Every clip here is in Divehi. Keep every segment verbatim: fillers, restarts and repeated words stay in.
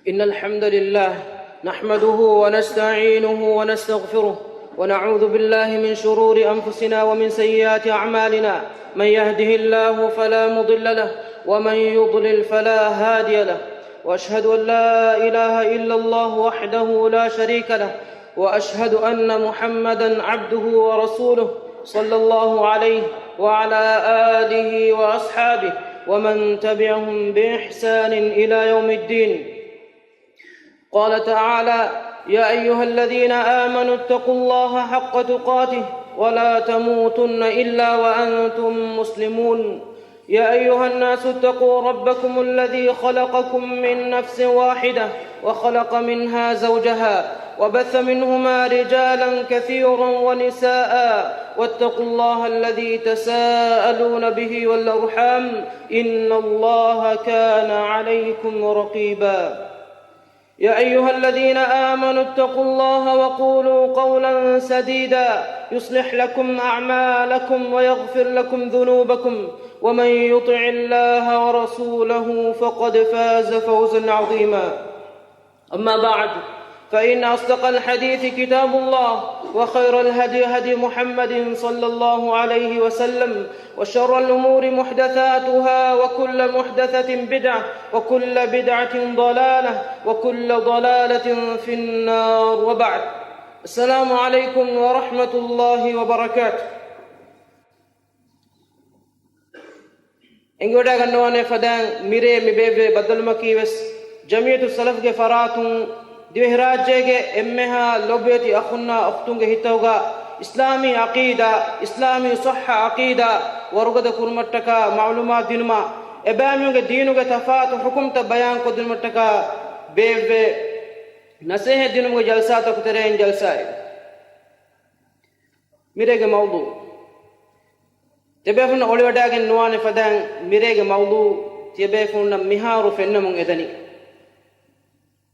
إن الحمد لله نحمده ونستعينه ونستغفره، ونعوذ بالله من شرور أنفسنا ومن سيئات أعمالنا. من يهده الله فلا مضل له، ومن يضلل فلا هادي له. وأشهد أن لا إله إلا الله وحده لا شريك له، وأشهد أن محمدا عبده ورسوله، صلى الله عليه وعلى آله وأصحابه ومن تبعهم بإحسان إلى يوم الدين. قال تعالى: يا أيها الذين آمنوا اتقوا الله حق تقاته ولا تموتن إلا وأنتم مسلمون. يا أيها الناس اتقوا ربكم الذي خلقكم من نفس واحدة وخلق منها زوجها وبث منهما رجالا كثيرا ونساء واتقوا الله الذي تساءلون به والأرحام إن الله كان عليكم رقيبا. يا أيها الذين آمنوا اتقوا الله وقولوا قولا سديدا يصلح لكم أعمالكم ويغفر لكم ذنوبكم ومن يطع الله ورسوله فقد فاز فوزا عظيما. أما بعد، فإن أصدق الحديث كتاب الله، وخير الهدي هدي محمد صلى الله عليه وسلم، وشر الأمور محدثاتها، وكل محدثة بدعة، وكل بدعة ضلالة، وكل ضلالة في النار، وبعد. السلام عليكم ورحمة الله وبركاته. އެނގިވަޑައިގަންނަވާނެ ފަދައިން މިރޭ މި ބޭއްވޭ ބައްދަލުމަކީ ވެސް ޖަމިއްޔަތުއްސަލަފްގެ ފަރާތުން ދިވެހިރާއްޖޭގެ އެންމެހާ ލޮބުވެތި އަޚުންނާ އުޚްތުންގެ ހިތަހުގަ އިސްލާމީ ޢަޤީދާ، އިސްލާމީ ޞައްޙަ ޢަޤީދާ ވަރުގަދަ ކުރުމަށްޓަކާ މަޢުލޫމާތު ދިނުމާ، އެބައިމީހުންގެ ދީނުގެ ތަފާތު ޙުކުމްތައް ބަޔާންކޮށްދިނުމަށްޓަކާ ބޭއްވޭ ނަޞޭޙަތް ދިނުމުގެ ޖަލްސާތަކުގެ ތެރެއިން ޖަލްސާއެއް. މިރޭގެ މައުޟޫޢު. ތިޔަބޭފުޅުންނަށް އޮޅިވަޑައިގެން ނުވާނެ ފަދައިން މިރޭގެ މައުޟޫޢު ތިޔަބޭފުޅުންނަށް މިހާރު ފެންނަމުން އެދަނީ.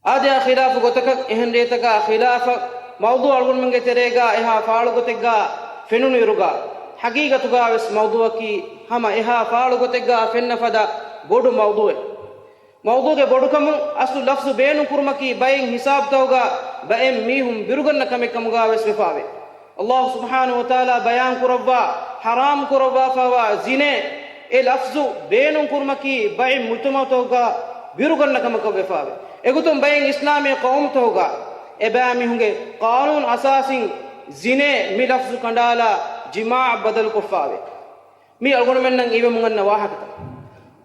އާދަޔާ ޚިލާފު ގޮތަކަށް އެހެން ރޭތަކާ ޚިލާފަށް މައުޟޫޢު އަޅުގަނޑުމެންގެ ތެރޭގާ އެހާ ފާޅު ގޮތެއްގާ ފެނުނުއިރުގާ، ޙަޤީޤަތުގާ ވެސް މައުޟޫޢަކީ ހަމަ އެހާ ފާޅު ގޮތެއްގާ ފެންނަ ފަދަ ބޮޑު މައުޟޫޢެއް. މައުޟޫޢުގެ ބޮޑުކަމުން އަސްލު ލަފްޒު ބޭނުން ކުރުމަކީ ބައެއް ހިސާބުތަކުގަ ބައެއް މީހުން ބިރުގަންނަ ކަމެއް ކަމުގަ ވެސް ވެފާވޭ. އައްލާހު ސުބްޙާނަހު ވަތަޢާލާ ބަޔާން ކުރައްވާ، ޙަރާމް ކުރައްވާފައިވާ ޒިނޭ، އެ ލަފްޒު ބޭނުން ކުރުމަކީ ބައެއް މުޖްތަމަޢުތަކުގަ ބިރުގަންނަ ކަމަކަށް ވެފާވޭ. އެގޮތުން ބައެއް އިސްލާމީ ޤައުމުތަކުގަ އެބައިމީހުންގެ ޤާނޫނު އަސާސީން ޒިނޭ މި ލަފްޒު ކަނޑާލާ ޖިމާޢަށް ބަދަލުކޮށްފާވޭ. މީ އަޅުގަނޑުމެންނަށް އިވެމުން އަންނަ ވާހަކަތައް.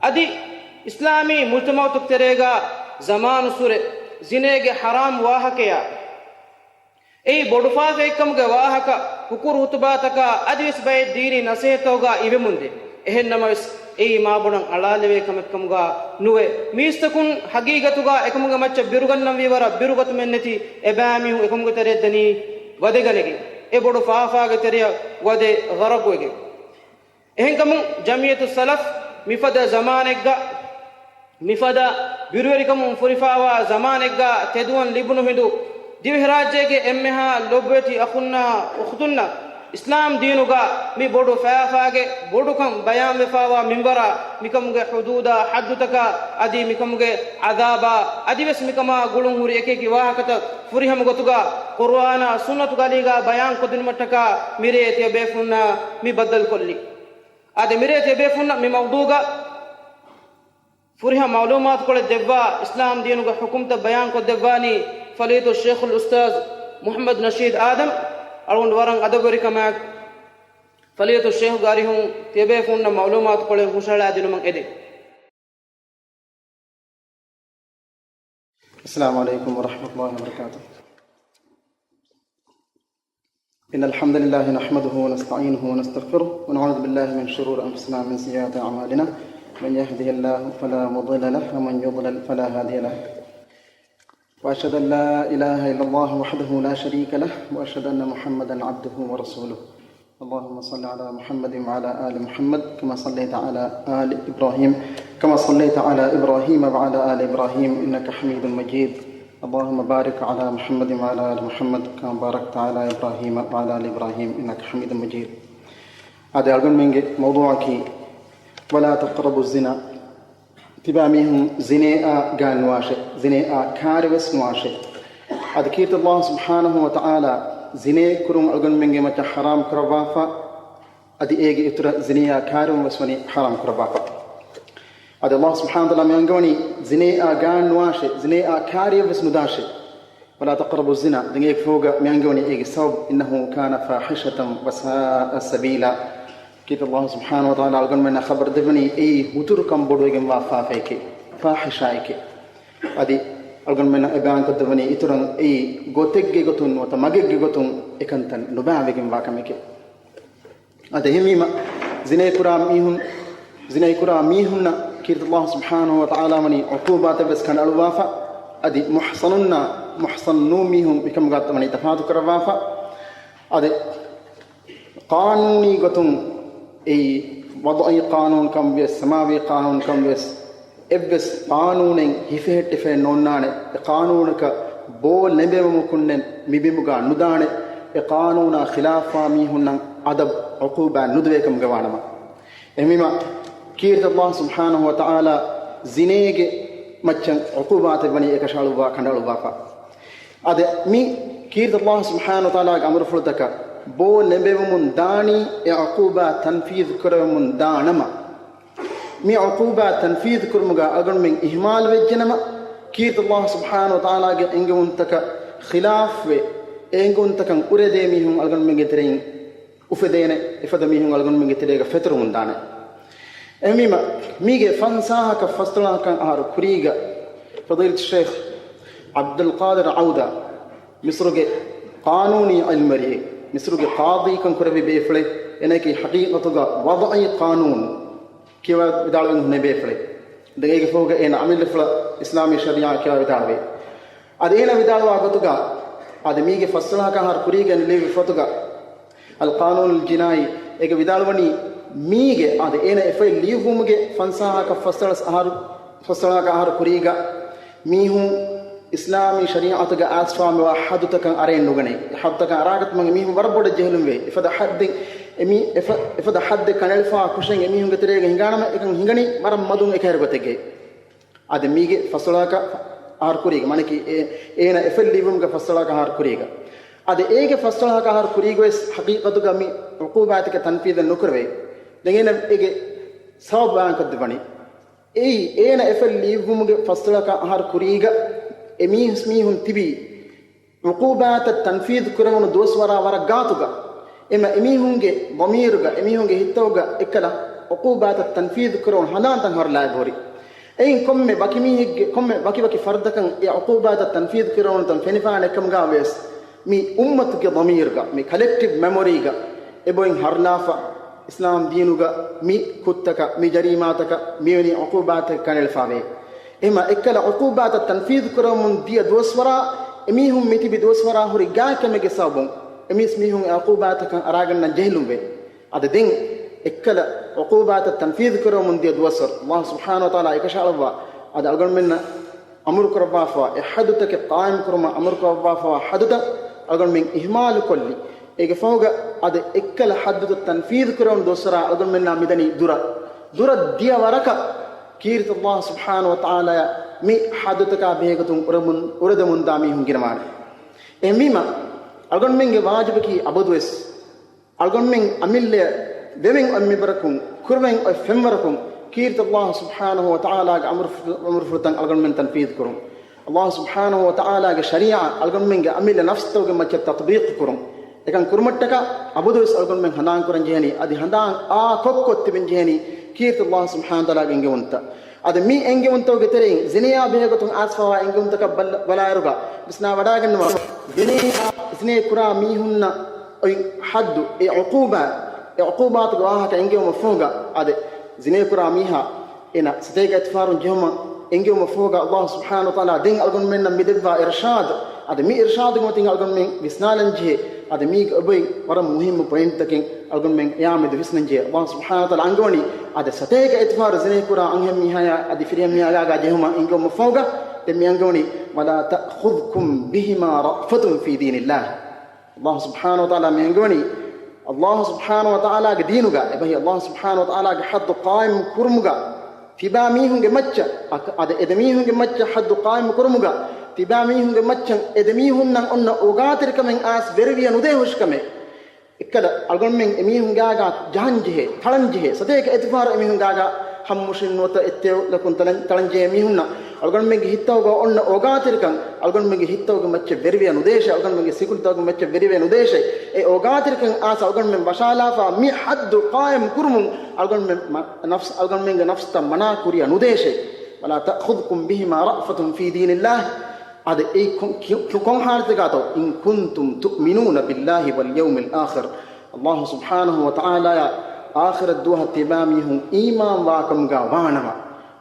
އަދި އިސްލާމީ މުޖްތަމަޢުތަކުގެ ތެރޭގަ ޒަމާނުއްސުރެ ޒިނޭގެ ޙަރާމް ވާހަކަޔާ، އެއީ ބޮޑު ފާފައެއްކަމުގެ ވާހަކަ ހުކުރު ޚުތުބާތަކާ އަދިވެސް ބައެއް ދީނީ ނަޞޭޙަތްތަކުގަ އިވެމުންދޭ. އެހެންނަމަވެސް، އެއީ މާބޮޑަށް އަޅާލެވޭ ކަމެއްކަމުގަ ނުވެ، މީސްތަކުން ޙަޤީޤަތުގަ އެކަމުގެ މައްޗަށް ބިރުގަންނަންވީ ވަރަށް ބިރުގަތުމެއްނެތި އެބައިމީހުން އެކަމުގެ ތެރެއަށް ދަނީ ވަދެގަނެގެން، އެ ބޮޑު ފާފާގެ ތެރެއަށް ވަދެ ޣަރަޤުވެގެން. އެހެންކަމުން ޖަމްޢިއްޔަތުއްސަލަފް މިފަދަ ޒަމާނެއްގަ، މިފަދަ ބިރުވެރިކަމުން ފުރިފައިވާ ޒަމާނެއްގަ ތެދުވަން ލިބުނު ހިނދު، ދިވެހިރާއްޖޭގެ އެންމެހާ ލޮބުވެތި އަޚުންނާ އުޚްތުންނަށް އިސްލާމް ދީނުގަ މި ބޮޑު ފާފާގެ ބޮޑުކަން ބަޔާންވެފައިވާ މިންވަރާ، މިކަމުގެ ޙުދޫދާ، ޙައްދުތަކާ، އަދި މިކަމުގެ ޢަޛާބާ، އަދިވެސް މިކަމާ ގުޅުން ހުރި އެކިއެކި ވާހަކަތައް ފުރިހަމަ ގޮތުގަ ޤުރުއާނާ ސުންނަތުގެ އަލީގަ ބަޔާންކޮށްދިނުމަށްޓަކާ މިރޭ ތިޔަބޭފުޅުންނާ މި ބައްދަލުކޮށްލީ. އާދެ، މިރޭ ތިޔަބޭފުޅުންނަށް މި މައުޟޫޢުގަ ފުރިހަމަ މަޢުލޫމާތުކޮޅެއް ދެއްވާ، އިސްލާމް ދީނުގެ ޙުކުމްތައް ބަޔާންކޮށްދެއްވާނީ ފަޟީލަތުއްޝައިޚުލް އުސްތާޛު މުޙައްމަދު ނަޝީދު އާދަމް. އަޅުގަނޑު ވަރަށް އަދަބުވެރިކަމާއެކު، ފަޟީލަތުއްޝައިޚުގެ އަރިހުން ތިޔަބޭފުޅުންނަށް މަޢުލޫމާތުކޮޅެއް ހުށަހަޅާދިނުމަށް އެދެން. السلام عليكم ورحمة الله وبركاته. إن الحمد لله نحمده ونستعينه ونستغفره ونعوذ بالله من شرور أنفسنا ومن سيئات أعمالنا. من يهده الله فلا مضل له ومن يضلل فلا هادي له. وأشهد أن لا إله إلا الله وحده لا شريك له وأشهد أن محمدا عبده ورسوله. اللهم صل على محمد وعلى آل محمد كما صليت على آل إبراهيم، كما صليت على إبراهيم وعلى آل إبراهيم إنك حميد مجيد. اللهم بارك على محمد وعلى آل محمد كما باركت على إبراهيم وعلى آل إبراهيم إنك حميد مجيد. އާދެ، އަޅުގަނޑުމެންގެ މައުޟޫޢަކީ ولا تقربوا الزنا. ތިބާ މީހުން ޒިނޭއާ ގާތްނުވާށޭ. ޒިނޭއާ ކާރިވެސް ނުވާށޭ. އަދި ކީރިތި ﷲ ސުބްޙާނަހޫ ވަތަޢާލާ ޒިނޭ ކުރުން އަޅުގަނޑުމެންގެ މައްޗަށް ޙަރާމް ކުރައްވާފަ، އަދި އޭގެ އިތުރަށް ޒިނޭއާ ކާރިވުން ވެސް ވަނީ ޙަރާމް ކުރައްވާފަ. އަދި ﷲ ސުބްޙާނަހޫ ވަތަޢާލާ މި އަންގަވަނީ ޒިނޭއާ ގާން ނުވާށޭ، ޒިނޭއާ ކާރިއަށް ވެސް ނުދާށޭ. ولا تقربوا الزنا. ދެން އޭގެ ފަހުގަ މި އަންގަވަނީ އޭގެ ސަބަބު، إنه كان فاحشة وساء سبيلا. ކީރިތި ﷲ ސުބްޙާނަހޫ ވަތަޢާލާ އަޅުގަނޑުމެންނަށް ޚަބަރު ދެއްވަނީ އެއީ ހުތުރުކަން ބޮޑުވެގެންވާ ފާފައެކޭ، ފާޙިޝާއެކޭ. އަދި އަޅުގަނޑުމެންނަށް އެ ބަޔާންކޮށްދެއްވަނީ އިތުރަށް އެއީ ގޮތެއްގެ ގޮތުން ނުވަތަ މަގެއްގެ ގޮތުން އެކަންތައް ނުބައިވެގެންވާ ކަމެކޭ. އަދި އެހެންވީމަ، ޒިނޭ ކުރާ މީހުން، ޒިނޭ ކުރާ މީހުންނަށް ކީރިތި ﷲ ސުބްޙާނަހޫ ވަތަޢާލާ ވަނީ ޢުޤޫބާތެއް ވެސް ކަނޑައަޅުއްވާފަ. އަދި މުޙްޞަނުންނާ، މުޙްޞަން ނޫން މީހުން މިކަމުގަ ވަނީ ތަފާތު ކުރައްވާފަ. އަދި ޤާނޫނީ ގޮތުން އެއީ ވަޟްޢީ ޤާނޫނު ކަން ވިޔަސް، ސަމާވީ ޤާނޫނު ކަން ވިޔަސް، އެއްވެސް ޤާނޫނެއް ހިފެހެއްޓިފައެއް ނޯންނާނެ، އެ ޤާނޫނަކަށް ބޯ ލެނބެވުމަކުންނެއް މި ބިމުގަ ނުދާނެ، އެ ޤާނޫނާ ޚިލާފާ މީހުންނަށް އަދަބު ޢުޤޫބާ ނުދެވޭ ކަމުގަ ވާނަމަ. އެހެންވީމަ، ކީރިތި ﷲ ސުބްޙާނަހޫ ވަތަޢާލާ ޒިނޭގެ މައްޗަށް ޢުޤޫބާތެއް ވަނީ އެކަށައަޅުއްވާ ކަނޑައަޅުއްވާފަ. އަދި މި ކީރިތި ﷲ ސުބްޙާނަހޫ ވަތަޢާލާގެ އަމުރުފުޅުތަކަށް ބޯ ލެނބެވެމުން ދާނީ އެ ޢުޤޫބާ ތަންފީޛު ކުރެވެމުން ދާ ނަމަ، މި ޢުޤޫބާ ތަންފީޛު ކުރުމުގަ އަޅުގަނޑުމެން އިހުމާލު ވެއްޖެނަމަ، ކީރިތި ﷲ ސުބްޙާނަހޫ ވަތަޢާލާގެ އެންގެވުންތަކަށް ޚިލާފުވެ، އެ އެންގެވުންތަކަށް އުރެދޭ މީހުން އަޅުގަނޑުމެންގެ ތެރެއިން އުފެދޭނެ، އެފަދަ މީހުން އަޅުގަނޑުމެންގެ ތެރޭގަ ފެތުރުމުން ދާނެ. އެހެންވީމަ، މީގެ ފަންސާހަކަށް ފަސްދޮޅަހަކަށް އަހަރު ކުރީގަ، ފަޟީލަތު ޝޭޚް ޢަބްދުލް ޤާދިރު ޢައުދާ، މިޞްރުގެ ޤާނޫނީ ޢިލްމުވެރިއެއް، މިޞްރުގެ ޤާޟީކަން ކުރެއްވި ބޭފުޅެއް، އޭނައަކީ ޙަޤީޤަތުގަ ވަޟްޢީ ޤާނޫނު ކިޔަވާ ވިދާޅުވެ ހުންނެވި ބޭފުޅެއް. ދެން އޭގެ ފަހުގަ އޭނަ އަމިއްލަފުޅަށް އިސްލާމީ ޝަރީޢާ ކިޔަވާ ވިދާޅުވި. އަދި އޭނަ ވިދާޅުވާ ގޮތުގަ، އަދި މީގެ ފަސްދޮޅަހަކަށް އަހަރު ކުރީގަ ލިޔުއްވި ފޮތުގަ، އަލް ޤާނޫނުލް ޖިނާއީ، އޭގަ ވިދާޅުވަނީ މީގެ، އަދި އޭނަ އެ ފޮތް ލިޔުއްވުމުގެ ފަންސާހަކަށް ފަސްދޮޅަސް އަހަރު، ފަސްދޮޅަހަކަށް އަހަރު ކުރީގަ، މީހުން އިސްލާމީ ޝަރީޢަތުގަ އައިސްފާ މިވާ ޙައްދުތަކަށް އަރައެއް ނުގަނޭ. އެ ޙައްދުތަކަށް އަރާގަތުމަށް އެމީހުން ވަރަށް ބޮޑަށް ޖެހިލުންވޭ. އެފަދަ ޙައްދެއް، އެމީ-، އެފަ-، އެފަދަ ޙައްދެއް ކަނޑައެޅިފާ ކުށެއް އެމީހުންގެ ތެރޭގަ ހިނގާނަމަ، އެކަން ހިނގަނީ ވަރަށް މަދުން އެކަހެރު ގޮތެއްގައި. އަދި މީގެ ފަސްދޮޅަހަކަށް އަހަރު ކުރީގަ، މާނައަކީ އޭ-، އޭނަ އެ ފޮތް ލިޔުއްވުމުގެ ފަސްދޮޅަހަކަށް އަހަރު ކުރީގަ. އަދި އޭގެ ފަސްދޮޅަހަކަށް އަހަރު ކުރީގަވެސް ޙަޤީޤަތުގަ މި ޢުޤޫބާތަކެއް ތަންފީޛެއް ނުކުރެވޭ. ދެން އޭނަ އޭގެ ސަބަބު ބަޔާންކޮށްދެއްވަނީ. އެއީ، އޭނަ އެ ފޮތް ލިޔުއްވުމުގެ ފަސްދޮޅަކަށް އަހަރު ކުރީގަ އެ މީސް-، މީހުން ތިބީ، ޢުޤޫބާތައް ތަންފީޛު ކުރެވުނު ދުވަސްވަރާ ވަރަށް ގާތުގަ، އެމަ އެމީހުންގެ ޟަމީރުގަ، އެމީހުންގެ ހިތުގަ އެއްކަލަ ޢުޤޫބާތައް ތަންފީޛު ކުރެވުނު ހަނދާންތައް އަހަރު ލައިބު ހުރި. އެއިން ކޮންމެ ވަކި މީހެއްގެ، ކޮންމެ ވަކި ވަކި ފަރްދަކަށް އެ ޢުޤޫބާތައް ތަންފީޛު ކުރެވުނު ތަން ފެނިފާނެ އެކަމުގަ ވެސް، މި އުއްމަތުގެ ޟަމީރުގަ، މި ކަލެކްޓިވް މެމޮރީގަ އެބައިން ހަރުލާފަ، އިސްލާމް ދީނުގަ މި ކުށްތަކަށް، މި ޖަރީމާތަކަށް މިވެނި ޢުޤޫބާތަކެއް ކަނޑައެޅިފަވޭ. އެހެމަ އެއްކަލަ ޢުޤޫބާތައް ތަންފީޛު ކުރަމުން ދިޔަ ދުވަސްވަރާ، އެމީހުން މިތިބި ދުވަސްވަރާ ހުރި ގާތްކަމެއްގެ ސަބަބުން، އެމީސް މީހުން އެ ޢުޤޫބާތަކަށް އަރާގަންނަން ޖެހިލުންވޭ. އަދި ދެން އެއްކަލަ ޢުޤޫބާތަށް ތަންފީޛު ކުރަމުން ދިޔަ ދުވަސްވަރު، ﷲ ސުބްޙާނަހޫ ވަތަޢާލާ އެކަށައަޅައްވާ، އަދި އަޅުގަނޑުމެންނަށް އަމުރު ކުރައްވާފަވާ އެ ޙައްދުތަކެއް ޤާއިމް ކުރުމަށް އަމުރު ކުރައްވާފަވާ ޙައްދުތައް އަޅުގަނޑުމެން އިހުމާލު ކޮށްލި. އޭގެ ފަހުގަ އަދި އެއްކަލަ ޙައްދުތައް ތަންފީޛު ކުރެވުނު ދުވަސްވަރާ އަޅުގަނޑުމެންނާ މިދަނީ ދުރަށް. ދުރަށް ދިޔަ ވަރަކަށް ކީރިތި ﷲ ސުބްޙާނަހޫ ވަތަޢާލާއަށް މި ޙައްދުތަކާ ބެހޭގޮތުން އުރެދެމުން، އުރެދެމުންދާ މީހުން ގިނަވާނެ. އެހެންވީމަ، އަޅުގަނޑުމެންގެ ވާޖިބަކީ އަބަދުވެސް އަޅުގަނޑުމެން އަމިއްލަޔަށް ވެވެން އޮތް މިންވަރަކުން، ކުރެވެން އޮތް ފެންވަރަކުން، ކީރިތި ﷲ ސުބްޙާނަހޫ ވަތަޢާލާގެ އަމުރުފު-، އަމުރުފުޅުތައް އަޅުގަނޑުމެން ތަންފީޛު ކުރުން. ﷲ ސުބްޙާނަހޫ ވަތަޢާލާގެ ޝަރީޢާ އަޅުގަނޑުމެންގެ އަމިއްލަ ނަފްސުތަކުގެ މައްޗަށް ތަޠްބީޤު ކުރުން. އެކަން ކުރުމަށްޓަކާ އަބަދުވެސް އަޅުގަނޑުމެން ހަނދާން ކުރަން ޖެހެނީ، އަދި ހަނދާން އާ ކޮށްކޮށް ތިބެން ޖެހެނީ، ކީރިތި ﷲ ސުބްޙާނަހޫ ވަތަޢާލާގެ އެންގެވުންތައް. އަދި މި އެންގެވުންތަކުގެ ތެރެއިން ޒިނޭއާ ބެހޭގޮތުން އައިސްފަވާ އެންގެވުންތަކަށް ބަލަ-، ބަލާއިރުގަ ވިސްނާވަޑައިގަންނަވާ. ޒިނޭ، ޒިނޭ ކުރާ މީހުންނަށް އޮތް ޙައްދު، އެ ޢުޤޫބާ، އެ ޢުޤޫބާތުގެ ވާހަކަ އެންގެވުމަށް ފަހުގަ، އަދި ޒިނޭ ކުރާ މީހާ އޭނަ ސަތޭކަ އިތިފާރުން ޖެހުމަށް އެންގެވުމަށް ފަހުގަ، ﷲ ސުބްޙާނަހޫ ވަތަޢާލާ ދެން އަޅުގަނޑުމެންނަށް މި ދެއްވާ އިރުޝާދު، އަދި މި އިރުޝާދުގެ މަތިން އަޅުގަނޑުމެން ވިސްނާލަން ޖެހޭ، އަދި މީގެ އޮތް ވަރަށް މުހިއްމު ޕޮއިންޓްތަކެއް އަޅުގަނޑުމެން އެއާ މެދު ވިސްނަން ޖެހޭ. ﷲ ސުބްޙާނަހޫ ވަތަޢާލާ އަންގަވަނީ، އަދި ސަތޭކަ އިތިފާރު ޒިނޭ ކުރާ އަންހެން މީހާޔާ އަދި ފިރިހެން މީހާ ގާގާ ޖެހުމަށް އެންގެވުމަށް ފަހުގަ، ދެން މި އަންގަވަނީ، ولا تأخذكم بهما رأفة في دين الله. ﷲ ސުބްޙާނަހޫ ވަތަޢާލާ މި އަންގަވަނީ، ﷲ ސުބްޙާނަހޫ ވަތަޢާލާގެ ދީނުގަ، އެބަހީ ﷲ ސުބްޙާނަހޫ ވަތަޢާލާގެ ޙައްދު ޤާއިމް ކުރުމުގަ، ތިބާ މީހުންގެ މައްޗަށް، އަކަ-، އަދި އެދެމީހުންގެ މައްޗަށް ޙައްދު ޤާއިމު ކުރުމުގަ، ތިބާ މީހުންގެ މައްޗަށް އެދެމީހުންނަށް އޮންނަ އޯގާތެރިކަމެއް އާސް ވެރިވިޔަ ނުދޭ ހުށިކަމެއް. އެއްކަލަ އަޅުގަނޑުމެން އެމީހުން ގާގާ ޖަހަންޖެހޭ، ތަޅަންޖެހޭ، ސަތޭކަ އެތިފަހަރު އެމީހުން ގާގާ ހަމަ މުށިން ނުވަތަ އެއްތެޔޮލަކުން ތަޅަން-، ތަޅަންޖެހޭ މީހުންނަށް އަޅުގަނޑުމެންގެ ހިތްތަކުގަ އޮންނަ އޯގާތެރިކަން، އަޅުގަނޑުމެންގެ ހިތްތަކުގެ މައްޗަށް ވެރިވެ ނުދޭށޭ، އަޅުގަނޑުމެންގެ ސިކުނޑިތަކުގެ މައްޗަށް ވެރިވެ ނުދޭށޭ. އެ އޯގާތެރިކަން އާސް އަޅުގަނޑުމެން ވަށާލާފަ މި ޙައްދު ޤާއިމު ކުރުމުން އަޅުގަނޑުމެން މަ-، ނަފްސް، އަޅުގަނޑުމެންގެ ނަފްސްތައް މަނާ ކުރިޔަށް ނުދޭށޭ. ولا تأخذكم بهما رأفة في دين الله. އާދެ، އެއީ ކޮން-، ކި-، ކޮން ޙާލަތެއްގާތޯ؟ إن كنتم تؤمنون بالله واليوم الآخر. ﷲ ސުބްޙާނަހޫ ވަތަޢާލާއަށް އާޚިރަތް ދުވަހަށް ތިބާ މީހުން އީމާންވާކަމުގާ ވާނަމަ،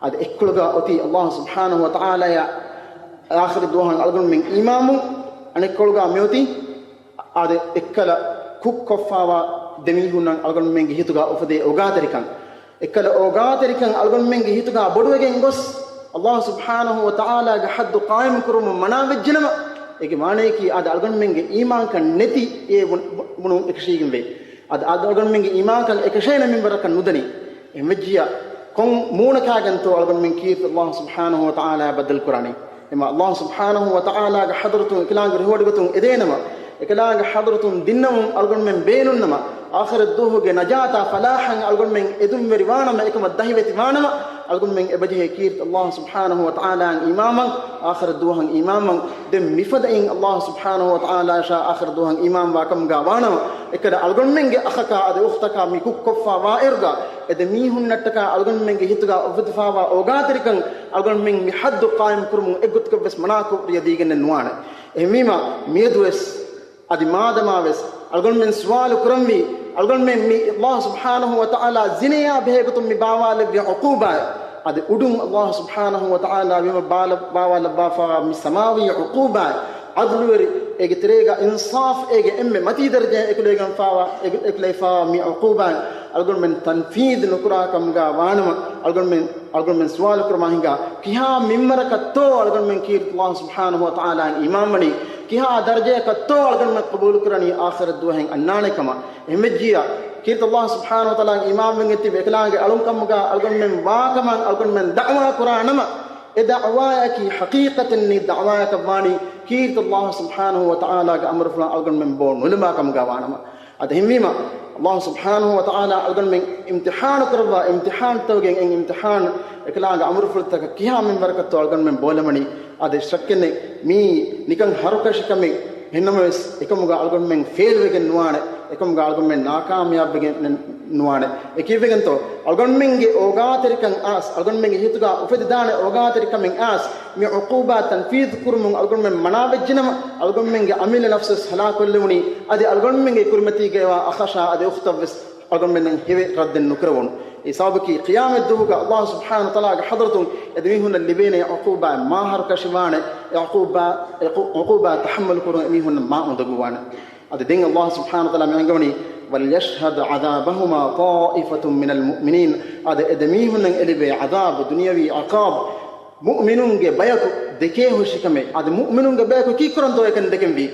އާދެ، އެއްކޮޅުގާ އޮތީ ﷲ ސުބްޙާނަހޫ ވަތަޢާލާއަށް އާޚިރަތް ދުވަހަށް އަޅުގަނޑުމެން އީމާންވުން، އަނެއްކޮޅުގާ މިއޮތީ، އާދެ، އެއްކަލަ ކުށްކޮށްފާވާ ދެމީހުންނަށް އަޅުގަނޑުމެންގެ ހިތުގާ އުފެދޭ އޯގާތެރިކަން، އެއްކަލަ އޯގާތެރިކަން އަޅުގަނޑުމެންގެ ހިތުގާ ބޮޑުވެގެން ގޮސް، ﷲ ސުބްޙާނަހޫ ވަތަޢާލާގެ ޙައްދު ޤާއިމު ކުރުމުން މަނާވެއްޖެނަމަ، އޭގެ މާނަޔަކީ އާދެ، އަޅުގަނޑުމެންގެ އީމާންކަން ނެތި އޭ ބުނު-، ބު-، ބުނުން އެކަށީގެންވޭ. އާދެ، އާދެ، އަޅުގަނޑުމެންގެ އީމާންކަން އެކަށޭނެ މިންވަރަކަށް ނުދަނީ. އެހެންވެއްޖިއްޔާ، ކޮން މޫނަކާގެންތޯ އަޅުގަނޑުމެން ކީރިތި ﷲ ސުބްޙާނަހޫ ވަތަޢާލާ ބައްދަލުކުރާނީ؟ އެމަ ﷲ ސުބްޙާނަހޫ ވަތަޢާލާގެ ޙަޟްރަތުން އެކަލާނގެ ރިހުވަޑުގަތުން އެދޭނަމަ، އެކަލާނގެ ޙަޟްރަތުން ދިންނަވުން އަޅުގަނޑުމެން ބޭނުންނަމަ، އާޚިރަތް ދުވަހުގެ ނަޖާތާ ފަލާޙަށް އަޅުގަނޑުމެން އެދުންވެރިވާނަމަ، އެކަމަށް ދަހިވެތިވާނަމަ، އަޅުގަނޑުމެން އެބަޖެހޭ ކީރިތި ﷲ ސުބްޙާނަހޫ ވަތަޢާލާއަށް އީމާންވަން، އާޚިރަތް ދުވަހަށް އީމާންވަން. ދެން މިފަދައިން ﷲ ސުބްޙާނަހޫ ވަތަޢާލާއަށާ އާޚިރަތް ދުވަހަށް އީމާންވާ ކަމުގާ ވާނަމަ، އެކަލަ އަޅުގަނޑުމެންގެ އަޚަކާ އަދި އުޚްތަކާ މި ކުށްކޮށްފާ ވާއިރުގާ، އެ ދެ މީހުންނަށްޓަކާ އަޅުގަނޑުމެންގެ ހިތުގާ އުފެދިފާވާ އޯގާތެރިކަން އަޅުގަނޑުމެން މި ޙައްދު ޤާއިމު ކުރުމުން އެއްގޮތަކަށްވެސް މަނާ ކުރިޔަށްދީގެންނެއް ނުވާނެ. އެހެންވީމާ، މިއަދުވެސް އަދި މާދަމާވެސް އަޅުގަނޑުމެން ސުވާލު ކުރަންވީ، އަޅުގަނޑުމެން މި ﷲ ސުބްޙާނަހޫ ވަތަޢާލާ ޒިނޭއާ ބެހޭގޮތުން މި ބާވާލެއްވި ޢުޤޫބާތް، އަދި އުޑުން ﷲ ސުބްޙާނަހޫ ވަތަޢާލާ ބިމަށް ބާލަ-، ބާވާލައްވާފާވާ މި ސަމާވީ ޢުޤޫބާތް، ޢަދުލުވެރި އޭގެ ތެރޭގަ އިންސާފް އޭގެ އެންމެ މަތީ ދަރަޖައިން އެކުލެވިގެންފާވާ، އެކު-، އެކުލެވިފާވާ މި ޢުޤޫބާތް އަޅުގަނޑުމެން ތަންފީޛު ނުކުރާ ކަމުގާ ވާނަމަ، އަޅުގަނޑުމެން، އަޅުގަނޑުމެން ސުވާލު ކުރަމާ ހިނގާ، ކިހާ މިންވަރަކަށްތޯ އަޅުގަނޑުމެން ކީރިތި ﷲ ސުބްޙާނަހޫ ވަތަޢާލާއަށް އީމާންވަނީ؟ ކިހާ ދަރަޖައަކަށްތޯ އަޅުގަނޑުމެން ޤަބޫލުކުރަނީ އާޚިރަތް ދުވަހެއް އަންނާނެ ކަމަށް؟ އެހެންވެއްޖިއްޔާ، ކީރިތި ﷲ ސުބްޙާނަހޫ ވަތަޢާލާއަށް އީމާންވެގެން ތިބި އެކަލާނގެ އަޅުންކަމުގާ އަޅުގަނޑުމެން ވާކަމަށް އަޅުގަނޑުމެން ދަޢުވާ ކުރާނަމަ، އެ ދަޢުވާއަކީ ޙަޤީޤަތެއް ނެތް ދަޢުވާއަކަށް ވާނީ، ކީރިތި ﷲ ސުބްޙާނަހޫ ވަތަޢާލާގެ އަމުރުފުޅަށް އަޅުގަނޑުމެން ބޯ ނުލަނބާ ކަމުގާ ވާނަމަ. އަދި އެހެންވީމަ، ﷲ ސުބްޙާނަހޫ ވަތަޢާލާ އަޅުގަނޑުމެން އިމްތިޙާނު ކުރައްވާ އިމްތިޙާންތަކުގެ އެއް އިމްތިޙާން، އެކަލާނގެ އަމުރުފުޅުތަކަށް ކިހާ މިންވަރަކަށްތޯ އަޅުގަނޑުމެން ބޯލަމަނީ. އަދި ޝައްކެއްނެތް، މީ ނިކަން ހަރުކަށި ކަމެއް. އެހެންނަމަވެސް، އެކަމުގަ އަޅުގަނޑުމެން ފެއިލްވެގެން ނުވާނެ، އެކަމުގަ އަޅުގަނޑުމެން ނާކާމިޔާބުވެގެން ނުވާނެ. އެ ކީއްވެގެންތޯ؟ އަޅުގަނޑުމެންގެ އޯގާތެރިކަން އާސް، އަޅުގަނޑުމެންގެ ހިތުގަ އުފެދިދާނެ އޯގާތެރިކަމެއް އާސް، މި ޢުޤޫބާ ތަންފީޛު ކުރުމުން އަޅުގަނޑުމެން މަނާވެއްޖެނަމަ، އަޅުގަނޑުމެންގެ އަމިއްލަ ނަފްސުވެސް ހަލާކުވެލެވުނީ. އަދި އަޅުގަނޑުމެންގެ ކުރިމަތީގައިވާ އަޚަށާ އަދި އުޚްތަށްވެސް އަޅުގަނޑުމެންނަށް ހެވެއް ރައްދެއް ނުކުރެވުނު. އެ ސަބަބަކީ، ޤިޔާމަތްދުވަހުގަ ﷲ ސުބްޙާނަހޫ ވަތަޢާލާގެ ޙަޟްރަތުން އެދެމީހުންނަށް ލިބޭނެ ޢުޤޫބާތް މާ ހަރުކަށިވާނެ، އެ ޢުޤޫބާ، އެ ޢު-، ޢުޤޫބާ ތަޙައްމަލު ކުރުން އެމީހުންނަށް މާ އުނދަގޫވާނެ. އަދި ދެން ﷲ ސުބްޙާނަހޫ ވަތަޢާލާ މި އަންގަވަނީ، وليشهد عذابهما طائفة من المؤمنين. އަދި އެ ދެމީހުންނަށް އެލިބޭ ޢަޛާބު، ދުނިޔަވީ ޢިޤާބު، މުއުމިނުންގެ ބަޔަކު ދެކޭ ހުށިކަމެއް. އަދި މުއުމިނުންގެ ބަޔަކު ކީއްކުރަންތޯ އެކަން ދެކެންވީ؟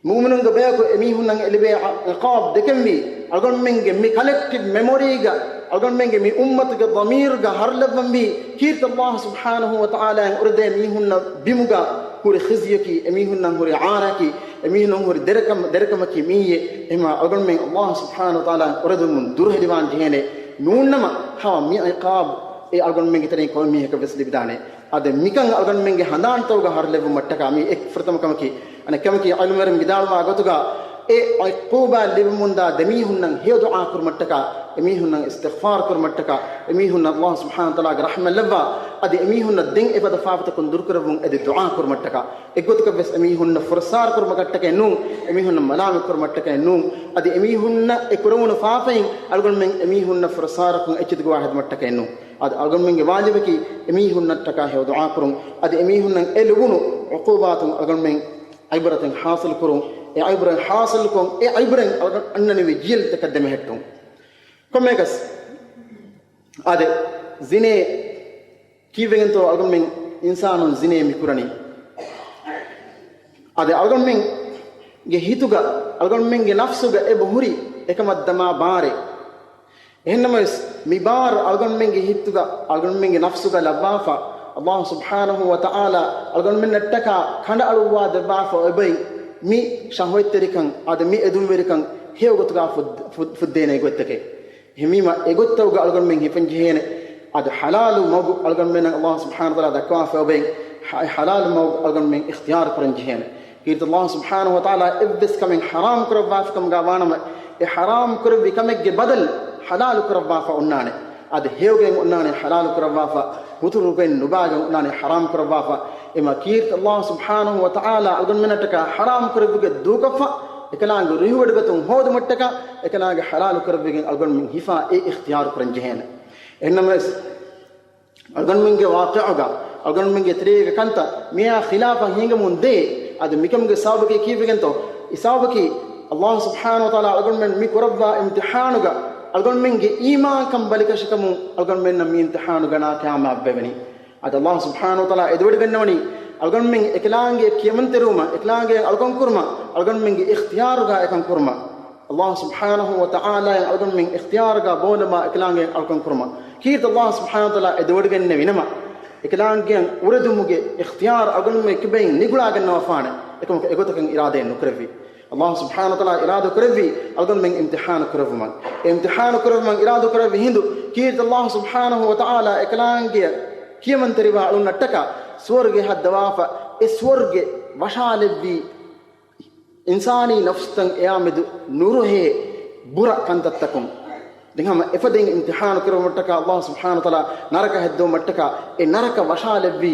މުއުމިނުންގެ ބަޔަކު އެމީހުންނަށް އެލިބޭ ޢަ-، ޢިޤާބު ދެކެންވީ، އަޅުގަނޑުމެންގެ މި ކަލެކްޓިވް މެމޮރީގަ، އަޅުގަނޑުމެންގެ މި އުއްމަތުގެ ޟަމީރުގަ ހަރުލައްވަންވީ، ކީރިތި ﷲ ސުބްޙާނަހޫ ވަތަޢާލާއިން އުރެދޭ މީހުންނަށް ބިމުގަ ހުރި ޚިޒްޔަކީ، އެމީހުންނަށް ހުރި ޢާރަކީ، އެމީހުންނަށް ހުރި ދެރަކަމ-، ދެރަކަމަކީ މިއީ. އެހެންވީމާ އަޅުގަނޑުމެން ﷲ ސުބްޙާނަހޫ ވަތަޢާލާއިން އުރެދުމުން ދުރުހެލިވާން ޖެހޭނެ. ނޫންނަމަ، ހަމަ މި ޢިޤާބު އެ އަޅުގަނޑުމެންގެ ތެރެއިން ކޮންމެ މީހަކަށް ވެސް ލިބިދާނެ. އަދި މިކަން އަޅުގަނޑުމެންގެ ހަނދާންތަކުގަ ހަރުލެއްވުމަށްޓަކާ މީ އެއް ފުރަތަމަ ކަމަކީ. އަނެއް ކަމަކީ، ޢިލްމުވެރިން ވިދާޅުވާ ގޮތުގަ، އެ ޢުޤޫބާ ލިބުމުންދާ ދެމީހުންނަށް ހެޔޮ ދުޢާ ކުރުމަށްޓަކާ، އެމީހުންނަށް އިސްތިޣްފާރު ކުރުމަށްޓަކާ، އެމީހުންނަށް ﷲ ސުބްޙާނަހޫ ވަތަޢާލާގެ ރަޙްމަތް ލައްވާ، އަދި އެމީހުންނަށް ދެން އެފަދަ ފާފަތަކުން ދުރުކުރެއްވުން އެދި ދުޢާ ކުރުމަށްޓަކާ. އެއްގޮތަކަށް ވެސް އެމީހުންނަށް ފުރައްސާރަ ކުރުމަކަށްޓަކައެއް ނޫން، އެމީހުންނަށް މަލާމަތް ކުރުމަށްޓަކައެއް ނޫން، އަދި އެމީހުންނަށް އެ ކުރެވުނު ފާފައިން އަޅުގަނޑުމެން އެމީހުންނަށް ފުރައްސާރަކުން އެއްޗެތި ގޮވާ ހެދުމަށްޓަކައެއް ނޫން. އަދި އަޅުގަނޑުމެންގެ ވާޖިބަކީ އެމީހުންނަށްޓަކާ ހެޔޮ ދުޢާ ކުރުން، އަދި އެމީހުންނަށް އެ ލިބުނު ޢުޤޫބާތުން އަޅުގަނޑުމެން ޢިބްރަތެއް ޙާޞިލު ކުރުން، އެ ޢިބްރަތް ޙާޞިލުކޮށް، އެ ޢިބްރަތް އަޅުގަނޑު އަންނަނިވި ޖީލްތަކަށް ދެމެހެއްޓުން. ކޮންމެއަކަސް، އާދެ، ޒިނޭ ކީއްވެގެންތޯ އަޅުގަނޑުމެން އިންސާނުން ޒިނޭ މި ކުރަނީ؟ އާދެ، އަޅުގަނޑުމެންގެ ހިތުގަ، އަޅުގަނޑުމެންގެ ނަފްސުގަ އެބަ ހުރި އެކަމަށް ދަމާ ބާރެއް. އެހެންނަމަވެސް، މި ބާރު އަޅުގަނޑުމެންގެ ހިތުގަ، އަޅުގަނޑުމެންގެ ނަފްސުގަ ލައްވާފަ، ﷲ ސުބްޙާނަހޫ ވަތަޢާލާ އަޅުގަނޑުމެންނަށްޓަކާ ކަނޑައަޅުއްވާ ދެއްވާފަ އޮތް ބައި، މި ޝަހްވަތްތެރިކަން އަދި މި އެދުންވެރިކަން ހެޔޮ ގޮތުގަ ފުއް-، ފުއް-، ފުއްދޭނެ ގޮތްތަކެއް. އެހެންވީމަ، އެގޮތްތަކުގަ އަޅުގަނޑުމެން ހިފެން ޖެހޭނެ. އަދި ޙަލާލު މަގު އަޅުގަނޑުމެންނަށް ﷲ ސުބްޙާނަހޫ ވަތަޢާލާ ދައްކަވާފަ އޮތް ބައި، ޙަ-، ޙަލާލު މަގު އަޅުގަނޑުމެން އިޚްތިޔާރު ކުރަން ޖެހޭނެ. ކީރިތި ﷲ ސުބްޙާނަހޫ ވަތަޢާލާ އެއްވެސް ކަމެއް ޙަރާމް ކުރައްވާފި ކަމުގަ ވާނަމަ، އެ ޙަރާމް ކުރެއްވި ކަމެއްގެ ބަދަލު ޙަލާލު ކުރައްވާފަ އޮންނާނެ. އަދި ހެޔޮގެން އޮންނާނެ ޙަލާލު ކުރައްވާފަ، ހުތުރުގެން ނުބާގެން އޮންނާނެ ޙަރާމް ކުރައްވާފަ. އެމަ ކީރިތި ﷲ ސުބްޙާނަހޫ ވަތަޢާލާ އަޅުގަނޑުމެންނަށްޓަކާ ޙަރާމް ކުރެއްވުގެ ދޫކޮށްފަ، އެކަލާނގެ ރުހިވޮޑިގަތުން ހޯދުމަށްޓަކާ، އެކަލާނގެ ޙަލާލު ކުރެއްވިގެން އަޅުގަނޑުމެން ހިފާ އެ އިޚްތިޔާރު ކުރަން ޖެހޭނެ. އެހެންނަމަވެސް، އަޅުގަނޑުމެންގެ ވާޤިޢުގަ، އަޅުގަނޑުމެންގެ ތެރޭގެ ކަންތައް މިއާ ޚިލާފަށް ހިނގަމުން ދޭ. އަދި މިކަމުގެ ސަބަބަކީ ކީއްވެގެންތޯ؟ އެ ސަބަބަކީ ﷲ ސުބްޙާނަހޫ ވަތަޢާލާ އަޅުގަނޑުމެން މި ކުރައްވާ އިމްތިޙާނުގަ އަޅުގަނޑުމެންގެ އީމާންކަން ބަލިކަށިކަމުން އަޅުގަނޑުމެންނަށް މި އިމްތިޙާނު ގަނާ ކައިމާ އެބަވެނީ. އަދި ﷲ ސުބްޙާނަހޫ ވަތަޢާލާ އެދިވަޑިގަންނަވަނީ އަޅުގަނޑުމެން އެކަލާނގެ ކިޔަމަންތެރިވުމަށް، އެކަލާނގެ އަޅުކަން ކުރުމަށް، އަޅުގަނޑުމެންގެ އިޚްތިޔާރުގަ އެކަން ކުރުމަށް. ﷲ ސުބްޙާނަހޫ ވަތަޢާލާ އަޅުގަނޑުމެން އިޚްތިޔާރުގަ ބޯލަމާ އެކަލާނގެ އަޅުކަން ކުރުމަށް. ކީރިތި ﷲ ސުބްޙާނަހޫ ވަތަޢާލާ އެދިވަޑިގަންނެވިނަމަ، އެކަލާނގެ އުރެދުމުގެ އިޚްތިޔާރު އަޅުގަނޑުމެން ކިބައިން ނިގުޅާގަންނަވާފާނެ. އެކަމަކު އެގޮތަކަށް އިރާދައެއް ނުކުރެއްވި. ﷲ ސުބްޙާނަހޫ ވަތަޢާލާ އިރާދަ ކުރެއްވީ އަޅުގަނޑުމެން އިމްތިޙާނު ކުރެއްވުމަށް. އެ އިމްތިޙާނު ކުރެއްވުމަށް އިރާދަ ކުރެއްވި ހިނދު، ކީރިތި ﷲ ސުބްޙާނަހޫ ވަތަޢާލާ އެކަލާނގެ ކިޔަމަންތެރިވާ އަޅުންނަށްޓަކާ ސުވަރުގެ ހައްދަވާފަ، އެ ސުވަރުގެ ވަށާލެއްވީ އިންސާނީ ނަފްސުތައް އެއާމެދު ނުރުހޭ ބުރަ ކަންތައްތަކުން. ދެން ހަމަ އެފަދައިން އިމްތިޙާނު ކުރެއްވުމަށްޓަކާ ﷲ ސުބްޙާނަހޫ ވަތަޢާލާ ނަރަކަ ހެއްދެވުމަށްޓަކާ އެ ނަރަކަ ވަށާލެއްވީ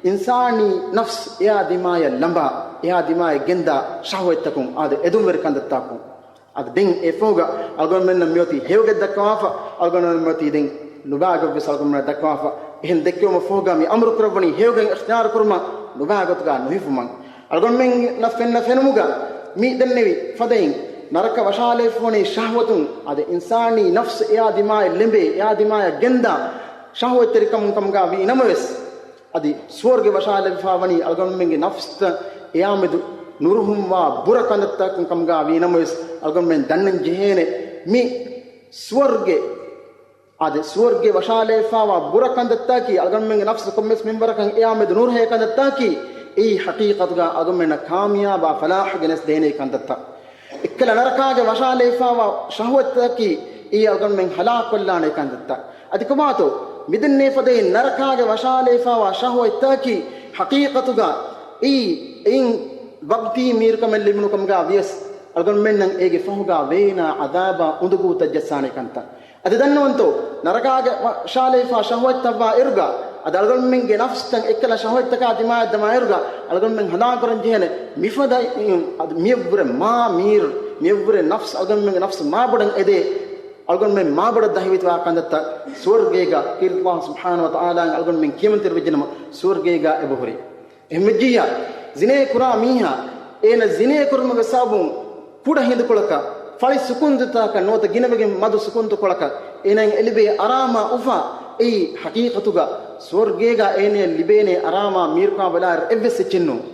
އިންސާނީ ނަފްސު އެއާ ދިމާޔަށް ލަނބާ، އެއާ ދިމާޔަށް ގެންދާ ޝަހްވަތްތަކުން އާދެ އެދުންވެރި ކަންތައްތަކުން. އަދި ދެން އެ ފަހުގަ އަޅުގަނޑުމެންނަށް މިއޮތީ ހެޔޮގެ ދައްކަވާފަ، އަޅުގަނޑުމެން މިއޮތީ ދެން ނުބާގޮތްވެސް އަޅުގަނޑުމެންނަށް ދައްކަވާފަ. އެހެން ދެއްކެވުމަށް ފަހުގަ މި އަމުރު ކުރައްވަނީ ހެޔޮގެން އިޚްތިޔާރު ކުރުމަށް، ނުބާގޮތުގަ ނުހިފުމަށް. އަޅުގަނޑުމެންނަށް ފެންނަ ފެނުމުގަ މި ދެންނެވި ފަދައިން ނަރަކަ ވަށާލައިފަވަނީ ޝަހްވަތުން، އަދި އިންސާނީ ނަފްސު އެއާ ދިމާޔަށް ލެނބޭ، އެއާ ދިމާޔަށް ގެންދާ ޝަހްވަތްތެރިކަމުން ކަމުގަ ވީ ނަމަވެސް، އަދި ސުވަރުގެ ވަށާލެވިފަ ވަނީ އަޅުގަނޑުމެންގެ ނަފްސުތައް އެއާމެދު ނުރުހުންވާ ބުރަ ކަންތައްތަކުން ކަމުގަ ވީ ނަމަވެސް، އަޅުގަނޑުމެން ދަންނަން ޖެހޭނެ މި ސުވަރުގެ އަދި ސުވަރުގެ ވަށާލެވިފަވާ ބުރަ ކަންތައްތަކީ، އަޅުގަނޑުމެންގެ ނަފްސު ކޮންމެސް މިންވަރަކަށް އެއާމެދު ނުރުހޭ ކަންތައްތަކީ، އެއީ ޙަޤީޤަތުގަ އަޅުގަނޑުމެންނަށް ކާމިޔާބާ ފަލާޙަ ގެނެސްދޭނެ ކަންތައްތައް. އެއްކަލަ ނަރަކާގެ ވަށާލެވިފަވާ ޝަހްވަތްތަކީ، އެއީ އަޅުގަނޑުމެން ހަލާކުކޮށްލާނެ ކަންތައްތައް. އަދި ކޮބާތޯ؟ މިދެންނެވި ފަދައިން ނަރަކާގެ ވަށާލެވިފަވާ ޝަހްވަތްތަކީ، ޙަޤީޤަތުގަ އެއީ، އެއިން ވަގުތީ މީރުކަމެއް ލިބުނު ކަމުގަ ވިޔަސް، އަޅުގަނޑުމެންނަށް އޭގެ ފަހުގަ ވޭނާ ޢަޛާބާ އުނދަގޫތައް ޖައްސާނެ ކަންތައް. އަދި ދަންނަވަންތޯ، ނަރަކާގެ ވަށާލެވިފަ ޝަހްވަތްތައްވާ އިރުގަ، އަދި އަޅުގަނޑުމެންގެ ނަފްސުތައް އެއްކަލަ ޝަހްވަތްތަކާ ދިމާޔަށް ދަމާ އިރުގަ، އަޅުގަނޑުމެން ހަލާކުކުރަން ޖެހޭނެ މިފަދަ، އަދި މިއަށްވުރެ މާ މީރު، މިއަށްވުރެ ނަފްސު، އަޅުގަނޑުމެންގެ ނަފްސު މާބޮޑަށް އެދޭ، އަޅުގަނޑުމެން މާބޮޑަށް ދަހިވެތިވާ ކަންތައްތައް ސުވަރުގޭގަ ކީރިތި ﷲ ސުބްޙާނަހޫ ވަތަޢާލާ އަޅުގަނޑުމެން ކިޔަމަންތެރިވެއްޖެނަމަ، ސުވަރުގޭގަ އެބަހުރި. އެހެންވެއްޖިއްޔާ، ޒިނޭ ކުރާ މީހާ، އޭނަ ޒިނޭ ކުރުމުގެ ސަބަބުން ކުޑަ ހިނދުކޮޅަކަށް، ފަޅި ސުކުންތަކަކަށް ނުވަތަ ގިނަވެގެން މަދު ސުކުންތަކޮޅަކަށް އޭނައަށް އެ ލިބޭ އަރާމާ އުފާ، އެއީ ޙަޤީޤަތުގަ ސުވަރުގޭގަ އޭނައަށް ލިބޭނޭ އަރާމާ މީރުކާ ބަލާއިރު އެއްވެސް އެއްޗެއް ނޫން.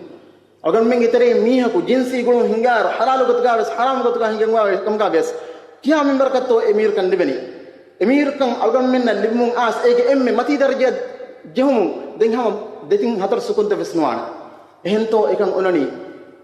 އަޅުގަނޑުމެންގެ ތެރެއިން މީހަކު ޖިންސީ ގުޅުން ހިނގާއިރު ޙަލާލު ގޮތުގަ ވެސް ޙަރާމު ގޮތުގަ ހިނގަންވާ ކަމުގަ ވިޔަސް، ކިހާ މިންވަރަކަށްތޯ އެ މީރުކަން ލިބެނީ؟ އެ މީރުކަން އަޅުގަނޑުމެންނަށް ލިބުމުން އައިސް އޭގެ އެންމެ މަތީ ދަރަޖައަށް ޖެހުމުން ދެން ހަމަ ދެތިން ހަތަރު ސުކުންތައް ވެސް ނުވާނެ. އެހެންތޯ އެކަން އޮންނަނީ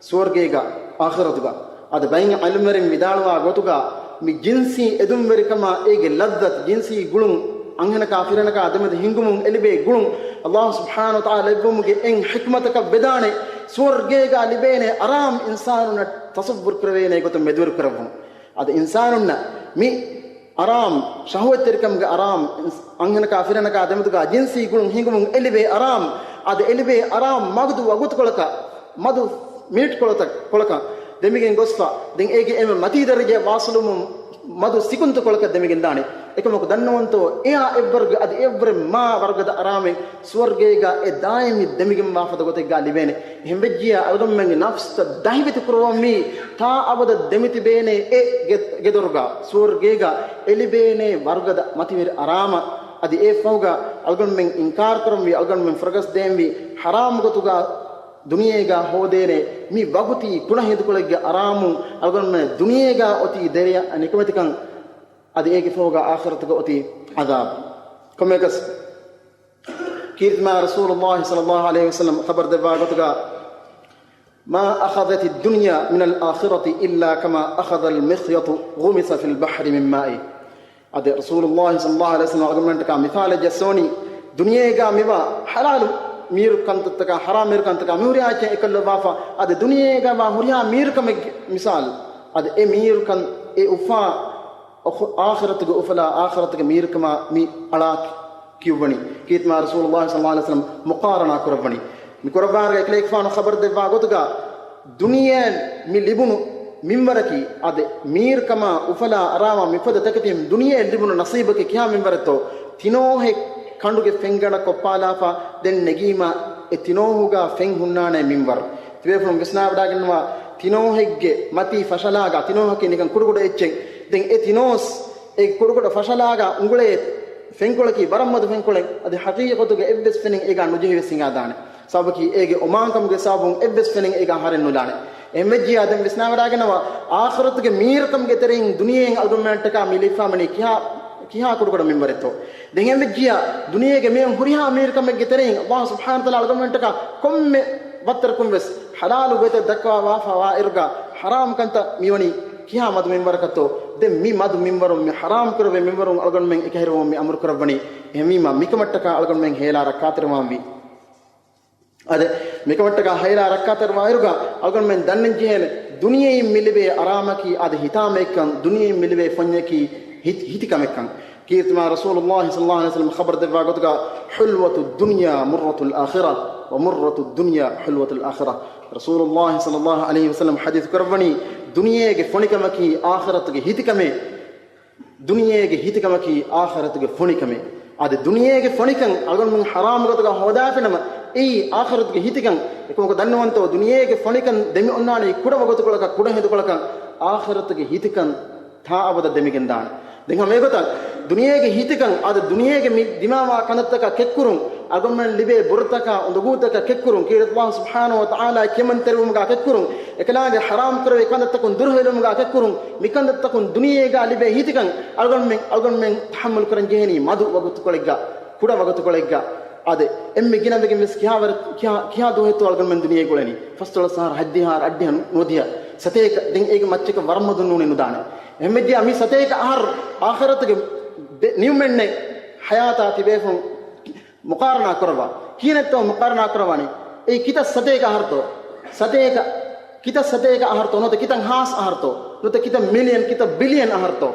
ސުވަރުގޭގަ އާޚިރަތުގަ؟ އަދި ބައެއް ޢިލްމުވެރިން ވިދާޅުވާ ގޮތުގަ މި ޖިންސީ އެދުންވެރިކަމާ އޭގެ ލައްޒަތު، ޖިންސީ ގުޅުން، އަންހެނަކާ ފިރިހެނަކާ ދެމެދު ހިންގުމުން އެ ލިބޭ ގުޅުން، ﷲ ސުބްޙާނަހޫ ވަތަޢާލާ ލެއްވުމުގެ އެއް ޙިކްމަތަކަށް ވެދާނެ ސުވަރުގޭގަ ލިބޭނެ އަރާމް އިންސާނުންނަށް ތަޞައްވުރު ކުރެވޭނެ ގޮތުން މެދުވެރި ކުރެއްވުން. އަދި އިންސާނުންނަށް މި އަރާމް، ޝަހުވަތްތެރިކަމުގެ އަރާމް، އަންހެނަކާ ފިރިހެނަކާ ދެމެދުގަ ޖިންސީ ގުޅުން ހިނގުމުން އެ ލިބޭ އަރާމް، އަދި އެ ލިބޭ އަރާމް މަދު ވަގުތުކޮޅަކަށް، މަދު މިނިޓްކޮޅަކަށް، ކޮޅަކަށް ދެމިގެން ގޮސްފަ، ދެން އޭގެ އެންމެ މަތީ ދަރަޖައަށް ވާސުލުމުން މަދު ސިކުންތުކޮޅަކަށް ދެމިގެން ދާނެ. އެކަމަކު ދަންނަވަންތޯ، އެއާ އެއްވަރުގެ އަދި އެއްވަރެއް މާ ވަރުގަދަ އަރާމެއް ސުވަރުގޭގަ އެ ދާއިމީ ދެމިގެންވާ ފަދަ ގޮތެއްގަ ލިބޭނެ. އެހެންވެއްޖިއްޔާ އަޅުގަނޑުމެންގެ ނަފްސަށް ދަހިވެތި ކުރުވަންވީ ތާ އަބަދަށް ދެމިތިބޭނޭ އެ ގެ-، ގެދޮރުގަ ސުވަރުގޭގަ އެ ލިބޭނޭ ވަރުގަދަ މަތިވެރި އަރާމަށް. އަދި އެ ފަހުގަ އަޅުގަނޑުމެން އިންކާރު ކުރަންވީ، އަޅުގަނޑުމެން ފުރަގަސްދޭންވީ ޙަރާމް ގޮތުގަ ދުނިޔޭގަ ހޯދޭނެ މި ވަގުތީ ކުޑަ ހިނދުކޮޅެއްގެ އަރާމުން އަޅުގަނޑުމެން ދުނިޔޭގަ އޮތީ ދެރަޔަށް ނިކަމެތިކަން އަދި އޭގެ ފަހުގަ އާޚިރަތުގަ އޮތީ ޢަޛާބު. ކޮންމެއަކަސް ކީރިތިމާ ރަސޫލުﷲ ޞައްލަﷲ ޢަލައިހި ވަސައްލަމް ޚަބަރު ދެއްވާ ގޮތުގަ، ما أخذت الدنيا من الآخرة إلا كما أخذ المخيط غمس في البحر من ماء. އަދި ރަސޫލުﷲ ޞައްލަﷲ ޢަލައިހި ވަސައްލަމް އަޅުގަނޑުމެންޓަކާ މިސާލެއް ޖައްސަވަނީ، ދުނިޔޭގަ މިވާ ޙަލާލު މީރު ކަންތައްތަކާ، ޙަރާމް މީރު ކަންތަކާ މި ހުރިހާ އެއްޗެއް އެކަށްލައްވާފަ، އަދި ދުނިޔޭގަ ވާ ހުރިހާ މީރުކަމެއްގެ މިސާލު، އަދި އެ މީރުކަން އެ އުފާ އޮ-، އާޚިރަތުގެ އުފަލާ، އާޚިރަތުގެ މީރުކަމާ މި އަޅާ ކިޔުއްވަނީ. ކީރިތިމާ ރަސޫލުﷲ ޞައްލަﷲ ޢަލައިހި ވަސައްލަމް މުޤާރަނާ ކުރައްވަނީ. މި ކުރައްވާ އެކަލޭގެފާނު ޚަބަރު ދެއްވާ ގޮތުގަ، ދުނިޔެއަށް މި ލިބުނު މިންވަރަކީ، އަދި މީރުކަމާ އުފަލާ އަރާމާ މިފަދަ ތަކެތި ދުނިޔެއަށް ލިބުނު ނަސީބަކީ ކިހާ މިންވަރެއްތޯ؟ ތިނޯހެއް ކަނޑުގެ ފެންގަނޑަށް ކޮށްޕާލާފަ ދެން ނެގީމަ، އެ ތިނޯހުގަ ފެން ހުންނާނެ މިންވަރު. ތިބޭފުޅުން ވިސްނާވަޑައިގަންނަވާ، ތިނޯހެއްގެ މަތީ ފަށަލާގަ، ތިނޯހަކީ ނިކަން ކުޑަކުޑަ އެއްޗެއް. ދެން އެ ތިނޯސް އެ ކުޑަކުޑަ ފަށަލާގަ އުނގުޅޭ ފެންކޮޅަކީ ވަރަށް މަދު ފެންކޮޅެއް. އަދި ޙަޤީޤަތުގަ އެއްވެސް ފެނެއް އޭގަ ނުޖެހިވެސް ހިނގާދާނެ. ސަބަބަކީ އޭގެ އޮމާންކަމުގެ ސަބަބުން އެއްވެސް ފެނެއް އޭގަ ހަރެއް ނުލާނެ. އެހެންވެއްޖިޔާ ދެން ވިސްނާވަޑައިގަންނަވާ، އާޚިރަތުގެ މީރުކަމުގެ ތެރެއިން ދުނިޔެއިން އަޅުގަނޑުމެންޓަކާ މި ލިބިފާވަނީ ކިހާ، ކިހާ ކުޑަކުޑަ މިންވަރެއްތޯ؟ ދެން އެހެންވެއްޖިޔާ ދުނިޔޭގެ މިއޮން ހުރިހާ މީރުކަމެއްގެ ތެރެއިން ﷲ ސުބްޙާނަހޫ ވަތަޢާލާ އަޅުގަނޑުމެންޓަކާ ކޮންމެ ވައްތަރަކުން ވެސް ޙަލާލު ގޮތެއް ދައްކަވާފަ ވާއިރުގަ، ޙަރާމް ކަންތައް މިވަނީ ކިހާ މަދު މިންވަރަކަށްތޯ؟ ދެން މި މަދު މިންވަރުން، މި ޙަރާމް ކުރެވޭ މިންވަރުން އަޅުގަނޑުމެން އެކަހެރިވަމުން މި އަމުރު ކުރައްވަނީ. އެހެންވީމަ މިކަމަށްޓަކާ އަޅުގަނޑުމެން ހޭލާ ރައްކާތެރިވާންވީ. އަދި މިކަމަށްޓަކާ ހޭލާ ރައްކާތެރިވާއިރުގަ އަޅުގަނޑުމެން ދަންނަން ޖެހޭނެ، ދުނިޔެއިން މި ލިބޭ އަރާމަކީ އަދި ހިތާމައެއްކަން، ދުނިޔެއިން މި ލިބޭ ފޮންޏަކީ ހިތް-، ހިތިކަމެއްކަން. ކީރިތިމާ ރަސޫލުﷲ ޞައްލަﷲ ޢަލައިހި ވަސައްލަމް ޚަބަރު ދެއްވާ ގޮތުގަ، حلوة الدنيا مرة الآخرة ومرة الدنيا حلوة الآخرة. ރަސޫލުﷲ ޞައްލަﷲ ޢަލައިހި ވަސައްލަމް ޙަދީޘް ކުރައްވަނީ، ދުނިޔޭގެ ފޮނިކަމަކީ އާޚިރަތުގެ ހިތިކަމޭ، ދުނިޔޭގެ ހިތިކަމަކީ އާޚިރަތުގެ ފޮނިކަމޭ. އަދި ދުނިޔޭގެ ފޮނިކަން އަޅުގަނޑުމެން ޙަރާމް ގޮތުގަ ހޯދާފިނަމަ، އެއީ އާޚިރަތުގެ ހިތިކަން. އެކަމަކު ދަންނަވަންތޯ، ދުނިޔޭގެ ފޮނިކަން ދެމި އޮންނާނީ ކުޑަ ވަގުތުކޮޅަކަށް، ކުޑަ ހިނދުކޮޅަކަށް. އާޚިރަތުގެ ހިތިކަން ތާ އަބަދަށް ދެމިގެންދާނެ. ދެން ހަމަ އެގޮތަށް ދުނިޔޭގެ ހިތިކަން އަދި ދުނިޔޭގެ މި ދިމާވާ ކަންތައްތަކާ ކެއްކުރުން، އަޅުގަނޑުމެން ލިބޭ ބުރަތަކާ އުނދަގޫތަކާ ކެއްކުރުން، ކީރިތި ﷲ ސުބްޙާނަހޫ ވަތަޢާލާ ކިޔަމަންތެރިވުމުގާ ކެއްކުރުން، އެކަލާނގެ ޙަރާމް ކުރެވޭ ކަންތައްތަކުން ދުރުހެލުމުގާ ކެއްކުރުން، މިކަންތައްތަކުން ދުނިޔޭގާ ލިބޭ ހިތިކަން އަޅުގަނޑުމެން، އަޅުގަނޑުމެން ތަޙައްމަލު ކުރަން ޖެހޭނީ މަދު ވަގުތުކޮޅެއްގަ، ކުޑަ ވަގުތުކޮޅެއްގަ. އަދި އެންމެ ގިނަވެގެން ވެސް ކިހާވަރެއް، ކިހާ، ކިހާ ދުވަހެއްތޯ އަޅުގަނޑުމެން ދުނިޔޭ ގުޅެނީ؟ ފަސްދޮޅަސް އަހަރު، ހަތްދިހަ އަހަރު، އަށްޑިހަ ނުވަދިހަ، ސަތޭކަ، ދެން އޭގެ މައްޗަކަށް ވަރަށް މަދުން ނޫނީ ނުދާނެ. އެހެންވެއްޖެޔާ މި ސަތޭކަ އަހަރު އާޚިރަތުގެ ދެ-، ނިމުމެއްނެތް ޙަޔާތާ ތިބޭފުޅުން މުޤާރަނާ ކުރައްވާ. ކިހިނެއްތޯ މުޤާރަނާ ކުރައްވާނީ؟ އެއީ ކިތައް ސަތޭކަ އަހަރުތޯ؟ ސަތޭކަ، ކިތައް ސަތޭކަ އަހަރުތޯ؟ ނުވަތަ ކިތައް ހާސް އަހަރުތޯ؟ ނުވަތަ ކިތައް މިލިޔަން، ކިތައް ބިލިޔަން އަހަރުތޯ؟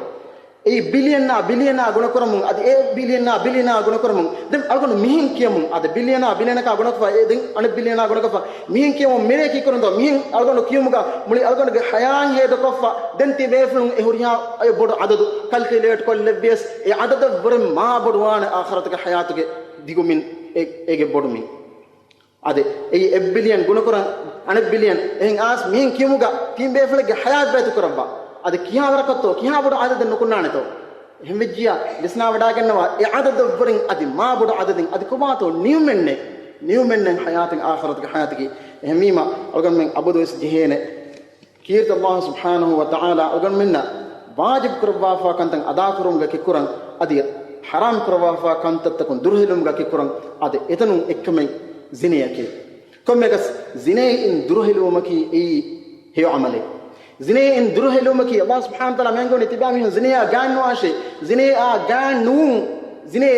އެއީ ބިލިޔަނާ ބިލިޔަނާ ގުނަކުރަމުން، އަދި އެ ބިލިޔަނާ ބިލިޔަނާ ގުނަކުރަމުން. ދެން އަޅުގަނޑު މިހެން ކިޔަމުން، އަދި ބިލިޔަނާ ބިލިޔަނަކާ ގުނަކޮށްފަ، އެ ދެން އަނެއް ބިލިޔަނާ ގުނަކޮށްފަ، މިހެން ކިޔަމުން މިރޭ ކީކުރަންތޯ؟ މިހެން އަޅުގަނޑު ކިޔުމުގަ މުޅި އަޅުގަނޑުގެ ޙަޔާތް ހޭދަކޮށްފަ، ދެން ތި ބޭފުޅުން އެ ހުރިހާ އެ ބޮޑު އަދަދު ކަލްކިއުލޭޓް ކޮށްލެއްވިޔަސް، އެ އަދަދަށްވުރެ މާ ބޮޑުވާނެ އާޚިރަތުގެ ޙަޔާތުގެ ދިގުމިން އެ-، އޭގެ ބޮޑުމިން. އަދި އެއީ އެއް ބިލިޔަން ގުނަކުރަން އަނެއް ބިލިޔަން. އެހެން އާސް މިހެން ކިޔުމުގަ ތިން ބޭފުޅެއްގެ ޙަޔާތް ބައިތު ކުރައްވާ. އަދި ކިހާވަރަކަށްތޯ، ކިހާ ބޮޑު އަދަދެއް ނުކުންނާނެތޯ؟ އެހެންވެއްޖިޔާ ވިސްނާވަޑައިގަންނަވާ، އެ އަދަދަށްވުރެން އަދި މާ ބޮޑު އަދަދެއް އަދި ކޮބާތޯ ނިމުމެއްނެތް، ނިމުމެއްނެތް ޙަޔާތެއް އާޚިރަތުގެ ޙަޔާތަކީ. އެހެންވީމަ އަޅުގަނޑުމެން އަބަދުވެސް ޖެހޭނެ ކީރިތި ﷲ ސުބްޙާނަހޫ ވަތަޢާލާ އަޅުގަނޑުމެންނަށް ވާޖިބު ކުރައްވާފާ ކަންތައް އަދާކުރުމުގަ ކެއްކުރަން، އަދި ޙަރާމް ކުރައްވާފާ ކަންތައްތަކުން ދުރުހެލުމުގަ ކެއްކުރަން، އަދި އެތަނުން އެއްކަމެއް ޒިނޭއަކީ. ކޮންމެއަކަސް ޒިނޭއިން ދުރުހެލުވުމަކީ އެއީ ހެޔޮ ޢަމަލެއް. ޒިނޭއިން ދުރުހެލުވުމަކީ ﷲ ސުބްޙާނަހޫ ވަތަޢާލާ މިއަންގަވަނީ ތިބާމީހުން ޒިނޭއާ ގާތްނުވާށޭ، ޒިނޭއާ ގާތްނުވުން، ޒިނޭ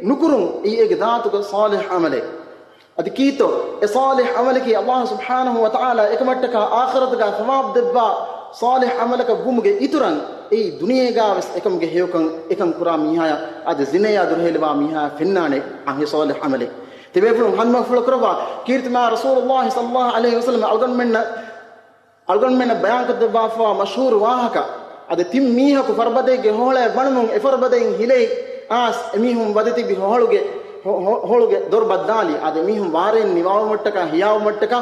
ނުކުރުން އެއީ އޭގެ ޛާތުގަ ޞާލިޙް ޢަމަލެއް. އަދި ކީއްތޯ އެ ޞާލިޙް ޢަމަލަކީ ﷲ ސުބްޙާނަހޫ ވަތަޢާލާ އެކަމަށްޓަކާ އާޚިރަތުގަ ޘަވާބު ދެއްވާ ޞާލިޙް ޢަމަލަކަށް ވުމުގެ އިތުރަށް އެއީ ދުނިޔޭގަ ވެސް އެކަމުގެ ހެޔޮކަން އެކަން ކުރާ މީހާޔަށް އަދި ޒިނޭއާ ދުރުހެލިވާ މީހާޔަށް ފެންނާނެ އެ ޞާލިޙް ޢަމަލެއް. ތިބޭފުޅުން ހަނދުމަފުޅު ކުރައްވާ ކީރިތިމާ ރަސޫލުﷲ ޞައްލަﷲ ޢަލައިހި ވަސައްލަމަ އަޅުގަނޑުމެންނަށް އަޅުގަނޑުމެންނަށް ބަޔާންކޮށްދެއްވާފަވާ މަޝްހޫރު ވާހަކަ، އަދި ތިން މީހަކު ފަރުބަދައެއްގެ ހޮހޮޅައަށް ވަނުމުން އެ ފަރުބަދައިން ހިލައި އާސް އެމީހުން ވަދެތިބި ހޮހޮޅުގެ، ހޮ-، ހޮ-، ހޮޅުގެ ދޮރު ބައްދާލި. އަދި އެމީހުން ވާރޭން ނިވާވުމަށްޓަކާ ހިޔާވުމަށްޓަކާ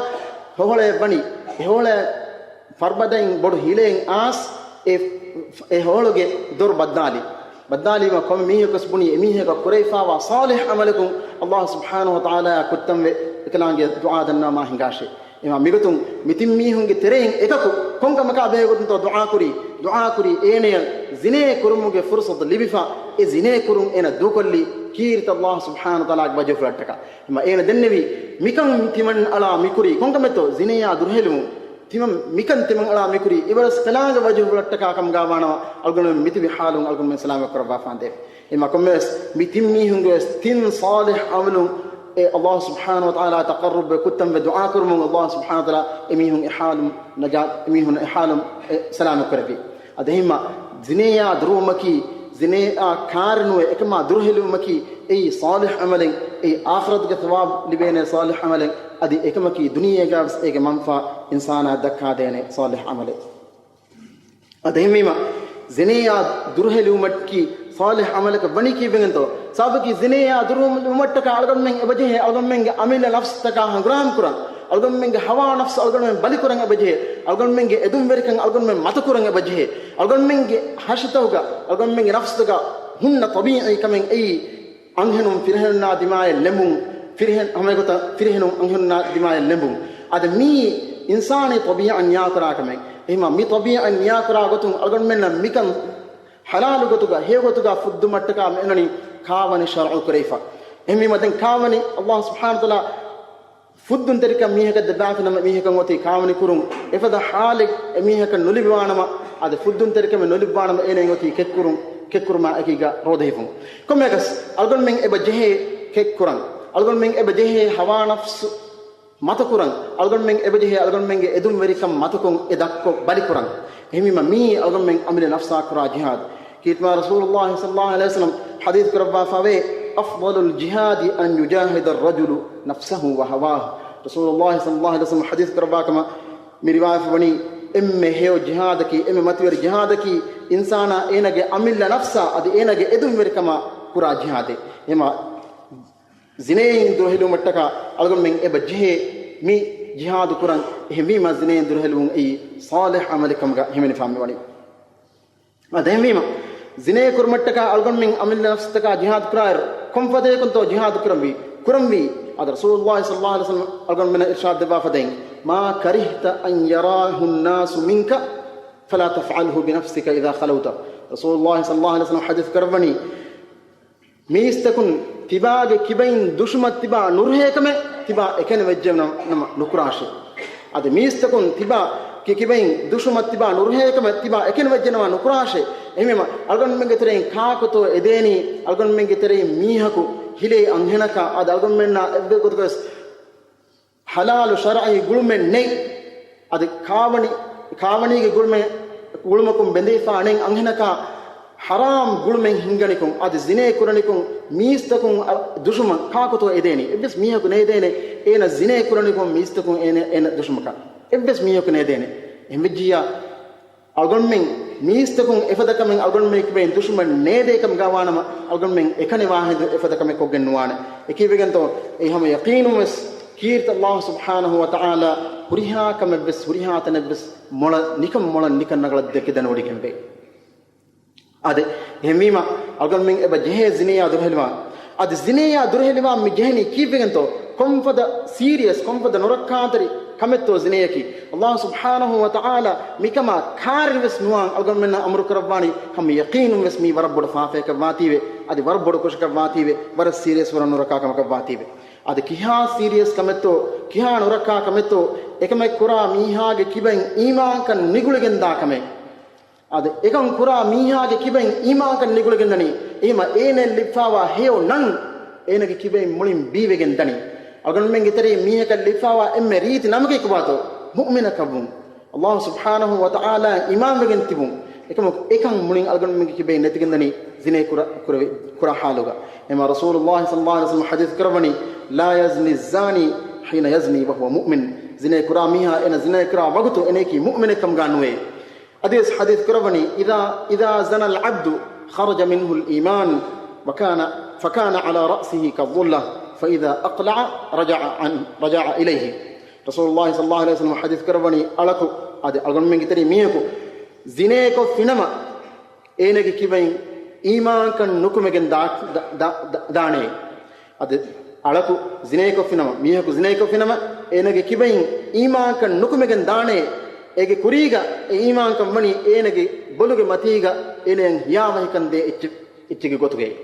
ހޮހޮޅައަށް ވަނީ. އެ ހޮހޮޅައަށް ފަރުބަދައިން ބޮޑު ހިލައެއް އާސް އެ، އެ ހޮހޮޅުގެ ދޮރު ބައްދާލި. ބައްދާލީމަ ކޮންމެ މީހަކުވެސް ބުނީ އެމީހަކަށް ކުރެވިފާވާ ޞާލިޙް ޢަމަލަކުން ﷲ ސުބްޙާނަހޫ ވަތަޢާލާއާ ކުއްތަންވެ އެކަލާނގެ ދުޢާ ދަންނަވަމާ ހިނގާށޭ. އެމާ މިގޮތުން މި ތިން މީހުންގެ ތެރެއިން އެކަކު ކޮންކަމަކާ ބެހޭގޮތުންތޯ ދުޢާކުރީ؟ ދުޢާކުރީ އޭނަޔަށް ޒިނޭ ކުރުމުގެ ފުރުސަތު ލިބިފަ، އެ ޒިނޭ ކުރުން އޭނަ ދޫކޮށްލީ ކީރިތި އައްލާހު ސުބްޙާނަހު ވަތަޢާލާގެ ވަޖުހުފުޅަށްޓަކާ. އެމަ އޭނަ ދެންނެވީ، މިކަން ތިމަން އަޅާ މިކުރީ ކޮންކަމެއްތޯ؟ ޒިނޭއާ ދުރުހެލިވުން. ތިމަން މިކަން ތިމަން އަޅާ މިކުރީ އިބަރަސް ފެލާގެ ވަޖުހުފުޅަށްޓަކާ ކަމުގާ ވާނަމަ، އަޅުގަނޑުމެން މިތިބި ޙާލުން އަޅުގަނޑުމެން ސަލާމަތް ކުރައްވާފާނދޭ. އެމަ ކޮންމެވެސް މި ތިން މީހުންގެ ވެސް ތިން ޞާލިޙް ޢަމަލުން އެ އައްލާހު ސުބްޙާނަހު ވަތަޢާލާ ތަޤައްރަބުވެ ކުއްތަންވެ ދުޢާ ކުރުމުން އައްލާހު ސުބްޙާނަހު ވަތަޢާލާ އެމީހުން އެ ޙާލުން ނަޖާ، އެމީހުން އެ ޙާލުން އެ ސަލާމަތް ކުރެއްވި. އަދި އެހެންމަ ޒިނޭއާ ދުރުވުމަކީ، ޒިނޭއާ ކާރިނުވެ އެކަމާ ދުރުހެލިވުމަކީ އެއީ ޞާލިޙް ޢަމަލެއް، އެއީ އާޚިރަތުގެ ޘަވާބު ލިބޭނެ ޞާލިޙް ޢަމަލެއް، އަދި އެކަމަކީ ދުނިޔޭގަވެސް އޭގެ މަންފާ އިންސާނާ ދައްކާދޭނެ ޞާލިޙް ޢަމަލެއް. އަދި އެހެންވީމަ، ޒިނޭއާ ދުރުހެލިވުމަކީ ޞާލިޙް ޢަމަލަކަށް ވަނީ ކީއްވެގެންތޯ؟ ސަބަބަކީ ޒިނޭއާ ދުރުވުމަށްޓަކާ އަޅުގަނޑުމެން އެބަޖެހޭ އަޅުގަނޑުމެންގެ އަމިއްލަ ނަފްސުތަކާ ހަނގުރާމަ ކުރަން، އަޅުގަނޑުމެންގެ ހަވާ ނަފްސު އަޅުގަނޑުމެން ބަލިކުރަން އެބަޖެހޭ، އަޅުގަނޑުމެންގެ އެދުންވެރިކަން އަޅުގަނޑުމެން މަތަކުރަން އެބަޖެހޭ، އަޅުގަނޑުމެންގެ ހަށިތަކުގަ އަޅުގަނޑުމެންގެ ނަފްސުތަކަށް ހުންނަ ޠަބީޢީ ކަމެއް އެއީ، އަންހެނުން ފިރިހެނުންނާ ދިމާއަށް ލެނބުން، ފިރިހެން، ހަމައެގޮތަށް ފިރިހެނުން އަންހެނުންނާ ދިމާއަށް ލެނބުން. އަދި މީ އިންސާނީ ޠަބީޢަތް ނިޔާކުރާ ކަމެއް. އެހެންމަ މި ޠަބީޢަތް ނިޔާކުރާ ގޮތުން އަޅުގަނޑުމެންނަށް މިކަން ޙަލާލު ގޮތުގަ، ހެޔޮ ގޮތުގަ ފުއްދުމަށްޓަކާ މިއޮންނަނީ ކާވަނި ޝަރުޢު ކުރެވިފަ. އެހެންވީމަ ދެން ކާވަނި އައްލާހު ސުބްޙާނަހު ވަތަޢާލާ ފުއްދުންތެރިކަން މީހަކަށް ދެއްވާފިނަމަ، މީހަކަށް އޮތީ ކާވަނި ކުރުން. އެފަދަ ޙާލެއް އެމީހަކަށް ނުލިބިވާނަމަ، އަދި ފުއްދުންތެރިކަމެއް ނުލިބިވާނަމަ، އޭނައަށް އޮތީ ކެއްކުރުން، ކެއްކުރުމާ އެކީގަ ރޯދަހިފުން. ކޮންމެއަކަސް، އަޅުގަނޑުމެން އެބަ ޖެހޭ ކެއްކުރަން. އަޅުގަނޑުމެން އެބަ ޖެހޭ ހަވާ ނަފްސު މަތަކުރަން. އަޅުގަނޑުމެން އެބަ ޖެހޭ އަޅުގަނޑުމެންގެ އެދުންވެރިކަން މަތަކުން އެ ދަށްކޮށް ބަލިކުރަން. އެހެންވީމަ މީ އަޅުގަނޑުމެން އަމިއްލަ ނަފްސާ ކުރާ ޖިހާދު. ކީރިތިމާ ރަސޫލުﷲ ޞައްލަﷲ ޢަލައިހި ވަސައްލަމް ޙަދީޘް ކުރައްވާފަވޭ، أفضل الجهاد أن يجاهد الرجل نفسه وهواه. ރަސޫލުﷲ ޞައްލަﷲ ޢަލައިހި ވަސައްލަމް ޙަދީޘް ކުރައްވާ ކަމަށް މި ރިވާޔަތް ވަނީ، އެންމެ ހެޔޮ ޖިހާދަކީ، އެންމެ މަތިވެރި ޖިހާދަކީ، އިންސާނާ އޭނަގެ އަމިއްލަ ނަފްސާ އަދި އޭނަގެ އެދުންވެރިކަމާ ކުރާ ޖިހާދެއް. އެހެންމަ ޒިނޭއިން ދުރުހެލުމަށްޓަކާ އަޅުގަނޑުމެން އެބަ ޖެހޭ މި ޖިހާދު ކުރަން. އެހެންވީމަ ޒިނޭއިން ދުރުހެލުވުން އެއީ ޞާލިޙް ޢަމަލެއް ކަމުގަ ހިމެނިފާ މިވަނީ. އަދި އެހެންވީމަ، ޒިނޭ ކުރުމަށްޓަކާ އަޅުގަނޑުމެން އަމިއްލަ ނަފްސުތަކާ ޖިހާދު ކުރާއިރު، ކޮންފަދައަކުންތޯ ޖިހާދު ކުރަންވީ؟ ކުރަންވީ. އަދި ރަސޫލުﷲ ޞައްލަﷲ ޢަލައިހި ވަސައްލަމް އަޅުގަނޑުމެންނަށް އިރްޝާދު ދެއްވާ ފަދައިން، ما كرهت أن يراه الناس منك فلا تفعله بنفسك إذا خلوت. ރަސޫލުﷲ ޞައްލަﷲ ޢަލައިހި ވަސައްލަމް ޙަދީޘް ކުރައްވަނީ، މީސްތަކުން ތިބާގެ ކިބައިން ދުށުމަށް ތިބާ ނުރުހޭ ކަމެއް ތިބާ އެކަނި ވެއްޖެ ނަ-، ނަމަ ނުކުރާށޭ. އަދި މީސްތަކުން ތިބާ ކި-، ކިބައިން ދުށުމަށް ތިބާ ނުރުހޭ ކަމެއް ތިބާ އެކަނި ވެއްޖެ ނަމަ ނުކުރާށޭ. އެހެންވީމަ، އަޅުގަނޑުމެންގެ ތެރެއިން ކާކުތޯ އެދޭނީ؟ އަޅުގަނޑުމެންގެ ތެރެއިން މީހަކު ހިލޭ އަންހެނަކާ އަދި އަޅުގަނޑުމެންނާ އެއްވެ ގޮތަކަށް ވެސް ޙަލާލު ޝަރުޢީ ގުޅުމެއް ނެތް. އަދި ކާވަނި، ކާވަނީގެ ގުޅުމެއް، ގުޅުމަކުން ބެނދެފާ ނެތް އަންހެނަކާ ޙަރާމް ގުޅުމެއް ހިންގަނިކުން، އަދި ޒިނޭ ކުރަނިކުން މީސްތަކުން އަ-، ދުށުމަށް ކާކުތޯ އެދޭނީ؟ އެއްވެސް މީހަކު ނޭދޭނެ އޭނަ ޒިނޭ ކުރަނިކުން މީސްތަކުން އޭނަ، އޭނަ ދުށުމަކަށް. އެއްވެސް މީހަކު ނޭދޭނެ. އެހެންވެއްޖިއްޔާ، އަޅުގަނޑުމެން މީސްތަކުން އެފަދަ ކަމެއް އަޅުގަނޑުމެން ކިބައިން ދުށުމަށް ނޭދޭ ކަމުގަ ވާނަމަ، އަޅުގަނޑުމެން އެކަނި ވާހިނދު އެފަދަ ކަމެއް ކޮށްގެން ނުވާނެ. އެކީވެގެންތޯ، އެ ހަމަ ޔަޤީނުން ވެސް ކީރިތި އައްލާހު ސުބްޙާނަހު ވަ ތަޢާލާ ހުރިހާ ކަމެއް ވެސް، ހުރިހާ ތަނެއް ވެސް މޮޅަށް، ނިކަން މޮޅަށް ނިކަން ރަނގަޅަށް ދެކި ދަން ވޮޑިގެންވޭ. އާދެ، އެހެންވީމަ، އަޅުގަނޑުމެން އެބަ ޖެހޭ ޒިނޭއާ ދުރުހެލިވާން. އަދި ޒިނޭއާ ދުރުހެލިވާން މި ޖެހެނީ ކީއްވެގެންތޯ؟ ކޮންފަދަ ސީރިއަސް، ކޮންފަދަ ނުރައްކާތެރި ކަމެއްތޯ ޒިނޭއަކީ؟ އައްލާހު ސުބްޙާނަހު ވަ ތަޢާލާ މިކަމާ ކާރިން ވެސް ނުވާން އަޅުގަނޑުމެންނަށް އަމުރު ކުރައްވާނީ، ހަމަ ޔަޤީނުން ވެސް މީ ވަރަށް ބޮޑު ފާފައަކަށް ވާތީވެ، އަދި ވަރަށް ބޮޑު ކުށަކަށް ވާތީވެ، ވަރަށް ސީރިއަސް ވަރަށް ނުރައްކާ ކަމަކަށް ވާތީވެ. އަދި ކިހާ ސީރިއަސް ކަމެއްތޯ، ކިހާ ނުރައްކާ ކަމެއްތޯ، އެކަމެއް ކުރާ މީހާގެ ކިބައިން އީމާންކަން ނިގުޅިގެންދާ ކަމެއް. އަދި އެކަން ކުރާ މީހާގެ ކިބައިން އީމާންކަން ނިގުޅިގެން ދަނީ. އެހެމަ އޭނައަށް ލިބިފާވާ ހެޔޮ ނަން އޭނަގެ ކިބައިން މުޅިން ބީވެގެން ދަނީ. އަޅުގަނޑުމެންގެ ތެރެއިން މީހަކަށް ލިބިފާވާ އެންމެ ރީތި ނަމަކީ ކޮބާތޯ؟ މުއުމިނަކަށްވުން. އައްލާހު ސުބްޙާނަހު ވަ ތަޢާލާއަށް އީމާންވެގެން ތިބުން. އެކަމަކު އެކަން މުޅިން އަޅުގަނޑުމެންގެ ކިބައިން ނެތިގެން ދަނީ ޒިނޭ ކުރާ، ކުރެވި، ކުރާ ޙާލުގަ. އެހެމަ ރަސޫލުﷲ ޞައްލަﷲ ޢަލައިހި ވަސައްލަމް ޙަދީޘް ކުރައްވަނީ، لا يزني الزاني حين يزني وهو مؤمن. ޒިނޭ ކުރާ މީހާ އޭނަ ޒިނޭ ކުރާ ވަގުތު އޭނައަކީ މުއުމިނެއް ކަމުގަ ނުވޭ. އަދިވެސް ޙަދީޘް ކުރައްވަނީ، إذا، إذا زنى العبد خرج منه الإيمان وكان، فكان على رأسه كالظلة فإذا أقلع رجع عن، رجع إليه. ރަސޫލުﷲ ޞައްލަﷲ ޢަލައިހި ވަސައްލަމް ޙަދީޘް ކުރައްވަނީ، އަޅަކު އަދި އަޅުގަނޑުމެންގެ ތެރެއިން މީހަކު ޒިނޭކޮށްފިނަމަ، އޭނަގެ ކިބައިން އީމާންކަން ނުކުމެގެން ދާ، ދާ، ދާ، ދާނެ. އަދި އަޅަކު ޒިނޭކޮށްފިނަމަ، މީހަކު ޒިނޭކޮށްފިނަމަ، އޭނަގެ ކިބައިން އީމާންކަން ނުކުމެގެން ދާނެ. އޭގެ ކުރީގަ އެ އީމާންކަން ވަނީ އޭނަގެ ބޮލުގެ މަތީގަ އޭނައަށް ހިޔާވަހިކަން ދޭ އެއްޗެއް، އެއްޗެއްގެ ގޮތުގައި.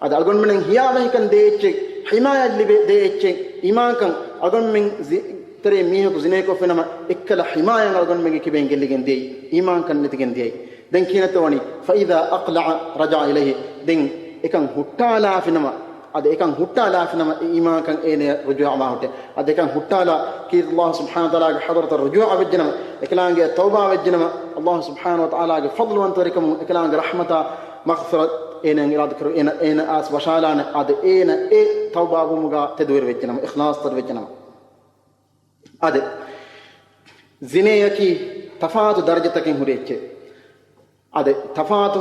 އަދި އަޅުގަނޑުމެން ހިޔާވަހިކަން ދޭ އެއްޗެއް، ހިމާޔަތް ލިބޭ ދޭ އެއްޗެއް، އީމާންކަން. އަޅުގަނޑުމެން ޒި-، ތެރޭ މީހަކު ޒިނޭކޮށްފިނަމަ އެއްކަލަ ހިމާޔަތް އަޅުގަނޑުމެންގެ ކިބައިން ގެއްލިގެން ދިޔައީ، އީމާންކަން ނެތިގެން ދިޔައީ. ދެން ކިހިނެއްތޯ ވަނީ؟ فإذا أقلع رجع إليه. ދެން އެކަން ހުއްޓާލާފިނަމަ، އަދި އެކަން ހުއްޓާލާފިނަމަ އެ އީމާންކަން އޭނަޔަށް ރުޖޫޢަވާ ހުއްޓޭ. އަދި އެކަން ހުއްޓާލާ ކީރިތި ﷲ ސުބްޙާނަހޫ ވަތަޢާލާގެ ޙަޟްރަތަށް ރުޖޫޢަ ވެއްޖެނަމަ، އެކަލާނގެ ތައުބާ ވެއްޖެނަމަ، ﷲ ސުބްޙާނަހޫ ވަތަޢާލާގެ ފަޟްލުވަންތަވެރިކަމުން އެކަލާނގެ ރަޙްމަތާ މަޣްފިރަތް އޭނަ އިރާދަކުރު، އޭނަ، އޭނަ އާސް ވަށާލާނެ. އަދި އޭނަ އެ ތައުބާވުމުގަ ތެދުވެރި ވެއްޖެނަމަ، އިޚްލާޞްތެރި ވެއްޖެނަމަ. އަދި ޒިނޭއަކީ ތަފާތު ދަރަޖަތަކެއް ހުރި އެއްޗެއް. އަދި ތަފާތު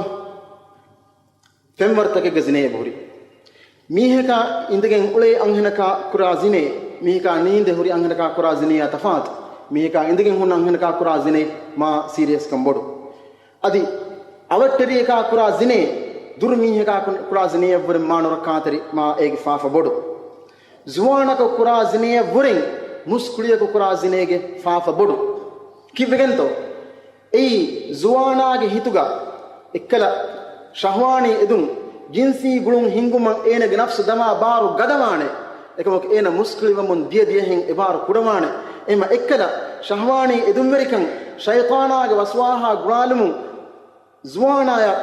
ފެންވަރުތަކެއްގަ ޒިނޭ އެބަހުރި. މީހަކާ އިނދެގެން އުޅޭ އަންހެނަކާ ކުރާ ޒިނޭ، މީހަކާ ނީނދެ ހުރި އަންހެނަކާ ކުރާ ޒިނޭއާ ތަފާތު. މީހަކާ އިނދެގެން ހުންނަ އަންހެނަކާ ކުރާ ޒިނޭ މާ ސީރިއަސްކަން ބޮޑު. އަދި އަވަށްޓެރިޔަކާ ކުރާ ޒިނޭ، ދުރު މީހަކާ ކު-، ކުރާ ޒިނޭއަށްވުރެ މާ ނުރައްކާތެރި، މާ އޭގެ ފާފަ ބޮޑު. ޒުވާނަކު ކުރާ ޒިނޭއަށްވުރެ މުސްކުޅިޔަކު ކުރާ ޒިނޭގެ ފާފަ ބޮޑު. ކީއްވެގެންތޯ؟ އެއީ ޒުވާނާގެ ހިތުގަ އެއްކަލަ ޝަހްވާނީ އެދުން، ޖިންސީ ގުޅުން ހިންގުމަށް އޭނަގެ ނަފްސު ދަމާ ބާރު ގަދަވާނެ. އެކަމަކު އޭނަ މުސްކުޅިވަމުން ދިޔަ ދިޔަހެން އެބާރު ކުޑަވާނެ. އެހެންމަ އެއްކަލަ ޝަހްވާނީ އެދުންވެރިކަން، ޝައިޠާނާގެ ވަސްވާހާ ގުޅާލުމުން، ޒުވާނާޔަށް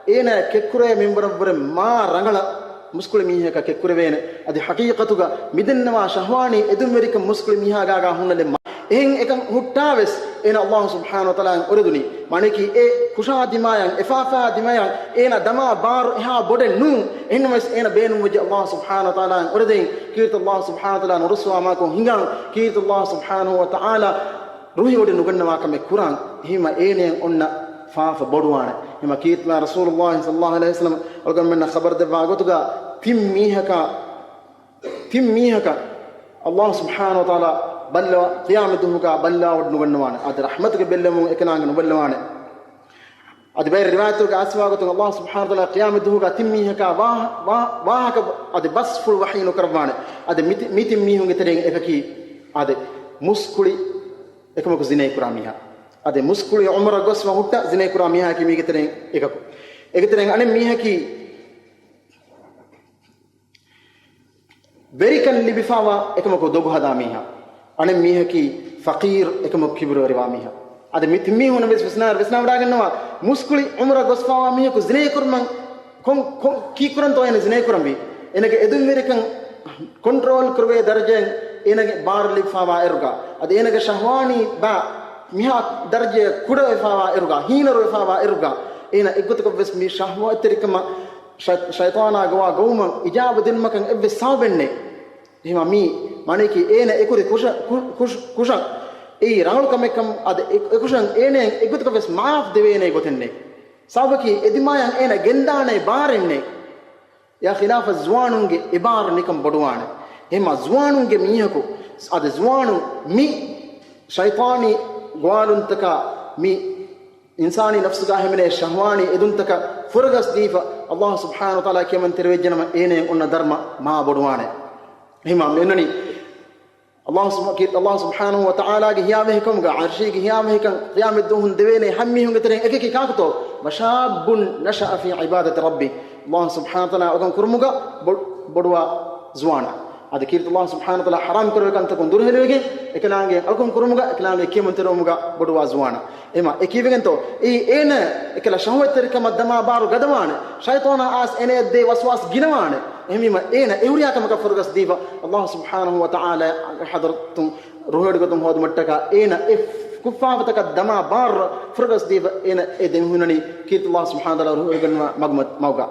އޭނާ ކެއްކުރޭ މިންވަރަށްވުރެ މާ ރަނގަޅަށް މުސްކުޅި މީހަކަށް ކެއްކުރެވޭނެ. އަދި ޙަޤީޤަތުގަ މިދެންނަވާ ޝަހްވާނީ އެދުންވެރިކަން މުސްކުޅި މީހާގާގާ ހުންނަލެއް މާ. އެހެން އެކަން ހުއްޓާވެސް އޭނަ ﷲ ސުބްޙާނަހޫ ވަތަޢާލާއަށް އުރެދުނީ. މާނައަކީ އެ ކުށާ ދިމާޔަށް، އެ ފާފާ ދިމާޔަށް އޭނަ ދަމާ ބާރު އެހާ ބޮޑެއް ނޫން. އެހެންނަމަވެސް އޭނަ ބޭނުންވެއްޖެ ﷲ ސުބްޙާނަހޫ ވަތަޢާލާއަށް އުރެދެން، ކީރިތި ﷲ ސުބްޙާނަހޫ ވަތަޢާލާ ނުރުއްސުވާ މާކޮށް ހިނގަން، ކީރިތި ﷲ ސުބްޙާނަހޫ ވަތަޢާލާ ރުހިވޮޑި ނުގަންނަވާ ކަމެއް ކުރަން. އެހެންމަ އޭނައަށް އޮންނަ ފާފަ ބޮޑުވާނެ. އެހެންމަ ކީރިތި ރަސޫލުﷲ ޞައްލަﷲ ޢަލައިހި ވަސައްލަމަ އަޅުގަނޑުމެންނަށް ޚަބަރު ދެއްވާ ގޮތުގަ ތިން މީހަކާ، ތިން މީހަކަށް ﷲ ސުބްޙާނަހޫ ވަތަޢާލާ ބައްލަވާ، ޤިޔާމަތް ދުވަހުގަ ބައްލަވާވޮޑި ނުގަންނަވާނެ. އަދި ރަޙްމަތުގެ ބެއްލެވުމުން އެކަލާނގެ ނުބައްލަވާނެ. އަދި ބައެއް ރިވާޔަތުގެ އަސްވާގޮތުން ﷲ ސުބްޙާނަހޫ ވަތަޢާލާ ޤިޔާމަތް ދުވަހުގަ ތިން މީހަކާ ވާ-، ވާ-، ވާހަކަ އަދި ބަސްފުޅު ވަޙީ ނުކުރައްވާނެ. އަދި މިތި-، މި ތިން މީހުންގެ ތެރެއިން އެކަކީ އަދި މުސްކުޅި އެކަމަކު ޒިނޭ ކުރާ މީހާ. އަދި މުސްކުޅި ޢުމުރަށް ގޮސްފަ ހުއްޓަ ޒިނޭ ކުރާ މީހާއަކީ މީގެ ތެރެއިން އެކަކު. އޭގެ ތެރެއިން އަނެއް މީހަކީ ވެރިކަން ލިބިފާވާ އެކަމަކު ދޮގު ހަދާ މީހާ. އަނެއް މީހަކީ ފަޤީރު އެކަމަކު ކިބުރުވެރިވާ މީހާ. އަދި މި ތިން މީހުން ވެސް ވިސްނާ-، ވިސްނާވަޑައިގަންނަވާ، މުސްކުޅި ޢުމުރަށް ގޮސްފާވާ މީހަކު ޒިނޭ ކުރުމަށް ކޮން، ކޮން، ކީއްކުރަންތޯ އޭނަ ޒިނޭ ކުރަންވީ؟ އޭނަގެ އެދުންވެރިކަން ކޮންޓްރޯލް ކުރެވޭ ދަރަޖައިން އޭނަގެ ބާރު ލިބިފާވާ އިރުގަ، އަދި އޭނަގެ ޝަހްވާނީ ބާ މިހާ ދަރަޖައަށް ކުޑަވެފާވާ އިރުގަ، ހީނަރުވެފާވާ އިރުގަ، އޭނަ އެއްގޮތަކަށްވެސް މި ޝަހްވަތްތެރިކަމަށް ޝަ-، ޝައިޠާނާ ގޮވާ ގޮވުމަށް އިޖާބަ ދިނުމަކަށް އެއްވެސް ސަބަބެއްނެތް. އެހެންމަ މީ މާނައަކީ އޭނަ އެކުރި ކުށަ-، ކު-، ކުށް-، ކުށަށް އެއީ ރަނގަޅު ކަމެއްކަމަށް އަދި އެ-، އެކުށަށް އޭނައަށް އެއްގޮތަކަށްވެސް މާފް ދެވޭނެ ގޮތެއްނެތް. ސަބަބަކީ އެދިމާޔަށް އޭނަ ގެންދާނެ ބާރެއްނެތް. އެއާ ޚިލާފަށް ޒުވާނުންގެ އެބާރު ނިކަން ބޮޑުވާނެ. އެހެންމަ ޒުވާނުންގެ މީހަކު، އަދި ޒުވާނު މި ޝައިޠާނީ ގޮވާލުންތަކާ މި އިންސާނީ ނަފްސުގާ ހިމެނޭ ޝަހްވާނީ އެދުންތަކަށް ފުރަގަސް ދީފަ، ﷲ ސުބްޙާނަހޫ ވަތަޢާލާ ކިޔަމަންތެރިވެއްޖެނަމަ އޭނައަށް އޮންނަ ދަރުމަ މާ ބޮޑުވާނެ. އެހެންމަ މި އޮންނަނީ ﷲ ސުބް-، ކީރިތި ﷲ ސުބްޙާނަހޫ ވަތަޢާލާގެ ހިޔާވަހިކަމުގަ، ޢަރްޝީގެ ހިޔާވަހިކަން ޤިޔާމަތްދުވަހުން ދެވޭނެ ހަމަ މީހުންގެ ތެރެއިން އެކަކީ ކާކުތޯ؟ وشاب نشأ في عبادة ربه. ﷲ ސުބްޙާނަހޫ ވަތަޢާލާ އަޅުކަން ކުރުމުގަ ބޮ-، ބޮޑުވާ ޒުވާނާ. އަދި ކީރިތި ﷲ ސުބްޙާނަހޫ ވަތަޢާލާ ޙަރާމް ކުރެވޭ ކަންތަކުން ދުރުހެލިވެގެން، އެކަލާނގެ އަޅުކަން ކުރުމުގަ، އެކަލާނގެ ކިޔަމަންތެރިވުމުގަ ބޮޑުވާ ޒުވާނާ. އެހެންމަ އެ ކީއްވެގެންތޯ؟ އެއީ އޭނަ އެކަލަ ޝަހްވަތްތެރިކަމަށް ދަމާ ބާރު ގަދަވާނެ. ޝައިޠާނާ އާސް އޭނަޔަށް ދޭ ވަސްވާސް ގިނަވާނެ. އެހެންވީމަ އޭނަ އެ ހުރިހާ ކަމަކަށް ފުރަގަސް ދީފަ، ﷲ ސުބްޙާނަހޫ ވަތަޢާލާ ޙަޟްރަތުން ރުހިވޮޑިގަތުން ހޯދުމަށްޓަކާ އޭނަ އެ ކުށްފާފަތަކަށް ދަމާ ބާރު ފުރަގަސް ދީފަ، އޭނަ އެ ދެމިހުންނަނީ ކީރިތި ﷲ ސުބްޙާނަހޫ ވަތަޢާލާ ރުހިވޮޑިގަންނަވާ މަގު-، މަ-، މަގުގަ.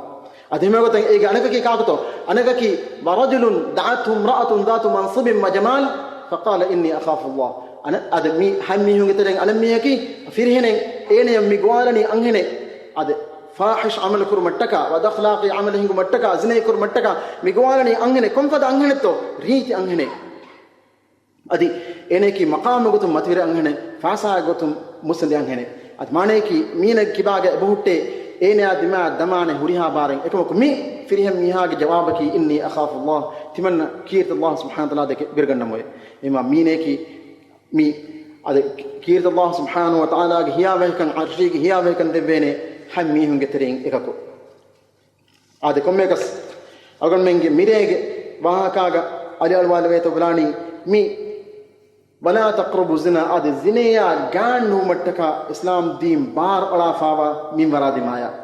އަދި ހަމަ ގޮތަށް އޭގެ އަނެކަކީ ކާކުތޯ؟ އަނެކަކީ، ورجل دعته امرأة ذات منصب وجمال فقال إني أخاف الله. އަނެ-، އަދި މި ހަމަ މީހުންގެ ތެރެއިން އަނެއް މީހަކީ ފިރިހެނެއް، އޭނަޔަށް މި ގޮވާލަނީ އަންހެނެއް. އަދި ފާޙިޝް ޢަމަލު ކުރުމަށްޓަކާ، ބަދްއަޚްލާޤީ ޢަމަލު ހިނގުމަށްޓަކާ، ޒިނޭ ކުރުމަށްޓަކާ މި ގޮވާލަނީ އަންހެނެއް. ކޮންފަދަ އަންހެނެއްތޯ؟ ރީތި އަންހެނެއް. އަދި އޭނައަކީ މަޤާމުގެ ގޮތުން މަތިވެރި އަންހެނެއް، ފައިސާގެ ގޮތުން މުއްސަނދި އަންހެނެއް. އަދި މާނައަކީ މީނަގެ ކިބާގަ އެބަހުއްޓޭ އޭނަޔާ ދިމާއަށް ދަމާނެ ހުރިހާ ބާރެއް. އެކަމަކު މި ފިރިހެން މީހާގެ ޖަވާބަކީ إني أخاف الله، ތިމަންނަ ކީރިތި ﷲ ސުބްޙާނަހޫ ވަތަޢާލާ ދެކެ ބިރުގަންނަމުވެ. އެހެންވީމަ މީނައަކީ މި އަދި ކީރިތި ﷲ ސުބްޙާނަހޫ ވަތަޢާލާގެ ހިޔާވަހިކަން، ޢަރްޝީގެ ހިޔާވަހިކަން ދެއްވޭނެ ހަމަ މީހުންގެ ތެރެއިން އެކަކު. އާދެ، ކޮންމެއަކަސް އަޅުގަނޑުމެންގެ މިރޭގެ ވާހަކާގަ އަލިއަޅުވާލެވޭތޯ ބަލާނީ މި "ولا تقربوا الزنا" އާދެ، ޒިނޭއާ ގާތް ނުވުމަށްޓަކާ އިސްލާމް ދީން ބާރު އަޅާފާވާ މިންވަރާ ދިމާޔަށް.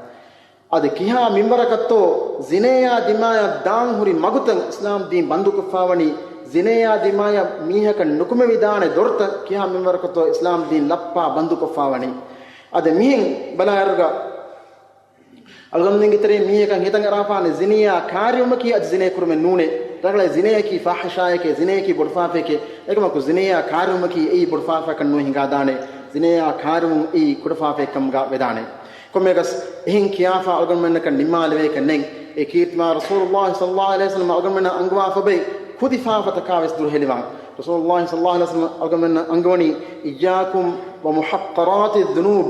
އަދި ކިހާ މިންވަރަކަށްތޯ ޒިނޭއާ ދިމާޔަށް ދާން ހުރި މަގުތައް އިސްލާމް ދީން ބަންދުކޮށްފާވަނީ، ޒިނޭއާ ދިމާޔަށް މީހަކަށް ނުކުމެވިދާނެ ދޮރުތައް ކިހާ މިންވަރަކަށްތޯ އިސްލާމް ދީން ލައްޕާ ބަންދުކޮށްފާވަނީ. އަދި މިހެން ބަލާއިރުގަ އަޅުގަނޑުމެންގެ ތެރެއިން މީހަކަށް ހިތަށް އަރާފާނެ ޒިނޭއާ ކާރިވުމަކީ އަދި ޒިނޭ ކުރުމެއް ނޫނޭ. ރަނގަޅަށް ޒިނޭއަކީ ފާޙިޝާއެކޭ، ޒިނޭއަކީ ބޮޑުފާފައެކޭ. އެކަމަކު ޒިނޭއާ ކާރިވުމަކީ އެއީ ބޮޑުފާފައަކަށް ނުވެ ހިނގާދާނެ. ޒިނޭއާ ކާރިވުން އެއީ ކުޑަފާފައެއްކަމުގަ ވެދާނެ. ކޮންމެއަކަސް އެހެން ކިޔާފާ އަޅުގަނޑުމެންނަކަށް ނިންމާލެވޭކަށް ނެތް. އެ ކީރިތިމާ ރަސޫލުﷲ ޞައްލަﷲ ޢަލައިހި ވަސައްލަމަ އަޅުގަނޑުމެންނަށް އަންގަވާފަ ބައި ކުދި ފާފަތަކާ ވެސް ދުރުހެލިވާން. ރަސޫލުﷲ ޞައްލަﷲ ޢަލައިހި ވަސައްލަމަ އަޅުގަނޑުމެންނަށް އަންގަވަނީ، "إياكم ومحقرات الذنوب."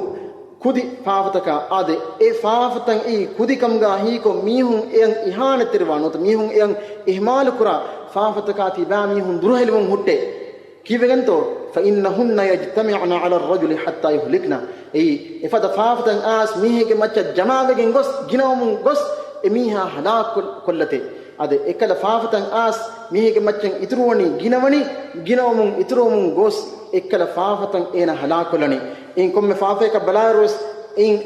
ކުދި ފާފަތަކާ އާދެ، އެ ފާފަތައް އެއީ ކުދިކަމުގަ ހީކޮށް މީހުން އެޔަށް އިހާނެތެރިވާ ނުވަތަ މީހުން އެޔަށް އިހްމާލުކުރާ ފާފަތަކާ ތިބާ މީހުން ދުރުހެލިވުން ހުއްޓޭ. ކީއްވެގެންތޯ؟ "فإنهن يجتمعن على الرجل حتى يهلكن." އެއީ، އެފަދަ ފާފަތައް އާސް މީހެއްގެ މައްޗަށް ޖަމާވެގެން ގޮސް، ގިނަވަމުން ގޮސް، އެ މީހާ ހަލާކު ކޮށް-، ކޮށްލަތޭ. އަދި އެކަލަ ފާފަތައް އާސް މީހެއްގެ މައްޗަށް އިތުރުވަނީ، ގިނަވަނީ، ގިނަވަމުން އިތުރުވަމުން ގޮސް، އެކަލަ ފާފަތައް އޭނަ ހަލާކުކޮށްލަނީ. އިން ކޮންމެ ފާފައަކަށް ބަލާއިރުވެސް، އިން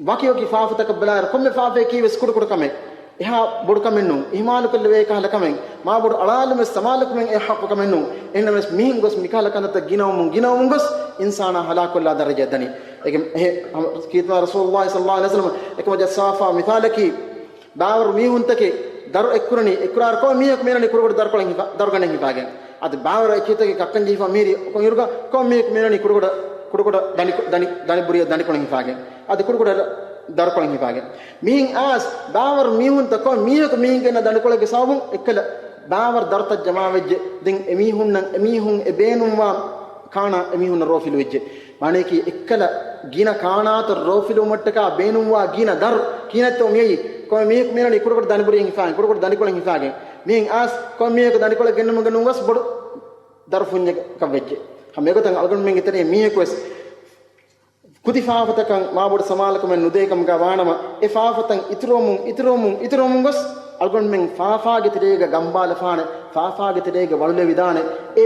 ވަކި ވަކި ފާފަތަކަށް ބަލާއިރު، ކޮންމެ ފާފައަކީވެސް ކުޑަކުޑަ ކަމެއް. އެހާ ބޮޑު ކަމެއް ނޫން. އިހްމާލުކޮށްލެވޭ ކަހަލަ ކަމެއް، މާބޮޑު އަޅާލުމެއް ސަމާލުކަމެއް އެ ޙައްޤު ކަމެއް ނޫން. އެހެންނަމަވެސް މިހެން ގޮސް މިކަހަލަ ކަންތައްތައް ގިނަވަމުން، ގިނަވަމުން ގޮސް އިންސާނާ ހަލާކުކޮށްލާ ދަރަޖައެއް ދަނީ. އޭގެ އެހެ ކީރިތިމާ ރަސޫލުﷲ ޞައްލަﷲ ޢަލައިހި ވަސައްލަމަ އެކަމަށް ޖައްސާފާ މިސާލަކީ، ބާވަރު މީހުންތަކެއް ދަރު އެއްކުރަނީ، އެއްކުރާއިރު ކޮންމެ މީހަކު މިއަންނަނީ ކުޑަކުޑަ ދަރުކޮޅެއް ހިފާ، ދަރުގަނޑެއް ހިފާގެން. އަދި ބާވަރު އެކިތަކެއް ކައްކަން ޖެހިފަ މީރި އޮކޮން އިރުގަ ކޮންމެ މީހަކު މިއަންނަނީ ކުޑަކުޑަ، ކުޑަކުޑަ ދަނި، ދަނި، ދަނި ބުރިޔަ ދަނިކޮޅެއް ހިފާގެން. އަދި ކުޑަކުޑަ ދަރުކޮޅެއް ހިފާގެން. މިހެން އާސް ބާވަރު މީހުންތައް ކޮން މީހަކު މީހެއްގެ އަންނަ ދަނިކޮޅެއްގެ ސަބަބުން އެއްކަލަ ބާވަރު ދަރުތައް ޖަމާވެއްޖެ. ދެން އެމީހުންނަށް، އެމީހުން އެ ބޭނުންވާ ކާނާ އެމީހުންނަށް ރޯފިލުވެއްޖެ. މާނަޔަކީ އެއްކަލަ ގިނަ ކާނާތައް ރޯފިލުވުމަށްޓަކާ ބޭނުންވާ ގިނަ ދަރު ކިހިނެއްތޯ މިއައީ؟ ކޮންމެ މީހަކު މިއަންނަނީ ކުޑަކުޑަ ދަނިބުރިއެއް ހިފާގެން، ކުޑަކުޑަ ދަނިކޮޅެއް ހިފާގެން. މިހެން އާސް ކޮންމެ މީހަކު ދަނިކޮޅެއް ގެންނަމުން ގެންނަމުން ގޮސް ބޮޑު ދަރު ފުންޏަކަށް ވެއްޖެ. ހަމަ އެގޮތަށް އަޅުގަނޑުމެންގެ ތެރެއިން މީހަކުވެސް ކުދި ފާފަތަކަށް މާބޮޑު ސަމާލުކަމެއް ނުދޭ ކަމުގަ ވާނަމަ، އެ ފާފަތައް އިތުރުވަމުން، އިތުރުވަމުން، އިތުރުވަމުން ގޮސް، އަޅުގަނޑުމެން ފާފާގެ ތެރޭގަ ގަނބާލަފާނެ، ފާފާގެ ތެރޭގަ ވަޅުލެވިދާނެ، އެ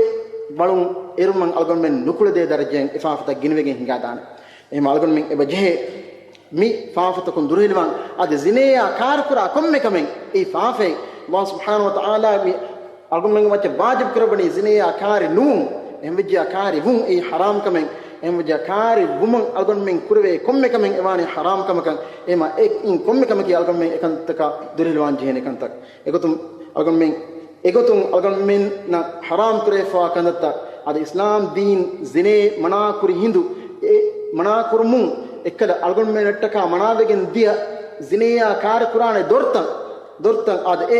ވަޅުން އެރުމަށް އަޅުގަނޑުމެން ނުކުޅެދޭ ދަރަޖައިން އެ ފާފަތައް ގިނަވެގެން ހިނގާދާނެ. އެހެން އަޅުގަނޑުމެން އެބަ ޖެހޭ މި ފާފަތަކުން ދުރުހެލިވާން. އަދި ޒިނޭއާ ކާރުކުރާ ކޮންމެ ކަމެއް އެއީ ފާފައެއް. ﷲ ސުބްޙާނަހޫ ވަތަޢާލާ މި އަޅުގަނޑުމެންގެ މައްޗަށް ވާޖިބު ކުރައްވަނީ ޒިނޭއާ ކާރި ނުވުން. އެހެންވެއްޖެޔާ ކާރި ވުން އެއީ ޙަރާމް ކަމެއް. އެހެންވެއްޖެޔާ ކާރި ވުމުން އަޅުގަނޑުމެން ކުރެވޭ ކޮންމެ ކަމެއް އެވާނީ ޙަރާމް ކަމަކަށް. އެހެމަ އެ އިން ކޮންމެ ކަމަކީ އަޅުގަނޑުމެން އެކަންތަކާ ދުރުހެލިވާން ޖެހޭނެ ކަންތައް. އެގޮތުން އަޅުގަނޑުމެން، އެގޮތުން އަޅުގަނޑުމެންނަށް ޙަރާމް ކުރެވިފައިވާ ކަންތައްތައް އަދި އިސްލާމް ދީން ޒިނޭ މަނާ ކުރި ހިނދު، އެ މަނާ ކުރުމުން އެއްކަލަ އަޅުގަނޑުމެންނަށްޓަކާ މަނާވެގެން ދިޔަ ޒިނޭއާ ކާރި ކުރާނެ ދޮރުތައް، ދޮރުތައް އާދެ، އެ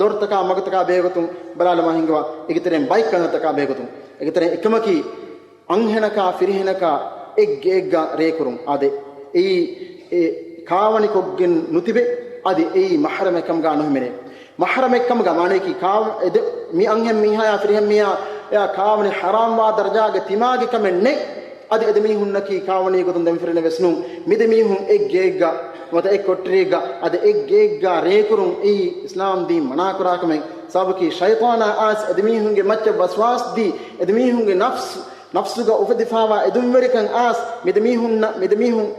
ދޮރުތަކާ މަގުތަކާ ބެހޭގޮތުން ބަލާލަމާ ހިނގަވާ އޭގެ ތެރެއިން ބައެއް ކަންތައްތަކާ ބެހޭގޮތުން. އޭގެ ތެރެއިން އެކަމަކީ، އަންހެނަކާ ފިރިހެނަކާ އެއްގެއެއްގަ ރޭކުރުން. އާދެ، އެއީ އެ ކާވަނިކޮށްގެން ނުތިބެ، އަދި އެއީ މަޙްރަމެއް ކަމުގަ ނުހިމެނޭ. މަޙްރަމެއް ކަމުގަ މާނަޔަކީ ކާ-، އެ ދެ-، މި އަންހެން މީހާޔާ ފިރިހެން މީހާ އެއާ ކާވަނި ޙަރާމްވާ ދަރަޖާގަ ތިމާގެ ކަމެއް ނެތް. އަދި އެ ދެ މީހުންނަކީ ކާވަނީ ގޮތުން ދެމިފިރިނެ ވެސް ނޫން. މި ދެ މީހުން އެއްގެއެއްގަ ނުވަތަ އެއް ކޮޓަރިއެއްގަ އަދި އެއްގެއެއްގަ ރޭކުރުން އެއީ އިސްލާމް ދީން މަނާކުރާ ކަމެއް. ސަބަބަކީ ޝައިޠާނާ އާސް އެ ދެ މީހުންގެ މައްޗަށް ވަސްވާސް ދީ، އެ ދެ މީހުންގެ ނަފްސު، ނަފްސުގަ އުފެދިފާވާ އެދުންވެރިކަން އާސް މި ދެ މީހުންނަށް، މި ދެ މީހުން،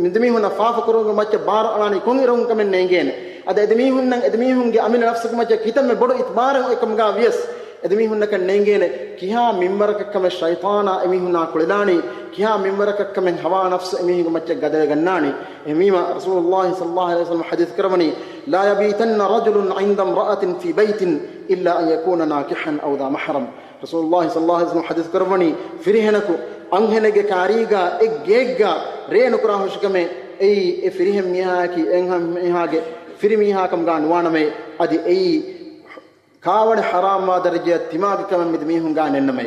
މި ދެ މީހުންނަށް ފާފަ ކުރުމުގެ މައްޗަށް ބާރު އަޅާނީ ކޮންއިރަކު ކަމެއް ނޭނގޭނެ. އަދި އެ ދެ މީހުންނަށް، އެ ދެ މީހުންގެ އަމިއްލަ ނަފްސުގެ މައްޗަށް ކިތަންމެ ބޮޑު އިތުބާރެއް އޮތްކަމުގަ ވިޔަސް، އެ ދެ މީހުންނަކަށް ނޭނގޭނެ ކިހާ މިންވަރަކަށް ކަމެއް ޝައިޠާނާ އެ މީހުންނާ ކުޅެދާނީ، ކިހާ މިންވަރަކަށް ކަމެއް ހަވާ ނަފްސު އެ މީހުންގެ މައްޗަށް ގަދަވެގަންނާނީ. އެހެންވީމަ، ރަސޫލުﷲ ޞައްލަﷲ ޢަލައިހި ވަސައްލަމަ ޙަދީޘް ކުރައްވަނީ، "لا يبيتن رجل عند امرأة في بيت إلا أن يكون ناكحا أو ذا محرم." ރަސޫލުﷲ ޞައްލަﷲ ޢަލައިހި ވަސައްލަމަ ޙަދީޘް ކުރައްވަނީ، ފިރިހެނަކު އަންހެނެއްގެ ކާރީގަ އެއްގެއެއްގަ ރޭ ނުކުރާ ހުށިކަމެއް އެއީ އެ ފިރިހެން މީހާއަކީ އެ އަންހެން މީހާގެ ފިރިމީހާ ކަމުގަ ނުވާނަމޭ. އަދި އެއީ ކާވަނި ޙަރާމްވާ ދަރަޖައަށް ތިމާގެ ކަމެއް މި ދެ މީހުންގަ ނެތްނަމޭ.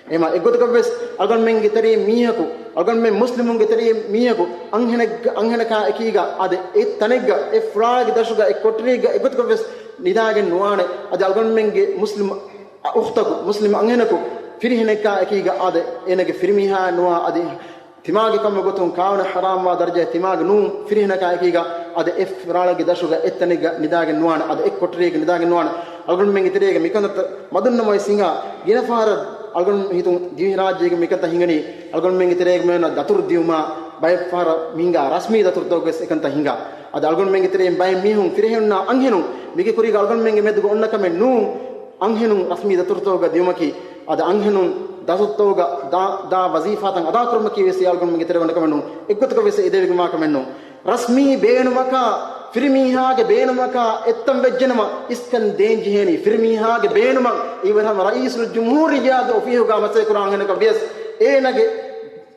އެހެމަ އެއްގޮތަކަށްވެސް އަޅުގަނޑުމެންގެ ތެރެއިން މީހަކު، އަޅުގަނޑުމެން މުސްލިމުންގެ ތެރެއިން މީހަކު އަންހެނެއްގަ، އަންހެނަކާ އެކީގަ އަދި އެއް ތަނެއްގަ، އެއް ފުޅާގެ ދަށުގަ، އެއް ކޮޓަރިއެއްގަ އެއްގޮތަކަށްވެސް ނިދާގެން ނުވާނެ. އަދި އަޅުގަނޑުމެންގެ މުސްލިމް އުޚްތަކު، މުސްލިމް އަންހެނަކު ފިރިހެނެއްކާ އެކީގަ އާދެ، އޭނަގެ ފިރިމީހާ ނުވާ އަދި ތިމާގެ ކަމުގެ ގޮތުން ކާވަނަ ޙަރާމްވާ ދަރަޖައެއް ތިމާގެ ނޫން. ފިރިހެނަކާ އެކީގަ އާދެ، އެއް ފަރާޅެއްގެ ދަށުގަ އެއްތަނެއްގަ ނިދާގެން ނުވާނެ، އާދެ، އެއް ކޮޓަރިއެއްގަ ނިދާގެން ނުވާނެ. އަޅުގަނޑުމެންގެ ތެރޭގަ މިކަންތައްތައް މަދުންނަމަވެސް ހިނގާ، ގިނަ ފަހަރަށް އަޅުގަނޑު ހިތުން ދިވެހިރާއްޖޭގަ މިކަންތައް ހިނގަނީ، އަޅުގަނޑުމެންގެ ތެރޭގަ މިއޮންނަ ދަތުރު ދިއުމާ، ބައެއް ފަހަރަށް މި ހިނގާ ރަސްމީ ދަތުރުތަކުގަވެސް އެކަންތައް ހިނގާ. އަދި އަޅުގަނޑުމެންގެ ތެރެއިން ބައެއް މީހުން ފިރިހެނުންނާ އަންހެނުން މީގެ ކުރީގަ އަޅުގަނޑުމެންގެ މެދުގަ އޮންނަ ކަމެއް ނޫން، އަންހެނުން ރަސްމީ ދަތުރުތަކުގަ ދިއުމަކީ، އަދި އަންހެނުން ދަތުރުތަކުގަ ދާ، ދާ ވަޒީފާތައް އަދާކުރުމަކީ ވެސް އަޅުގަނޑުމެންގެ ތެރެއަށް އޮންނަ ކަމެއް ނޫން. އެއްގޮތަކަށް ވެސް އެދެވިގެންވާ ކަމެއް ނޫން. ރަސްމީ ބޭނުމަކާ، ފިރިމީހާގެ ބޭނުމަކާ އެއްތަން ވެއްޖެނަމަ އިސްކަން ދޭން ޖެހޭނީ. ފިރިމީހާގެ ބޭނުމަށް އިވެރިހަމަ ރައީސުލް ޖުމްހޫރިއްޔާގެ އޮފީހުގަ މަސައްކަތް ކުރާ އަންހެނަކަށް ވިޔަސް އޭނަގެ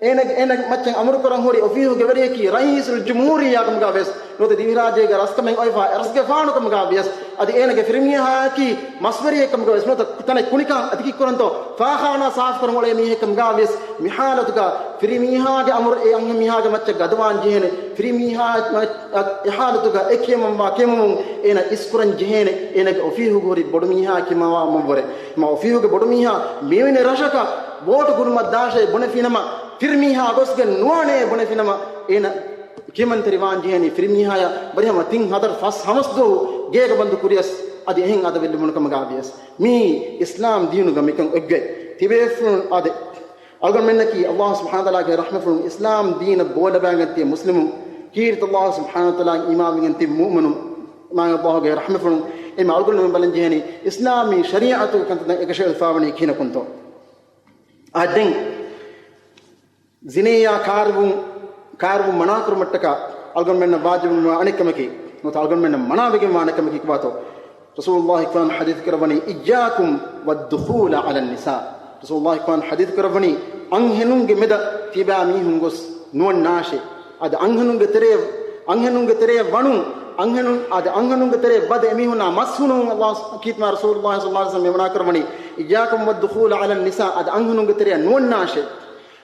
އޭނަގެ، އޭނަގެ މައްޗަށް އަމުރުކުރަން ހުރި އޮފީހުގެ ވެރިޔަކީ ރައީސުލް ޖުމްހޫރިއްޔާ ކަމުގަ ވެސް ނުވަތަ ދިވެހިރާއްޖޭގެ ރަސްކަމެއް އޮތްފަ އެ ރަސްގެފާނު ކަމުގަ ވިޔަސް އަދި އޭނަގެ ފިރިމީހާއަކީ މަސްވެރިއެއް ކަމުގަ ވެސް ނުވަތަ ތަނެއް ކުނިކަން އަދި ކީއްކުރަންތޯ ފާޚާނާ ސާފުކުރަން އުޅޭ މީހެއް ކަމުގަ ވިޔަސް މި ޙާލަތުގަ ފިރިމީހާގެ އަމުރު އެ އަންހެން މީހާގެ މައްޗަށް ގަދަވާން ޖެހޭނެ. ފިރިމީހާ އެ ޙާލަތުގަ އެ ކިޔަމަންވާ ކިޔަމަމުން އޭނަ އިސްކުރަން ޖެހޭނެ. އޭނަގެ އޮފީހުގަ ހުރި ބޮޑުމީހާ ކިޔަމަންވާ މަންވަރެއް. މާ އޮފީހުގެ ބޮޑުމީހާ މިވެނި ރަށަކަށް ވޯޓު ކުރުމަށް ދާށޭ ބުނެފިނަމަ، ފިރިމީހާ ގޮސްގެން ނުވާނޭ ބުނެފިނަމަ، އޭނަ ކިޔަމަންތެރިވާން ޖެހޭނީ ފިރިމީހާޔަށް ވަރިހަމަ ތިން ހަތަރު ފަސް ހަމަސް ދުވަހު ގޭގަ ބަންދު ކުރިޔަސް އަދި އެހެން އަދަބެއް ލިބުނު ކަމަކާ ވިޔަސް. މީ އިސްލާމް ދީނުގަ މިކަން އެއްގޮތް. ތިބޭފުޅުން އާދެ، އަޅުގަނޑުމެންނަކީ ﷲ ސުބްޙާނަހޫ ވަތަޢާލާގެ ރަޙްމަތްފުޅުން، އިސްލާމް ދީނަށް ބޯލަބައިގެން ތިޔަ މުސްލިމުން، ކީރިތި ﷲ ސުބްޙާނަހޫ ވަތަޢާލާ އީމާންވެގެން ތި މުއުމިނުން، މާތް ﷲގެ ރަޙްމަތްފުޅުން. އެމަ އަޅުގަނޑުމެން ބަލަން ޖެހޭނީ އިސްލާމީ ޝަރީޢަތުގެ ކަންތައް އެކަށައެޅިފަވަނީ ކިހިނަކުންތޯ؟ އާ، ދެން ޒިނޭއާ ކާރުވުން، ކާރުވުން މަނާކުރުމަށްޓަކާ އަޅުގަނޑުމެންނަށް ވާޖިބުވާ އަނެއްކަމަކީ، ނުވަތަ އަޅުގަނޑުމެންނަށް މަނާވެގެންވާ އަނެއްކަމަކީ ކޮބާތޯ؟ ރަސޫލުﷲ ކުރާން ޙަދީޘް ކުރައްވަނީ، "إياكم والدخول على النساء." ރަސޫލުﷲ ކުރާން ޙަދީޘް ކުރައްވަނީ، އަންހެނުންގެ މެދަށް ތިބާ މީހުން ގޮސް ނުވަންނާށޭ. އަދި އަންހެނުންގެ ތެރޭ، އަންހެނުންގެ ތެރޭ ވަނުން، އަންހެނުން، އަދި އަންހެނުންގެ ތެރޭ ވަދެ އެމީހުންނާ މަސް ހުނުން ﷲ ކީރިތި މާތް ރަސޫލުﷲ ޞައްލަﷲ ޢަލައިހި ވަސައްލަމް މި މަނާ ކުރައްވަނީ، "إياكم والدخول على النساء." އަދި އަންހެނުންގެ ތެރެއަށް ނުވަންނާށޭ.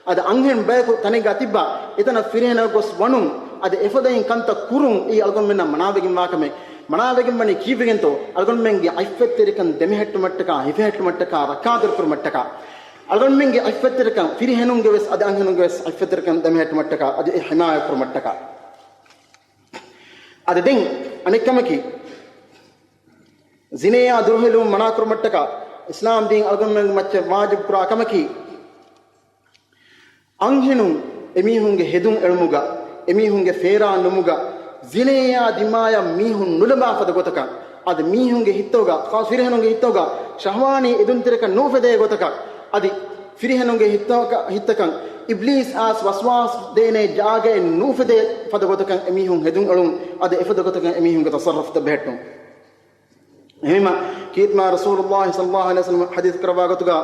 އަދި އަންހެން ބަޔަކު ތަނެއްގަ ތިއްބާ، އެތަނަށް ފިރިހެނަކު ގޮސް ވަނުން، އަދި އެފަދައިން ކަންތައް ކުރުން، އެއީ އަޅުގަނޑުމެންނަށް މަނާވެގެންވާ ކަމެއް. މަނާވެގެންވަނީ ކީއްވެގެންތޯ؟ އަޅުގަނޑުމެންގެ އަތްފަތްތެރިކަން ދެމެހެއްޓުމަށްޓަކާ، ހިފެހެއްޓުމަށްޓަކާ، ރައްކާތެރިކުރުމަށްޓަކާ. އަޅުގަނޑުމެންގެ އަތްފަތްތެރިކަން، ފިރިހެނުންގެ ވެސް އަދި އަންހެނުންގެ ވެސް އަތްފަތްތެރިކަން ދެމެހެއްޓުމަށްޓަކާ، އަދި އެ ޙިމާޔަތް ކުރުމަށްޓަކާ. އަދި ދެން އަނެއްކަމަކީ، ޒިނޭއާ ދުރުހެލުން މަނާކުރުމަށްޓަކާ، އިސްލާމް ދީން އަޅުގަނޑުމެންގެ މައްޗަށް ވާޖިބު ކުރާ ކަމަކީ، އަންހެނުން އެމީހުންގެ ހެދުން އެޅުމުގަ، އެމީހުންގެ ފޭރާ ނުމުގަ، ޒިނޭއާ ދިމާޔަށް މީހުން ނުލަނބާ ފަދަ ގޮތަކަށް، އަދި މީހުންގެ ހިތްތަކުގަ، ޚާއްޞަ ފިރިހެނުންގެ ހިތްތަކުގަ ޝަހްވާނީ އެދުންތެރިކަން ނުއުފެދޭ ގޮތަކަށް، އަދި ފިރިހެނުންގެ ހިތްތަކަށް، ހިތްތަކަށް އިބްލީސް އައިސް ވަސްވާސް ދޭނޭ ޖާގައެއް ނުއުފެދޭ ފަދަ ގޮތަކަށް އެމީހުން ހެދުން އެޅުން، އަދި އެފަދަ ގޮތަކަށް އެމީހުންގެ ތަޞައްރަފުތައް ބެހެއްޓުން. އެހެންވީމަ، ކީރިތި މާތް ރަސޫލުﷲ ޞައްލަﷲ ޢަލައިހި ވަސައްލަމަ ޙަދީޘް ކުރައްވާ ގޮތުގަ،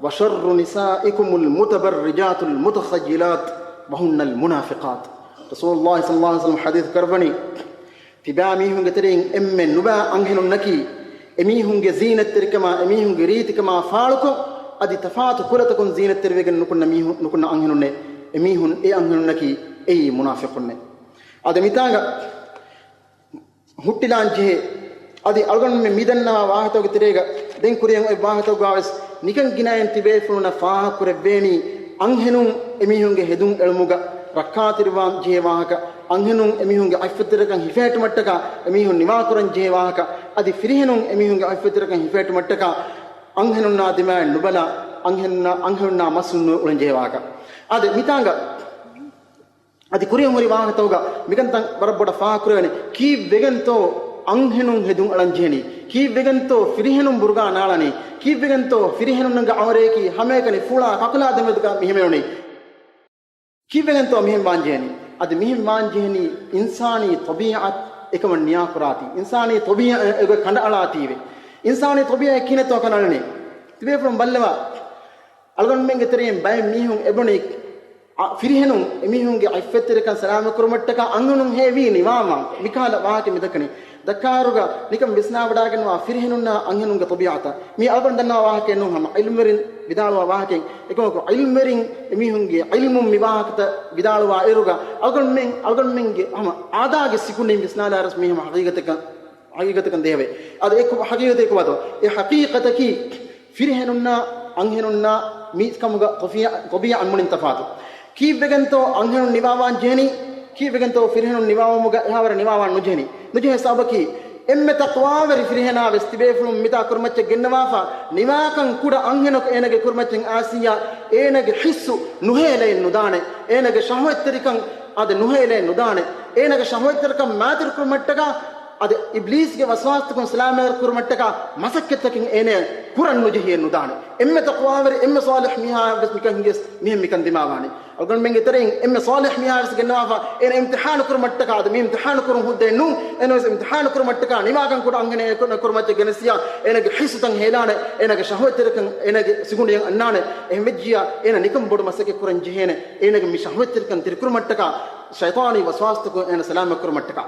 "وشر نسائكم المتبرجات المتخيلات وهن المنافقات." ރަސޫލުﷲ ޞައްލަﷲ ޢަލައިހި ވަސައްލަމަ ޙަދީޘް ކުރައްވަނީ، ތިބާ މީހުންގެ ތެރެއިން އެންމެ ނުބާ އަންހެނުންނަކީ، އެމީހުންގެ ޒީނަތްތެރިކަމާ، އެމީހުންގެ ރީތިކަމާ ފާޅުކޮށް، އަދި ތަފާތު ކުލަތަކުން ޒީނަތްތެރިވެގެން ނުކުންނަ މީހު-، ނުކުންނަ އަންހެނުންނޭ، އެމީހުން، އެ އަންހެނުންނަކީ އެއީ މުނާފިޤުންނޭ. އަދި މިތާނގަ ހުއްޓިލާން ޖެހޭ، އަދި އަޅުގަނޑުމެން މިދަންނަވާ ވާހަކަތަކުގެ ތެރޭގަ ދެން ކުރިއަށް އޮތް ވާހަކަތަކުގަވެސް ނިކަން ގިނައިން ތިބޭފުޅުންނަށް ފާހަގަކުރެއްވޭނީ، އަންހެނުން އެމީހުންގެ ހެދުން އެޅުމުގަ ރައްކާތެރިވާން ޖެހޭ ވާހަކަ، އަންހެނުން އެމީހުންގެ އަތްފަތްތެރިކަން ހިފެހެއްޓުމަށްޓަކާ އެމީހުން ނިވާކުރަން ޖެހޭ ވާހަކަ، އަދި ފިރިހެނުން އެމީހުންގެ އަތްފަތްތެރިކަން ހިފެހެއްޓުމަށްޓަކާ އަންހެނުންނާ ދިމާއަށް ނުބަލާ، އަންހެނުންނާ، އަންހެނުންނާ މަސް ހުންނު އުޅެން ޖެހޭ ވާހަކަ. އާދެ، މިތާނގަ އަދި ކުރިއަށް ހުރި ވާހަކަތަކުގަ މިކަންތައް ވަރަށް ބޮޑަށް ފާހަގަކުރެވޭނެ. ކީއްވެގެންތޯ އަންހެނުން ހެދުން އަޅަން ޖެހެނީ؟ ކީއްވެގެންތޯ ފިރިހެނުން ބުރުގާ ނާޅަނީ؟ ކީއްވެގެންތޯ ފިރިހެނުންނަށް އަވަރަޔަކީ ހަމައެކަނި ފުޅާ ކަކުލާ ދެމެދުގަ މިހިމެނުނީ؟ ކީއްވެގެންތޯ މިހެން ވާން ޖެހެނީ؟ އަދި މިހެން ވާން ޖެހެނީ އިންސާނީ ޠަބީޢަތް އެކަމަށް ނިޔާކުރާތީ، އިންސާނީ ޠަބީޢަތް އެގޮތް ކަނޑައަޅާތީވެ. އިންސާނީ ޠަބީޢަތް ކިހިނެއްތޯ ކަނޑައަޅަނީ؟ ތިބޭފުޅުން ބައްލަވާ. އަޅުގަނޑުމެންގެ ތެރެއިން ބައެއް މީހުން އެބުނީ، އަ، ފިރިހެނުން އެމީހުންގެ އަތްފަތްތެރިކަން ސަލާމަތް ކުރުމަށްޓަކާ އަންހެނުން ހޭވީ ނިވާމާ މިކަހަލަ ވާހަކަ މިދައްކަނީ. ދައްކާއިރުގަ ނިކަން ވިސްނާވަޑައިގަންނަވާ ފިރިހެނުންނާ އަންހެނުންގެ ޠަބީޢަތަށް. މީ އަޅުގަނޑު ދަންނަވާ ވާހަކައެއް ނޫން، ހަމަ ޢިލްމުވެރިން ވިދާޅުވާ ވާހަކައެއް. އެކަމަކު ޢިލްމުވެރިން އެމީހުންގެ ޢިލްމުން މި ވާހަކަތައް ވިދާޅުވާ އިރުގަ އަޅުގަނޑުމެން، އަޅުގަނޑުމެންގެ ހަމަ އާދާގެ ސިކުނޑިން ވިސްނާލާރަސް މީ ހަމަ ޙަޤީޤަތަކަށް ޙަޤީޤަތަކަށް ދޭހަވޭ. އަދި އެކު ޙަޤީޤަތެއް ކޮބާތޯ؟ އެ ޙަޤީޤަތަކީ ފިރިހެނުންނާ އަންހެނުންނާ މީސްކަމުގަ ތޮބީ-، ތޮބީޢަތް މުޅިން ތަފާތު. ކީއްވެގެންތޯ އަންހެނުން ނިވާވާން ޖެހެނީ؟ ކީއްވެގެންތޯ ފިރިހެނުން ނިވާވުމުގަ އެހާވަރަށް ނިވާވާން ނުޖެހެނީ؟ ނުޖެހޭ ސަބަބަކީ، އެންމެ ތަޤްވާވެރި ފިރިހެނާ ވެސް ތިބޭފުޅުން މިތާ ކުރިމައްޗަށް ގެންނަވާފަ، ނިވާކަން ކުޑަ އަންހެނަކު އޭނަގެ ކުރިމައްޗަށް އާސިއްޔާ އޭނަގެ ޙިއްސު ނުހޭލައެއް ނުދާނެ. އޭނަގެ ޝަހުވަތްތެރިކަން އަދި ނުހޭލައެއް ނުދާނެ. އޭނަގެ ޝަހުވަތްތެރިކަން މާތިރި ކުރުމަށްޓަކާ އަދި އިބްލީސްގެ ވަސްވާސްތަކުން ސަލާމަތް ކުރުމަށްޓަކާ މަސައްކަތްތަކެއް އޭނަ ކުރަން ނުޖެހިއެއް ނުދާނެ. އެންމެ ތަޤްވާވެރި، އެންމެ ޞާލިޙް މީހާ ވެސް މިކަން ހިނގިޔަސް މިހެން މިކަން ދިމާވާނެ. އަޅުގަނޑުމެންގެ ތެރެއިން އެންމެ ޞާލިޙް މީހާ ވެސް ގެންނަވާފަ، އޭނަ އިމްތިޙާނު ކުރުމަށްޓަކާ އަދި މި އިމްތިޙާނު ކުރުން ހުއްދައެއް ނޫން. އޭނަ ވެސް އިމްތިޙާނު ކުރުމަށްޓަކާ ނިވާކަން ކުޑަ އަންހެނެއް ކުރިމައްޗަށް ގެނެސްޔާ އޭނަގެ ޙިއްސުތައް ހޭލާނެ، އޭނަގެ ޝަހުވަތްތެރިކަން އޭނަގެ ސިގުނޑިއަށް އަންނާނެ. އެހެން ވެއްޖިޔާ އޭނަ ނިކަން ބޮޑު މަސައްކަތް ކުރަން ޖެހޭނެ. އޭނަގެ މި ޝަހުވަތްތެރިކަން ތިރިކުރުމަށްޓަކާ، ޝައިޠާނީ ވަސްވާސްތަކުން އޭނަ ސަލާމަތް ކުރުމަށްޓަކާ.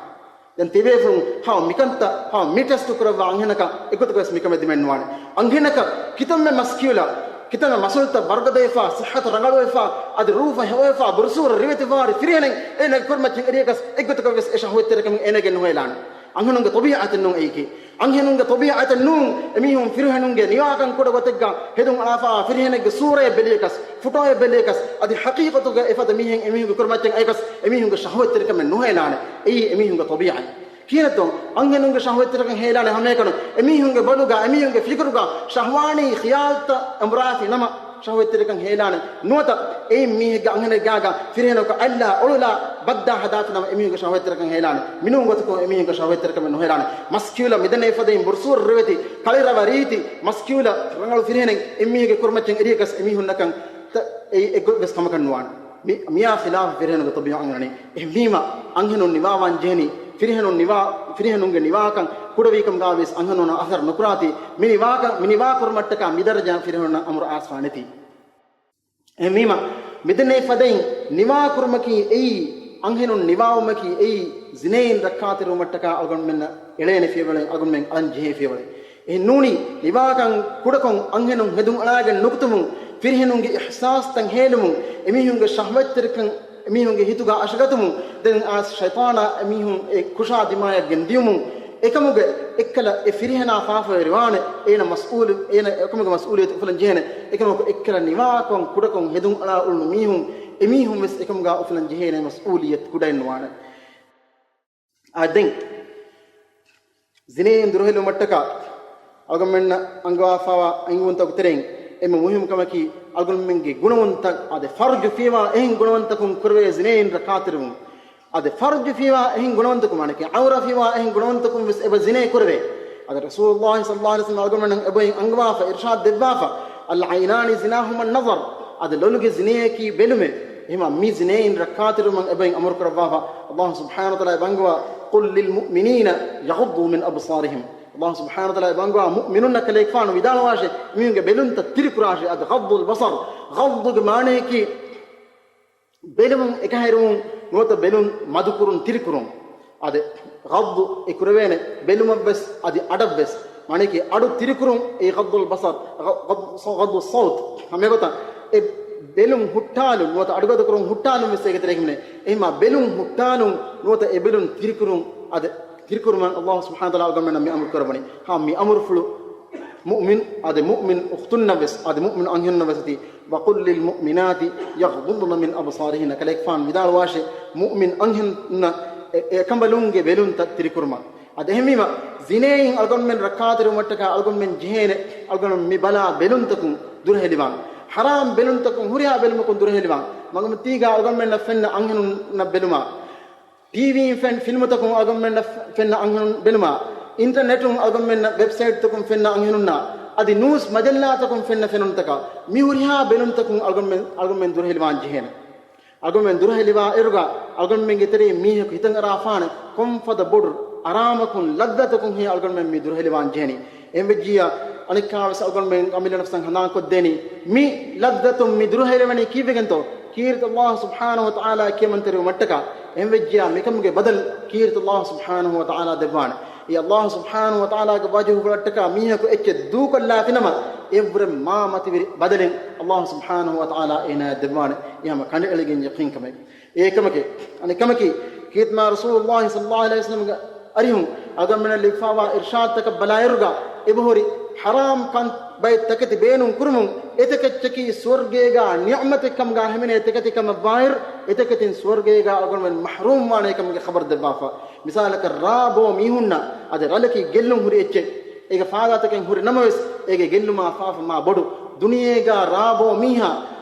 ދެން ތިބޭފުޅުން ހަމަ މިކަންތައް ހަމަ މި ޓެސްޓު ކުރައްވާ އަންހެނަކަށް އެގޮތަކަށް ވެސް މިކަމެއް ދިމެއްނުވާނެ. އަންހެނަކަށް ކިތަންމެ މަސްކިޔުލަ، ކިތަންމެ މަސްއޫލުތައް ވަރުގަދަވެފާ، ޞިއްޙަތު ރަނގަޅުވެފާ، އަދި ރޫހު ހެޔޮވެފާ، ބުރުސޫރަ ރިވެތިވާރި ފިރިހެނެއް އޭނަގެ ކުރިމައްޗަށް އެރިޔަކަސް އެއްގޮތަކަށް ވެސް އެ ޝަހުވަތްތެރިކަމެއް އޭނަގެ ނުހޭލާނެ. އަންހެނުންގެ ޠަބީޢަތެއް ނޫން އެއީކީ. އަންހެނުންގެ ޠަބީޢަތެއް ނޫން އެމީހުން ފިރިހެނުންގެ ނިވާކަން ކުޑަ ގޮތެއްގަ ހެދުން އަޅާފާ ފިރިހެނެއްގެ ސޫރައެއް ބެލިޔަކަސް، ފޮޓޯއެއް ބެލިޔަކަސް، އަދި ޙަޤީޤަތުގަ އެފަދަ މީހެއް އެމީހުންގެ ކުރިމައްޗަށް އައިކަސް އެމީހުންގެ ޝަހުވަތްތެރިކަމެއް ނުހޭލާނެ. އެއީ އެމީހުންގެ ޠަބީޢަތް. ކިހިނެއްތޯ؟ އަންހެނުންގެ ޝަހުވަތްތެރިކަން ހޭލާނެ ހަމައެކަނި އެމީހުންގެ ބޮލުގަ، އެމީހުންގެ ފިކުރުގަ ޝަހްވާނީ ޚިޔާލްތައް އަނބުރާފި ނަމަ، ޝަހުވަތްތެރިކަން ހޭލާނެ. ނުވަތަ އެއިން މީހެއްގެ އަންހެނެއްގާގަ ފިރިހެނަކު އައްލާ އޮޅުލާ ބައްދާ ހަދާފިނަމަ އެމީހުންގެ ޝަހުވަތްތެރިކަން ހޭލާނެ. މިނޫން ގޮތަކުން އެމީހުންގެ ޝަހުވަތްތެރިކަމެއް ނުހޭލާނެ. މަސްކިޔުލަ މިދެންނެވި ފަދައިން ބުރުސޫރަ ރިވެތި، ކަޅިރަވަ ރީތި، މަސްކިޔުލަ ރަނގަޅު ފިރިހެނެއް އެމީހެއްގެ ކުރިމައްޗަށް އެރިޔަކަސް އެމީހުންނަކަށް ތަ-، އެއީ އެއްގޮތްވެސް ކަމަކަށް ނުވާނެ. މި-، މިއާ ޚިލާފު ފިރިހެނުންގެ ޠަބީޢަތް އަންނަނީ. އެހެންވީމަ، އަންހެނުން ނިވާވާން ޖެހެނީ، ފިރިހެނުން ނިވާ-، ފިރިހެނުންގެ ނިވާކަން ކުޑަވީކަމުގާވެސް އަންހެނުންނަށް އަސަރު ނުކުރާތީ، މި ނިވާކަން، މި ނިވާ ކުރުމަށްޓަކާ މި ދަރަޖައިން ފިރިހެނުންނަށް އަމުރު އާސްވާނެތީ. އެހެންވީމަ، މިދެންނެވި ފަދައިން ނިވާ ކުރުމަކީ އެއީ، އަންހެނުން ނިވާވުމަކީ އެއީ، ޒިނޭއިން ރައްކާތެރިވުމަށްޓަކާ އަޅުގަނޑުމެންނަށް އެޅޭނެ ފިޔަވަޅެއް، އަޅުގަނޑުމެން އަޅަން ޖެހޭ ފިޔަވަޅެއް. އެހެން ނޫނީ، ނިވާކަން ކުޑަކޮށް އަންހެނުން ހެދުން އަޅާގެން ނުކުތުމުން، ފިރިހެނުންގެ އިޙްސާސްތައް ހޭލުމުން، އެމީހުންގެ ޝަހްވަތްތެރިކަން އެމީހުންގެ ހިތުގަ އަށަގަތުމުން، ދެން އައިސް ޝައިޠާނާ އެމީހުން އެ ކުށާ ދިމާޔަށް ގެންދިޔުމުން، އެކަމުގެ އެއްކަލަ އެ ފިރިހެނާ ފާފަވެރިވާނެ، އޭނަ މަސްއޫލު، އޭނަ އެކަމުގެ މަސްއޫލިއްޔަތު އުފުލަން ޖެހޭނެ. އެކަމަކު އެއްކަލަ ނިވާކޮށް ކުޑަކޮށް ހެދުން އަޅާ އުޅުނު މީހުން، އެމީހުން ވެސް އެކަމުގާ އުފުލަން ޖެހޭނެ މަސްއޫލިއްޔަތު ކުޑައެއް ނުވާނެ. އާ، ދެން ޒިނޭއިން ދުރުހެލުމަށްޓަކާ އަޅުގަނޑުމެންނަށް އަންގަވާފާވާ އަންގަވަންތަކު ތެރެއިން އެންމެ މުހިއްމު ކަމަކީ، އަޅުގަނޑުމެންގެ ގުނަވަންތައް އާދެ، ފަރުޖު ފިޔަވާ އެހެން ގުނަވަންތަކުން ކުރެވޭ ޒިނޭއިން ރައްކާތެރިވުން. އާދެ، ފަރުޖު ފިޔަވާ އެހެން ގުނަވަންތަކުން، މާނަކީ ޢައުރަ ފިޔަވާ އެހެން ގުނަވަންތަކުން ވެސް އެބަ ޒިނޭ ކުރެވޭ. އާދެ، ރަސޫލުﷲ ޞައްލަﷲ ޢަލައިހި ވަސައްލަމަ އަޅުގަނޑުމެންނަށް އެބައިން އަންގަވާފަ އިރްޝާދު ދެއްވާފަ، العينان زناهما النظر. އާދެ، ލޮލުގެ ޒިނޭއަކީ ބެލުމޭ. އެހެމަ މި ޒިނޭއިން ރައްކާތެރިވުމަށް އެބައިން އަމުރު ކުރައްވާފަ. ﷲ ސުބްޙާނަހޫ ވަތަޢާލާ އެބަ އަންގަވާ، قل للمؤمنين يغضوا من أبصارهم. ﷲ ސުބްޙާނަހޫ ވަތަޢާލާ އެބަ އަންގަވާ މުއުމިނުންނަށް ކަލޭގެފާނު ވިދާޅުވާށޭ، މީހުންގެ ބެލުންތައް ތިރިކުރާށޭ. އަދި غض البصر، ޣަޟްޟުގެ މާނަޔަކީ ބެލުމުން އެކަހެރުވުން ނުވަތަ ބެލުން މަދުކުރުން ތިރިކުރުން. އާދެ، ޣަޟްޟު އެ ކުރެވޭނެ ބެލުމަށްވެސް އަދި އަޑަށްވެސް. މާނައަކީ އަޑު ތިރިކުރުން އެއީ غض البصر، ޣަ-، ޣަޟްޟު، غض الصوت. ހަމައެގޮތަށް އެ ބެލުން ހުއްޓާލުން ނުވަތަ އަޑުގަދަކުރުން ހުއްޓާލުން ވެސް އޭގެ ތެރޭގަ ހިމެނޭ. އެހެމާ ބެލުން ހުއްޓާލުން ނުވަތަ އެ ބެލުން ތިރިކުރުން، އާދެ، ތިރިކުރުމަށް ﷲ ސުބްޙާނަހޫ ވަތަޢާލާ އަޅުގަނޑުމެންނަށް މި އަމުރު ކުރައްވަނީ. ހާ، މި އަމުރުފުޅު މުއުމިން، އާދެ، މުއުމިން އުޚްތުންނަށް ވެސް، އާދެ، މުއުމިން އަންހެނުންނަށް ވެސް އޮތީ، وقل للمؤمنات يغضضن من أبصارهن، ކަލޭގެފާނު ވިދާޅުވާށޭ، މުއުމިން އަންހެނުންނަށް އެ-، އެކަނބަލުންގެ ބެލުންތައް ތިރިކުރުމަށް. އާދެ، އެހެންވީމަ، ޒިނޭއިން އަޅުގަނޑުމެން ރައްކާތެރިވުމަށްޓަކާ އަޅުގަނޑުމެން ޖެހޭނެ، އަޅުގަނޑު މި ބަލާ ބެލުންތަކުން ދުރުހެލިވާން. ޙަރާމް ބެލުންތަކުން، ހުރިހާ ބެލުމަކުން ދުރުހެލިވާން. މަގުމަތީގާ އަޅުގަނޑުމެންނަށް ފެންނަ އަންހެނުންނަށް ބެލުމާ، ޓީވީއިން ފެން ފިލްމުތަކުން އަޅުގަނޑުމެންނަށް ފެންނަ އަންހެނުން ބެލުމާ، އިންޓަރނެޓުން އަޅުގަނޑުމެންނަށް ވެބްސައިޓްތަކުން ފެންނަ އަންހެނުންނާ، އަދި ނޫސް މަޖައްލާތަކުން ފެންނަ ފެނުންތަކާ، މި ހުރިހާ ބެލުންތަކުން އަޅުގަނޑުމެން، އަޅުގަނޑުމެން ދުރުހެލިވާން ޖެހޭނެ. އަޅުގަނޑުމެން ދުރުހެލިވާ އިރުގަ، އަޅުގަނޑުމެންގެ ތެރެއިން މީހަކު ހިތަށް އަރާފާނެ ކޮންފަދަ ބޮޑު އަރާމަކުން ލައްޒަތަކުން ހޭ އަޅުގަނޑުމެން މި ދުރުހެލިވާން ޖެހެނީ. އެހެންވެއްޖިއްޔާ، އަނެއްކާވެސް އަޅުގަނޑުމެން އަމިއްލަ ނަފްސަށް ހަނދާންކޮށްދޭނީ، މި ލައްޒަތުން މި ދުރުހެލިވަނީ ކީއްވެގެންތޯ؟ ކީރިތި ﷲ ސުބްޙާނަހޫ ވަތަޢާލާ ކިޔަމަންތެރިވުމަށްޓަކާ. އެހެންވެއްޖިއްޔާ، މިކަމުގެ ބަދަލު ކީރިތި ﷲ ސުބްޙާނަހޫ ވަތަޢާލާ ދެއްވާނެ. އެ ﷲ ސުބްޙާނަހޫ ވަތަޢާލާގެ ވަޖުހުފުޅަށްޓަކާ މީހަކު އެއްޗެއް ދޫކޮށްލާފިނަމަ، އެއަށްވުރެ މާ މަތިވެރި ބަދަލެއް ﷲ ސުބްޙާނަހޫ ވަތަޢާލާ އޭނާއަށް ދެއްވާނެ. އެ ހަމަ ކަނޑައެޅިގެން ޔަޤީންކަމެއް. އެ ކަމަކީ، އަނެއް ކަމަކީ، ކީރިތި މާތް ރަސޫލުﷲ ޞައްލަﷲ ޢަލައިހި ވަސައްލަމްގެ އަރިހުން އަޅުގަނޑުމެންނަށް ލިބިފާވާ އިރްޝާދުތަކަށް ބަލާއިރުގަ، އެބަހުރި ޙަރާމް ކަން ބައެއް ތަކެތި ބޭނުން ކުރުމުން، އެތަކެއްޗަކީ ސުވަރްގޭގާ ނިޢުމަތެއް ކަމުގާ ހިމެނޭ ތަކެތި ކަމަށްވާއިރު، އެތަކެތިން ސުވަރްގޭގާ އަޅުގަނޑުމެން މަޙްރޫމް ވާނޭ ކަމުގެ ޚަބަރު ދެއްވާފަ. މިސާލަކަށް، ރާ ބޯ މީހުންނަށް އަދި ރަލަކީ ގެއްލުން ހުރި އެއްޗެއް. އޭގެ ފާދާތަކެއް ހުރި ނަމަވެސް، އޭގެ ގެއްލުމާ ފާފަ މާ ބޮޑު. ދުނިޔޭގާ ރާ ބޯ މީހާ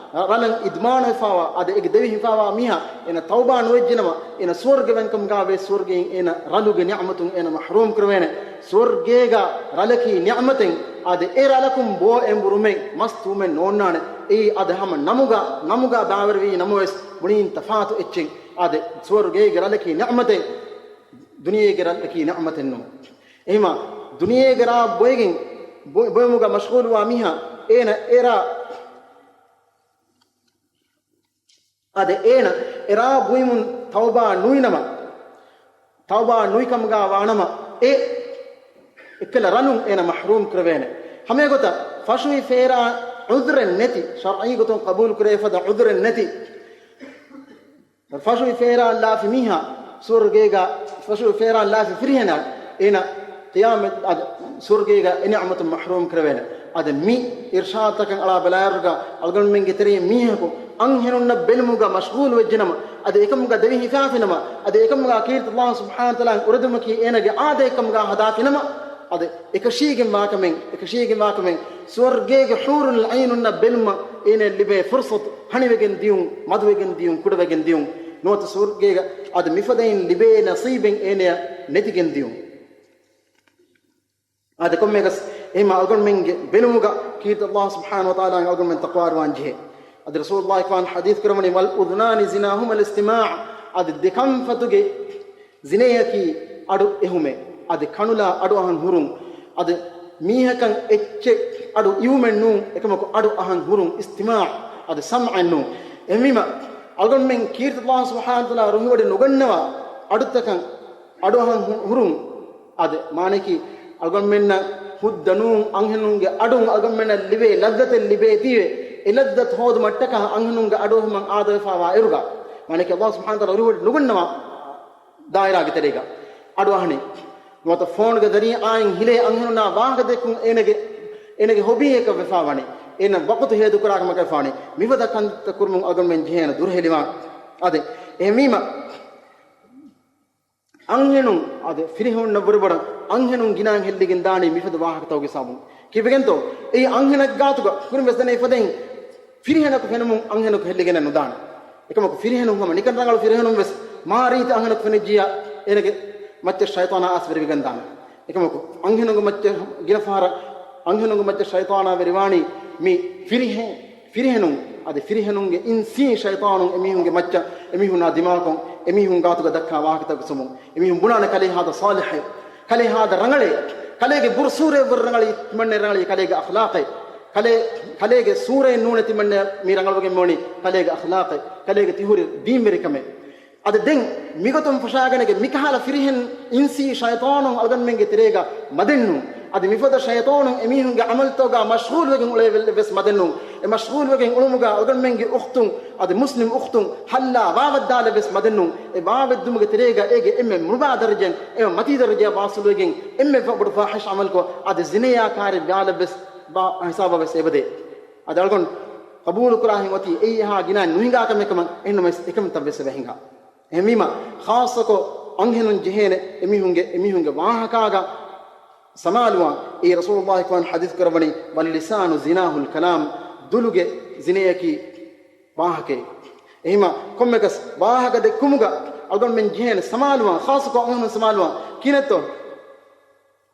ރަލަށް އިދްމާނުވެފާވާ، އަދި އޭގެ ދެވިހިފާވާ މީހާ އޭނަ ތައުބާ ނުވެއްޖެނަމަ، އޭނަ ސުވަރްގެވެންކަމުގާ ވޭ، ސުވަރްގެއިން އޭނަ ރަލުގެ ނިޢުމަތުން އޭނަ މަޙްރޫމް ކުރެވޭނެ. ސުވަރްގޭގާ ރަލަކީ ނިޢުމަތެއް، އަދި އެ ރަލަކުން ބޯ އެނބުރުމެއް މަސް ތޫމެއް ނޯންނާނެ. އެއީ އަދި ހަމަ ނަމުގާ، ނަމުގާ ބާވަރުވީ ނަމަވެސް ބުނީން ތަފާތު އެއްޗެއް. އަދި ސުވަރްގޭގެ ރަލަކީ ނިޢުމަތެއް، ދުނިޔޭގެ ރަލަކީ ނިޢުމަތެއް ނޫން. އެހެމާ ދުނިޔޭގެ ރާ ބޮއެގެން، ބޮ-، ބޮއެމުގަ މަޝްޣޫލުވާ މީހާ އޭނަ އެރާ، އަދި އޭނަ އެރާ ބުއިމުން ތައުބާ ނުވިނަމަ، ތައުބާ ނުވިކަމުގާ ވާނަމަ، އެ އެއްކަލަ ރަލުން އޭނަ މަޙްރޫމް ކުރެވޭނެ. ހަމައެގޮތަށް ފަށުވި ފޭރާ ޢުޛުރެއް ނެތި، ޝަރްޢީ ގޮތުން ޤަބޫލު ކުރެވޭ ފަދަ ޢުޛުރެއް ނެތި، ފަށުވި ފޭރާ ލާފި މީހާ ސުވަރުގޭގަ، ފަށުވި ފޭރާ ލާފި ފިރިހެނާ އޭނަ ޤިޔާމަތް އަދި ސުވަރުގޭގަ އެ ނިޢުމަތުން މަޙްރޫމް ކުރެވޭނެ. އަދި މި އިރްޝާދުތަކަށް އަޅާ ބަލާއިރުގަ އަޅުގަނޑުމެންގެ ތެރެއިން މީހަކު އަންހެނުންނަށް ބެލުމުގަ މަޝްޣޫލު ވެއްޖެނަމަ، އަދި އެކަމުގަ ދެވި ހިފާފިނަމަ، އަދި އެކަމުގަ ކީރިތި ﷲ ސުބްޙާނަހޫ ވަތަޢާލާ އުރެދުމަކީ އޭނަގެ އާދައެއްކަމުގަ ހަދާފިނަމަ، އަދި އެކަށީގެން ވާކަމެއް، އެކަށީގެން ވާކަމެއް، ސުވަރުގޭގެ ޙޫރުލް ޢައިނުންނަށް ބެލުމަށް އޭނައަށް ލިބޭ ފުރުޞަތު ހަނިވެގެން ދިޔުން، މަދުވެގެން ދިޔުން، ކުޑަވެގެން ދިޔުން. ނުވަތަ ސުވަރުގޭގަ އަދި މިފަދައިން ލިބޭ ނަސީބެއް އޭނައަށް ނެތިގެން ދިޔުން. އާދެ، ކޮންމެއަކަސް އެހެމާ އަޅުގަނޑުމެންގެ ބެލުމުގަ ކީރިތި ﷲ ސުބްޙާނަހޫ ވަތަޢާލާ އަޅުގަނޑުމެން ތަޤްވާވާން ޖެހޭ. އަދި ރަސޫލުﷲ ޙަދީޘް ކުރައްވަނީ، "والأذنان زناهما الاستماع." އަދި ދެ ކަންފަތުގެ ޒިނޭއަކީ އަޑު އެހުމޭ. އަދި ކަނުލާ އަޑު އަހަން ހުރުން. އަދި މީހަކަށް އެއްޗެއް އަޑު އިވުމެއް ނޫން، އެކަމަކު އަޑު އަހަން ހުރުން، އިސްތިމާޢު، އަދި ސަމްޢެއް ނޫން. އެހެންވީމަ، އަޅުގަނޑުމެން ކީރިތި ﷲ ސުބްޙާނަހޫ ވަތަޢާލާ ރުހިވޮޑި ނުގަންނަވާ އަޑުތަކަށް އަޑު އަހަން ހު-، ހުރުން. އާދެ، މާނައަކީ، އަޅުގަނޑުމެންނަށް ހުއްދަ ނޫން އަންހެނުންގެ އަޑުން އަޅުގަނޑުމެންނަށް ލިބޭ ލައްޒަތެއް ލިބޭތީވެ، އެ ލައްޒަތު ހޯދުމަށްޓަކާ އަންހެނުންގެ އަޑު އަހުމަށް އާދަވެފާވާ އިރުގަ، މާނައަކީ، ﷲ ސުބްޙާނަހޫ ވަތަޢާލާ ރުހިވޮޑި ނުގަންނަވާ ދާއިރާގެ ތެރޭގަ އަޑު އަހަނީ. ނުވަތަ ފޯނުގެ ޒަރީޢާއިން ހިލޭ އަންހެނުންނާ ވާހަކަ ދެއްކުން އޭނަގެ، އޭނަގެ ހޮބީއަކަށް ވެފާވަނީ، އޭނަ ވަޤުތު ހޭދަކުރާ ކަމަކަށް ވެފާވަނީ. މިފަދަ ކަންތައް ކުރުމުން އަޅުގަނޑުމެން ޖެހޭނެ ދުރުހެލިވާން. އާދެ، އެހެންވީމަ، އަންހެނުން އަދި ފިރިހެނުންނަށް ވުރެ ބޮޑަށް އަންހެނުން ގިނައިން ހެއްލިގެން ދާނީ މިފަދަ ވާހަކަތަކުގެ ސަބަބުން. ކީއްވެގެންތޯ؟ އެއީ އަންހެނެއް ގާތުގަ ކުރިން ވެސް ދެނެ ފަދައިން ފިރިހެނަކު ފެނުމުން އަންހެނަކު ހެއްލިގެނެއް ނުދާނެ. އެކަމަކު ފިރިހެނުން ހަމަ ނިކަން ރަނގަޅު ފިރިހެނުން ވެސް މާ ރީތި އަންހެނަކު ފެނިއްޖިޔާ އޭނަގެ މައްޗަށް ޝައިޠާނާ އައިސް ވެރިވެގެން ދާނެ. އެކަމަކު އަންހެނުންގެ މައްޗަށް ގިނަ ފަހަރަށް އަންހެނުންގެ މައްޗަށް ޝައިޠާނާ ވެރިވާނީ މި ފިރިހެން ފިރިހެނުން، އަދި ފިރިހެނުންގެ އިންސީ ޝައިޠާނުން އެމީހުންގެ މައްޗަށް، އެމީހުންނާ ދިމާކޮށް، އެމީހުން ގާތުގަ ދައްކާ ވާހަކަތަކުގެ ސަބަބުން. އެމީހުން ބުނާނެ ކަލޭ ހާދަ ޞާލިޙެއް، ކަލޭ ހާދަ ރަނގަޅޭ، ކަލޭގެ ބުރުސޫރައެއް ވަރަށް ރަނގަޅީ ތިމަންނެ ރަނގަޅީ ކަލޭގެ އަޚްލާޤޭ، ކަލޭ، ކަލޭގެ ސޫރައެއް ނޫނޭ ތިމަންނެ މި ރަނގަޅުވެގެން މިވަނީ ކަލޭގެ އަޚްލާޤޭ، ކަލޭގެ ތިހުރި ދީންވެރިކަމޭ. އަދި ދެން މިގޮތުން ފަށާގަނެގެ މިކަހަލަ ފިރިހެން އިންސީ ޝައިޠާނުން އަޅުގަނޑުމެންގެ ތެރޭގަ މަދެއްނޫން. އަދި މިފަދަ ޝައިޠާނުން އެމީހުންގެ ޢަމަލުތަކުގަ މަޝްޣޫލުވެގެން އުޅޭ ވެ-، ވެސް މަދެއްނޫން. އެ މަޝްޣޫލުވެގެން އުޅުމުގަ އަޅުގަނޑުމެންގެ އުޚްތުން، އަދި މުސްލިމް އުޚްތުން ހައްލާ ވާވައްދާލެއް ވެސް މަދެއްނޫން. އެ ވާވައްދުމުގެ ތެރޭގަ އޭގެ އެންމެ މުބާ ދަރަޖައިން، އެންމެ މަތީ ދަރަޖައަށް ވާސިލުވެގެން، އެންމެ ބޮޑު ފާޙިޝް ޢަމަލުކޮށް، އަދި ޒިނޭއާ ކާރި ވާލެއް ވެސް ބާ ހިސާބަށް ވެސް އެބަދޭ. އަދި އަޅުގަނޑު ޤަބޫލު ކުރާ ހިނގުމަތީ އެއީ އެހާ ގިނަ ނުހިނގާ ކަމެއް ކަމަށް އެހެންނަމަވެސް އެކަންތައް ވެސް އެބަ ހިނގާ. އެހެންވީމަ، ޚާއްޞަކޮށް އަންހެނުން ޖެހޭނެ އެމީހުންގެ، އެމީހުންގެ ވާހަކާގަ ސަމާލުވާން. އެއީ ރަސޫލުﷲ ޙަދީޘް ކުރައްވަނީ، "واللسان زناه الكلام." ދުލުގެ ޒިނޭއަކީ ވާހަކައެއް. އެހެންވީމަ، ކޮންމެއަކަސް ވާހަކަ ދެއްކުމުގަ އަޅުގަނޑުމެން ޖެހޭނެ ސަމާލުވާން، ޚާއްޞަކޮށް އަންހެނުން ސަމާލުވާން. ކިހިނެއްތޯ؟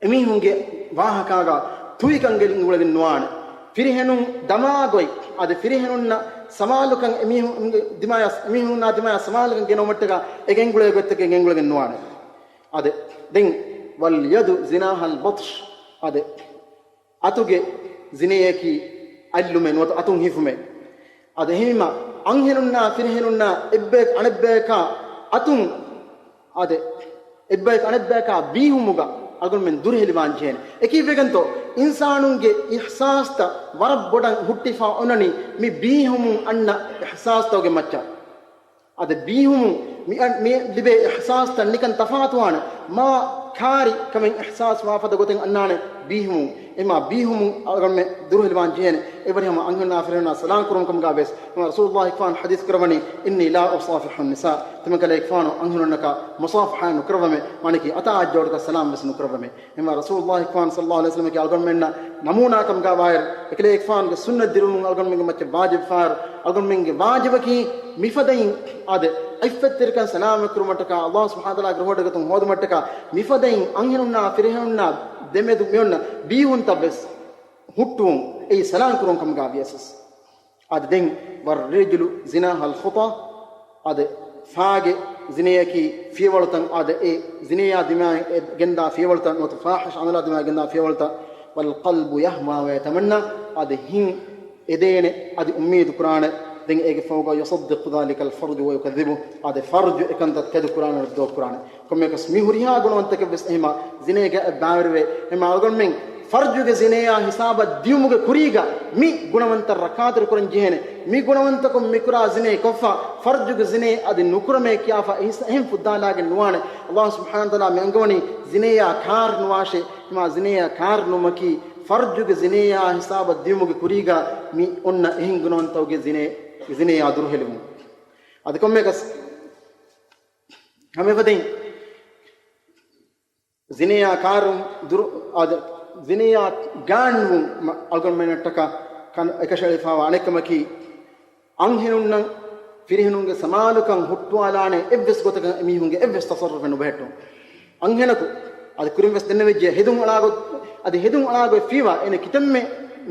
އެމީހުންގެ ވާހަކާގަ ތުއިކަން ގެންގުޅެގެން ނުވާނެ. ފިރިހެނުން ދަމާ ގޮތް، އަދި ފިރިހެނުންނަށް ސަމާލުކަން އެމީހުންގެ ދިމާޔަށް، އެމީހުންނާ ދިމާޔަށް ސަމާލުކަން ގެނައުމަށްޓަކާ އެ ގެންގުޅޭ ގޮތްތަކެއް ގެންގުޅެގެން ނުވާނެ. އަދި ދެން، "واليد زناها البطش." އަދި އަތުގެ ޒިނޭއަކީ އަތްލުމެއް ނުވަތަ އަތުން ހިފުމެއް. އަދި އެހެންވީމަ، އަންހެނުންނާ ފިރިހެނުންނާ އެއްބަޔަކު އަނެއްބަޔަކާ އަތުން، އާދެ، އެއްބަޔަކު އަނެއްބަޔަކާ ބީހުމުގަ އަޅުގަނޑުމެން ދުރުހެލިވާން ޖެހޭނެ. އެކީއްވެގެންތޯ؟ އިންސާނުންގެ އިޙްސާސްތައް ވަރަށް ބޮޑަށް ހުއްޓިފަ އޮންނަނީ މި ބީހުމުން އަންނަ އިޙްސާސްތަކުގެ މައްޗަށް. އަދި ބީހުމުން މި، މި ލިބޭ އިޙްސާސްތައް ނިކަން ތަފާތުވާނެ. މާ ކާރި ކަމެއް އިޙްސާސް ވާފަދަ ގޮތެއް އަންނާނެ ބީހުމުން. އެމާ ބީހުމުން އަޅުގަނޑުމެން ދުރުހެލިވާން ޖެހޭނެ. އެވަރިހަމަ އަންހެނުންނާ ފިރިހެނުންނާ ސަލާން ކުރުން ކަމުގަ ވެސް އެމާ ރަސޫލުﷲ ފާން ޙަދީޘް ކުރައްވަނީ، "إني لا أصافح النساء." ތިމަންކަލޭގެފާނު އަންހެނުންނަކާ މުޞާފަޙާ ނުކުރައްވަމޭ، މާނައަކީ އަތާ އަތްޖޯޑުގަ ސަލާމް ވެސް ނުކުރައްވަމޭ. އެމާ ރަސޫލުﷲ ފާން ޞައްލަﷲ ޢަލައިހި ވަސައްލަމަކީ އަޅުގަނޑުމެންނަށް ނަމޫނާ ކަމުގަ ވާއިރު، އެކަލޭގެފާނުގެ ސުންނަތް ދިރުވުން އަޅުގަނޑުމެންގެ މައްޗަށް ވާޖިބު ފާއިރު، އަޅުގަނޑުމެންގެ ވާޖިބަކީ މިފަދައިން އާދެ، ޢިއްފަތްތެރިކަން ސަލާމަތް ކުރުމަށްޓަކާ، ﷲ ސުބްޙާނަހޫ ވަތަޢާލާގެ ރުހުގެ ގޮތުން ހޯދުމަށްޓަކާ، މިފަދައިން އަންހެނުންނާ ފިރިހެނުންނާ ދެމެދު މިއޮންނަ ބީހުންތައް ވެސް ހުއްޓުވުން އެއީ ސަލާން ކުރުން ކަމުގަ ވިޔަސް. އާދެ، ދެން، "والرجل زناها الخطى." އާދެ، ފާގެ ޒިނޭއަކީ ފިޔަވަޅުތައް، އާދެ، އެ ޒިނޭއާ ދިމާއިން އެ ގެންދާ ފިޔަވަޅުތައް ނުވަތަ ފާޙިޝް ޢަމަލާ ދިމާއިން ގެންދާ ފިޔަވަޅުތައް. "والقلب يهوى ويتمنى." އާދެ، ހިތް އެދޭނެ، އަދި އުއްމީދު ކުރާނެ. ދެން އޭގެ ފަހުގަ "يصدق ذلك الفرج ويكذبه." އާދެ، ފަރްޖު އެކަންތައް ތެދު ކުރާނެ، ރައްދު ކުރާނެ. ކޮންމެއަކަސް މި ހުރިހާ ގުނަވަންތަކެއް ވެސް އެހެމާ ޒިނޭގަ ބައިވެރިވޭ. އެހެމާ އަޅުގަނޑުމެން ފަރްޖުގެ ޒިނޭއާ ހިސާބަށް ދިޔުމުގެ ކުރީގަ މި ގުނަވަންތައް ރައްކާތެރި ކުރަން ޖެހޭނެ. މި ގުނަވަންތަކުން މިކުރާ ޒިނޭ ކޮށްފަ ފަރްޖުގެ ޒިނޭ އަދި ނުކުރަމޭ ކިޔާފަ އެހިސް-، އެހެން ފުއްދާލާގެން ނުވާނެ. ﷲ ސުބްޙާނަހޫ ވަތަޢާލާ މި އަންގަވަނީ ޒިނޭއާ ކާރު ނުވާށޭ. އެހެމާ ޒިނޭއާ ކާރު ނުވުމަކީ ފަރްޖުގެ ޒިނޭއާ ހިސާބަށް ދިޔުމުގެ ކުރީގަ މި އޮންނަ އެހެން ގުނަވަންތަކުގެ ޒިނޭ، ޒިނޭއާ ދުރުހެލިވުން. އަދި ކޮންމެއަކަސް ހަމައެފަދައިން ޒިނޭއާ ކާރުން ދުރު-، އާދެ، ޒިނޭއާ ގާންވުން މަ-، އަޅުގަނޑުމެންނަށްޓަކާ ކަން އެކަށައެޅިފާވާ އަނެއްކަމަކީ، އަންހެނުންނަށް ފިރިހެނުންގެ ސަމާލުކަން ހުއްޓުވާލާނެ އެއްވެސް ގޮތަކަށް އެމީހުންގެ އެއްވެސް ތަޞައްރުފެއް ނުބެހެއްޓުން. އަންހެނަކު އަދި ކުރިން ވެސް ދެންނެވިއްޖެ ހެދުން އަޅާ ގޮތް، އަދި ހެދުން އަޅާ ގޮތް ފީވާ އޭނަ ކިތަންމެ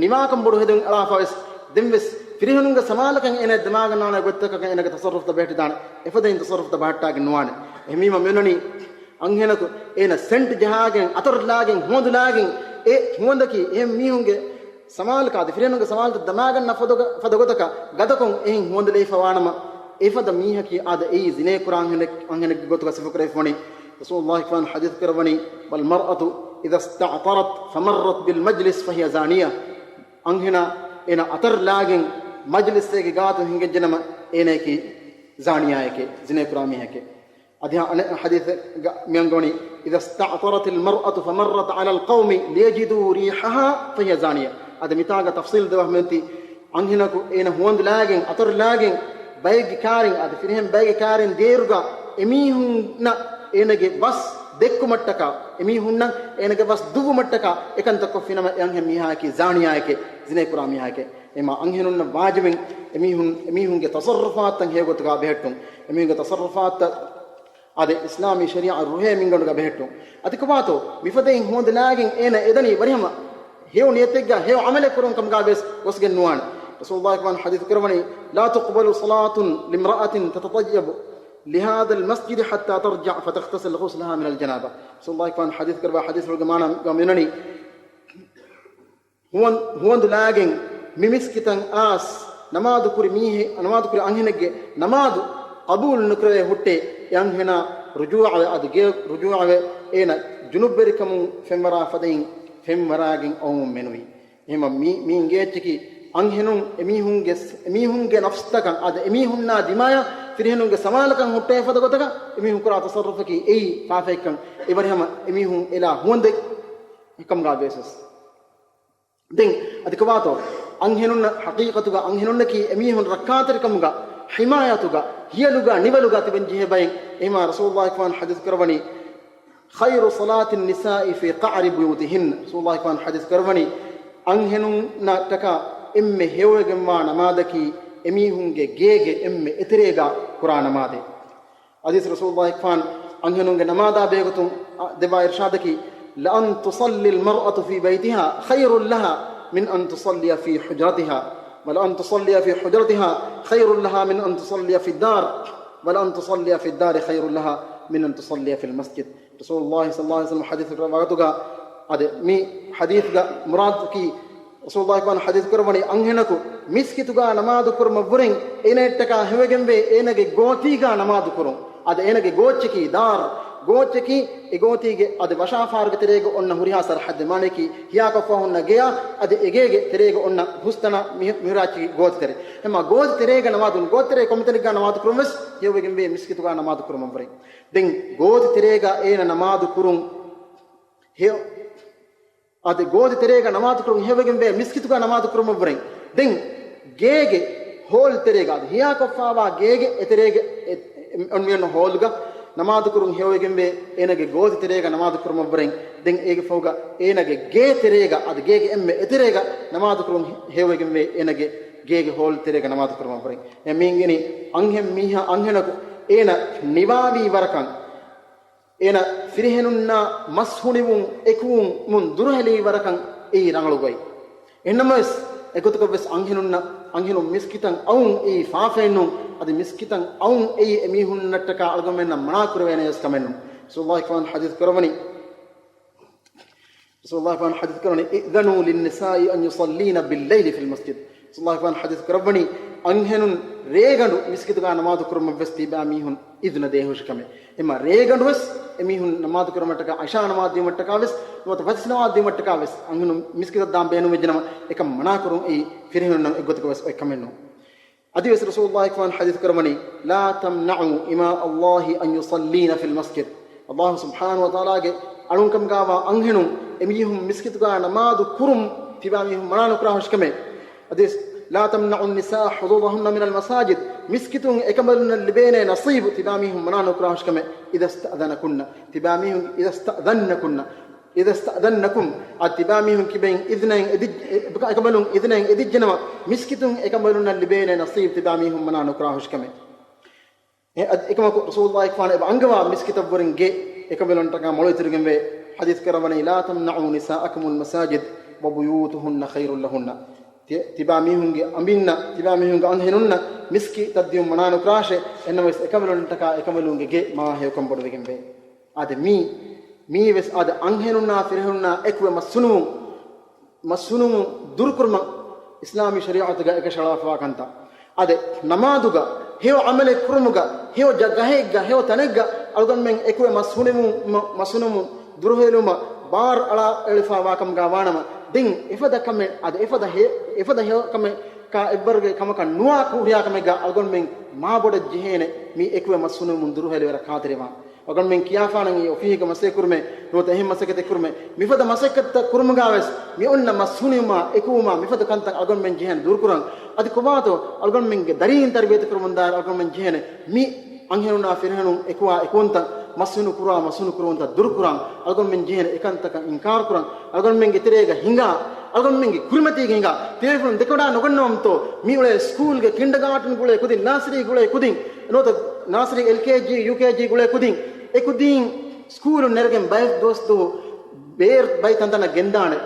ނިވާކަން ބޮޑު ހެދުން އަޅާފަ ވެސް ދެން ވެސް ފިރިހެނުންގެ ސަމާލުކަން އޭނަ ދަމާގަންނާނެ ގޮތްތަކަކަށް އޭނަގެ ތަޞައްރުފްތައް ބެހެއްޓިދާނެ. އެފަދައިން ތަޞައްރުފްތައް ބަހައްޓާގެން ނުވާނެ. އެހެންވީމަ މިއޮންނަނީ އަންހެނަކު އޭނަ ސެންޓް ޖަހާގެން، އަތަރު ލާގެން، ހުވަނދު ލާގެން، އެ ހުވަނދަކީ އެހެން މީހުންގެ ސަމާލުކަ އަދި ފިރިހެނުންގެ ސަމާލުތައް ދަމާގަންނަ ފަދަ ގޮ-، ފަދަ ގޮތަކަށް ގަދަކޮށް އެހެން ހުވަނދު ލެވިފަ ވާނަމަ، އެފަދަ މީހަކީ އާދެ އެއީ ޒިނޭ ކުރާ އަންހެނެއް، އަންހެނެއްގެ ގޮތުގަ ސިފަކުރެވިފަ ވަނީ. ރަސޫލުﷲ ފާން ޙަދީޘް ކުރައްވަނީ، "والمرأة إذا استعطرت فمرت بالمجلس فهي زانية." އަންހެނާ އޭނަ އަތަރު ލާގެން މަޖްލިސްއެއްގެ ގާތުން ހިނގައްޖެނަމަ އޭނައަކީ ޒާނިޔާއެކޭ، ޒިނޭ ކުރާ މީހެކޭ. އަދި އަނެއް ޙަދީޘެއްގަ މި އަންގަވަނީ، "إذا استعطرت المرأة فمرت على القوم ليجدوا ريحها فهي زانية." އަދި މިތާގަ ތަފްޞީލް ދެވަހަމެންތީ، އަންހެނަކު އޭނަ ހުވަނދު ލާގެން، އަތަރު ލާގެން، ބައެއްގެ ކާރިން، އަދި ފިރިހެން ބައެއްގެ ކާރިން ދޭއިރުގަ އެމީހުންނަށް އޭނަގެ ވަސް ދެއްކުމަށްޓަކާ، އެމީހުންނަށް އޭނަގެ ވަސް ދުއްވުމަށްޓަކާ އެކަންތައް ކޮށްފިނަމަ، އެ އަންހެން މީހާއަކީ ޒާނިޔާއެކޭ، ޒިނޭ ކުރާ މީހާއެކޭ. އެމާ އަންހެނުންނަށް ވާޖިބެއް އެމީހުން، އެމީހުންގެ ތަޞައްރުފާތަށް ހެޔޮގޮތުގަ ބެހެއްޓުން. އެމީހުންގެ ތަޞައްރުފާތަށް އަދި އިސްލާމީ ޝަރީޢަ ރުހޭ މިންގަނޑުގަ ބެހެއްޓުން. އަދި ކޮބާތޯ މިފަދައިން ހުވަނދު ލާގެން އޭނަ އެދަނީ ވަރިހަމަ ހެޔޮ ނިޔަތެއްގަ ހެޔޮ ޢަމަލެއް ކުރުން ކަމުގަ ވެސް ގޮސްގެން ނުވާނެ. ރަސޫލުﷲ ފާން ޙަދީޘް ކުރައްވަނީ، "لا تقبل صلاة لامرأة تتطيب لهذا المسجد حتى ترجع فتغتسل غسلها من الجنابة." ރަސޫލުﷲ ފާން ޙަދީޘް ކުރައްވާ ޙަދީޘްފުޅުގެ މާނަ މިއޮންނަނީ، ހުވަން-، ހުވަނދު ލާގެން މި މިސްކިތަށް އައިސް ނަމާދު ކުރި މީހެއް، ނަމާދު ކުރި އަންހެނެއްގެ ނަމާދު ޤަބޫލު ނުކުރެވޭ ހުއްޓޭ، އެ އަންހެނާ ރުޖޫޢަވެ، އަދި ގޭ ރުޖޫޢަވެ، އޭނަ ޖުނުބްވެރިކަމުން ފެންވަރާ ފަދައިން ފެންވަރާގެން އޮވަމުން މެނުވީ. އެހެމަ މި-، މި އިނގޭ އެއްޗަކީ އަންހެނުން އެމީހުންގެ، އެމީހުންގެ ނަފްސްތަކަށް އަދި އެމީހުންނާ ދިމާޔަށް ފިރިހެނުންގެ ސަމާލުކަން ހުއްޓޭ ފަދަ ގޮތަކަށް އެމީހުން ކުރާ ތަޞައްރުފަކީ އެއީ ފާފައެއްކަން. އެވަރިހަމަ އެމީހުން އެލާ ހުވަނދެއް ކަމުގަ ވެސް. ދެން އަދި ކޮބާތޯ އަންހެނުންނަށް ޙަޤީޤަތުގަ އަންހެނުންނަކީ އެމީހުން ރައްކާތެރިކަމުގަ، ޙިމާޔަތުގަ، ހިޔަލުގަ، ނިވަލުގަ ތިބެން ޖެހޭ ބައެއް. އެހެމާ ރަސޫލުﷲ ފާން ޙަދީޘް ކުރައްވަނީ، "خير صلاة النساء في قعر بيوتهن." ރަސޫލުﷲ ފާން ޙަދީޘް ކުރައްވަނީ، އަންހެނުންނަށްޓަކާ އެންމެ ހެޔޮވެގެންވާ ނަމާދަކީ އެމީހުންގެ ގޭގެ އެންމެ އެތެރޭގަ ކުރާ ނަމާދެއް. އަދި ރަސޫލުﷲ ފާން އަންހެނުންގެ ނަމާދާ ބެހޭގޮތުން ދެއްވާ އިރްޝާދަކީ، "لأن تصلي المرأة في بيتها خير لها من أن تصلي في حجرتها، ولأن تصلي في حجرتها خير لها من أن تصلي في الدار، ولأن تصلي في الدار خير لها من أن تصلي في المسجد." ރަސޫލުﷲ ޞައްލަﷲ ޢަލައިހި ވަސައްލަމަ ޙަދީޘް ކުރައްވާ ގޮތުގަ، އަދި މި ޙަދީޘްގަ މުރާދަކީ، ރަސޫލުﷲ ފާން ޙަދީޘް ކުރައްވަނީ، އަންހެނަކު މިސްކިތުގަ ނަމާދު ކުރުމަށްވުރެން އޭނައަށްޓަކާ ހެޔޮވެގެންވޭ އޭނަގެ ގޯތީގަ ނަމާދު ކުރުން. އަދި އޭނަގެ ގޯއްޗަކީ ދާރު، ގޯއްޗަކީ އެ ގޯތީގެ އަދި ވަށާފާރުގެ ތެރޭގަ އޮންނަ ހުރިހާ ސަރަޙައްދެއް، މާނައަކީ ހިޔާކޮށްފަ ހުންނަ ގެޔާ އަދި އެގޭގެ ތެރޭގަ އޮންނަ ހުސްތަނާ މި-، މިހުރާއްޗަކީ ގޯތިތެރެ. އެމާ ގޯތިތެރޭގަ ނަމާދު، ގޯތިތެރޭ ކޮންމެތަނެއްގަ ނަމާދު ކުރުން ވެސް ހެޔޮވެގެންވޭ މިސްކިތުގަ ނަމާދު ކުރުމަށްވުރެން. ދެން ގޯތި ތެރޭގަ އޭނަ ނަމާދު ކުރުން ހެޔޮ، އަދި ގޯތި ތެރޭގަ ނަމާދު ކުރުން ހެޔޮވެގެންވޭ މިސްކިތުގަ ނަމާދު ކުރުމަށްވުރެން. ދެން ގޭގެ ހޯލް ތެރޭގަ، އަދި ހިޔާކޮށްފާވާ ގޭގެ އެތެރޭގެ އެ، އެ، އޮންމެ އޮންނަ ހޯލްގަ ނަމާދު ކުރުން ހެޔޮވެގެންވޭ އޭނަގެ ގޯތި ތެރޭގަ ނަމާދު ކުރުމަށްވުރެން. ދެން އޭގެ ފަހުގަ އޭނަގެ ގޭ ތެރޭގަ، އަދި ގޭގެ އެންމެ އެތެރޭގަ ނަމާދު ކުރުން ހެޔޮވެގެންވޭ އޭނަގެ ގޭގެ ހޯލް ތެރޭގަ ނަމާދު ކުރުމަށްވުރެން. އެ މީންގެނީ އަންހެން މީހާ އަންހެނަކު އޭނަ ނިވާވީ ވަރަކަށް، އޭނަ ފިރިހެނުންނާ މަސްހުނިވުން އެކުވުމުން ދުރުހެލި ވަރަކަށް އެއީ ރަނގަޅު ގޮތް. އެހެންނަމަވެސް، އެގޮތަކަށްވެސް އަންހެނުންނަށް، އަންހެނުން މިސްކިތަށް އައުން އެއީ ފާފައެއްނޫން. އަދި މިސްކިތަށް އައުން އެއީ އެމީހުންނަށްޓަކާ އަޅުގަނޑުމެންނަށް މަނާ ކުރެވޭނެ ވެސް ކަމެއްނޫން. ރަސޫލުﷲ ފާން ޙަދީޘް ކުރައްވަނީ، ރަސޫލުﷲ ފާން ޙަދީޘް ކުރައްވަނީ، "اذنوا للنساء أن يصلين بالليل في المسجد." ރަސޫލުﷲ ފާން ޙަދީޘް ކުރައްވަނީ، އަންހެނުން ރޭގަނޑު މިސްކިތުގަ ނަމާދު ކުރުމަށްވެސް ތިބާ މީހުން އިޛުނަ ދޭހުށި ކަމެއް. އެމަ ރޭގަނޑުވެސް އެމީހުން ނަމާދު ކުރުމަށްޓަކާ، އިޝާ ނަމާދު ދިޔުމަށްޓަކާވެސް، ނުވަތަ ފަތިސް ނަމާދު ދިޔުމަށްޓަކާވެސް އަންހެނުން މިސްކިތަށް ދާން ބޭނުންވެއްޖެނަމަ، އެކަން މަނާކުރުން އެއީ ފިރިހެނުންނަށް އެއްގޮތަކަށްވެސް އޮތް ކަމެއްނޫން. އަދިވެސް ރަސޫލުﷲ ފާން ޙަދީޘް ކުރައްވަނީ، "لا تمنعوا إماء الله أن يصلين في المسجد." ﷲ ސުބްޙާނަހޫ ވަތަޢާލާގެ އަޅުންކަމުގަވާ އަންހެނުން އެމީހުން މިސްކިތުގަ ނަމާދު ކުރުން ތިބާ މީހުން މަނާ ނުކުރާހުށިކަމެއް. އަދިވެސް، "لا تمنعوا النساء حظوظهن من المساجد." މިސްކިތުން އެކަނބަލުންނަށް ލިބޭނެ ނަސީބު ތިބާ މީހުން މަނާ ނުކުރާހުށިކަމެއް. "إذا استأذنكن." ތިބާ މީހުން، "إذا استأذنكن." "إذا استأذنكم." އަދި ތިބާ މީހުން ކިބައިން އިޛުނައިން އެދި-، އެ-، އެކަނބަލުން އިޛުނައިން އެދިއްޖެނަމަ، މިސްކިތުން އެކަނބަލުންނަށް ލިބޭނެ ނަސީބު ތިބާ މީހުން މަނާ ނުކުރާހުށިކަމެއް. އެ އަދި އެކަމަކު ރަސޫލުﷲ ފާން އެބަ އަންގަވާ މިސްކިތަށްވުރެން ގެ އެކަނބަލުންނަށްޓަކާ މޮޅު އިތުރުގެންވޭ. ޙަދީޘް ކުރައްވަނީ، "لا تمنعوا نساءكم المساجد وبيوتهن خير لهن." ތި-، ތިބާ މީހުންގެ އަނބިންނަށް، ތިބާ މީހުންގެ އަންހެނުންނަށް މިސްކިތަށް ދިޔުން މަނާ ނުކުރާށޭ. އެހެންނަމަވެސް އެކަނބަލުންނަށްޓަކާ އެކަނބަލުންގެ ގެ މާ ހެޔޮކަން ބޮޑުވެގެންވޭ. އާދެ، މީ، މީވެސް އާދެ، އަންހެނުންނާ ފިރިހެނުންނާ އެކުވެ މަސްހުނުވުން، މަސްހުނުވުން ދުރުކުރުމަށް އިސްލާމީ ޝަރީޢަތުގަ އެކަށަޅާފަވާ ކަންތައް. އާދެ، ނަމާދުގަ، ހެޔޮ ޢަމަލެއް ކުރުމުގަ، ހެޔޮ ޖަ-، ގަހެއްގަ، ހެޔޮ ތަނެއްގަ އަޅުގަނޑުމެން އެކުވެ މަސްހުނުވުމަށް، މަ-، މަސްހުނުވުން ދުރުހެލުމަށް ބާރު އަޅާ އެޅިފަވާ ކަމުގަ ވާނަމަ، ދެން އެފަދަ ކަމެއް، އާދެ، އެފަދަ ހެ-، އެފަދަ ހެޔޮ ކަމެއް ކާ އެއްވަރުގެ ކަމަކަށް ނުވާ ކުރިޔާ ކަމެއްގަ އަޅުގަނޑުމެން މާބޮޑަށް ޖެހޭނެ މި އެކުވެ މަސްހުނުވުމުން ދުރުހެލިވަރަށް ޚާތިރިވާން. އަޅުގަނޑުމެން ކިޔާފާނަން އެ އޮފީހެއްގަ މަސައްކަތް ކުރުމެއް، ނުވަތަ އެހެން މަސައްކަތެއް ކުރުމެއް، މިފަދަ މަސައްކަތްތައް ކުރުމުގަ ވެސް މި އޮންނަ މަސްހުނިވުމާ އެކުވުމާ މިފަދަ ކަންތައް އަޅުގަނޑުމެން ޖެހޭނެ ދުރުކުރަން. އަދި ކޮބާތޯ އަޅުގަނޑުމެންގެ ދަރީން ތަރުބިޔަތު ކުރުމުން ދާއިރު އަޅުގަނޑުމެން ޖެހޭނެ މި އަންހެނުންނާ ފިރިހެނުން އެކުވާ އެކުވުންތައް، މަސްހުނު ކުރާ މަސްހުނު ކުރުވުންތައް ދުރުކުރަން. އަޅުގަނޑުމެން ޖެހޭނެ އެކަންތަކަށް އިންކާރު ކުރަން. އަޅުގަނޑުމެންގެ ތެރޭގަ ހިނގާ، އަޅުގަނޑުމެންގެ ކުރިމަތީގަ ހިނގާ، ތިލަފުން ދެކެވަޑާ ނުގަންނަވަމުތޯ، މި އުޅޭ ސްކޫލްގެ ކިންޑަގާޓަން ގުޅޭ ކުދިން، ނާސަރީ ގުޅޭ ކުދިން، ނުވަތަ ނާސަރީ އެލްކޭޖީ، ޔޫކޭޖީ ގުޅޭ ކުދިން، އެ ކުދިން ސްކޫލުން ނެރެގެން ބައެއް ދުވަސްދުވަހު ބޭރު ބައި ތަންތަނަށް ގެންދާނެ.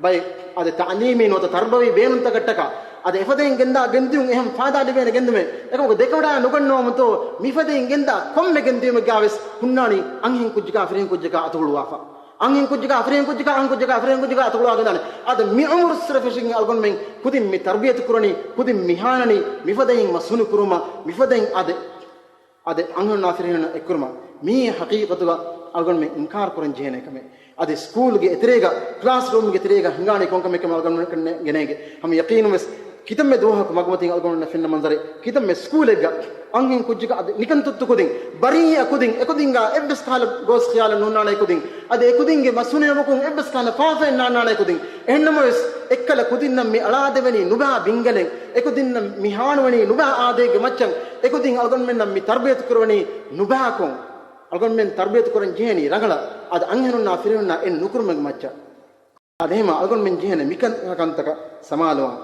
ބައި އަދި ތަޢުލީމީ ނުވަތަ ތަރުބަވީ ބޭނުންތަކަށްޓަކާ އަދި އެފަދައިން ގެންދާ ގެންދިޔުން އެހެން ފާއިދާ ލިބޭނެ ގެންދުމެއް. އެކަމަކު ދެކެވަޑާ ނުގަންނަވަމުތޯ، މިފަދައިން ގެންދާ ކޮންމެ ގެންދިޔުމެއްގަ ވެސް ހުންނާނީ އަންހެން ކުއްޖަކާ ފިރިހެން ކުއްޖަކާ އަތުހުޅުވާފަ. އަންހެން ކުއްޖަކާ ފިރިހެން ކުއްޖަކާ އަންހެން ކުއްޖަކާ ފިރިހެން ކުއްޖަކާ އަތުހުޅުވާ ގެންދާނެ. އަދި މި އުމުރުއްސުރެ ފެށިގެން އަޅުގަނޑުމެން ކުދިން މި ތަރުބިޔަތު ކުރަނީ، ކުދިން މި ހާނަނީ، މިފަދައިން މަސްހުނު ކުރުމަށް، މިފަދައިން އަދި އަދި އަންހެނުންނާ ފިރިހެނުން އެއްކުރުމަށް. މީ ހަޤީޤަތުގަ އަޅުގަނޑުމެން އިންކާރު ކުރަން ޖެހޭނެ ކަމެއް. އަދި ސްކޫލްގެ އެތެރޭގަ، ކްލާސްރޫމްގެ ތެރޭގަ ހިނގާނީ ކޮން ކަމެއްކަމަށް އަޅުގަނޑުމެން ގެނޭގެ. ހަމަ ޔަޤީނުން ވެސް ކިތަންމެ ދުވަހަކު މަގުމަތިން އަޅުގަނޑުމެންނަށް ފެންނަ މަންޒަރެއް، ކިތަންމެ ސްކޫލެއްގަ އަންހެން ކުއްޖަކަށް އަދި ނިކަން ތުއްތު ކުދިން، ބަރީއަ ކުދިން، އެކުދިންގާ އެއްވެސް ކަހަލަ ގޯސް ޚިޔާލެއް ނޯންނާނެ ކުދިން. އަދި އެކުދިންގެ މަސްހުނިވުމަކުން އެއްވެސް ކަހަލަ ފާފައެއް ނޯންނާނެ ކުދިން. އެހެންނަމަވެސް، އެއްކަލަ ކުދިންނަށް މި އަޅާދެވެނީ ނުބާ ބިންގަލެއް، އެކުދިންނަށް މި ހާނުވަނީ ނުބާ އާދައެއްގެ މައްޗަށް، އެކުދިން އަޅުގަނޑުމެންނަށް މި ތަރުބިޔަތު ކުރެވެނީ ނުބާކޮށް، އަޅުގަނޑުމެން ތަރުބިޔަތު ކުރަން ޖެހޭނީ ރަނގަޅަށް. އަދި އަންހެނުންނާ ފިރިހެނުންނާ އެއް ނުކުރުމެއްގެ މައްޗަށް. އަދި އެހެމަ އަޅުގަނޑުމެން ޖެހޭނެ މިކަން ކަންތަކަށް ސަމާލުވާން.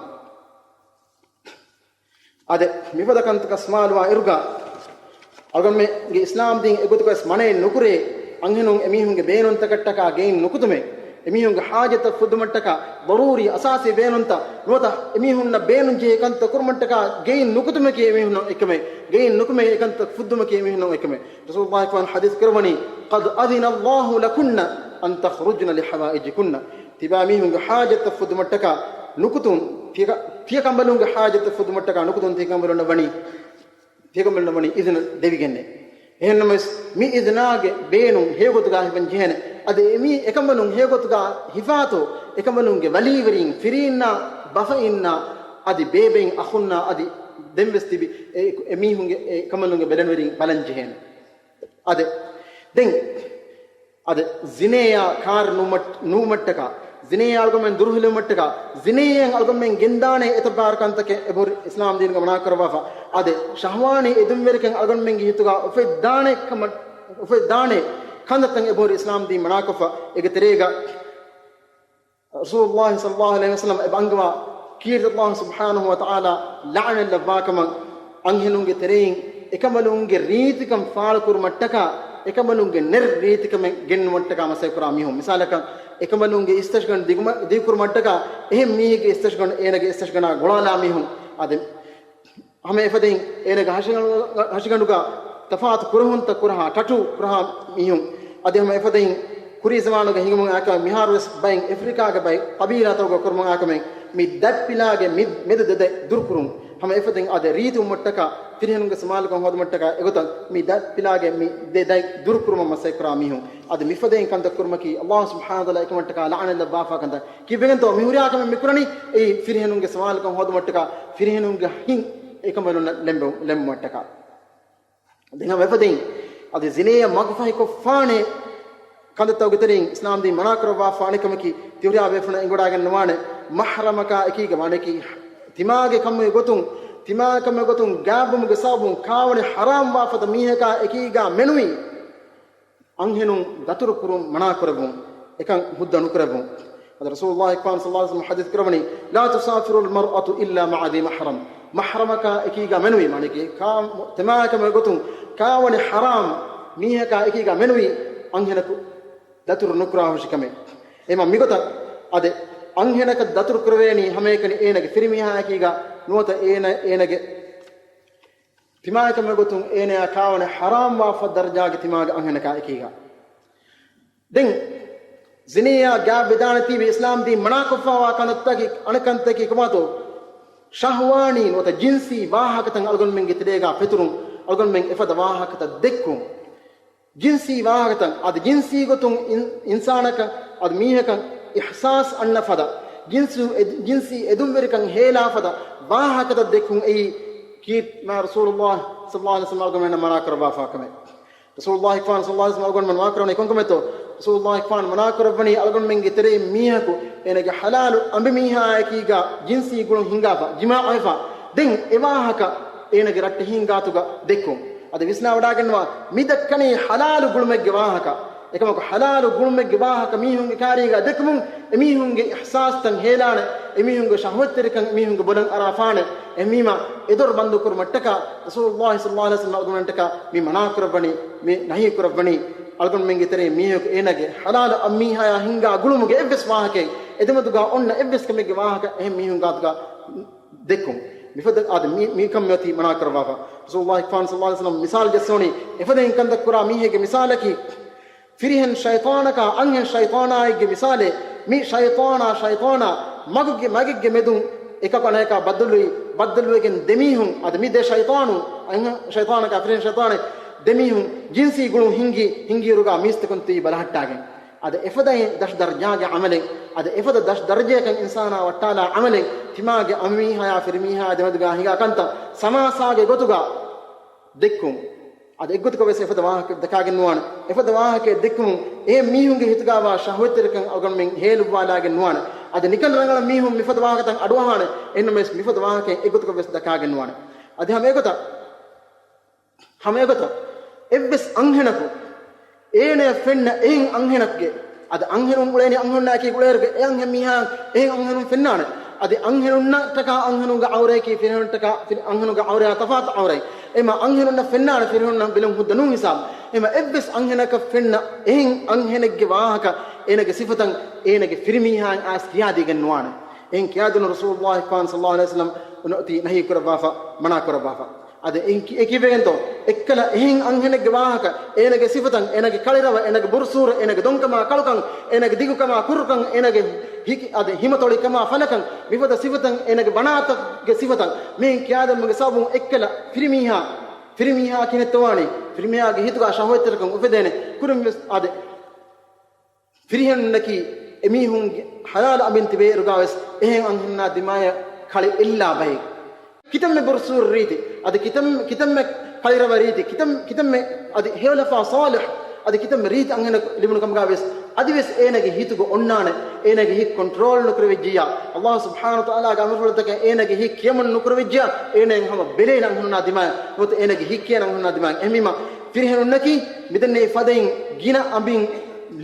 އާދެ، މިފަދަ ކަންތަކަށް ސަމާލުވާ އިރުގަ، އަޅުގަނޑުމެންގެ އިސްލާމް ދީން އެގޮތަކަށް މަނައެއް ނުކުރޭ، އަންހެނުން އެމީހުންގެ ބޭނުންތަކަށްޓަކާ ގެއިން ނުކުތުމެއް، އެމީހުންގެ ހާޖަތަށް ފުއްދުމަށްޓަކާ ޟަރޫރީ އަސާސީ ބޭނުންތައް ނުވަތަ އެމީހުންނަށް ބޭނުންޖެހޭ ކަންތައް ކުރުމަށްޓަކާ ގެއިން ނުކުތުމަކީ އެމީހުންނަށް އެކަމެއް، ގެއިން ނުކުމެ އެކަންތައް ފުއްދުމަކީ އެމީހުންނަށް އެކަމެއް. ރަސޫލުﷲ ފާން ޙަދީޘް ކުރައްވަނީ، "قد أذن الله لكن أن تخرجن لحوائجكن." ތިބާ މީހުންގެ ހާޖަތަށް ފުއްދުމަށްޓަކާ ނުކުތުން، ތިޔަ-، ތިޔަކަނބަލުންގެ ހާޖަތަށް ފުއްދުމަށްޓަކާ ނުކުތުން ތިޔަކަނބަލުންނަށް ވަނީ، ތިޔަކަނބަލުންނަށް ވަނީ އިޒުނަ ދެވިގެންނޭ. އެހެންނަމަވެސް، މި އިޒުނާގެ ބޭނުން ހެޔޮގޮތުގަ ހިފަން ޖެހޭނެ. އަދި އެމީ އެކަނބަލުން ހެޔޮގޮތުގަ ހިފާތޯ، އެކަނބަލުންގެ ވަލީވެރީން، ފިރީންނާ، ބަފައިންނާ، އަދި ބޭބެއިން، އަޚުންނާ، އަދި ދެންވެސް ތިބި އެ، އެމީހުންގެ، އެކަނބަލުންގެ ބެލެނިވެރީން ބަލަން ޖެހޭނެ. އާދެ، ދެން އަދި ޒިނޭއާ ކާރި ނުވުމަށް-، ނުވުމަށްޓަކާ، ޒިނޭއާ އަޅުގަނޑުމެން ދުރުހެލުމަށްޓަކާ، ޒިނޭއަށް އަޅުގަނޑުމެން ގެންދާނެ އެތައް ބާރު ކަންތަކެއް އެބަހުރި އިސްލާމް ދީނުގަ މަނާކުރައްވާފަ. އަދި ޝަހްވާނީ އެދުންވެރިކަން އަޅުގަނޑުމެންގެ ހިތުގަ އުފެދާނެ ކަމަށް، އުފެދާނެ ކަންތައްތައް އެބަހުރި އިސްލާމް ދީން މަނާކޮށްފަ. އޭގެ ތެރޭގަ ރަސޫލުﷲ ޞައްލަﷲ ޢަލައިހި ވަސައްލަމް އެބަ އަންގަވާ ކީރިތި ﷲ ސުބްޙާނަހޫ ވަތަޢާލާ ލަޢުނަތް ލައްވާކަމަށް، އަންހެނުންގެ ތެރެއިން އެކަނބަލުންގެ ރީތިކަން ފާޅުކުރުމަށްޓަކާ، އެކަނބަލުންގެ ނެރް ރީތިކަމެއް ގެންނުމަށްޓަކާ މަސައްކަތްކުރާ މީހުން. މިސާލަކަށް، އެކަނބަލުންގެ އިސްތަށިގަނޑު ދިގުމަ-، ދިގުކުރުމަށްޓަކާ، އެހެން މީހެއްގެ އިސްތަށިގަނޑު އޭނަގެ އިސްތަށިގަނޑާ ގުޅާލާ މީހުން. އަދި ހަމަ އެފަދައިން އޭނަގެ ހަށިގަނޑު-، ހަށިގަނޑުގަ ތަފާތު ކުރުހުންތައް ކުރަހާ، ޓަޓޫ ކުރަހާ މީހުން. އަދި ހަމަ އެފަދައިން ކުރީ ޒަމާނުގަ ހިނގުމުން އައިކަމެއް، މިހާރުވެސް ބައެއް އެފްރިކާގެ ބައެއް ޤަބީލާތަކުގަ ކުރުމުން އައިކަމެއް، މި ދަތްޕިލާގެ މި-، މެދު ދެ ދަތް ދުރުކުރުން. ހަމަ އެފަދައިން އަދި ރީތިވުމަށްޓަކާ، ފިރިހެނުންގެ ސަމާލުކަން ހޯދުމަށްޓަކާ އެގޮތަށް މި ދަތްޕިލާގެ މި ދެ ދަތް ދުރުކުރުމަށް މަސައްކަތްކުރާ މީހުން. އަދި މިފަދައިން ކަންތައް ކުރުމަކީ ﷲ ސުބްޙާނަހޫ ވަތަޢާލާ އެކަމަށްޓަކާ ލަޢުނަތް ލައްވާފާ ކަންތައް. ކީއްވެގެންތޯ މި ހުރިހާ ކަމެއް މި ކުރަނީ؟ އެއީ ފިރިހެނުންގެ ސަމާލުކަން ހޯދުމަށްޓަކާ، ފިރިހެނުންގެ ހިތް އެކަނބަލުންނަށް ލެނބު-، ލެނބުމަށްޓަކާ. ދެން ހަމަ އެފަދައިން އަދި ޒިނޭއަށް މަގުފަހިކޮށްފާނެ ކަންތައްތަކުގެ ތެރެއިން އިސްލާމް ދީން މަނާކުރައްވާފާނެ ކަމަކީ، ތިހުރިހާ ބޭފުޅުން އެނގިވަޑައިގަންނަވާނެ، މަޙްރަމަކާ އެކީގަ ވާނެކީ، ތިމާގެ ކަމުގެ ގޮތުން، ތިމާގެ ކަމުގެ ގޮތުން ގާތްވުމުގެ ސަބަބުން ކާވަނި ޙަރާމް ވާފަދަ މީހަކާ އެކީގަ މެނުވީ، އަންހެނުން ދަތުރު ކުރުން މަނާކުރެއްވުން، އެކަން ހުއްދަ ނުކުރެއްވުން. އަދި ރަސޫލުﷲ ފާން ޞައްލަﷲ ޢަލައިހި ވަސައްލަމް ޙަދީޘް ކުރައްވަނީ، "لا تسافر المرأة إلا مع ذي محرم." މަޙްރަމަކާ އެކީގަ މެނުވީ، މާނައަކީ ކާ-، ތިމާގެ ކަމުގެ ގޮތުން ކާވަނި ޙަރާމް މީހަކާ އެކީގަ މެނުވީ، އަންހެނަކު ދަތުރު ނުކުރާ ހުށިކަމެއް. އެމަ މިގޮތަށް އަދި އަންހެނަކަށް ދަތުރު ކުރެވޭނީ ހަމައެކަނި އޭނަގެ ފިރިމީހާއެކީގަ ނުވަތަ އޭނަ، އޭނަގެ ތިމާގެ ކަމުގެ ގޮތުން އޭނަޔާ ކާވަނި ޙަރާމް ވާފަ ދަރަޖާގެ ތިމާގެ އަންހެނަކާ އެކީގަ. ދެން ޒިނޭއާ ގާތްވެދާނެތީވެ އިސްލާމް ދީން މަނާކޮށްފައިވާ ކަންތައްތަކީ، އަނެއް ކަންތައްތަކީ ކޮބާތޯ؟ ޝަހްވާނީ ނުވަތަ ޖިންސީ ވާހަކަތައް އަޅުގަނޑުމެންގެ ތެރޭގަ ފެތުރުން، އަޅުގަނޑުމެން އެފަދަ ވާހަކަތައް ދެއްކުން. ޖިންސީ ވާހަކަތައް، އަދި ޖިންސީ ގޮތުން އިން-، އިންސާނަކަށް އަދި މީހަކަށް އިޙްސާސް އަންނަ ފަދަ، ޖިންސު އެ-، ޖިންސީ އެދުންވެރިކަން ހޭލާ ފަދަ ވާހަކަތައް ދެއްކުން އެއީ ކީރިތި މާ ރަސޫލުﷲ ޞައްލަﷲ ޢަލައިހި ވަސައްލަމް އަޅުގަނޑުމެންނަށް މަނާކުރައްވާފާ ކަމެއް. ރަސޫލުﷲ ފާން ޞައްލަﷲ ޢަލައިހި ވަސައްލަމް އަޅުގަނޑުމެން މަނާކުރައްވަނީ ކޮންކަމެއްތޯ؟ ރަސޫލުﷲ ފާން މަނާކުރައްވަނީ އަޅުގަނޑުމެންގެ ތެރެއިން މީހަކު އޭނަގެ ޙަލާލު އަނބިމީހާއެކީގަ ޖިންސީ ގުޅުން ހިންގާފަ، ޖިމާޢުވެފަ، ދެން އެ ވާހަކަ އޭނަގެ ރައްޓެހިން ގާތުގަ ދެއްކުން. އަދި ވިސްނާވަޑައިގަންނަވާ، މި ދައްކަނީ ޙަލާލު ގުޅުމެއްގެ ވާހަކަ. އެކަމަކު ޙަލާލު ގުޅުމެއްގެ ވާހަކަ މީހުންގެ ކާރީގަ ދެއްކުމުން އެމީހުންގެ އިޙްސާސްތައް ހޭލާނެ، އެމީހުންގެ ޝަހްވަތްތެރިކަން އެމީހުންގެ ބޮލަށް އަރާފާނެ. އެހެންވީމަ، އެ ދޮރު ބަންދު ކުރުމަށްޓަކާ ރަސޫލުﷲ ޞައްލަﷲ ޢަލައިހި ވަސައްލަމް އަޅުގަނޑުމެންޓަކާ މި މަނާ ކުރައްވަނީ، މި ނަހީ ކުރައްވަނީ، އަޅުގަނޑުމެންގެ ތެރެއިން މީހަކު އޭނަގެ ޙަލާލު އަނބިމީހާޔާ ހިންގާ ގުޅުމުގެ އެއްވެސް ވާހަކައެއް، އެދެމެދުގަ އޮންނަ އެއްވެސް ކަމެއްގެ ވާހަކަ އެހެން މީހުން ގާތުގަ ދެއްކުން. މިފަދަ އާދެ، މި، މިކަން މިއޮތީ މަނާ ކުރައްވާފަ. ރަސޫލުﷲ ފާން ޞައްލަﷲ ޢަލައިހި ވަސައްލަމް މިސާލު ޖެއްސުނީ، އެފަދައިން ކަންތައް ކުރާ މީހެއްގެ މިސާލަކީ، ފިރިހެން ޝައިޠާނަކާ އަންހެން ޝައިޠާނާއެއްގެ މިސާލެއް. މި ޝައިޠާނާ، ޝައިޠާނާ މަގުގެ، މަގެއްގެ މެދުން އެކަކު އަނެކާ ބައްދަލުވި، ބައްދަލުވެގެން ދެމީހުން، އަދި މި ދެ ޝައިޠާނު، އަންހެން ޝައިޠާނަކާ ފިރިހެން ޝައިޠާނެއް، ދެމީހުން ޖިންސީ ގުޅުން ހިންގި، ހިންގިއިރުގަ މީސްތަކުން ތިބީ ބަލަހައްޓާގެން. އަދި އެފަދައިން ދަށު ދަރަޖާގެ ޢަމަލެއް، އަދި އެފަދަ ދަށު ދަރަޖައަކަށް އިންސާނާ ވައްޓާލާ ޢަމަލެއް، ތިމާގެ އަނބިމީހާޔާ ފިރިމީހާ ދެމެދުގަ ހިނގާ ކަންތައް ސަމާސާގެ ގޮތުގަ ދެއްކުން. އަދި އެއްގޮތަކަށް ވެސް އެފަދަ ވާހަކަ ދައްކާގެން ނުވާނެ. އެފަދަ ވާހަކައެއް ދެއްކުމުން އެ މީހުންގެ ހިތުގަވާ ޝަހްވަތްތެރިކަން އަޅުގަނޑުމެން ހޭލުއްވާލާގެން ނުވާނެ. އަދި ނިކަން ރަނގަޅަށް މީހުން މިފަދަ ވާހަކަތައް އަޑުއަހާނެ. އެހެންނަމަވެސް މިފަދަ ވާހަކައެއް އެއްގޮތަކަށް ވެސް ދައްކާގެން ނުވާނެ. އަދި ހަމަ އެގޮތަށް، ހަމަ އެގޮތަށް އެއްވެސް އަންހެނަކު އޭނަޔަށް ފެންނަ އެހެން އަންހެނެއްގެ، އަދި އަންހެނުން އުޅޭނީ އަންހެނުންނާއެކީ އުޅޭއިރުގެ އެ އަންހެން މީހާ އެހެން އަންހެނުން ފެންނާނެ. އަދި އަންހެނުންނަށްޓަކާ އަންހެނުންގެ އައުރަޔަކީ ފިރިހެނުންނަށްޓަކާ ފިރި-، އަންހެނުންގެ އައުރަޔާ ތަފާތު އައުރައެއް. އެމަ އަންހެނުންނަށް ފެންނާނެ ފިރިހެނުންނަށް ބެލުން ހުއްދަ ނޫން ހިސާބު. އެމަ އެއްވެސް އަންހެނަކަށް ފެންނަ އެހެން އަންހެނެއްގެ ވާހަކަ އޭނަގެ ސިފަތައް އޭނަގެ ފިރިމީހާއަށް އައިސް ކިޔާދީގެން ނުވާނެ. އެހެން ކިޔާދިނުން ރަސޫލުﷲ ފާން ޞައްލަﷲ ޢަލައިހި ވަސައްލަމް އޮތީ ނަހީ ކުރައްވާފަ، މަނާ ކުރައްވާފަ. އަދި އެ ކި-، އެ ކިވެގެންތޯ؟ އެއްކަލަ އެހެން އަންހެނެއްގެ ވާހަކަ، އޭނަގެ ސިފަތައް، އޭނަގެ ކަޅިރަވަ، އޭނަގެ ބުރުސޫރަ، އޭނަގެ ދޮންކަމާ ކަޅުކަން، އޭނަގެ ދިގުކަމާ ކުރުކަން، އޭނަގެ ހިކި-، އަދި ހިމަތޮޅިކަމާ ފަލަކަން، މިފަދަ ސިފަތައް، އޭނަގެ ބަނާތަކުގެ ސިފަތައް، މިހެން ކިޔާދެމުގެ ސަބަބުން އެއްކަލަ ފިރިމީހާ، ފިރިމީހާ ކިހިނެއްތޯ ވާނީ؟ ފިރިމީހާގެ ހިތުގަ ޝަހްވަތްތެރިކަން އުފެދޭނެ. ކުރިންވެސް އާދެ، ފިރިހެނުންނަކީ އެމީހުންގެ ޙަލާލު އަނބިން ތިބޭއިރުގަވެސް އެހެން އަންހެންނާ ދިމާޔަށް ކަޅި އެއްލާ ބައެއް. ކިތަންމެ ބުރުސޫރު ރީތި، އަދި ކިތަން-، ކިތަންމެ ކަޅިރަވަ ރީތި، ކިތަން-، ކިތަންމެ އަދި ހެޔޮލަފާ ޞާލިޙް، އަދި ކިތަންމެ ރީތި އަންހެނަކު ލިބުނު ކަމުގަ ވެސް، އަދި ވެސް އޭނަގެ ހިތުގަ އޮންނާނެ، އޭނަގެ ހިތް ކޮންޓްރޯލް ނުކުރެވިއްޖިއްޔާ، ﷲ ސުބްޙާނަހޫ ވަތަޢާލާގެ އަމުރުފުޅުތަކަށް އޭނަގެ ހިތް ކިޔަމަން ނުކުރެވިއްޖިއްޔާ، އޭނައަށް ހަމަ ބެލޭނެ އަންހެނުންނާ ދިމާއަށް، ނުވަތަ އޭނަގެ ހިތް ކިޔޭނެ އަންހެނުންނާ ދިމާއަށް. އެހެންވީމަ، ފިރިހެނުންނަކީ މިދެންނެވި ފަދައިން ގިނަ އަނބިން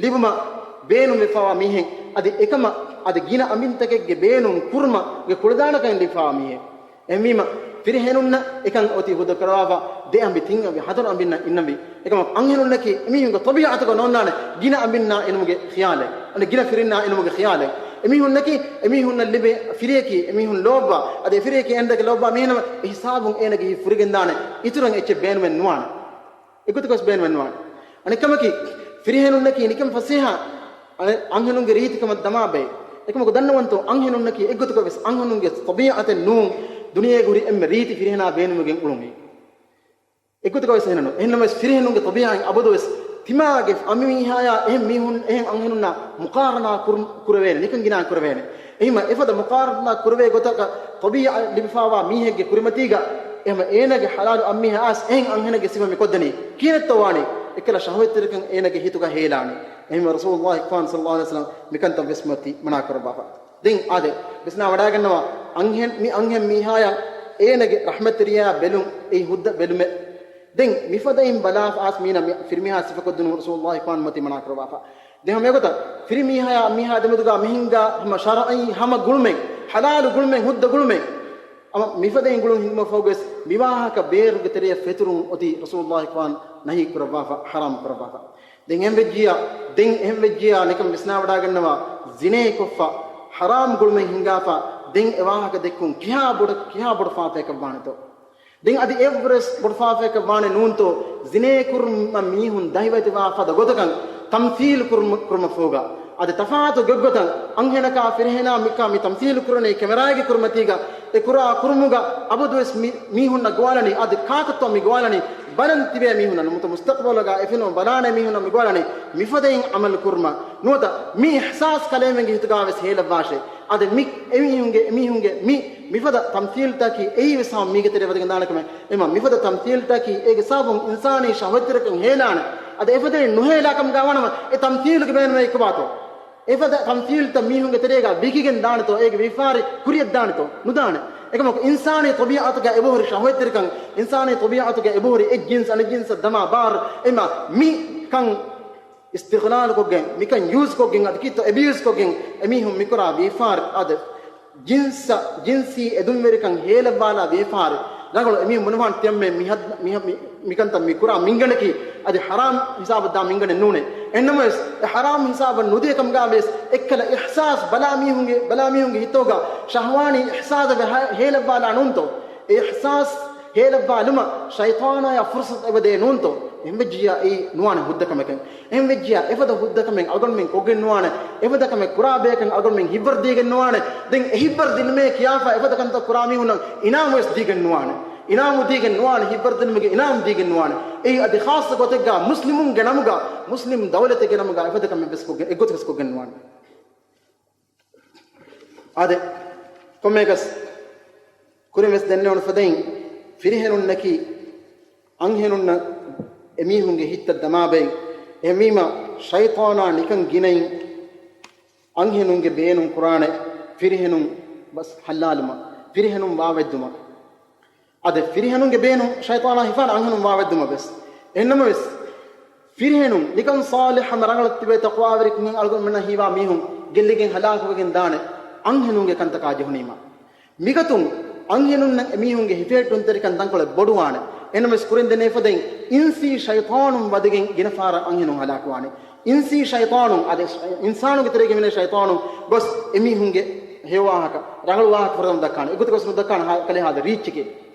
ލިބުމަށް ބޭނުންވެފަވާ މީހެއް. އަދި އެކަމަށް އަދި ގިނަ އަނބިންތަކެއްގެ ބޭނުން ކުރުމަށް ގެ ކުޅަދާނަކަން ލިބިފަވާ މީހެއް. އެހެންވީމަ، ފިރިހެނުންނަށް އެކަން އޮތީ ހުއްދަ ކުރަވާފަ، ދެ އަނބި، ތިން އަނބި، ހަތަރު އަނބިންނަށް އިންނަންވީ. އެކަމަކު އަންހެނުންނަކީ އެމީހުންގެ ޠަބީޢަތުގަ ނޯންނާނެ ގިނަ އަނބިންނާ އިނުމުގެ ޚިޔާލެއް، އަނެއް ގިނަ ފިރިންނާ އިނުމުގެ ޚިޔާލެއް. އެމީހުންނަކީ އެމީހުންނަށް ލިބޭ ފިރިޔަކީ އެމީހުން ލޯބިވާ، އަދި އެފިރިޔަކީ އެންދެކެ ލޯބިވާ މީހެއް ނަމަ، އެ ހިސާބުން އޭނަގެ ހިތް ފުރިގެންދާނެ، އިތުރަށް އެއްޗެއް ބޭނުމެއް ނުވާނެ. އެގޮތަކަސް ބޭނުމެއް ނުވާނެ. އަނެއްކަމަކީ، ފިރިހެނުންނަކީ ނިކަން ފަސޭހަ، އަނެއް އަންހެނުންގެ ރީތިކަމަށް ދަމާ ބައެއް. އެކަމަކު ދަންނަވަންތޯ، އަންހެނުންނަކީ އެއްގޮތަކަށް ވެސް އަންހެނުންގެ ޠަބީޢަތެއް ނޫން، ދުނިޔޭގަ ހުރި އެންމެ ރީތި ފިރިހެނާ ބޭނުމުގެން އުޅުނީ. އެއްގޮތަކަށް ވެސް އެހެނެއް ނޫން. އެހެންނަމަވެސް ފިރިހެނުންގެ ޠަބީޢަތް އަބަދުވެސް ތިމާގެ އަނބިމީހާޔާ އެހެން މީހުން، އެހެން އަންހެނުންނާ މުޤާރަނާ ކުރު-، ކުރެވޭނެ، ނިކަން ގިނާ ކުރެވޭނެ. އެހެންވީމަ އެފަދަ މުޤާރަނާ ކުރެވޭ ގޮތަކަށް ޠަބީޢަތް ލިބިފަވާ މީހެއްގެ ކުރިމަތީގަ އެހެންވީމަ އޭނަގެ ޙަލާލު އަންމީހާ އައިސް އެހެން އަންހެނެއްގެ ސިފަ މި ކޮށްދެނީ. ކިހިނެއްތޯ ވާނީ؟ އެއްކަލަ ޝަހުވަތްތެރިކަން އޭނަގެ ހިތުގަ ހޭލާނީ. އެހެންވީމަ ރަސޫލުﷲ ޞައްލަﷲު ޢަލައިހި ވަސައްލަމަ މިކަންތައް ވެސް މަތީ މަނާ ކުރައްވާފަ. ދެން އާދެ، ވިސްނާ ވަޑައިގަންނަވާ، އަންހެން، މި އަންހެން މީހާޔަށް އޭނަގެ ރަޙްމަތްތެރިޔާ ބެލުން އެއީ ހުއްދަ ބެލުމެއް. ދެން މިފަދައިން ބަލާފަ އައިސް މީނަ މި ފިރިމީހާ ސިފަކޮށްދިނުން ރަސޫލުﷲ ފާން މަތީ މަނާ ކުރައްވާފަ. ދެން ހަމަ އެގޮތަށް ފިރިމީހާޔާ މީހާ ދެމެދުގަ މިހިންގާ ހަމަ ޝަރުޢީ ހަމަ ގުޅުމެއް، ޙަލާލު ގުޅުމެއް، ހުއްދަ ގުޅުމެއް. އަމަ މިފަދައިން ގުޅުން ހިނގުމަށްފަހުގަވެސް މިވާހަކަ ބޭރުގެ ތެރެޔަށް ފެތުރުން އޮތީ ރަސޫލުﷲ ފާން ނަހީ ކުރައްވާފަ، ޙަރާމް ކުރައްވާފަ. ދެން އެހެން ވެއްޖިއްޔާ، ދެން އެހެން ވެއްޖިއްޔާ ނިކަން ވިސްނާވަޑައިގަންނަވާ، ޒިނޭ ކޮށްފަ، ޙަރާމް ގުޅުމެއް ހިންގާފަ، ދެން އެ ވާހަކަ ދެއްކުން ކިހާ ބޮޑަށް، ކިހާ ބޮޑު ފާފައަކަށް ވާނެތޯ؟ ދެން އަދި އެއްވެސް ބޮޑު ފާފައަކަށް ވާނެ ނޫންތޯ؟ ޒިނޭ ކުރުމަށް މީހުން ދަހިވެތިވާ ފަދަ ގޮތަކަށް ތަމްސީލު ކުރުމަށް، ކުރުމަށްފަހުގަ، އަދި ތަފާތު ގޮތްގޮތަށް އަންހެނަކާ ފިރިހެނާ މިކާ މި ތަމްސީލު ކުރަނީ ކެމެރާގެ ކުރިމަތީގަ، އެ ކުރާ ކުރުމުގަ އަބަދުވެސް މި، މީހުންނަށް ގޮވާލަނީ، އަދި ކާކަށްތޯ މި ގޮވާލަނީ؟ ބަލަން ތިބޭ މީހުންނަށް ނުވަތަ މުސްތަޤްބަލުގަ އެ ފިލްމު ބަލާނެ މީހުންނަށް މި ގޮވާލަނީ މިފަދައިން ޢަމަލު ކުރުމަށް ނުވަތަ މި އިޙްސާސް ކަލޭމެންގެ ހިތުގަވެސް ހޭލައްވާށޭ. އަދި މި އެމީހުންގެ، އެމީހުންގެ މި މިފަދަ ތަމްސީލްތަކީ އެއީ ވެސް ހަމަ މީގެ ތެރޭ ވަދެގެން ދާނެ ކަމެއް. އެމަ މިފަދަ ތަމްސީލްތަކީ އޭގެ ސަބަބުން އިންސާނީ ޝަހްވަތްތެރިކަން ހޭލާނެ. އަދި އެފަދައިން ނުހޭލާ ކަމުގަ ވާނަމަ އެ ތަމްސީލުގެ ބޭނުމެއް އެއްކޮބާތޯ؟ އެފަދަ ތަމްސީލްތައް މީހުންގެ ތެރޭގަ ވިކިގެން ދާނެތޯ؟ އޭގެ ވިޔަފާރި ކުރިއަށް ދާނެތޯ؟ ނުދާނެ. އެކަމަކު އިންސާނީ ޠަބީޢަތުގަ އެބަހުރި ޝަހްވަތްތެރިކަން، އިންސާނީ ޠަބީޢަތުގަ އެބަހުރި އެއް ޖިންސް އަނެއް ޖިންސަށް ދަމާ ބާރު، އެމަ މިކަން އިސްތިޣްލާލުކޮށްގެން، މިކަން ޔޫޒްކޮށްގެން، އަދި ކީއްތޯ އެބިޔޫޒްކޮށްގެން އެމީހުން މިކުރާ ވިޔަފާރި އަދި ޖިންސަށް، ޖިންސީ އެދުންވެރިކަން ހޭލައްވާލާ ވިޔަފާރި. ރަނގަޅު އެމީހުން ބުނެފާނެ ތިޔަންމެ މި ހަދް-، މި ހަ-، މި، މިކަންތައް މި ކުރާ މިންގަނޑަކީ އަދި ޙަރާމް ހިސާބަށް ދާ މިންގަނޑެއް ނޫނޭ. އެހެންނަމަވެސް، އެ ޙަރާމް ހިސާބަށް ނުދިޔަ ކަމުގަ ވިޔަސް، އެއްކަލަ އިޙްސާސް ބަލާ މީހުންގެ، ބަލާ މީހުންގެ ހިތުގަ ޝަހްވާނީ އިޙްސާސް އެބަ ހޭ-، ހޭލައްވާލާ ނޫންތޯ؟ އެ އިޙްސާސް ހޭލައްވާލުމަށް ޝައިޠާނާޔާ ފުރުޞަތު އެބަދޭ ނޫންތޯ؟ އެހެންވެއްޖިއްޔާ އެއީ ނުވާނެ ހުއްދަ ކަމެކެއް. އެހެންވެއްޖިއްޔާ އެފަދަ ހުއްދަ ކަމެއް އަޅުގަނޑުމެން ކޮށްގެން ނުވާނެ. އެފަދަ ކަމެއް ކުރާ ބަޔަކަށް އަޅުގަނޑުމެން ހިތްވަރު ދީގެން ނުވާނެ. ދެން އެ ހިތްވަރު ދިނުމޭ ކިޔާފަ އެފަދަ ކަންތައް ކުރާ މީހުންނަށް އިނާމު ވެސް ދީގެން ނުވާނެ. އިނާމު ދީގެން ނުވާނެ. ހިތްވަރު ދިނުމުގެ އިނާމު ދީގެން ނުވާނެ. އެއީ އަދި ޚާއްޞަ ގޮތެއްގަ މުސްލިމުންގެ ނަމުގަ، މުސްލިމް ދައުލަތެއްގެ ނަމުގަ އެފަދަ ކަމެއް ވެސް ކޮށްގެން، އެއްގޮތަކަސް ކޮށްގެން ނުވާނެ. އާދެ، ކޮންމެއަކަސް ކުރިން ވެސް ދެންނެވުނު ފަދައިން، ފިރިހެނުންނަކީ އަންހެނުންނަށް އެމީހުންގެ ހިތްތައް ދަމާ ބައެއް. އެހެންވީމަ، ޝައިޠާނާ ނިކަން ގިނައިން އަންހެނުންގެ ބޭނުން ކުރާނެ ފިރިހެނުން ބަސް ހައްލާލުމަށް، ފިރިހެނުން ވާވެއްދުމަށް. އަދި ފިރިހެނުންގެ ބޭނުން ޝައިޠާނާ ހިފާނެ އަންހެނުން ވާވެއްދުމަށް ވެސް. އެހެންނަމަވެސް، ފިރިހެނުން ނިކަން ޞާލިޙް ހަމަ ރަނގަޅަށް ތިބޭތޯ ތަޤްވާވެރިކަން އަޅުގަނޑުމެންނަށް ހީވާ މީހުން ގެއްލިގެން ހަލާކުވެގެން ދާނެ އަންހެނުންގެ ކަންތަކާ ޖެހުނީމަ. މިގޮތުން އަންހެނުންނަށް އެމީހުންގެ ހިފެހެއްޓުންތެރިކަން ތަންކޮޅެއް ބޮޑުވާނެ. އެހެންނަމަވެސް ކުރިން ދެންނެވި ފަދައިން އިންސީ ޝައިޠާނުން ވަދެގެން ގިނަ ފަހަރަށް އަންހެނުން ހަލާކުވާނެ. އިންސީ ޝައިޠާނުން، އަދި އިންސާނުގެ ތެރޭގަ ހިމެނޭ ޝައިޠާނުން ގޮސް އެމީހުންގެ ހެޔޮ ވާހަކަ، ރަނގަޅު ވާހަކަ ފުރަތަމަ ދައްކާނެ. އެގޮތަކަށް ނުދައްކާނެ ހާ-، ކަލޭ ހާދަ ރީއްޗެކޭ.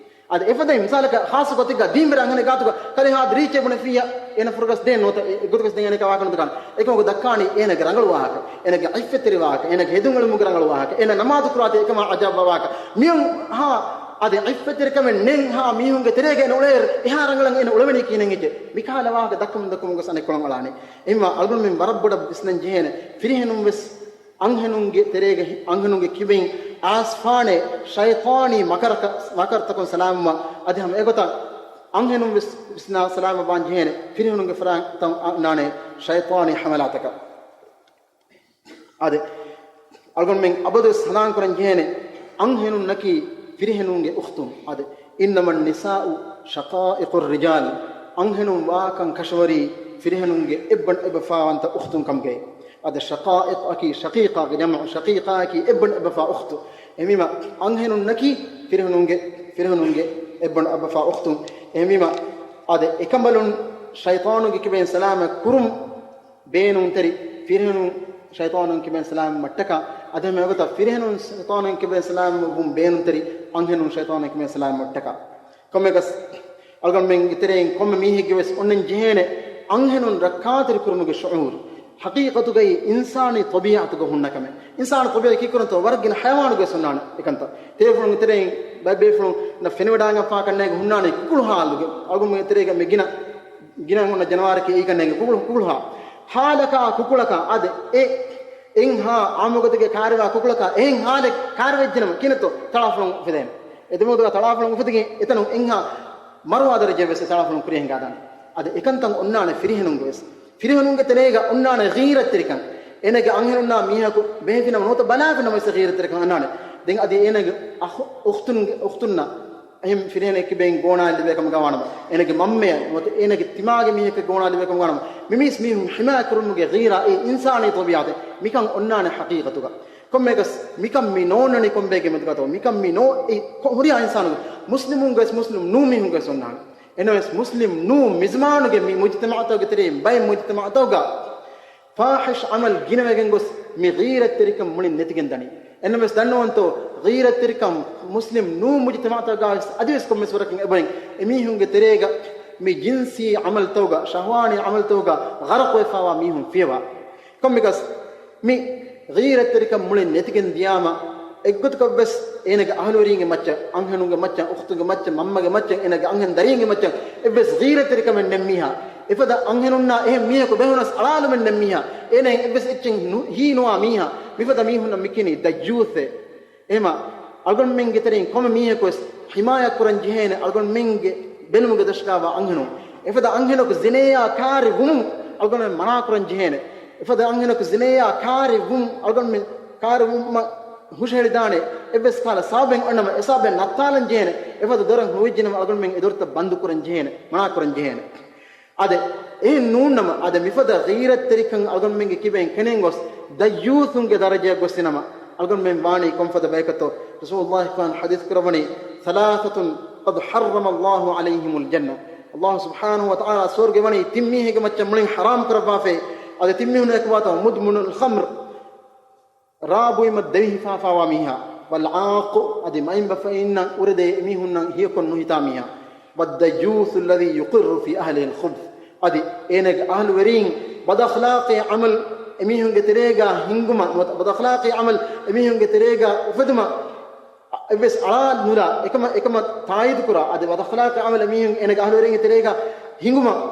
އަދި އެފަދައިން މިސާލަކަށް ޚާއްޞަ ގޮތެއްގަ ދީންވެރި އަންހެނެއް ގާތުގަ ކަލޭ ހާދަ ރީއްޗެއް ބުނެފިއްޔާ، އޭނަ ފުރަގަސް ދޭން ނުވަތަ އެ-، އެގޮތަކަސް ދެން އޭނަ ކާ ވާހަކަ ނުދައްކާނެ. އެކަމަކު ދައްކާނީ އޭނަގެ ރަނގަޅު ވާހަކަ، އޭނަގެ އިއްފަތްތެރި ވާހަކަ، އޭނަގެ ހެދުން އެޅުމުގެ ރަނގަޅު ވާހަކަ، އޭނަ ނަމާދު ކުރާތީ އެކަމާ އަޖައިބު ވާހަކަ. މިއޮން ހާ އަދި އިއްފަތްތެރިކަމެއް ނެތް ހާ މީހުންގެ ތެރޭގަ އޭނަ އުޅޭއިރު އެހާ ރަނގަޅަށް އޭނަ އުޅެވެނީ ކިހިނެއް އެއްޗެއް؟ މިކަހަލަ ވާހަކަ ދައްކަމުން ދައްކަމުން ގޮސް އަނެއްކޮޅަށް އަޅާނެ. އެހެންވީމަ އަޅުގަނޑުމެން ވަރަށް ބޮޑަށް ވިސްނަން ޖެހޭނެ. ފިރިހެނުން ވެސް އަންހެނުންގެ ތެރޭގަ ހި-، އަންހެނުންގެ ކިބައިން އައިސްފާނެ ޝައިޠާނީ މަކަރަކަ-، މަކަރުތަކުން ސަލާމަތްވުމަށް. އަދި ހަމަ އެގޮތަށް އަންހެނުން ވެސް ވިސްނާ ސަލާމަތްވާން ޖެހޭނެ ފިރިހެނުންގެ ފަރާތަށް އަންނާނެ ޝައިޠާނީ ޙަމަލާތަކަށް. އާދެ، އަޅުގަނޑުމެން އަބަދުވެސް ސަލާން ކުރަން ޖެހޭނެ އަންހެނުންނަކީ ފިރިހެނުންގެ އުޚްތުން. އާދެ، إنما النساء شقائق الرجال، އަންހެނުން ވާކަން ކަށަވަރީ ފިރިހެނުންގެ އެއްބަނޑު އެއްބަފާވަންތަ އުޚްތުން ކަމުގައި. އާދެ، ޝަޤާއިޤް އަކީ ޝަޤީޤާގެ ޖަމްޢު، ޝަޤީޤާއަކީ އެއްބަނޑު އެއްބަފާ އުޚްތު. އެހެންވީމަ އަންހެނުންނަކީ ފިރިހެނުންގެ، ފިރިހެނުންގެ އެއްބަނޑު އެއްބަފާ އުޚްތުން. އެހެންވީމަ އާދެ، އެކަނބަލުން ޝައިޠާނުގެ ކިބައިން ސަލާމަތް ކުރުން ބޭނުންތެރި ފިރިހެނުން ޝައިޠާނުން ކިބައިން ސަލާމަތް މައްޓަކާ، އަދި ހަމަ އެގޮތަށް ފިރިހެނުން ޝައިޠާނުން ކިބައިން ސަލާމަތް ވުން ބޭނުންތެރި އަންހެނުން ޝައިޠާނުން ކިބައިން ސަލާމަތް މައްޓަކާ. ކޮންމެއަކަސް އަޅުގަނޑުމެންގެ ތެރެއިން ކޮންމެ މީހެއްގެ ވެސް އޮންނަން ޖެހޭނެ އަންހެނުން ރައްކާތެރި ކުރުމުގެ ޝުޢޫރު. ޙަޤީޤަތުގައި އިންސާނީ ޠަބީޢަތުގަ ހުންނަ ކަމެއް. އިންސާނީ ޠަބީޢަތު ކީކުރަންތޯ ވަރަށް ގިނަ ޙަޔަވާނުގެ ވެސް ހުންނާނެ އެކަންތައް. ތޭފުޅުން ތެރެއިން ބައެއް ބޭފުޅުން ފެނިވަޑާގެންފާކަންނޭގެ ހުންނާނެ ކުކުޅު ހާލުގެ. އަޅުގަނޑުމެންގެ ތެރޭގަ މި ގިނަ ގިނަ ހުންނަ ޖަނަވާރަކީ އެއީ ކަންނޭނގެ ކުކުޅު، ކުކުޅު ހާ. ހާލަކާ ކުކުޅަކާ އާދެ، އެ އެއްހާ އާއްމުގޮތުގެ ކާރިވާ ކުކުޅަކާ އެހެން ހާލެއް ކާރިވެއްޖެނަމަ ކިހިނެއްތޯ ތަޅާފުޅުން އުފެދޭނެ. އެ ދެމެދުގަ ތަޅާފުޅުން އުފެދިގެން އެތަނުން އެއްހާ މަރުވާ ދަރަޖައެއް ވެސް ތަޅާފުޅުން ކުރިއަށް ހިނގާދާނެ. އަދި އެކަންތައް އޮންނާނެ ފިރިހެނުންގެ ވެސް. ފިރިހެނުންގެ ތެރޭގަ އޮންނާނެ ޣީރަތްތެރިކަން. އޭނަގެ އަންހެނުންނާ މީހަކު ބެހެއްޓިނަމަ ނުވަތަ ބަލާފިނަމަ ވެސް ޣީރަތްތެރިކަން އަންނާނެ. ދެން އަދި އޭނަގެ އަޚު، އުޚްތުންގެ، އުޚްތުންނަށް އެހެން ފިރިހެނެއް ކިބައިން ގޯނާ ލިބޭ ކަމަކަށް ވާނަމަ، އޭނަގެ މަންމަޔަށް ނުވަތަ އޭނަގެ ތިމާގެ މީހަކަށް ގޯނާ ލިބޭ ކަމަކަށް ވާނަމަ، މި މީސް މީހުން ޙިމާޔަތް ކުރުމުގެ ޣީރާ އެއީ އިންސާނީ ޠަބީޢަތެއް. މިކަން އޮންނާނެ ޙަޤީޤަތުގަ. ކޮންމެއަކަސް މިކަން މި ނޯންނަނީ ކޮންބައެއްގެ މެދުގަތޯ؟ މިކަން މި ނޯ، އެ ކޮ، ހުރިހާ އިންސާނުގެ، މުސްލިމުންގެ ވެސް މުސްލިމް ނޫން މީހުންގެ ވެސް އޮންނާނެ. އެނަމަވެސް މުސްލިމް ނޫން މިޒުމާނުގެ މި މުޖްތަމަޢުތަކުގެ ތެރެއިން ބައެއް މުޖްތަމަޢުތަކުގަ ފާޙިޝް ޢަމަލް ގިނަވެގެން ގޮސް މި ޣީރަތްތެރިކަން މުޅިން ނެތިގެން ދަނީ. އެނަމަވެސް ދަންނަވަންތޯ، ޣީރަތްތެރިކަން މުސްލިމް ނޫން މުޖްތަމަޢުތަކުގަވެސް އަދިވެސް ކޮންމެސް ވަރަކަށް އެބައިން. އެމީހުންގެ ތެރޭގަ މި ޖިންސީ ޢަމަލްތަކުގަ، ޝަހްވާނީ ޢަމަލްތަކުގަ ޣަރަޤުވެފާވާ މީހުން ފިޔަވާ. ކޮންމެއަކަސް މި ޣީރަތްތެރިކަން މުޅިން ނެތިގެން ދިޔާމަ، އެއްގޮތަކަށްވެސް އޭނަގެ އަހުލުވެރީންގެ މައްޗަށް، އަންހެނުންގެ މައްޗަށް، އުޚްތުންގެ މައްޗަށް، މަންމަގެ މައްޗަށް، އޭނަގެ އަންހެން ދަރީންގެ މައްޗަށް އެއްވެސް ޣީރަތްތެރިކަމެއް ނެތް މީހާ، އެފަދަ އަންހެނުންނާ އެހެން މީހަކު ބެހުނަސް އަޅާލުމެއް ނެތް މީހާ، އޭނައަށް އެއްވެސް އެއްޗެއް ނު، ހީނުވާ މީހާ، މިފަދަ މީހުންނަށް މިކިނީ ދައްޔޫސް. އެހެމަ އަޅުގަނޑުމެންގެ ތެރެއިން ކޮންމެ މީހަކުވެސް ޙިމާޔަތް ކުރަން ޖެހޭނެ އަޅުގަނޑުމެންގެ ބެލުމުގެ ދަށުގަވާ އަންހެނުން. އެފަދަ އަންހެނަކު ޒިނޭއާ ކާރި ވުމުން އަޅުގަނޑުމެން މަނާ ކުރަން ޖެހޭނެ. އެފަދަ އަންހެނަކު ޒިނޭއާ ކާރި ވުން އަޅުގަނޑުމެން ކާރި ވުމަށް ހުށަހެޅިދާނެ. އެއްވެސް ކަހަލަ ސަބަބެއް އޮންނަމަ އެ ސަބަބެއް ނައްތާލަން ޖެހޭނެ. އެފަދަ ދޮރެއް ހޮވިއްޖެނަމަ އަޅުގަނޑުމެން އެ ދޮރުތައް ބަންދު ކުރަން ޖެހޭނެ. މަނާ ކުރަން ޖެހޭނެ. އާދެ، އެހެން ނޫންނަމަ، އާދެ، މިފަދަ ޣީރަތްތެރިކަން އަޅުގަނޑުމެންގެ ކިބައިން ކެނޑެން ގޮސް، ދައްޔޫސުންގެ ދަރަޖައަށް ގޮސްފިނަމަ، އަޅުގަނޑުމެން ވާނީ ކޮންފަދަ ބަޔަކަށްތޯ؟ ރަސޫލުﷲ ފާން ޙަދީޘް ކުރައްވަނީ، ثلاثة قد حرم الله عليهم الجنة. ﷲ ސުބްޙާނަހޫ ވަތަޢާލާ ސުވަރުގެ ވަނީ ތިން މީހެއްގެ މައްޗަށް މުޅިން ޙަރާމް ކުރައްވާފައި. އާދެ، ތިން މީހުން އެކުވާތޯ؟ مدمن الخمر، ރާ ބުއިމަށް ދެވިހިފާފާވާ މީހާ، والعاق، އަދި މައިންބަފައިންނަށް އުރެދޭ އެމީހުންނަށް ހިޔަކޮށް ނުހިތާ މީހާ، والديوث الذي يقر في أهله الخبث، އަދި އޭނަގެ އަހުލުވެރީން ބަދަޚްލާޤީ ޢަމަލް އެމީހުންގެ ތެރޭގަ ހިންގުމަށް، ނުވަތަ ބަދަޚްލާޤީ ޢަމަލް އެމީހުންގެ ތެރޭގަ އުފެދުމަށް އެއްވެސް އަޅާ ނުލާ، އެކަމަށް، އެކަމަށް ތާއީދު ކުރާ، އަދި ބަދަޚްލާޤީ ޢަމަލް އެމީހުން އޭނަގެ އަހުލުވެރީންގެ ތެރޭގަ ހިނގުމަށް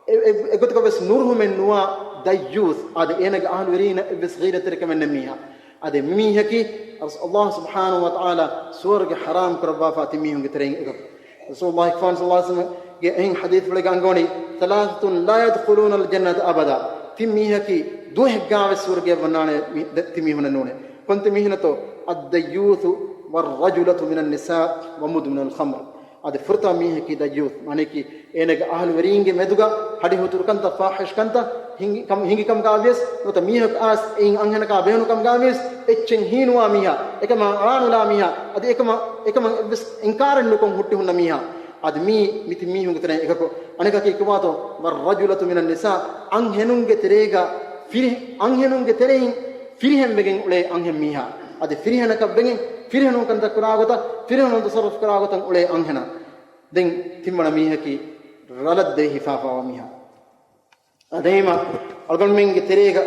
އެ، އެ، އެގޮތަކަށް ވެސް ނުރުހުމެއް ނުވާ ދައްޔޫސް، އާދެ، އޭނަގެ އަހުލުވެރީންނަށް އެއްވެސް ޣީރަތްތެރިކަމެއް ނެތް މީހާ. އާދެ، މި މީހަކީ ﷲ ސުބްޙާނަހޫ ވަތަޢާލާ ސުވަރުގެ ޙަރާމް ކުރައްވާފާ ތިން މީހުންގެ ތެރެއިން އެކަކު. ރަސޫލުﷲ ފާން ޞައްލަﷲ ޢަލައިހި ވަސައްލަމްގެ އެހެން ޙަދީޘްފުޅެއްގަ އަންގަވަނީ، ثلاثة لا يدخلون الجنة أبدا. ތިން މީހަކީ ދުވަހެއްގާވެސް ސުވަރުގެއަށް ވަންނާނެ މި، ދެ، ތިން މީހުންނެއް ނޫނޭ. ކޮންތި މީހުންތޯ؟ الديوث والرجلة من النساء ومدمن الخمر. އަދި ފުރަތަމަ މީހަކީ ދައްޔޫސް، މާނައަކީ އޭނަގެ އަހުލުވެރީންގެ މެދުގަ ހަޑިހުތުރު ކަންތައް، ފާޙިޝް ކަންތައް ހިނގި ކަމް، ހިނގި ކަމުގަވިޔަސް، ނުވަތަ މީހަކު އައިސް އެއިން އަންހެނަކާ ބެހުނު ކަމުގަވިޔަސް، އެއްޗެއް ހީނުވާ މީހާ، އެކަމާ އަޅާނުލާ މީހާ، އަދި އެކަމަށް، އެކަމަށް އެއްވެސް އިންކާރެއް ނުކޮށް ހުއްޓި ހުންނަ މީހާ. އަދި މީ، މި ތިން މީހުންގެ ތެރެއިން އެކަކު. އަނެކަކީ ކިބާތޯ؟ والرجلة من النساء، އަންހެނުންގެ ތެރޭގަ ފިރި، އަންހެނުންގެ ތެރެއިން ފިރިހެން ވެގެން އުޅޭ އަންހެން މީހާ. އަދި ފިރިހެނަކަށް ވެގެން، ފިރިހެނުން ކަންތައް ކުރާ ގޮތަށް، ފިރިހެނުން ތަޞައްރުފް ކުރާ ގޮތަށް އުޅޭ އަންހެނާ. ދެން ތިންވަނަ މީހަކީ ރަލަށް ދެވި ހިފާފާވާ މީހާ. އަދި އެހެމަ އަޅުގަނޑުމެންގެ ތެރޭގަ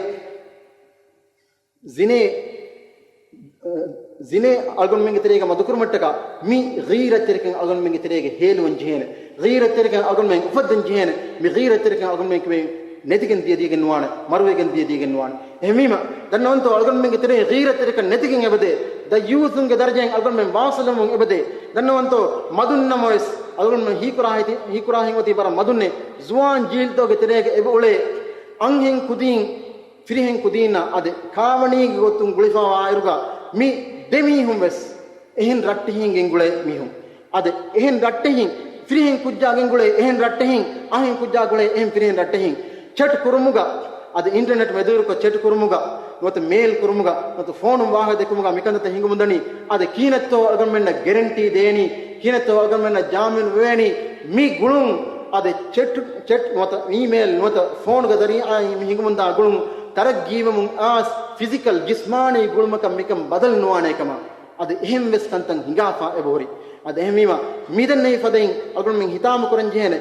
ޒިނޭ، އަ، ޒިނޭ އަޅުގަނޑުމެންގެ ތެރޭގަ މަދުކުރުމަށްޓަކާ މި ޣީރަތްތެރިކަން އަޅުގަނޑުމެންގެ ތެރޭގަ ހޭލުވަން ޖެހޭނެ. ޣީރަތްތެރިކަން އަޅުގަނޑުމެން އުފައްދަން ޖެހޭނެ. މި ޣީރަތްތެރިކަން އަޅުގަނޑުމެން ނެތިގެން ދިޔަ ދިޔަގެން ނުވާނެ، މަރުވެގެން ދިޔަ ދިޔަގެން ނުވާނެ. އެހެންވީމަ، ދަންނަވަންތޯ އަޅުގަނޑުމެންގެ ތެރެއިން ޣީރަތްތެރިކަން ނެތިގެން އެބަދޭ، ދައްޔޫސުންގެ ދަރަޖައިން އަޅުގަނޑުމެން ވާސިލުވުން އެބަދޭ. ދަންނަވަންތޯ މަދުން ނަމަވެސް، އަޅުގަނޑުމެން ހީކުރާހިތި-، ހީކުރާހެން އޮތީ ވަރަށް މަދުންނޭ. ޒުވާން ޖީލްތަކުގެ ތެރޭގަ އެބަ އުޅޭ އަންހެން ކުދީން، ފިރިހެން ކުދީންނާ އަދި ކާވަނީގެ ގޮތުން ގުޅިފަވާ އިރުގަ މި ދެ މީހުން ވެސް އެހެން ރައްޓެހިން ގެންގުޅޭ މީހުން. އަދި އެހެން ރައްޓެހިން، ފިރިހެން ކުއްޖާ ގެންގުޅޭ އެހެން ރައްޓެހިން، އަހެން ކުއްޖާ ގުޅޭ އެހެން ފިރިހެން ރައްޓެހިން ޗެޓް ކުރުމުގަ، އަދި އިންޓަރނެޓް މެދުއިރުކޮށް ޗެޓް ކުރުމުގަ، ނުވަތަ މެއިލް ކުރުމުގަ، ނުވަތަ ފޯނުން ވާހަކަ ދެއްކުމުގަ މިކަންތައް ހިނގަމުންދަނީ. އަދި ކިހިނެއްތޯ އަޅުގަނޑުމެންނަށް ގެރެންޓީ ދޭނީ، ކިހިނެއްތޯ އަޅުގަނޑުމެންނަށް ޖާމިން ވެވޭނީ މި ގުޅުން. އަދި ޗެޓް، ޗެޓް ނުވަތަ އީމެއިލް ނުވަތަ ފޯނުގެ ޒަރީއާއިން މި ހިނގަމުންދާ ގުޅުން ތަރައްގީވަމުން އާސް ފިޒިކަލް، ޖިސްމާނީ ގުޅުމަކަށް މިކަން ބަދަލު ނުވާނޭ ކަމަށް. އަދި އެހެން ވެސް ކަންތައް ހިނގާފަ އެބަހުރި. އަދި އެހެންވީމަ، މިދެންނެވި ފަދައިން އަޅުގަނޑުމެން ހިތާމަ ކުރަން ޖެހޭނެ،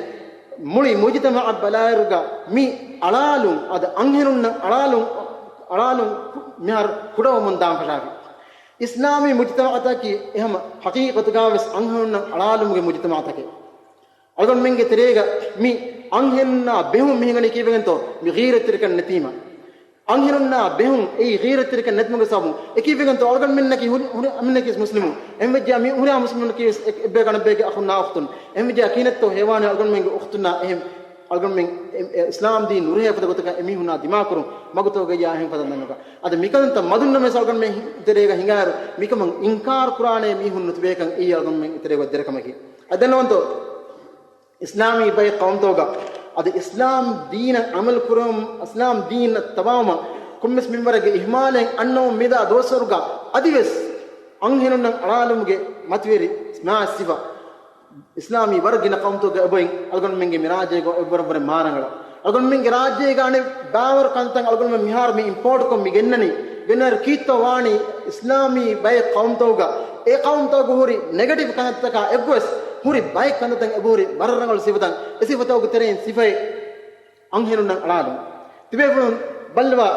މުޅި މުޖުތަމަޢަށް ބަލާއިރުގަ މި އަޅާލުން، އަދި އަންހެނުންނަށް އަޅާލުން، އަޅާލުން މިހާރު ކުޑަވަމުން ދާން ފަށާފި. އިސްލާމީ މުޖުތަމަޢަތަކީ އެހަމަ ޙަޤީޤަތުގަ ވެސް އަންހެނުންނަށް އަޅާލުމުގެ މުޖުތަމަޢަތަކެއް. އަޅުގަނޑުމެންގެ ތެރޭގަ މި އަންހެނުންނާ ބެހުން މި ހިނގަނީ ކީއްވެގެންތޯ؟ މި ޣީރަތްތެރިކަން ނެތީމަ. އަންހެނުންނާ ބެހުން އެއީ ޣީރަތްތެރިކަން ނެތުމުގެ ސަބަބުން. އެކީއްވެގެންތޯ؟ އަޅުގަނޑުމެންނަކީ ހުރި-، ހުރި-، އަމިންނަކީ ވެސް މުސްލިމުން. އެހެންވެއްޖެޔާ މި ހުރިހާ މުސްލިމުންނަކީ ވެސް އެ-، އެއްބަޔަކު އަނެއްބަޔެއްގެ އަޚުންނާ އުޚްތުން. އެހެންވެއްޖެޔާ ކިހިނެއްތޯ ހޭވާނީ އަޅުގަނޑުމެންގެ އުޚްތުންނާ އެހެން އަޅުގަނޑުމެން އެ-، އެ-، އިސްލާމް ދީން ނުރެހޭ ފަދަ ގޮތަކަށް އެމީހުންނާ ދިމާކުރުން މަގުތަކުގައި އެހެން ފަދަ ނަންގަ. އަދި މިކަންތައް މަދުންނަމަވެސް އަޅުގަނޑުމެން ތެރޭގަ ހިނގާއިރު މިކަމަށް އިންކާރު ކުރާނޭ މީހުން ނުތިބޭކަން އެއީ އަޅުގަނޑުމެން ތެރޭގަ ދެރަކަމަކީ. އަދި ދެންނެވަންތޯ އިސްލާމީ ބައެއް ޤައުމުތަކުގަ އަދި އިސްލާމް ދީނަށް ޢަމަލު ކުރުމުން، އިސްލާމް ދީނަށް ތަބާވުމަށް ކޮންމެސް މިންވަރެއްގެ އިހުމާލެއް އަންނަމުން މިދާ ދުވަސްވަރުގަ އަދިވެސް އަންހެނުންނަށް އަޅާލުމުގެ މަތިވެރި މާތް ސިފަ އިސްލާމީ ވަރަށް ގިނަ ޤައުމުތަކުގަ އެބައިން އަޅުގަނޑުމެންގެ މި ރާއްޖޭގަ އެއްވަރަށްވުރެ މާރަނގަޅަށް. އަޅުގަނޑުމެންގެ ރާއްޖޭގަ އަނެއް ބާވަރު ކަންތައް އަޅުގަނޑުމެން މިހާރު މި އިމްޕޯޓްކޮށް މި ގެންނަނީ. ގެންނައިރު ކީއްތޯ ވާނީ؟ އިސްލާމީ ބައެއް ޤައުމުތަކުގަ އެ ޤައުމުތަކުގަ ހުރި ނެގެޓިވް ކަންތައްތަކާ އެއްވެސް ހުރި ބައެއް ކަންތައްތައް އެބަހުރި ވަރަށް ރަނގަޅު ސިފަތައް. އެ ސިފަތަކުގެ ތެރެއިން ސިފައެއް އަންހެނުންނަށް އަޅާލުން. ތިބޭފުޅުން ބައްލަވާ،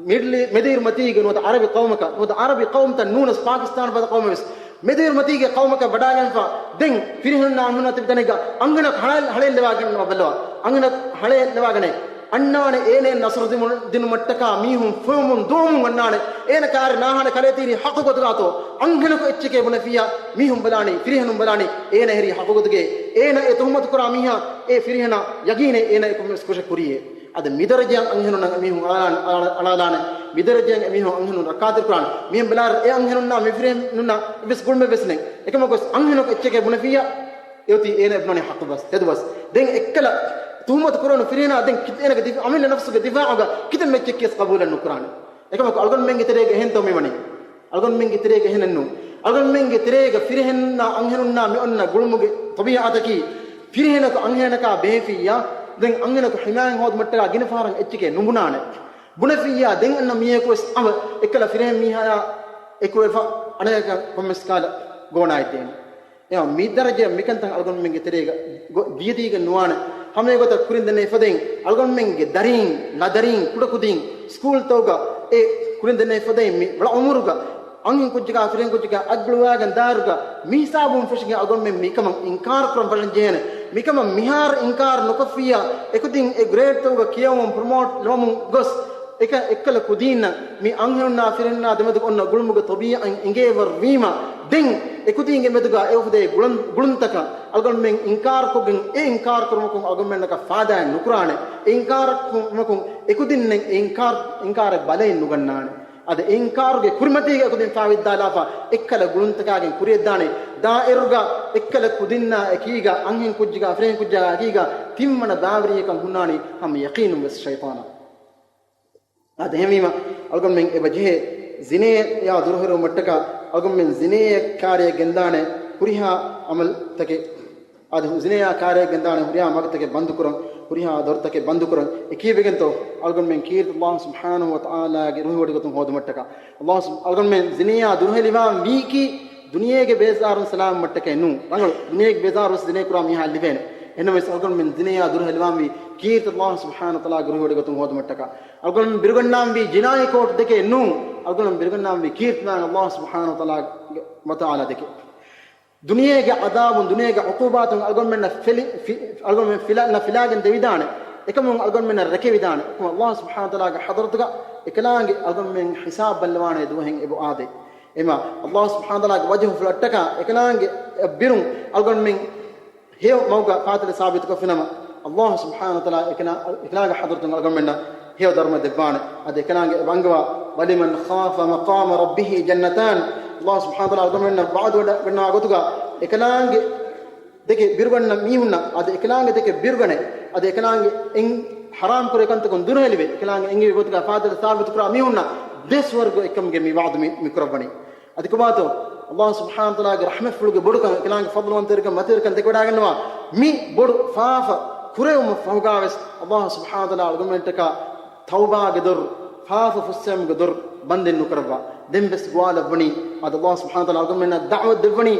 މިޑްލީ-، މެދުއިރު މަތީގެ ނުވަތަ ޢަރަބި ޤައުމަކަށް، ނުވަތަ ޢަރަބި ޤައުމުތައް ނޫނަސް ޕާކިސްތާން ފަދަ ޤައުމެއް ވެސް މެދުއިރު މަތީގެ ޤައުމަކަށް ވަޑާގެންފަ ދެން ފިރިހެނުންނާ އަންހެނުންނާ ތިބި ތަނެއްގަ އަންހެނަކު ހަޅޭ-، ހަޅޭއްލަވާގަންނަވާ ބައްލަވާ. އަންހެނަކު ހަޅޭއްލަވާގަނެ އަންނާނެ އޭނައަށް ނަޞްރު ދިނު-، ދިނުމަށްޓަކާ މީހުން ފޮވެމުން ދުވަމުން އަންނާނެ. އޭނަ ކާރި ނާހާނެ ކަލޭތީރި ޙައްޤު ގޮތުގާތޯ؟ އަންހެނަކު އެއްޗެކޭ ބުނެފިއްޔާ މީހުން ބަލާނީ، ފިރިހެނުން ބަލާނީ އޭނަ ހެރީ ޙައްޤު ގޮތުގައޭ. އޭނަ އެ ތުހުމަތު ކުރާ މީހާ އެ ފިރިހެނާ ޔަގީނޭ އޭނަ އެކަން ވެސް ކުށެއް ކުރީއޭ. އަދި މިދަރަޖައަށް އަންހެނުންނަށް އެމީހުން އަޅާ-، އަޅާ-، އަޅާލާނެ. މިދަރަޖައަށް އެމީހުން އަންހެނުން ރައްކާތެރި ކުރާނެ. މިހެން ބަލާއިރު އެ އަންހެނުންނާ މި ފިރިހެނުންނާ އެއްވެސް ގުޅުމެއް ވެސް ނެތް. އެކަމަކުވެސް އަންހެނަކު އެއްޗެކޭ ބުނެފިއްޔާ އެއޮތީ އޭނަ އެބުނަނީ ޙައްޤު ބަސް، ތެދު ބަސް. ދެން އެއްކަލަ ތުހުމަތު ކުރެވުނު ފިރިހެނާ ދެން ކި-، އޭނަގެ ދިފާ-، އަމިއްލަ ނަފްސުގެ ދިފާޢުގަ ކިތަންމެ އެއްޗެއް ކިޔަސް ޤަބޫލެއް ނުކުރާނެ. އެކަމަކު އަޅުގަނޑުމެންގެ ތެރޭގަ އެހެންތޯ މިވަނީ؟ އަޅުގަނޑުމެންގެ ތެރޭގަ އެހެނެއް ނޫން. އަޅުގަނޑުމެންގެ ތެރޭގަ ފިރިހެންނާ އަންހެނުންނާ މި އޮންނަ ގުޅުމުގެ ޠަބީޢަތަކީ، ފިރިހެނަކު އަންހެނަކާ ބެހެފިއްޔާ، ދެން އަންހެނަކު ޙިމާޔަތް ހޯދުމަށްޓަކާ ގިނަ ފަހަރަށް އެއްޗެކޭ ނުބުނާނެ. ބުނެފިއްޔާ، ދެން އަންނަ މީހަކު ވެސް އަމަ އެއްކަލަ ފިރިހެން މީހާޔާ އެކުވެފަ އަނެއްކާ ކޮންމެސް ކާލަ ގޯނާއެއް ދޭނެ. އެއާ މި ދަރަޖައަށް މިކަންތައް އަޅުގަނޑުމެންގެ ތެރޭގަ ގޮ-، ދިޔަދީގެން ނުވާނެ. ހަމައެގޮތަށް ކުރިން ދެންނެވި ފަދައިން އަޅުގަނޑުމެންގެ ދަރީން، ލަދަރީން، ކުޑަކުދީން، ސްކޫލްތަކުގަ އެ ކުރިން ދެންނެވި ފަދައިން މި ވަޅަ އުމުރުގަ އަންހެން ކުއްޖަކާ ފިރިހެން ކުއްޖަކާ އަތްގަޅުވާގެން ދާއިރުގަ މި ހިސާބުން ފެށިގެން އަޅުގަނޑުމެން މިކަމަށް އިންކާރު ކުރަން ފަށަން ޖެހޭނެ. މިކަމަށް މިހާރު އިންކާރު ނުކޮށްފިއްޔާ، އެކުދިން އެ ގްރޭޑްތަކުގަ ކިޔަވަމުން ޕްރޮމޯޓް ލިބަމުން ގޮސް، އެކަ-، އެއްކަލަ ކުދީންނަށް މި އަންހެނުންނާ ފިރިހެނުންނާ ދެމެދުގަ އޮންނަ ގުޅުމުގެ ޠަބީޢަތް އިނގޭވަރު ވީމަ، ދެން އެކުދީންގެ މެދުގަ އެ އުފުދޭ ގުޅުން-، ގުޅުންތަކަށް އަޅުގަނޑުމެން އިންކާރުކޮށްގެން، އެ އިންކާރު ކުރުމަކުން އަޅުގަނޑުމެންނަކަށް ފާއިދާއެއް ނުކުރާނެ. އެ އިންކާރު ކުރުމަކުން އެކުދިންނެއް އެ އިންކާރު، އިންކާރެއް ބަލައެއް ނުގަންނާނެ. އަދި އެ އިންކާރުގެ ކުރިމަތީގަ އެކުދިން ފާވިއްދާލާފަ އެއްކަލަ ގުޅުންތަކާގެން ކުރިއަށްދާނެ. ދާއިރުގަ އެއްކަލަ ކުދިންނާ އެކީގަ، އަންހެން ކުއްޖަކާ ފިރިހެން ކުއްޖަކާ އެކީގަ ތިންވަނަ ބާވެރިޔަކަށް ހުންނާނީ ހަމަ ޔަޤީނުން ވެސް ޝައިޠާނާ. އާދެ، އެހެންވީމަ، އަޅުގަނޑުމެން އެބަ ޖެހޭ ޒިނޭޔާ ދުރުހެލުމަށްޓަކާ އަޅުގަނޑުމެން ޒިނޭޔަށް ކާރިއަށް ގެންދާނެ ހުރިހާ ޢަމަލުތަކެއް. އާދެ، ޒިނޭޔާ ކާރިއަށް ގެންދާނެ ހުރިހާ މަގުތަކެއް ބަންދުކުރަން، ހުރިހާ ދޮރުތަކެއް ބަންދުކުރަން. އެ ކީއްވެގެންތޯ؟ އަޅުގަނޑުމެން ކީރިތި ﷲ ސުބްޙާނަހޫ ވަތަޢާލާގެ ރުހިވޮޑިގަތުން ހޯދުމަށްޓަކާ. ﷲ ސުބް-، އަޅުގަނޑުމެން ޒިނޭޔާ ދުރުހެލިވާން ވީކީ ދުނިޔޭގެ ބޭޒާރުން ސަލާމަތްމަށްޓަކައެއް ނޫން. ރަނގަޅު، ދުނިޔޭގެ ބޭޒާރު ވެސް ޒިނޭ ކުރާ މީހާ ލިބޭނެ. އެހެންނަމަވެސް އަޅުގަނޑުމެން ޒިނޭޔާ ދުރުހެލިވާންވީ ކީރިތި ﷲ ސުބްޙާނަހޫ ވަތަޢާލާގެ ރުހިވޮޑިގަތުން ހޯދުމަށްޓަކާ. އަޅުގަނޑުމެން ބިރުގަންނާންވީ ޖިނާއީ ކޯޓް ދެކެ ނޫން. އަޅުގަނޑުމެން ބިރުގަންނާންވީ ކީރިތިވާން ﷲ ސުބްޙާނަހޫ ވަތަޢާލާ، ވަތަޢާލާ ދެކެ. ދުނިޔޭގެ ޢަޛާބުން، ދުނިޔޭގެ ޢުޤޫބާތުން އަޅުގަނޑުމެންނަށް ފެލި-، ފި-، އަޅުގަނޑުމެން ފިލަ-، ނަށް ފިލާގެން ދެވިދާނެ. އެކަމުން އަޅުގަނޑުމެންނަށް ރެކެވިދާނެ. އެކަމު ﷲ ސުބްޙާނަހޫ ވަތަޢާލާގެ ޙަޟްރަތުގަ އެކަލާނގެ އަޅުގަނޑުމެން ޙިސާބު ބައްލަވާނެ ދުވަހެއް އެބަ އާދޭ. އެމާ، ﷲ ސުބްޙާނަހޫ ވަތަޢާލާގެ ވަޖުހުފުޅަށްޓަކާ އެކަލާނގެ ބިރުން އަޅުގަނޑުމެން ހެޔޮ މަގުގަ ފާތިލެއް ސާބިތުކޮށްފިނަމަ، ﷲ ސުބްޙާނަހޫ ވަތަޢާލާ އެކަނާ، އެކަލާނގެ ޙަޟްރަތުން އަޅުގަނޑުމެންނަށް ހެޔޮ ދަރުމަ ދެއްވާނެ. އަދި އެކަލާނގެ ވަންގަވާ، وَلِمَنْ خَافَ مَقَامَ رَبِّهِ جَنَّتَانِ. ﷲ ސުބްޙާނަހޫ ވަތަޢާލާ އަޅުގަނޑުމެންނަށް ވަޢުދު ވަޑަ-، ވަންނަވާ ގޮތުގަ އެކަލާނގެ ދެކެ ބިރުގަންނަ މީހުންނަށް، އަދި އެކަލާނގެ ދެކެ ބިރުގަނެ، އަދި އެކަލާނގެ އެން ޙަރާމް ކުރޭ ކަންތަކުން ދުރުހެލިވެ، އެކަލާނގެ އެންގެވި ގޮތުގަ ފާތިލެއް ސާބިތު ކުރާ މީހުންނަށް ދެ ސުވަރުގެ އެއްކަމުގެ މި ވަޢުދު މި، މި ކުރައްވަނީ. އަދި ކޮބާތޯ؟ ﷲ ސުބްޙާނަހޫ ވަތަޢާލާގެ ރަޙްމަތްފުޅުގެ ބޮޑުކަން، އެކަލާނގެ ފަޟްލުވަންތަވެރިކަން، މަތިވެރިކަން ދެކެވަޑައިގަންނަވާ މި ބޮޑު ފާފަ ކުރެވުމަށް ފަހުގާވެސް ﷲ ސުބްޙާނަހޫ ވަތަޢާލާ އަޅުގަނޑުމެންޓަކާ ތައުބާގެ ދޮރު، ފާފަ ފުއްސެވުމުގެ ދޮރު ބަންދެއް ނުކުރައްވާ. ދެން ވެސް ގޮވާލައްވަނީ، އަދި ﷲ ސުބްޙާނަހޫ ވަތަޢާލާ އަޅުގަނޑުމެންނަށް ދަޢުވަތު ދެއްވަނީ،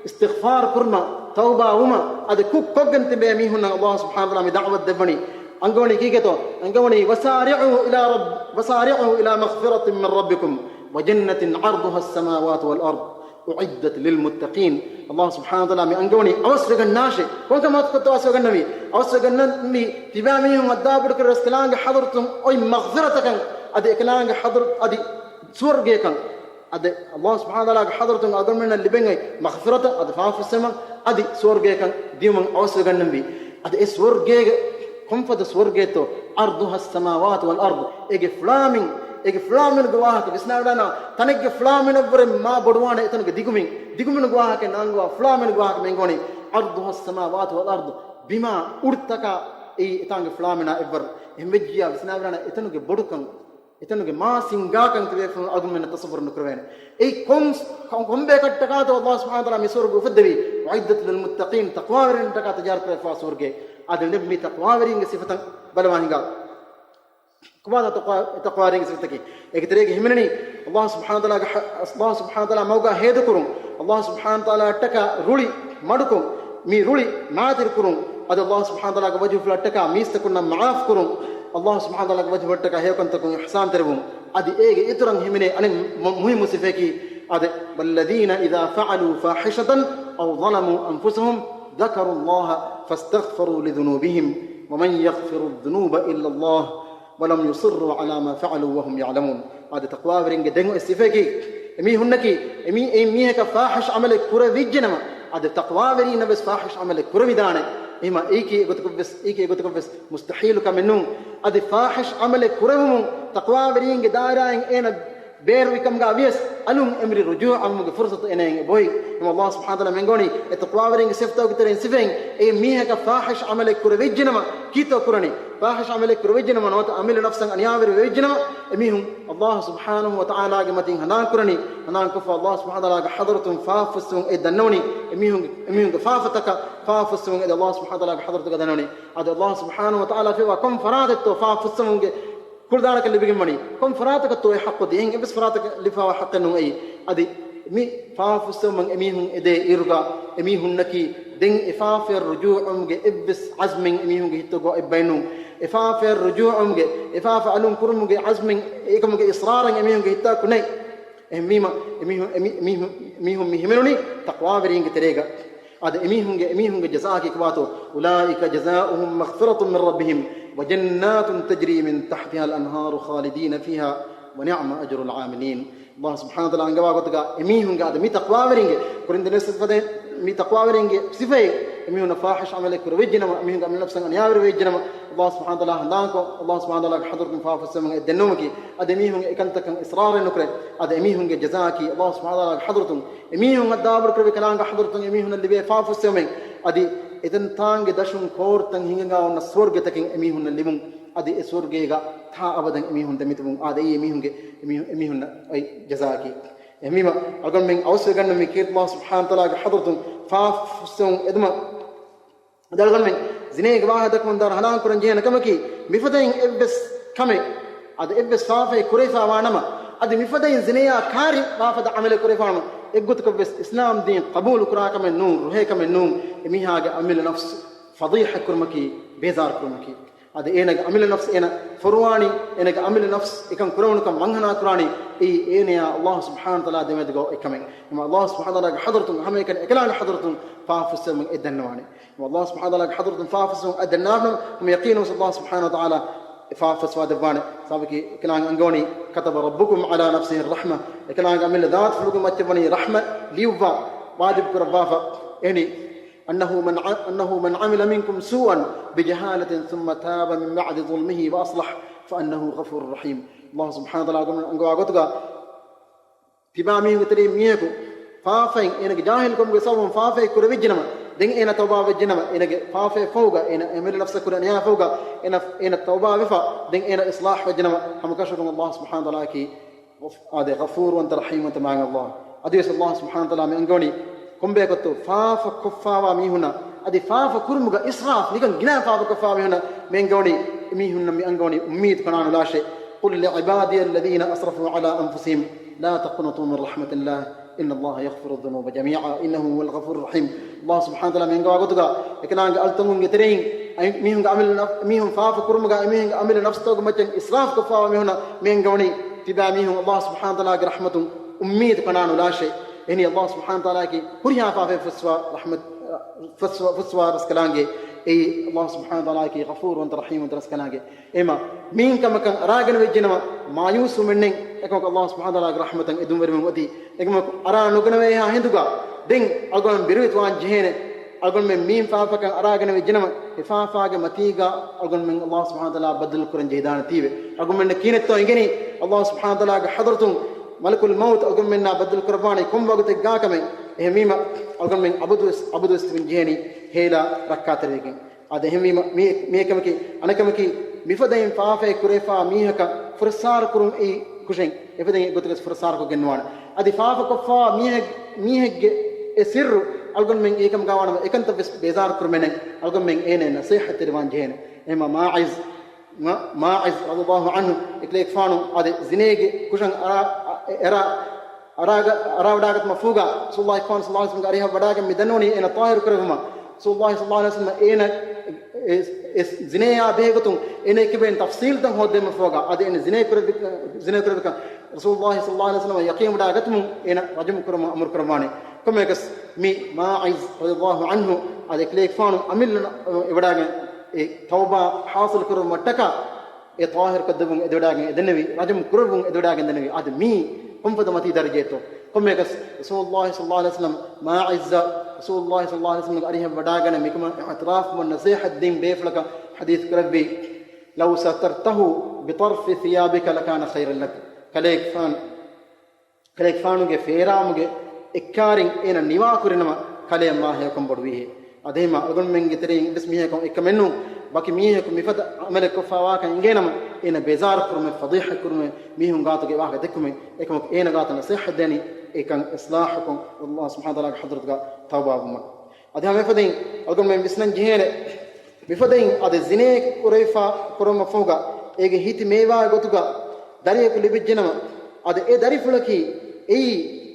އިސްތިޣްފާރު ކުރުމަށް، ތައުބާ ވުމަށް. އަދި ކުށް ކޮށްގެން ތިބޭ މީހުންނަށް ﷲ ސުބްޙާނަހޫ ވަތަޢާލާ މި ދަޢުވަތު ދެއްވަނީ. އަންގަވަނީ ކީކޭތޯ؟ އަންގަވަނީ، وَسَارِعُوا إِلَىٰ رَبِّ، وَسَارِعُوا إِلَىٰ مَغْفِرَةٍ مِّن رَّبِّكُمْ وَجَنَّةٍ عَرْضُهَا السَّمَاوَاتُ وَالْأَرْضُ أُعِدَّتْ لِلْمُتَّقِينَ. ﷲ ސުބްޙާނަހޫ ވަތަޢާލާ މި އަންގަވަނީ އަވަސްވެގަންނާށޭ. ކޮންކަމަކަށްތޯ އަވަސްވެގަންނަވީ؟ އަވަސްވެގަންނަނީ ތިބާ މީހުން ހައްދާބޮޑުކުރެވި އެކަލާނގެ ޙަޟްރަތުން އޮތް މަޣްފިރަތަކަށް، އަދި އެކަލާނގެ ޙަޟްރަތު އަދި ސުވަރުގެއަކަށް. އަދި ﷲ ސުބްޙާނަހޫ ވަތަޢާލާގެ ޙަޟްރަތުން އަޅުގަނޑުމެންނަށް ލިބެން އޮތް މަޣްފިރަތަށް އަދި ފާފަ ފުއްސެވުމަށް އަދި ސުވަރުގެއަކަށް ދިޔުމަށް އަވަސްވެގަންނަންވީ. އަދި އެ ސުވަރުގޭގެ ކޮންފަދަ ސުވަރުގޭތޯ؟ عَرْضُهَا السَّمَاوَاتُ وَالْأَرْضُ. އޭގެ ފުޅާމިން، އޭގެ ފުޅާމިނުގެ ވާހަކަ ވިސްނާވަޑައިގަންނަވާ، ތަނެއްގެ ފުޅާމިނަށްވުރެ މާ ބޮޑުވާނެ އެތަނުގެ ދިގުމިން، ދިގުމިނުގެ ވާހަކަ ނާންގަވާ، ފުޅާމިނުގެ ވާހަކަ މި އަންގަވަނީ عَرْضُهَا السَّمَاوَاتُ وَالْأَرْضُ. ބިމާ އުޑުތަކާ އެއީ އެތާނގެ ފުޅާމިނާ އެއްވަރު. އެހެންވެއްޖިއްޔާ ވިސްނާވަޑައިގަންނަވާ އެތަނުގެ ބޮޑުކަން، އެތަނުގެ މާ ސިންގާކަން ތިބޭފުޅުން އަޅުގަނޑުމެންނަށް ތަޞައްވުރު ނުކުރެވޭނެ. އެއީ ކޮން، ކޮން، ކޮން ބަޔަކަށްޓަކާތޯ ﷲ ސުބްޙާނަހޫ ވަތަޢާލާ މި ސުވަރުގެ އުފެއްދެވީ؟ أُعِدَّتْ لِلْمُتَّقِينَ، ތަޤްވާވެރިންޓަކާ ތައްޔާރު ކުރެވިފާ ސުވަރުގެ. އަދި މި ތަޤްވާވެރީންގެ ސިފަތައް ބަލަވާ ހިނގާ. ކޮބާތޯ ތަޤްވާ، ތަޤްވާވެރީންގެ ސިފަތަކީ؟ އޭގެ ތެރޭގަ ހިމެނެނީ ﷲ ސުބްޙާނަހޫ ވަތަޢާލާގެ ޙަ-، ﷲ ސުބްޙާނަހޫ ވަތަޢާލާ މަގުގަ ހޭދަކުރުން، ﷲ ސުބްޙާނަހޫ ވަތަޢާލާއަށްޓަކާ ރުޅި މަޑުކޮށް، މި ރުޅި މާތިރި ކުރުން، އަދި ﷲ ސުބްޙާނަހޫ ވަތަޢާލާގެ ވަޖްހުފުޅަށްޓަކާ މީސްތަކުންނަށް މަޢާފު ކުރުން، ﷲ ސުބްޙާނަހޫ ވަތަޢާލާގެ ވަޖްހުފުޅަށްޓަކާ ހެޔޮކަންތަކުން އިޙްސާންތެރިވުން. އަދި އޭގެ އިތުރަށް ހިމެނޭ އަނެއް މު-، މުހިއްމު ސިފައަކީ، އާދެ، وَالَّذِينَ إِذَا فَعَلُوا فَاحِشَةً أَوْ ظَلَمُوا أَنفُسَهُمْ ذَكَرُوا اللَّهَ فَاسْتَغْفَرُوا لِذُنُوبِهِمْ وَمَنْ يَغْفِرُ الذُّنُوبَ إِلَّا اللَّهُ وَلَمْ يُصِرُّوا عَلَىٰ مَا فَعَلُوا وَهُمْ يَعْلَمُونَ. އާދެ، ތަޤްވާވެރިންގެ ދެން އޮތް ސިފައަކީ، އެމީހުންނަކީ، އެމީ-، އެ މީހަކަށް ފާޙިޝް ޢަމަލެއް ކުރެވިއްޖެނަމަ، އާދެ، ތަޤްވާވެރީންނަށް ވެސް ފާޙިޝް ޢަމަލެއް ކުރެވިދާނެ. އެހެންވީމަ އެއީކީ އެގޮތަކަށްވެސް، އެއީކީ އެގޮތަކަށްވެސް މުސްތަޙީލު ކަމެއް ނޫން. އަދި ފާޙިޝް ޢަމަލެއް ކުރެވުމުން ތަޤްވާވެރީންގެ ދާއިރާއިން އޭނަ ބޭރުވިކަމުގަ ވިޔަސް، އަލުން އެމްރި ރުޖޫޢަވުމުގެ ފުރުޞަތު އޭނައަށް އެބައޮތް. އެހެންވީމަ ﷲ ސުބްޙާނަހޫ ވަތަޢާލާ މި އަންގަވަނީ އެ ތަޤްވާވެރިންގެ ސިފަތަކުގެ ތެރެއިން ސިފައިން، އެ މީހަކަށް ފާޙިޝް ޢަމަލެއް ކުރެވިއްޖެނަމަ ކީތޯ ކުރަނީ؟ ފާޙިޝް ޢަމަލެއް ކުރެވިއްޖެނަމަ ނުވަތަ އަމިއްލަ ނަފްސަށް އަނިޔާވެރިވެވިއްޖެނަމަ، އެމީހުން ﷲ ސުބްޙާނަހޫ ވަތަޢާލާގެ މަތިން ހަނދާންކުރަނީ، ހަނދާންކޮށްފަ ﷲ ސުބްޙާނަހޫ ވަތަޢާލާގެ ޙަޟްރަތުން ފާފަ ފުއްސެވުން އެ ދަންނަވަނީ، އެމީހުންގެ، އެމީހުންގެ ފާފަތަކަށް ފާފަ ފުއްސެވުން އެ ﷲ ސުބްޙާނަހޫ ވަތަޢާލާގެ ޙަޟްރަތުގަ ދަންނަވަނީ. އަދި ﷲ ސުބްޙާނަހޫ ވަތަޢާލާ ފިޔަވާ ކޮން ފަރާތެއްތޯ ފާފަ ފުއްސެވުމުގެ ކުޅަދާނަކަން ލިބިގެންވަނީ؟ ކޮން ފަރާތަކަށްތޯ އެ ޙައްޤު ދީ؟ އެހެން އެއްވެސް ފަރާތަކަށް ލިބިފައިވާ ޙައްޤެއް ނޫން އެއީ. އަދި މި ފާފަ ފުއްސެވުމަށް އެމީހުން އެދޭ އިރުގަ، އެމީހުންނަކީ ދެން އެ ފާފަޔަށް ރުޖޫޢަވުމުގެ އެއްވެސް ޢަޒްމެއް އެމީހުންގެ ހިތުގަ އެއްބައެއް ނޫން. އެ ފާފަޔަށް ރުޖޫޢަވުމުގެ، އެ ފާފަ އަލުން ކުރުމުގެ ޢަޒްމެއް، އެކަމުގެ އިޞްރާރެއް އެމީހުންގެ ހިތާއެކު ނެތް. އެހެންވީމަ، އެމީހުން، އެމީ-، މީހުން، މީހުން މި ހިމެނުނީ ތަޤްވާވެރީންގެ ތެރޭގަ. އަދި އެމީހުންގެ، އެމީހުންގެ ޖަޒާއަކީ ކޮބާތޯ؟ أُولَٰئِكَ جَزَاؤُهُمْ مَغْفِرَةٌ مِّن رَّبِّهِمْ وَجَنَّاتٌ تَجْرِي مِن تَحْتِهَا الْأَنْهَارُ خَالِدِينَ فِيهَا وَنِعْمَ أَجْرُ الْعَامِلِينَ. ﷲ ސުބްޙާނަހޫ ވަތަޢާލާ އަންގަވާ ގޮތުގަ އެމީހުންގެ، އަދި މި ތަޤްވާވެރިންގެ، ކުރިން ދެންނެވި ސިފަތެއް، މި ތަޤްވާވެރިންގެ ސިފައެއް، އެމީހުންނަށް ފާޙިޝް ޢަމަލެއް ކުރެވިއްޖެނަމަ، އެމީހުންގެ އަމިއްލަ ނަފްސަށް އަނިޔާވެރިވެއްޖެނަމަ، ﷲ ސުބްޙާނަހޫ ވަތަޢާލާ ހަނދާންކޮށް، ﷲ ސުބްޙާނަހޫ ވަތަޢާލާގެ ޙަޟްރަތުން ފާފަ ފުއްސެވުމަށް އެ ދެންނެވުމަކީ، އަދި އެމީހުން އެކަންތަކަށް އިޞްރާރެއް ނުކުރޭ. އަދި އެމީހުންގެ ޖަޒާއަކީ ﷲ ސުބްޙާނަހޫ ވަތަޢާލާގެ ޙަޟްރަތުން އެމީހުން ހައްދާބޮޑުކުރެވި ކަލާނގެ ޙަޟްރަތުން އެމީހުންނަށް ލިބޭ ފާފަ ފުއްސެވުމެއް، އަދި އެތަންތާނގެ ދަށުން ކޯރުތައް ހިނގަން އޮންނަ ސުވަރުގެތަކެއް އެމީހުންނަށް ލިބުން، އަދި އެ ސުވަރުގޭގަ ތާ އަބަދަށް އެމީހުން ދެމިތިބުން. އާދެ، އެއީ އެމީހުންގެ، އެމީހުން، އެމީހުންނަށް އޮތް ޖަޒާއަކީ. އެހެންވީމަ، އަޅުގަނޑުމެން އަވަސްވެގަންނަ މި ކީރިތި ﷲ ސުބްޙާނަހޫ ވަތަޢާލާގެ ޙަޟްރަތުން ފާފަ ފުއްސެވުން އެދުމަށް އަޅުގަނޑުމެން ޒިނޭގެ ވާހަކަ ދައްކަމުން ދާއިރު ހަނދާން ކުރަން ޖެހޭނެ ކަމަކީ، މިފަދައިން އެއްވެސް ކަމެއް، އަދި އެއްވެސް ފާފައެއް ކުރެވިފައިވާނަމަ، އަދި މިފަދައިން ޒިނޭއާ ކާރި ވާފަދަ ޢަމަލެއް ކުރެވިފައިވާނަމަ، އެއްގޮތަކަށްވެސް އިސްލާމް ދީން ޤަބޫލު ކުރާ ކަމެއް ނޫން، ރުހޭ ކަމެއް ނޫން، އެމީހާގެ އަމިއްލަ ނަފްސު ފަޟީޙަތް ކުރުމަކީ، ބޭޒާރު ކުރުމަކީ. އަދި އޭނަގެ އަމިއްލަ ނަފްސު އޭނަ ފޮރުވާނީ، އޭނަގެ އަމިއްލަ ނަފްސު އެކަން ކުރެވުނުކަން ވަންހަނާ ކުރާނީ، އެއީ އޭނަޔާ ﷲ ސުބްޙާނަހޫ ވަތަޢާލާ ދެމެދުގަ އޮތް ކަމެއް. އެމަ ﷲ ސުބްޙާނަހޫ ވަތަޢާލާގެ ޙަޟްރަތުން ހަމައެކަނި އެކަލާނގެ ޙަޟްރަތުން ފާފަ ފުއްސެވުމަށް އެ ދަންނަވާނެ. އެމަ ﷲ ސުބްޙާނަހޫ ވަތަޢާލާގެ ޙަޟްރަތުން ފާފަ ފުއްސެވުމަށް އެ ދަންނަވާނަމަ، ހަމަ ޔަޤީނުން ވެސް ﷲ ސުބްޙާނަހޫ ވަތަޢާލާ އެ ފާފަ ފުއްސަވާ ދެއްވާނެ. ސަބަބަކީ އެކަލާނގެ އަންގަވަނީ كتب ربكم على نفسه الرحمة. އެކަލާނގެ އަމިއްލަ ޒާތުފުޅުގެ މައްޗަށް ވަނީ ރަޙްމަތް ލިޔުއްވާ ވާޖިބު ކުރައްވާފަ. އެހެނީ أنه من ع-، أنه من عمل منكم سوءا بجهالة ثم تاب من بعد ظلمه وأصلح فأنه غفور رحيم. ﷲ ސުބްޙާނަހޫ ވަތަޢާލާ އަންގަވާ ގޮތުގަ، ތިބާ މީހުންގެ ތެރެއިން މީހަކު ފާފައިން، އޭނަގެ ޖާހިލުކަމުގެ ސަބަބުން ފާފައެއް ކުރެވިއްޖެނަމަ، ދެން އޭނަ ތައުބާ ވެއްޖެނަމަ، އޭނަގެ ފާފައެއް ފަހުގަ، އޭނަ އެ އަމިއްލަ ނަފްސަށް ކުރި އަނިޔާ ފަހުގަ، އޭނަ، އޭނަ ތައުބާ ވެފަ، ދެން އޭނަ އިޞްލާޙް ވެއްޖެނަމަ، ހަމަކަށަވަރުން ﷲ ސުބްޙާނަހޫ ވަތަޢާލާއަކީ އާދެ، ޣަފޫރުވަންތަ ރަޙީމްވަންތަ މާތް ﷲ. އަދިވެސް ﷲ ސުބްޙާނަހޫ ވަތަޢާލާ މި އަންގަވަނީ ކޮންބަޔަކަށްތޯ ފާފަ ކޮށްފާވާ މީހުންނަށް، އަދި ފާފަ ކުރުމުގަ އިސްރާފް، ނިކަން ގިނަ ފާފަ ކޮށްފާ މީހުންނަށް މި އަންގަވަނީ، މީހުންނަށް މި އަންގަވަނީ އުއްމީދު ކަނާނުލާށޭ. قل لعبادي الذين أسرفوا على أنفسهم لا تقنطوا من رحمة الله إن الله يغفر الذنوب جميعا إنه هو الغفور الرحيم. ﷲ ސުބްޙާނަހޫ ވަތަޢާލާ މި އަންގަވާ ގޮތުގަ، އެކަލާނގެ އަޅުތަކުންގެ ތެރެއިން އައި-، މީހުންގެ އަމިއްލަ ނަފް-، މީހުން ފާފަ ކުރުމުގަ، އެމީހުންގެ އަމިއްލަ ނަފްސުތަކުގެ މައްޗަށް އިސްރާފް ކޮށްފާވާ މީހުންނަށް މި އަންގަވަނީ، ތިބާ މީހުން ﷲ ސުބްޙާނަހޫ ވަތަޢާލާގެ ރަޙްމަތުން އުއްމީދު ކަނާނުލާށޭ. އެހެނީ ﷲ ސުބްޙާނަހޫ ވަތަޢާލާއަކީ ހުރިހާ ފާފައެއް ފުއްސުވާ ރަޙްމަތް، ފުއްސުވާ، ފުއްސުވާ ރަސްކަލާނގެ. އެއީ ﷲ ސުބްޙާނަހޫ ވަތަޢާލާއަކީ ޣަފޫރުވަންތަ ރަޙީމްވަންތަ ރަސްކަލާނގެ. އެހެންމަ މިއިން ކަމަކަށް އަރާގަނެވިއްޖެނަމަ، މާޔޫސްވުމެއްނެތް، އެކަމަކު ﷲ ސުބްޙާނަހޫ ވަތަޢާލާގެ ރަޙްމަތަށް އެދުންވެރިވުން އޮތީ. އެކަމަކު އަރާ ނުގަނެވޭހާ ހިނދުގަ ދެން އަޅުގަނޑު ބިރުވެތިވާން ޖެހޭނެ. އަޅުގަނޑުމެން މިއިން ފާފަކަށް އަރާގަނެވިއްޖެނަމަ، އެ ފާފާގެ މަތީގަ އަޅުގަނޑުމެން ﷲ ސުބްޙާނަހޫ ވަތަޢާލާ ބައްދަލު ކުރަން ޖެހިދާނެތީވެ. އަޅުގަނޑުމެންނަށް ކިހިނެއްތޯ އެނގެނީ، ﷲ ސުބްޙާނަހޫ ވަތަޢާލާގެ ޙަޟްރަތުން މަލަކުލް މައުތު އަޅުގަނޑުމެންނާ ބައްދަލު ކުރައްވާނީ ކޮން ވަގުތެއްގާކަމެއް. އެހެންވީމަ، އަޅުގަނޑުމެން އަބަދުވެސް، އަބަދުވެސް ތިބެން ޖެހޭނީ ހޭލާ ރައްކާތެރިވެގެން. އާދެ، އެހެންވީމަ، މި، މި އެކަމަކީ، އަނެއްކަމަކީ، މިފަދައިން ފާފައެއް ކުރެވިފާ މީހަކަށް ފުރައްސާރަ ކުރުން އެއީ ކުށެއް. އެފަދައިން އެއްގޮތަކަސް ފުރައްސާރަކޮށް ގެންނުވާނެ. އަދި ފާފަ ކޮށްފާ މީހެއް، މީހެއްގެ އެ ސިއްރު އަޅުގަނޑުމެން އެކަމުގަ ވާނަމަ، އެކަންތައް ވެސް ބޭޒާރު ކުރުމެއް ނެތް. އަޅުގަނޑުމެން އޭނަ ނަސޭހަތްތެރިވާން ޖެހޭނެ. އެހެންމަ މާޢިޒް، މާ، މާޢިޒް ރަޟިޔަﷲ ޢަންހު އެކަލޭގެފާނު އާދެ، ޒިނޭގެ ކުށަށް އަރާ، އެރާ، އަރާގަ، އަރާވަޑާގަތުމަށް ފަހުގަ ރަސޫލުﷲ ޞައްލަﷲ ޢަލައިހި ވަސައްލަމްގެ އަރިހަށް ވަޑާގެން މި ދަންނަވަނީ އޭނަ ޠާހިރު ކުރެއްވުމަށް. ރަސޫލުﷲ ޞައްލަﷲ ޢަލައިހި ވަސައްލަމް އޭނަ އެ، އެ ޒިނޭއާ ބެހޭގޮތުން އޭނަ ކިބައިން ތަފްޞީލުތައް ހޯއްދެވުމަށް ފަހުގަ އާދެ، އޭނަ ޒިނޭ ކުރެއްވި، ޒިނޭ ކުރެއްވިކަން ރަސޫލުﷲ ޞައްލަﷲ ޢަލައިހި ވަސައްލަމް ޔަޤީންވަޑާގަތުމުން އޭނަ ރަޖުމު ކުރުމަށް އަމުރު ކުރައްވާނެ. ކޮންމެއަކަސް މި މާޢިޒް ރަޟިޔަﷲ ޢަންހު އާދެ، އެކަލޭގެފާނު އަމިއްލަ ވަޑާގެން އެ ތައުބާ ޙާޞިލު ކުރުމަށްޓަކާ އެ ޠާހިރު ކޮށްދެއްވުން އެދިވަޑާގެން އެދެންނެވި، ރަޖުމު ކުރެއްވުން އެދިވަޑާގެން ދެންނެވި. އާދެ، މީ ކޮންފަދަ މަތީ ދަރަޖައެއްތޯ؟ ކޮންމެއަކަސް ރަސޫލުﷲ ޞައްލަﷲ ޢަލައިހި ވަސައްލަމް މާޢިޒްއަށް ރަސޫލުﷲ ޞައްލަﷲ ޢަލައިހި ވަސައްލަމްގެ އަރިހަށް ވަޑާގަނެ މިކަމަށް އިޢުތިރާފުވުމަށް ނަސޭހަތް ދިން ބޭފުޅަކަށް ޙަދީޘް ކުރެއްވި، "لو سترته بطرف ثيابك لكان خيرا لك." ކަލޭގެފާނު، ކަލޭގެފާނުގެ ފޭރާމުގެ އެއްކާރިން އޭނަ ނިވާ ކުރިނަމަ، ކަލޭ މާ ހެޔޮކަން ބޮޑުވީހޭ. އާދެ، އެހެންމަ އަޅުގަނޑުމެންގެ ތެރެއިން އެއްވެސް މީހަކު އެކަމެއްނޫން، ވަކި މީހަކު މިފަދަ ޢަމަލެއް ކޮށްފާވާކަން އެނގޭނަމަ، އޭނަ ބޭޒާރު ކުރުމެއް، ފަޟީޙަތް ކުރުމެއް، މީހުން ގާތުގެ ވާހަކަ ދެއްކުމެއް، އެކަމަކު އޭނަ ގާތަށް ނަސޭހަތް ދޭނީ އެކަން އިޞްލާޙުކޮށް، ﷲ ސުބްޙާނަހޫ ވަތަޢާލާގެ ޙަޟްރަތުގަ ތައުބާވުމަށް. އަދި ހަމަ އެފަދައިން އަޅުގަނޑުމެން ވިސްނަން ޖެހޭނެ، މިފަދައިން އަދި ޒިނޭ ކުރެވިފަ، ކުރުމަށް ފަހުގަ އޭގެ ހިތި މޭވާ ގޮތުގަ ދަރިޔަކު ލިބިއްޖެނަމަ، އަދި އެ ދަރިފުޅަކީ އެއީ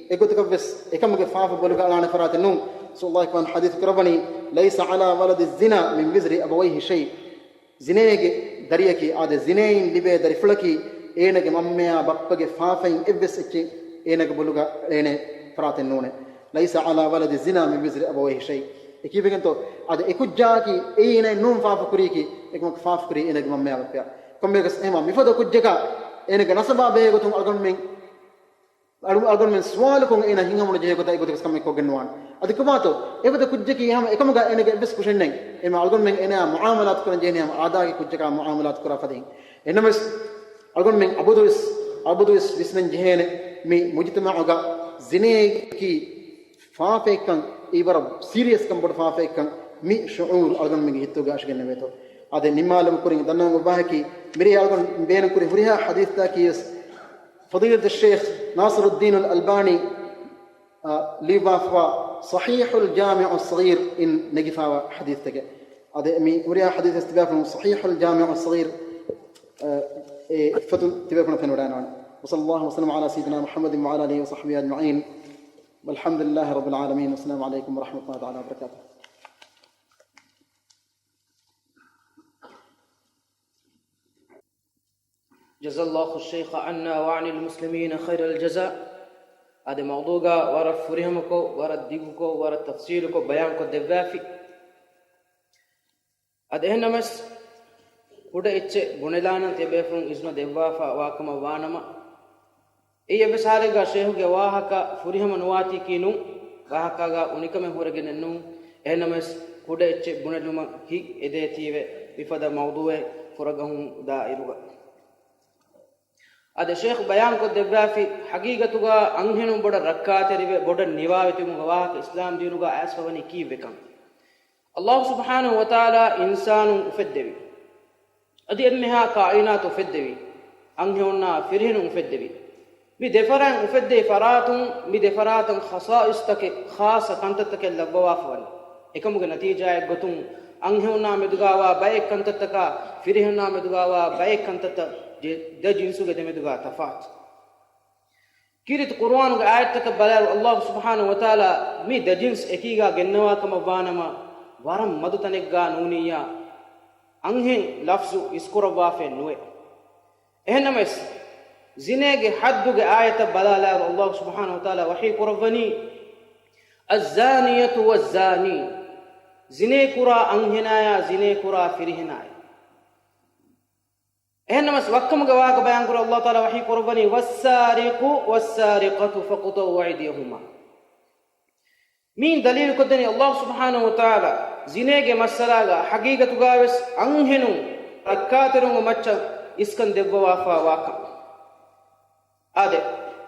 އެގޮތަކަށްވެސް އެކަމުގެ ފާފަ ބޮލުގަ އަޅާނެ ފަރާތެއް ނޫން. ރަސޫލުﷲ ޙަދީޘް ކުރައްވަނީ، "ليس على ولد الزنا من وزر أبويه شيء." ޒިނޭގެ ދަރިޔަކީ، އާދެ، ޒިނޭއިން ލިބޭ ދަރިފުޅަކީ، އޭނަގެ މަންމަޔާ ބައްޕަގެ ފާފައިން އެއްވެސް އެއްޗެއް އޭނަގެ ބޮލުގަ އެޅޭނެ ފަރާތެއް ނޫނޭ. "ليس على ولد الزنا من وزر أبويه شيء." އެ ކީއްވެގެންތޯ؟ އާދެ، އެ ކުއްޖާއަކީ އެއީ އޭނައެއް ނޫން ފާފަ ކުރީކީ، އެކަމަކު ފާފަ ކުރީ އޭނަގެ މަންމަޔާ ބައްޕަޔާ. ކޮންމެއަކަސް އެހެންމަ މިފަދަ ކުއްޖަކަށް އޭނަގެ ނަސަބާ ބެހޭ ގޮތުން އަޅުގަނޑުމެން އަޅު-، އަޅުގަނޑުމެން ސުވާލުކޮށް އޭނަ ހިތްހަމަނުޖެހޭ ގޮތަށް އެގޮތަކަސް ކަމެއް ކޮށްގެން ނުވާނެ. އަދި ކޮބާތޯ؟ އެފަދަ ކުއްޖަކީ ހަމަ އެކަމުގަ އޭނަގެ އެއްވެސް ކުށެއް ނެތް. އެމަ އަޅުގަނޑުމެން އޭނައާ މުޢާމަލާތު ކުރަން ޖެހެނީ ހަމަ އާދާގެ ކުއްޖަކާ މުޢާމަލާތު ކުރާ ފަދައިން. އެހެންނަމަވެސް، އަޅުގަނޑުމެން އަބަދުވެސް، އަބަދުވެސް ވިސްނަން ޖެހޭނެ މި މުޖުތަމަޢުގަ ޒިނޭއަކީ ފާފައެއްކަން، އެއީ ވަރަށް ސީރިއަސްކަން ބޮޑު ފާފައެއްކަން މި ޝުޢޫރު އަޅުގަނޑުމެންގެ ހިތުގަ އަށިގެންނެވޭތޯ. އާދެ، ނިންމާލުމުގެ ކުރިން ދަންނަވަން އޮއްވާހަކީ، މިރޭ އަޅުގަނޑު ބޭނުންކުރި ހުރިހާ ޙަދީޘްތަކީވެސް، ފަޟީލަތު ޝޭޚް ނާޞިރުއްދީނުލް އަލްބާނީ، އާ، ލިޔުއްވާފަވާ ޞަޙީޙުލް ޖާމިޢުއް ޞަޣީރު އިން ނެގިފާވާ ޙަދީޘްތަކެއް. އާދެ، މި ހުރިހާ ޙަދީޘް ތިބޭފުޅުން ޞަޙީޙުލް ޖާމިޢުއް ޞަޣީރު، އާ، އެ ފޮތުން ތިބޭފުޅުން ފެނިވަޑައިގަންނަވާނެ. وصلى الله وسلم على سيدنا محمد وعلى آله وصحبه أجمعين. والحمد لله رب العالمين. والسلام عليكم ورحمة الله تعالى وبركاته. جزى الله الشيخ عنا وعن المسلمين خير الجزاء. އަދި މައުޟޫޢުގަ ވަރަށް ފުރިހަމަކޮށް، ވަރަށް ދިގުކޮށް، ވަރަށް ތަފްޞީލުކޮށް ބަޔާންކޮށް ދެއްވާފި. އަދި އެހެންނަމަވެސް، ކުޑަ އެއްޗެއް ބުނެލާނަން ތިޔަބޭފުޅުން އިޒުނަ ދެއްވާފަ ވާކަމަށް ވާނަމަ، އެއީ އެއްވެސް ހާލެއްގަ ޝޭހުގެ ވާހަކަ ފުރިހަމަ ނުވާތީކީ ނޫން، ވާހަކާގަ އުނިކަމެއް ހުރެގެނެއް ނޫން. އެހެންނަމަވެސް، ކުޑަ އެއްޗެއް ބުނެލުމަށް ހިތް އެދޭތީވެ މިފަދަ މައުޟޫޢެއް ފުރަގަހުން ދާއިރުގަ. އަދި ޝޭޚް ބަޔާންކޮށްދެއްވާފި، ޙަޤީޤަތުގަ އަންހެނުން ބޮޑަށް ރައްކާތެރިވެ، ބޮޑަށް ނިވާވެތިވުމުގެ ވާހަކަ އިސްލާމް ދީނުގަ އައިސްފަވަނީ ކީއްވެކަން. އައްލާހު ސުބްޙާނަހު ވަތަޢާލާ އިންސާނުން އުފެއްދެވި. އަދި އެންމެހާ ކާއިނާތު އުފެއްދެވި. އަންހެނުންނާ ފިރިހެނުން އުފެއްދެވި. މި ދެފަރާތް އުފެއްދެވި ފަރާތުން، މި ދެފަރާތަށް ޚަޞާއިޞްތަކެއް، ޚާއްޞަ ކަންތައްތަކެއް ލައްވަވާފަވަނީ. އެކަމުގެ ނަތީޖާއެއްގޮތުން، އަންހެނުންނާ މެދުގާވާ ބައެއް ކަންތައްތަކާ، ފިރިހެނުންނާ މެދުގާވާ ބައެއް ކަންތައްތައް ދެ، ދެ ޖިންސުގެ ދެމެދުގާ ތަފާތު. ކީރިތި ޤުރުއާނުގެ އާޔަތްތަކަށް ބަލާއިރު، އައްލާހު ސުބްޙާނަހު ވަތަޢާލާ މި ދެ ޖިންސް އެކީގާ ގެންނަވާ ކަމަށް ވާނަމަ، ވަރަށް މަދު ތަނެއްގާ ނޫނިއްޔާ އަންހެން ލަފްޒު އިސްކުރައްވާފައެއް ނުވޭ. އެހެންނަމަވެސް، ޒިނޭގެ ޙައްދުގެ އާޔަތަށް ބަލާލާއިރު، އައްލާހު ސުބްޙާނަހު ވަތަޢާލާ ވަޙީ ކުރައްވަނީ، "الزانية والزاني." ޒިނޭ ކުރާ އަންހެނާޔާ، ޒިނޭ ކުރާ ފިރިހެނާޔާ. އެހެންނަމަވެސް، ވައްކަމުގެ ވާހަކަ ބަޔާންކުރަން އައްލާހު ތަޢާލާ ވަޙީ ކުރައްވަނީ، "والسارق والسارقة فاقطعوا أيديهما." މިއިން ދަލީލުކޮށްދެނީ އައްލާހު ސުބްޙާނަހު ވަތަޢާލާ ޒިނޭގެ މައްސަލާގަ ޙަޤީޤަތުގަވެސް އަންހެނުން ރައްކާތެރިވުމުގެ މައްޗަށް އިސްކަން ދެއްވަވާފަ ވާކަން. އާދެ،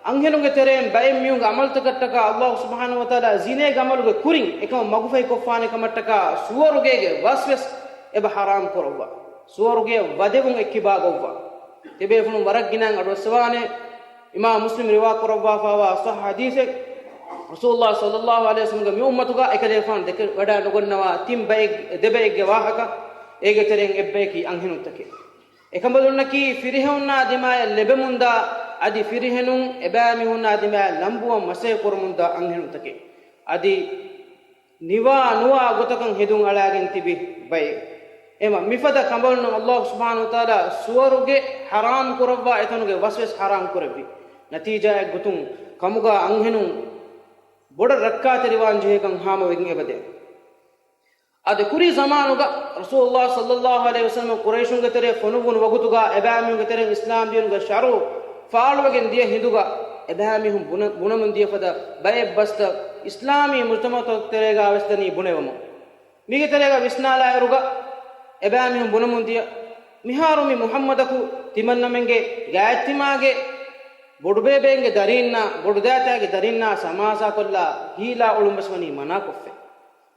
އަންހެނުންގެ ތެރެއިން ބައެއް މީހުންގެ އަމަލުތަކަށްޓަކާ އައްލާހު ސުބްޙާނަހު ވަތަޢާލާ ޒިނޭގެ އަމަލުގެ ކުރިން އެކަމަށް މަގުފަހިކޮށްފާނެ ކަމަށްޓަކާ ސުވަރުގޭގެ ވަސްވެސް އެބަ ޙަރާމް ކުރައްވާ. ސުވަރުގެއަށް ވަދެވުން އެއްކިބާގޮއްވާ. ތިބޭފުޅުން ވަރަށް ގިނައިން އަޑުއައްސަވާނެ. އިމާމް މުސްލިމް ރިވާ ކުރައްވާފާވާ ޞައްޙަ ޙަދީޘެއް، ރަސޫލުﷲ ޞައްލައްލާހު ޢަލައިހި ވަސައްލަމްގެ މި އުއްމަތުގަ އެކަލޭފާނު ދެކެ ވަޑާ ނުގަންނަވާ ތިން ބައެއް، ދެ ބައެއްގެ ވާހަކަ، އޭގެ ތެރެއިން އެއްބަޔަކީ އަންހެނުންތަކެއް. އެކަނބަލުންނަކީ ފިރިހެނުންނާ ދިމާޔަށް ލެބެމުންދާ، އަދި ފިރިހެނުން އެބައިމީހުންނާ ދިމާޔަށް ލަނބުވަން މަސައްކަތް ކުރަމުންދާ އަންހެނުންތަކެއް. އަދި ނިވާ ނުވާ ގޮތަކަށް ހެދުން އަޅާގެން ތިބި ބައެއް. އެމަ މިފަދަ ކަނބަލުންނަށް އައްލާހު ސުބްޙާނަހު ވަތަޢާލާ ސުވަރުގެ ޙަރާމް ކުރައްވާ އެތަނުގެ ވަސްވެސް ޙަރާމް ކުރެއްވި. ނަތީޖާއެއްގޮތުން ކަމުގާ އަންހެނުން ބޮޑަށް ރައްކާތެރިވާން ޖެހޭކަން ހާމަވެގެން އެބަދޭ. އަދި ކުރީ ޒަމާނުގަ ރަސޫލުﷲ ޞައްލައްލާހު ޢަލައިހި ވަސައްލަމަ ޤުރައިޝުންގެ ތެރޭ ފޮނުއްވުނު ވަގުތުގަ އެބައިމީހުންގެ ތެރެއިން އިސްލާމް ދީނުގެ ޝަރުޢު ފާޅުވެގެން ދިޔަ ހިނދުގަ އެބައިމީހުން ބުނަ، ބުނަމުން ދިޔަ ފަދަ ބައެއް ބަސްތައް އިސްލާމީ މުޖްތަމަޢުތަކުގެ ތެރޭގަ ވެސް ދަނީ ބުނެވަމުން. މީގެ ތެރޭގަ ވިސްނާލާއިރުގަ އެބައިމީހުން ބުނަމުން ދިޔަ، މިހާރު މި މުޙައްމަދަކު ތިމަންނަމެންގެ ގާތްތިމާގެ ބޮޑުބޭބޭންގެ ދަރީންނާ، ބޮޑުދައިތާގެ ދަރީންނާ ސަމާސާކޮށްލާ ހީލާ އުޅުން ވެސް ވަނީ މަނާކޮށްފަ.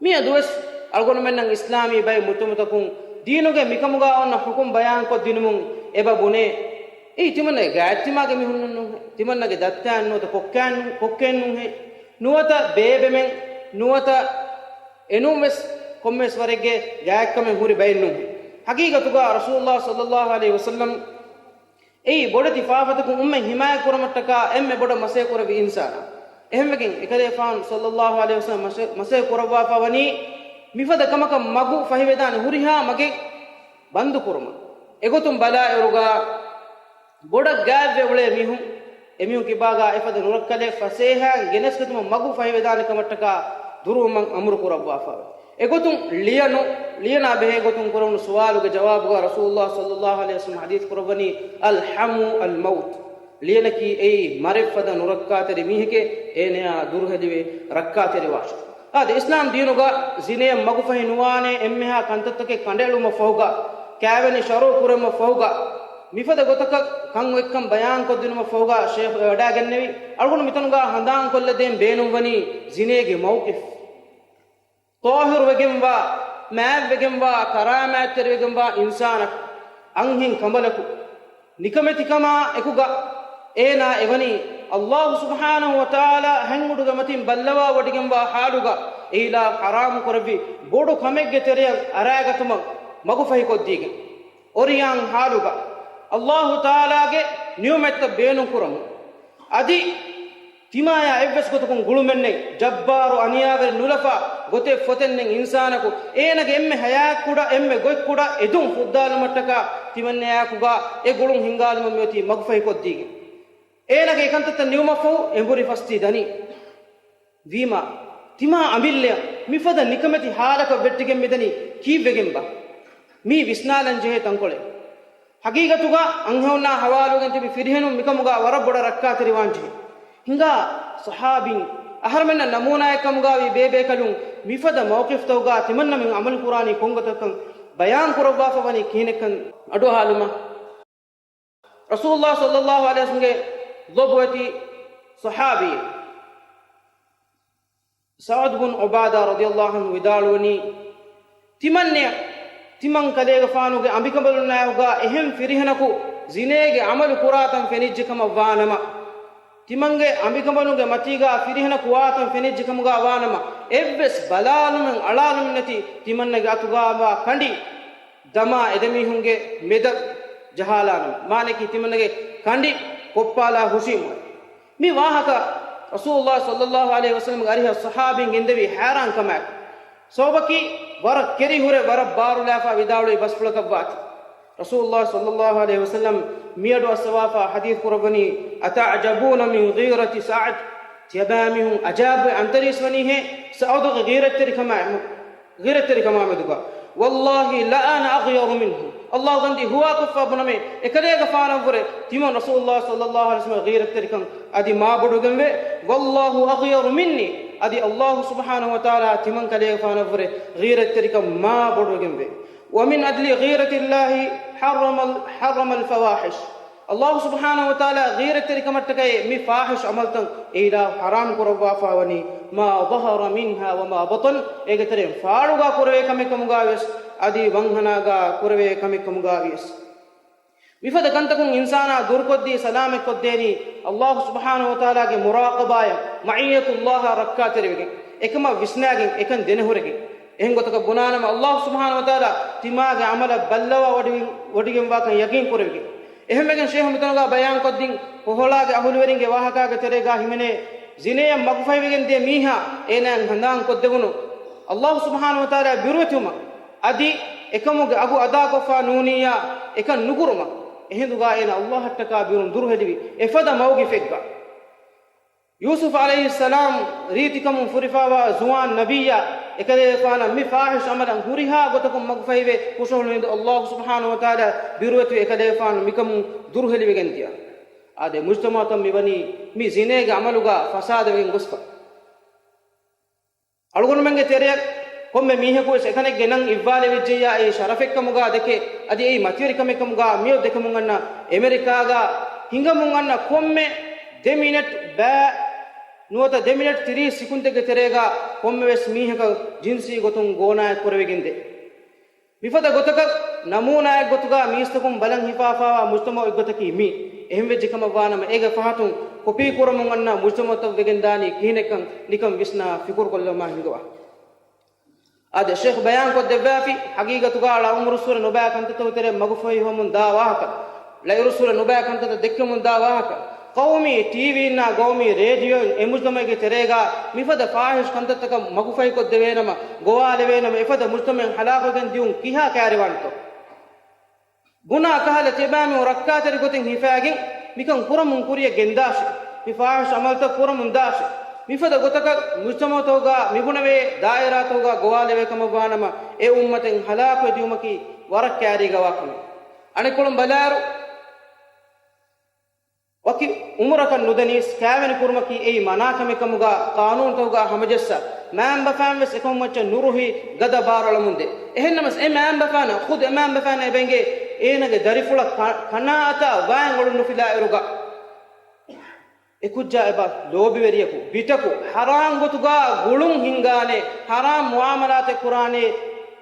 މިއަދުވެސް އަޅުގަނޑުމެންނަށް އިސްލާމީ ބައެއް މުޖްތަމަޢުތަކުން ދީނުގެ މިކަމުގާ އޮންނަ ޙުކުމް ބަޔާންކޮށްދިނުމުން އެބަ ބުނޭ، އެއީ ތިމަންނަގެ ގާތްތިމާގެ މީހުންނުން ނޫންހޭ، ތިމަންނަގެ ދައްތައިން ނުވަތަ ކޮއްކާއިން، ކޮއްކައިން ނޫންހޭ، ނުވަތަ ބޭބެމެން، ނުވަތަ އެނޫންވެސް ކޮންމެވެސް ވަރެއްގެ ގާތްކަމެއް ހުރި ބައެއް ނޫންހޭ. ޙަޤީޤަތުގާ ރަސޫލުﷲ ޞައްލައްލާހު ޢަލައިހި ވަސައްލަމް އެއީ ބޮޑެތި ފާފަތަކުން އުއްމަތް ޙިމާޔަތް ކުރުމަށްޓަކާ އެންމެ ބޮޑަށް މަސައްކަތް ކުރެއްވި އިންސާނާ. އެހެންވެގެން އެކަލޭފާނު ޞައްލައްލާހު ޢަލައިހި ވަސައްލަމް މަސަ، މަސައްކަތް ކުރައްވާފަ ވަނީ މިފަދަ ކަމަކަށް މަގު ފަހިވެދާނެ ހުރިހާ މަގެއް ބަންދު ކުރުމަށް. އެގޮތުން ބަލާއިރުގާ ބޮޑަށް ގާތްވެ އުޅޭ މީހުން، އެމީހުން ކިބާގާ އެފަދަ ނުރައްކަލެއް ފަސޭހައިން ގެނެސްގަތުމަށް މަގު ފަހިވެދާނެ ކަމަށްޓަކާ ދުރުވުމަށް އަމުރު ކުރައްވާފައެވެ. އެގޮތުން ލިޔަނު، ލިޔަނާ ބެހޭ ގޮތުން ކުރެވުނު ސުވާލުގެ ޖަވާބުގަ ރަސޫލުﷲ ޞައްލައްލާހު ޢަލައިހި ވަސައްލަމް ޙަދީޘް ކުރައްވަނީ، "الحم الموت." ލިޔަނަކީ އެއީ މަރެއްފަދަ ނުރައްކާތެރި މީހެކޭ، އޭނަޔާ ދުރުހެލިވެ ރައްކާތެރިވާށޭ. އާދެ، އިސްލާމް ދީނުގަ ޒިނޭއަށް މަގުފަހި ނުވާނޭ އެންމެހާ ކަންތައްތަކެއް ކަނޑައެޅުމަށް ފަހުގަ، ކާވެނި ޝަރުޢު ކުރެއްވުމަށް ފަހުގަ، މިފަދަ ގޮތަކަށް ކަން އޮތްކަން ބަޔާންކޮށްދިނުމަށް ފަހުގަ ޝޭޚް ވަޑައިގެންނެވި. އަޅުގަނޑު މިތަނުގަ ހަނދާންކޮށްލަދޭން ބޭނުންވަނީ ޒިނޭގެ މައުޤިފް. ޠާހިރުވެގެންވާ، މާތްވެގެންވާ، ކަރާމާތްތެރިވެގެންވާ އިންސާނަކު، އަންހެން ކަނބަލަކު، ނިކަމެތިކަމާ އެކުގަ އޭނާ އެވަނީ އައްލާހު ސުބްޙާނަހު ވަތަޢާލާ ހަތް އުޑުގެ މަތިން ބައްލަވާވޮޑިގެންވާ ޙާލުގަ އެއިލާހު ޙަރާމު ކުރެއްވި ބޮޑު ކަމެއްގެ ތެރެއަށް އަރާގަތުމަށް މަގުފަހިކޮށްދީގެން. އޮރިޔާން ޙާލުގަ އައްލާހު ތަޢާލާގެ ނިޢުމަތްތައް ބޭނުންކުރަމުން. އަދި ތިމާޔާ އެއްވެސް ގޮތަކުން ގުޅުމެއްނެތް، ޖައްބާރު އަނިޔާވެރި ނުލަފާ ގޮތެއް ފޮތެއްނެތް އިންސާނަކު، އޭނަގެ އެންމެ ހަޔާތްކުޑަ، އެންމެ ގޮތްކުޑަ އެދުން ފުއްދާލުމަށްޓަކާ ތިމަންނަޔާއެކުގާ އެ ގުޅުން ހިންގާލުމަށް މިއޮތީ މަގުފަހިކޮށްދީގެން. އޭނަގެ އެކަންތައްތައް ނިމުމަށްފަހު އެނބުރި ފަސްޓީ ދަނީ. ވީމާ، ތިމާ އަމިއްލަޔަށް މިފަދަ ނިކަމެތި ޙާލަކަށް ވެއްޓިގެން މިދަނީ ކީއްވެގެންބާ؟ މީ ވިސްނާލަން ޖެހޭ ތަންކޮޅެއް. ޙަޤީޤަތުގަ އަންހެނުންނާ ހަވާލުވެގެން ތިބި ފިރިހެނުން މިކަމުގަ ވަރަށް ބޮޑަށް ރައްކާތެރިވާން ޖެހޭ. ހިނގާ ޞަޙާބީން، އަހަރުމެންނަށް ނަމޫނާއެއްކަމުގަ ވީ ބޭބޭކަލުން މިފަދަ މައުޤިފްތަކުގަ ތިމަންނަމެން ޢަމަލު ކުރާނީ ކޮންގޮތަކަށް ބަޔާން ކުރައްވާފަ ވަނީ ކިހިނެއްކަން އަޑުއަހާލުމަށް. ރަސޫލުﷲ ޞައްލަﷲ ޢަލައިހި ވަސައްލަމްގެ ލޮބުވެތި ޞަޙާބީ ސަޢުދު ބުން ޢުބާދާ ރަޟިޔަﷲ ޢަންހު ވިދާޅުވަނީ، ތިމަންނެ ތިމަން ކަލޭގެފާނުގެ އަނބިކަނބަލުންނާއެކުގަ އެހެން ފިރިހެނަކު ޒިނޭގެ ޢަމަލު ކުރާތަން ފެނިއްޖެކަމަށް ވާނަމަ، ތިމަންގެ އަނބިކަނބަލުންގެ މަތީގަ ފިރިހެނަކު ވާތަން ފެނިއްޖެކަމުގަ ވާނަމަ، އެއްވެސް ބަލާލުމެއް އަޅާލުމެއް ނެތި ތިމަންނަގެ އަތުގަ ވާ ކަނޑި ދަމާ އެދެމީހުންގެ މެދަށް ޖަހާލާނަމަ، މާނައަކީ ތިމަންނަގެ ކަނޑި ކޮއްޕާލާ ހުށީމު. މި ވާހަކަ ރަސޫލުﷲ ޞައްލަﷲ ޢަލައިހި ވަސައްލަމްގެ އަރިހަށް ޞަޙާބީން ގެންދެވީ ޙައިރާންކަމާއެކު. ސަބަބަކީ ވަރަށް ކެރިހުރެ ވަރަށް ބާރުލާފަ ވިދާޅުވި ބަސްފުޅަކަށްވާތީ. ރަސޫލުﷲ ޞައްލަﷲ ޢަލައިހި ވަސައްލަމް މިއަޑު އައްސަވާފަ ޙަދީޘް ކުރައްވަނީ، "أتعجبون من غيرة سعد؟" ތިޔަބައިމީހުން އަޖައިބުވެ އަންތަރީސް ވަނީހޭ ސަޢުދުގެ ޣީރަތްތެރިކަމާ، ޣީރަތްތެރިކަމާ މެދުގަ. "والله لأنا أغير منه." ﷲ ގަންދީ ހުވާކޮށްފަ ބުނަމޭ، އެކަލޭގެފާނަށްވުރެ ތިމަން ރަސޫލުﷲ ޞައްލަﷲ ޢަލައިހި ވަސައްލަމްގެ ޣީރަތްތެރިކަން އަދި މާ ބޮޑުވެގެންވޭ. "والله أغير مني." އަދި ﷲ ސުބްޙާނަހޫ ވަތަޢާލާ ތިމަން ކަލޭގެފާނަށްވުރެ ޣީރަތްތެރިކަން މާ ބޮޑުވެގެންވޭ. "ومن أجل غيرة الله حرم ال-، حرم الفواحش." ﷲ ސުބްޙާނަހޫ ވަތަޢާލާ ޣީރަތްތެރިކަމަށްޓަކައި މި ފާޙިޝް ޢަމަލުތައް އެއިލާހު ޙަރާމް ކުރައްވާފަ ވަނީ، "ما ظهر منها وما بطن." އޭގެ ތެރެއިން ފާޅުގަ ކުރެވޭ ކަމެއް ކަމުގަ ވިޔަސް، އަދި ވަންހަނާގަ ކުރެވޭ ކަމެއް ކަމުގަ ވިޔަސް. މިފަދަ ކަންތަކުން އިންސާނާ ދުރުކޮށްދީ ސަލާމަތްކޮށްދޭނީ ﷲ ސުބްޙާނަހޫ ވަތަޢާލާގެ މުރާޤަބާއަށް، މަޢިއްޔަތުﷲއާ ރައްކާތެރިވެގެން، އެކަމަށް ވިސްނާގެން، އެކަން ދެނެހުރެގެން. އެހެން ގޮތަކަށް ބުނާނަމަ، ﷲ ސުބްޙާނަހޫ ވަތަޢާލާ ތިމާގެ ޢަމަލަށް ބައްލަވާ ވޮޑިގެން، ވޮޑިގެންވާކަން ޔަޤީން ކުރެވިގެން. އެހެންވެގެން ޝޭޚް މިތަނުގަ ބަޔާންކޮށްދިން، ކޮހޮޅާގެ އަހުލުވެރިންގެ ވާހަކާގެ ތެރޭގަ ހިމެނޭ، ޒިނޭއަށް މަގުފަހިވެގެން ދިޔަ މީހާ އޭނާއަށް ހަނދާންކޮށްދެވުނު، ﷲ ސުބްޙާނަހޫ ވަތަޢާލާ ބިރުވެތިވުމަށް އަދި އެކަމުގެ އަގު އަދާކޮށްފަ ނޫނިއްޔާ އެކަން ނުކުރުމަށް. އެހިނދުގަ އޭނާ ﷲއަށްޓަކާ ބިރުން ދުރުހެލިވި އެފަދަ މައުގިފެއްގަ. ޔޫސުފް ޢަލައިހިއްސަލާމް ރީތިކަމުން ފުރިފައިވާ ޒުވާން ނަބިއްޔާ އެކަލޭގެފާނަށް މި ފާޙިޝް ޢަމަލަށް ހުރިހާ ގޮތަކުން މަގުފަހިވެ ހުށަހުޅު ހިނދު ﷲ ސުބްޙާނަހޫ ވަތަޢާލާ ބިރުވެތިވެ އެކަލޭގެފާނު މިކަމުން ދުރުހެލިވެގެން ދިޔަ. އާދެ، މުޖްތަމަޢުތައް މިވަނީ މި ޒިނޭގެ ޢަމަލުގަ ފަސާދަވެގެން ގޮސްފަ. އަޅުގަނޑުމެންގެ ތެރެއަށް ކޮންމެ މީހަކުވެސް އެތަނެއްގެ ނަން އިއްވާލެވިއްޖެއްޔާ، އެއީ ޝަރަފެއްކަމުގަ ދެކެ، އަދި އެއީ މަތިވެރިކަމެއްކަމުގަ މިއޮތް ދެކެމުން އަންނަ އެމެރިކާގަ ހިނގަމުން އަންނަ ކޮންމެ ދެ މިނެޓް ބައި ނުވަތަ ދެ މިނެޓް ތިރީސް ސިކުންތެއްގެ ތެރޭގަ ކޮންމެވެސް މީހަކަށް ޖިންސީ ގޮތުން ގޯނާއެއް ކުރެވިގެންދޭ. މިފަދަ ގޮތަކަށް ނަމޫނާއެއްގޮތުގަ މީސްތަކުން ބަލަން ހިފާފާވާ މުޖްތަމަޢު އެއްގޮތަކީ މީ. އެހެންވެއްޖެ ކަމަށްވާނަމަ، އޭގެ ފަހަތުން ކޮޕީ ކުރަމުން އަންނަ މުޖްތަމަޢުތައް ވެގެންދާނީ ކިހިނެއްކަން ނިކަން ވިސްނާ ފިކުރުކޮށްލަމާ ހިނގަވާ. އާދެ، ޝޭޚް ބަޔާންކޮށްދެއްވާފި، ޙަޤީޤަތުގަ ޅައުމުރުއްސުރެ ނުބައި ކަންތައްތަކުގެ ތެރެއަށް މަގުފަހި ހޮމުން ދާ ވާހަކަ، ޅައިރުއްސުރެ ނުބައި ކަންތައްތައް ދެއްކެމުން ދާ ވާހަކަ، ޤައުމީ ޓީވީންނާ ގައުމީ ރޭޑިއޯއިން އެ މުޖްތަމަޢުގެ ތެރޭގަ މިފަދަ ފާޙިޝް ކަންތައްތަކަށް މަގުފަހިކޮށްދެވޭނަމަ، ގޮވާލެވޭނަމަ، އެފަދަ މުޖްތަމަޢެއް ހަލާކުވެގެން ދިޔުން ކިހާ ކައިރިވާނެތޯ؟ ބުނާ ކަހަލަ ތިބާމީހުން ރައްކާތެރި ގޮތެއް ހިފާގެން މިކަން ކުރަމުން ކުރިޔަށް ގެންދާށޭ. މި ފާޙިޝް ޢަމަލުތައް ކުރަމުން ދާށޭ. މިފަދަ ގޮތަކަށް މުޖްތަމަޢުތަކުގަ މިބުނެވޭ ދާއިރާތަކުގަ ގޮވާލެވޭ ކަމަށްވާނަމަ، އެ އުއްމަތެއް ހަލާކުވެ ދިޔުމަކީ ވަރަށް ކައިރީގަ ވާ ކަމެއް. އަނެއްކޮޅުން ބަލާއިރު، ވަކި އުމުރަކަށް ނުދަނީސް ކައިވެނި ކުރުމަކީ އެއީ މަނާ ކަމެއް ކަމުގަ ޤާނޫނުތަކުގަ ހަމަޖައްސާ، މައިންބަފައިން ވެސް އެކަމަށް މައްޗަށް ނުރުހި ގަދަ ބާރުއަޅަމުންދޭ. އެހެންނަމަވެސް އެ މައިންބަފައިންނަށް، ޚުދު އެ މައިންބަފައިންނަށް އެބައިނގޭ އޭނަގެ ދަރިފުޅަށް ކަ-، ކަނާޢަތާ ވާން އޮޅުން ނުފިލާއިރުގަ، އެ ކުއްޖާ އެބަ ލޯބިވެރިޔަކު، ބިޓަކު، ޙަރާން ގޮތުގަ ގުޅުން ހިންގާނޭ، ޙަރާން މުޢާމަލާތެއް ކުރާނޭ،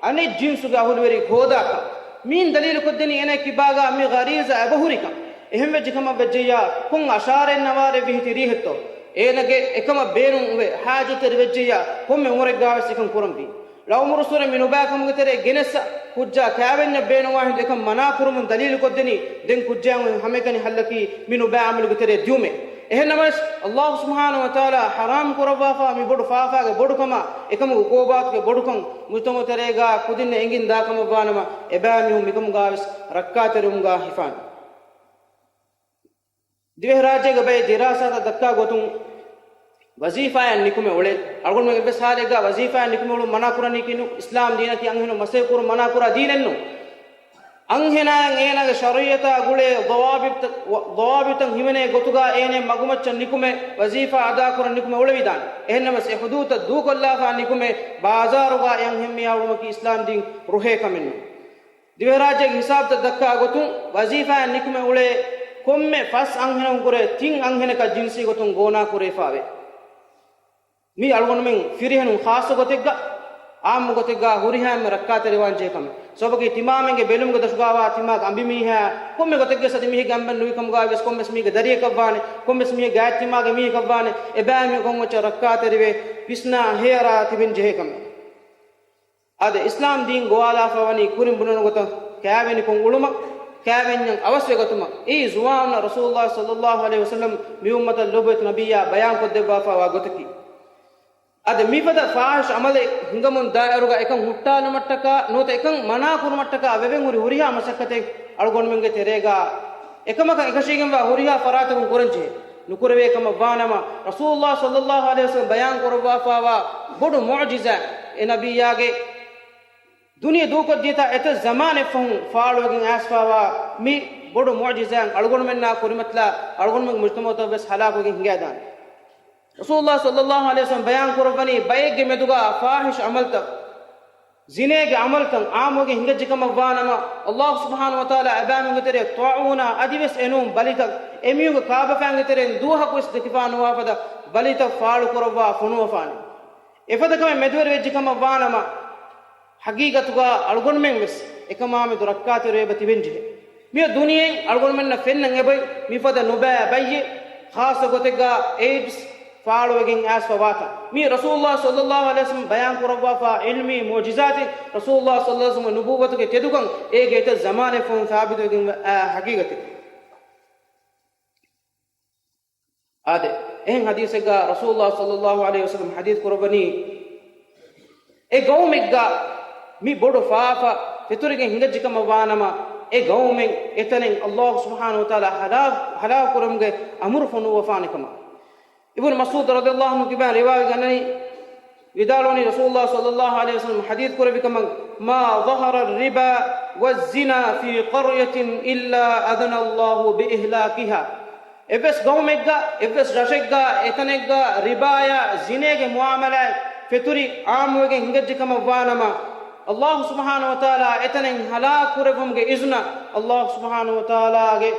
އަނެއް ޖިންސުގެ އަހުލުވެރި ހޯދާކަށް. މީން ދަލީލުކޮށްދެނީ އޭނަ ކިބާގަ މި ޣަރީޒާ އެބަހުރިކަން. އެހެންވެއްޖެ ކަމަށް ވެއްޖެއްޔާ، ކޮން އަށާރައެއް ނަވާރައެއް ވިހި ތިރީހެއްތޯ؟ އޭނަގެ އެކަމަށް ބޭނުން އުވެ، ޙާޖަތްތެރި ވެއްޖެއްޔާ، ކޮންމެ އުމުރެއްގަވެސް އެކަން ކުރަންވީ. ޅައުމުރުއްސުރެ މި ނުބައި ކަމުގެ ތެރޭ ގެނެއްސަ ކުއްޖާ ކައިވެންޏަށް ބޭނުންވާ ހިނދު އެކަން މަނާ ކުރުމުން ދަލީލުކޮށްދެނީ، ދެން ކުއްޖާއަށް ހަމައެކަނި ހައްލަކީ މި ނުބައި ޢަމަލުގެ ތެރޭ ދިޔުމޭ. އެހެންނަމަވެސް، ﷲ ސުބްޙާނަހޫ ވަތަޢާލާ ޙަރާމް ކުރައްވާފާ މި ބޮޑު ފާފާގެ ބޮޑުކަމާ، އެކަމުގެ ޢުޤޫބާތުގެ ބޮޑުކަން މުޖްތަމަޢު ތެރޭގަ ކުދިންނަށް އެނގިން ދާކަމަށްވާނަމަ، އެބައިމީހުން މިކަމުގަވެސް ރައްކާތެރިވުމުގަ ހިފާނެ. ދިވެހިރާއްޖޭގެ ބައެއް ދިރާސާތައް ދައްކާ ގޮތުން، ވަޒީފާއިން ނިކުމެ އުޅޭ. އަޅުގަނޑުމެން އެއްވެސް ހާލެއްގަ ވަޒީފާއިން ނިކުމެ އުޅުން މަނާ ކުރަނީކީ ނޫން. އިސްލާމް ދީނަކީ އަންހެނުން މަސައްކަތް ކުރުން މަނާ ކުރާ ދީނެއް ނޫން. އަންހެނާއަށް އޭނާގެ ޝަރީޢަތާ ގުޅޭ ޟަވާބިޠުތައް، ޟަވާބިޠުތައް ހިމެނޭ ގޮތުގަ އޭނަ މަގުމައްޗަށް ނިކުމެ، ވަޒީފާ އަދާކުރަން ނިކުމެ އުޅެވިދާނެ. އެހެންނަމަވެސް އެ ޙުދޫދުތައް ދޫކޮށްލާފާ ނިކުމެ، ބާޒާރުގަ އެ އަންހެންމީހާ އުޅުމަކީ އިސްލާމްދީން ރުހޭ ކަމެއް ނޫން. ދިވެހިރާއްޖޭގެ ހިސާބުތައް ދައްކާ ގޮތުން، ވަޒީފާއަށް ނިކުމެ އުޅޭ ކޮންމެ ފަސް އަންހެނުން ކުރެ ތިން އަންހެނަކަށް ޖިންސީ ގޮތުން ގޯނާ ކުރެވިފާވޭ. މީ އަޅުގަނޑުމެން ފިރިހެނުން ޚާއްޞަ ގޮތެއްގަ، އާއްމު ގޮތެއްގަ ހުރިހާ އެންމެ ރައްކާތެރިވާން ޖެހޭ ކަމެއް. ސަބަބަކީ ތިމާމެންގެ ބެލުމުގެ ދަށުގަވާ ތިމާގެ އަނބިމީހާ ކޮންމެ ގޮތެއްގެ ސަދި މީހެއްގެ އަނބަން ނުވިކަމުގަވެސް ކޮންމެސް މީހެއްގެ ދަރިއަކަށްވާނެ، ކޮންމެސް މީހެއްގެ ތިމާގެ މީހަކަށްވާނެ، އެބައިމީހުން ކޮންމެއްޗެއް ރައްކާތެރިވެ، ފިސްނާ ހޭއަރާ ތިބެން ޖެހޭ ކަމެއް. އާދެ، އިސްލާމް ދީން ގޮވާލާފަ ވަނީ ކުރިން ބުނަން ގޮތަށް ކާވެނިކޮށް އުޅުމަށް، ކާވެންޏަށް އަވަސްވެގަތުމަށް. އެއީ ޒުވާނުންނަށް ރަސޫލުﷲ ޞައްލަﷲ ޢަލައިހި ވަސައްލަމް މި އުއްމަތަށް ލޮބުވެތި ނަބިއްޔާ ބަޔާންކޮށްދެއްވާފައިވާ ގޮތަކީ. އަދި މިފަދަ ފާޙިޝް ޢަމަލެއް ހިނގަމުން ދާއިރުގަ އެކަން ހުއްޓާލުމަށްޓަކާ ނުވަތަ އެކަން މަނާ ކުރުމަށްޓަކާ ވެވެން ހުރި ހުރިހާ މަސައްކަތެއް އަޅުގަނޑުމެންގެ ތެރޭގަ އެކަމަކަށް އެކަށީގެންވާ ހުރިހާ ފަރާތަކުން ކުރަންޖެހޭ. ނުކުރެވޭ ކަމަށް ވާނަމަ، ރަސޫލުﷲ ޞައްލަﷲ ޢަލައިހި ވަސައްލަމް ބަޔާން ކުރައްވާފައިވާ ބޮޑު މުޢުޖިޒާ، އެ ނަބިއްޔާގެ ދުނިޔެ ދޫކޮށްދިޔަތާ އެތައް ޒަމާނެއް ފަހުން ފާޅުވެގެން އައިސްފައިވާ މި ބޮޑު މުޢުޖިޒާއިން އަޅުގަނޑުމެންނާ ކުރިމަތިލާ އަޅުގަނޑުމެންގެ މުޖްތަމަޢުތައް ވެސް ހަލާކުވެގެން ހިނގައިދާނެ. ރަސޫލުﷲ ޞައްލަﷲ ޢަލައިހި ވަސައްލަމް ބަޔާން ކުރައްވަނީ ބައެއްގެ މެދުގަ ފާޙިޝް ޢަމަލުތައް، ޒިނޭގެ ޢަމަލުތައް ޢާއްމުވެގެން ހިނގައްޖެ ކަމަށް ވާނަމަ، ﷲ ސުބްޙާނަހޫ ވަތަޢާލާ އެބައިމީހުންގެ ތެރެއަށް ޠާޢޫނާ އަދިވެސް އެނޫން ބަލިތައް، އެމީހުންގެ ކާބަފައިންގެ ތެރެއިން ދުވަހަކުވެސް ދެކިފާ ނުވާ ފަދަ ބަލިތައް ފާޅުކުރައްވާ ފޮނުވަފާނެ. އެފަދަ ކަމެއް މެދުވެރިވެއްޖެ ކަމަށް ވާނަމަ، ޙަޤީޤަތުގަ އަޅުގަނޑުމެން ވެސް އެކަމާމެދު ރައްކާތެރިވެ ތިބެންޖެހޭ. މިއޮތް ދުނިޔެއިން އަޅުގަނޑުމެންނަށް ފެންނަން އެބައޮތް މިފަދަ ނުބައި ބައްޔެއް، ޚާއްޞަ ގޮތެއްގަ އޭޑްސް ފާޅުވެގެން އައިސްފަ ވާތަން. މީ ރަސޫލުﷲ ޞައްލަﷲ ޢަލައިހި ވަސައްލަމް ބަޔާން ކުރައްވާފާ ޢިލްމީ މުޢުޖިޒާތެއް، ރަސޫލުﷲ ޞައްލަﷲ ޢަލައިހި ވަސައްލަމްގެ ނުބުއްވަތުގެ ތެދުކަން އޭގެ އެތައް ޒަމާނެއް ފަހުން ސާބިތުވެގެން އައި ޙަޤީޤަތެއް. އާދެ، އެހެން ޙަދީޘެއްގަ ރަސޫލުﷲ ޞައްލަﷲ ޢަލައިހި ވަސައްލަމް ޙަދީޘް ކުރައްވަނީ، އެ ގައުމެއްގަ މި ބޮޑު ފާފަ ފެތުރިގެން ހިނގައްޖެ ކަމަށް ވާނަމަ، އެ ގައުމެއް އެތަނެއް ﷲ ސުބްޙާނަހޫ ވަތަޢާލާ ހަލާ-، ހަލާކު ކުރުމުގެ އަމުރު ފޮނުއްވަފާނެ ކަމަށް. އިބްނު މަސްޢޫދު ރަޟިޔަﷲ ޢަންހު ކިބާ ރިވާވެގެން އަންނަނީ، ވިދާޅުވަނީ ރަސޫލުﷲ ޞައްލަﷲ ޢަލައިހި ވަސައްލަމް ޙަދީޘް ކުރެއްވި ކަމަށް، "ما ظهر الربا والزنا في قرية إلا أذن الله بإهلاكها." އެއްވެސް ގައުމެއްގަ، އެއްވެސް ރަށެއްގަ، އެތަނެއްގަ ރިބާޔާ ޒިނޭގެ މުޢާމަލާތް ފެތުރި ޢާއްމުވެގެން ހިނގައްޖެ ކަމަށް ވާނަމަ، ﷲ ސުބްޙާނަހޫ ވަތަޢާލާ އެތަނެއް ހަލާކު ކުރެއްވުމުގެ އިޒުނަ ﷲ ސުބްޙާނަހޫ ވަތަޢާލާގެ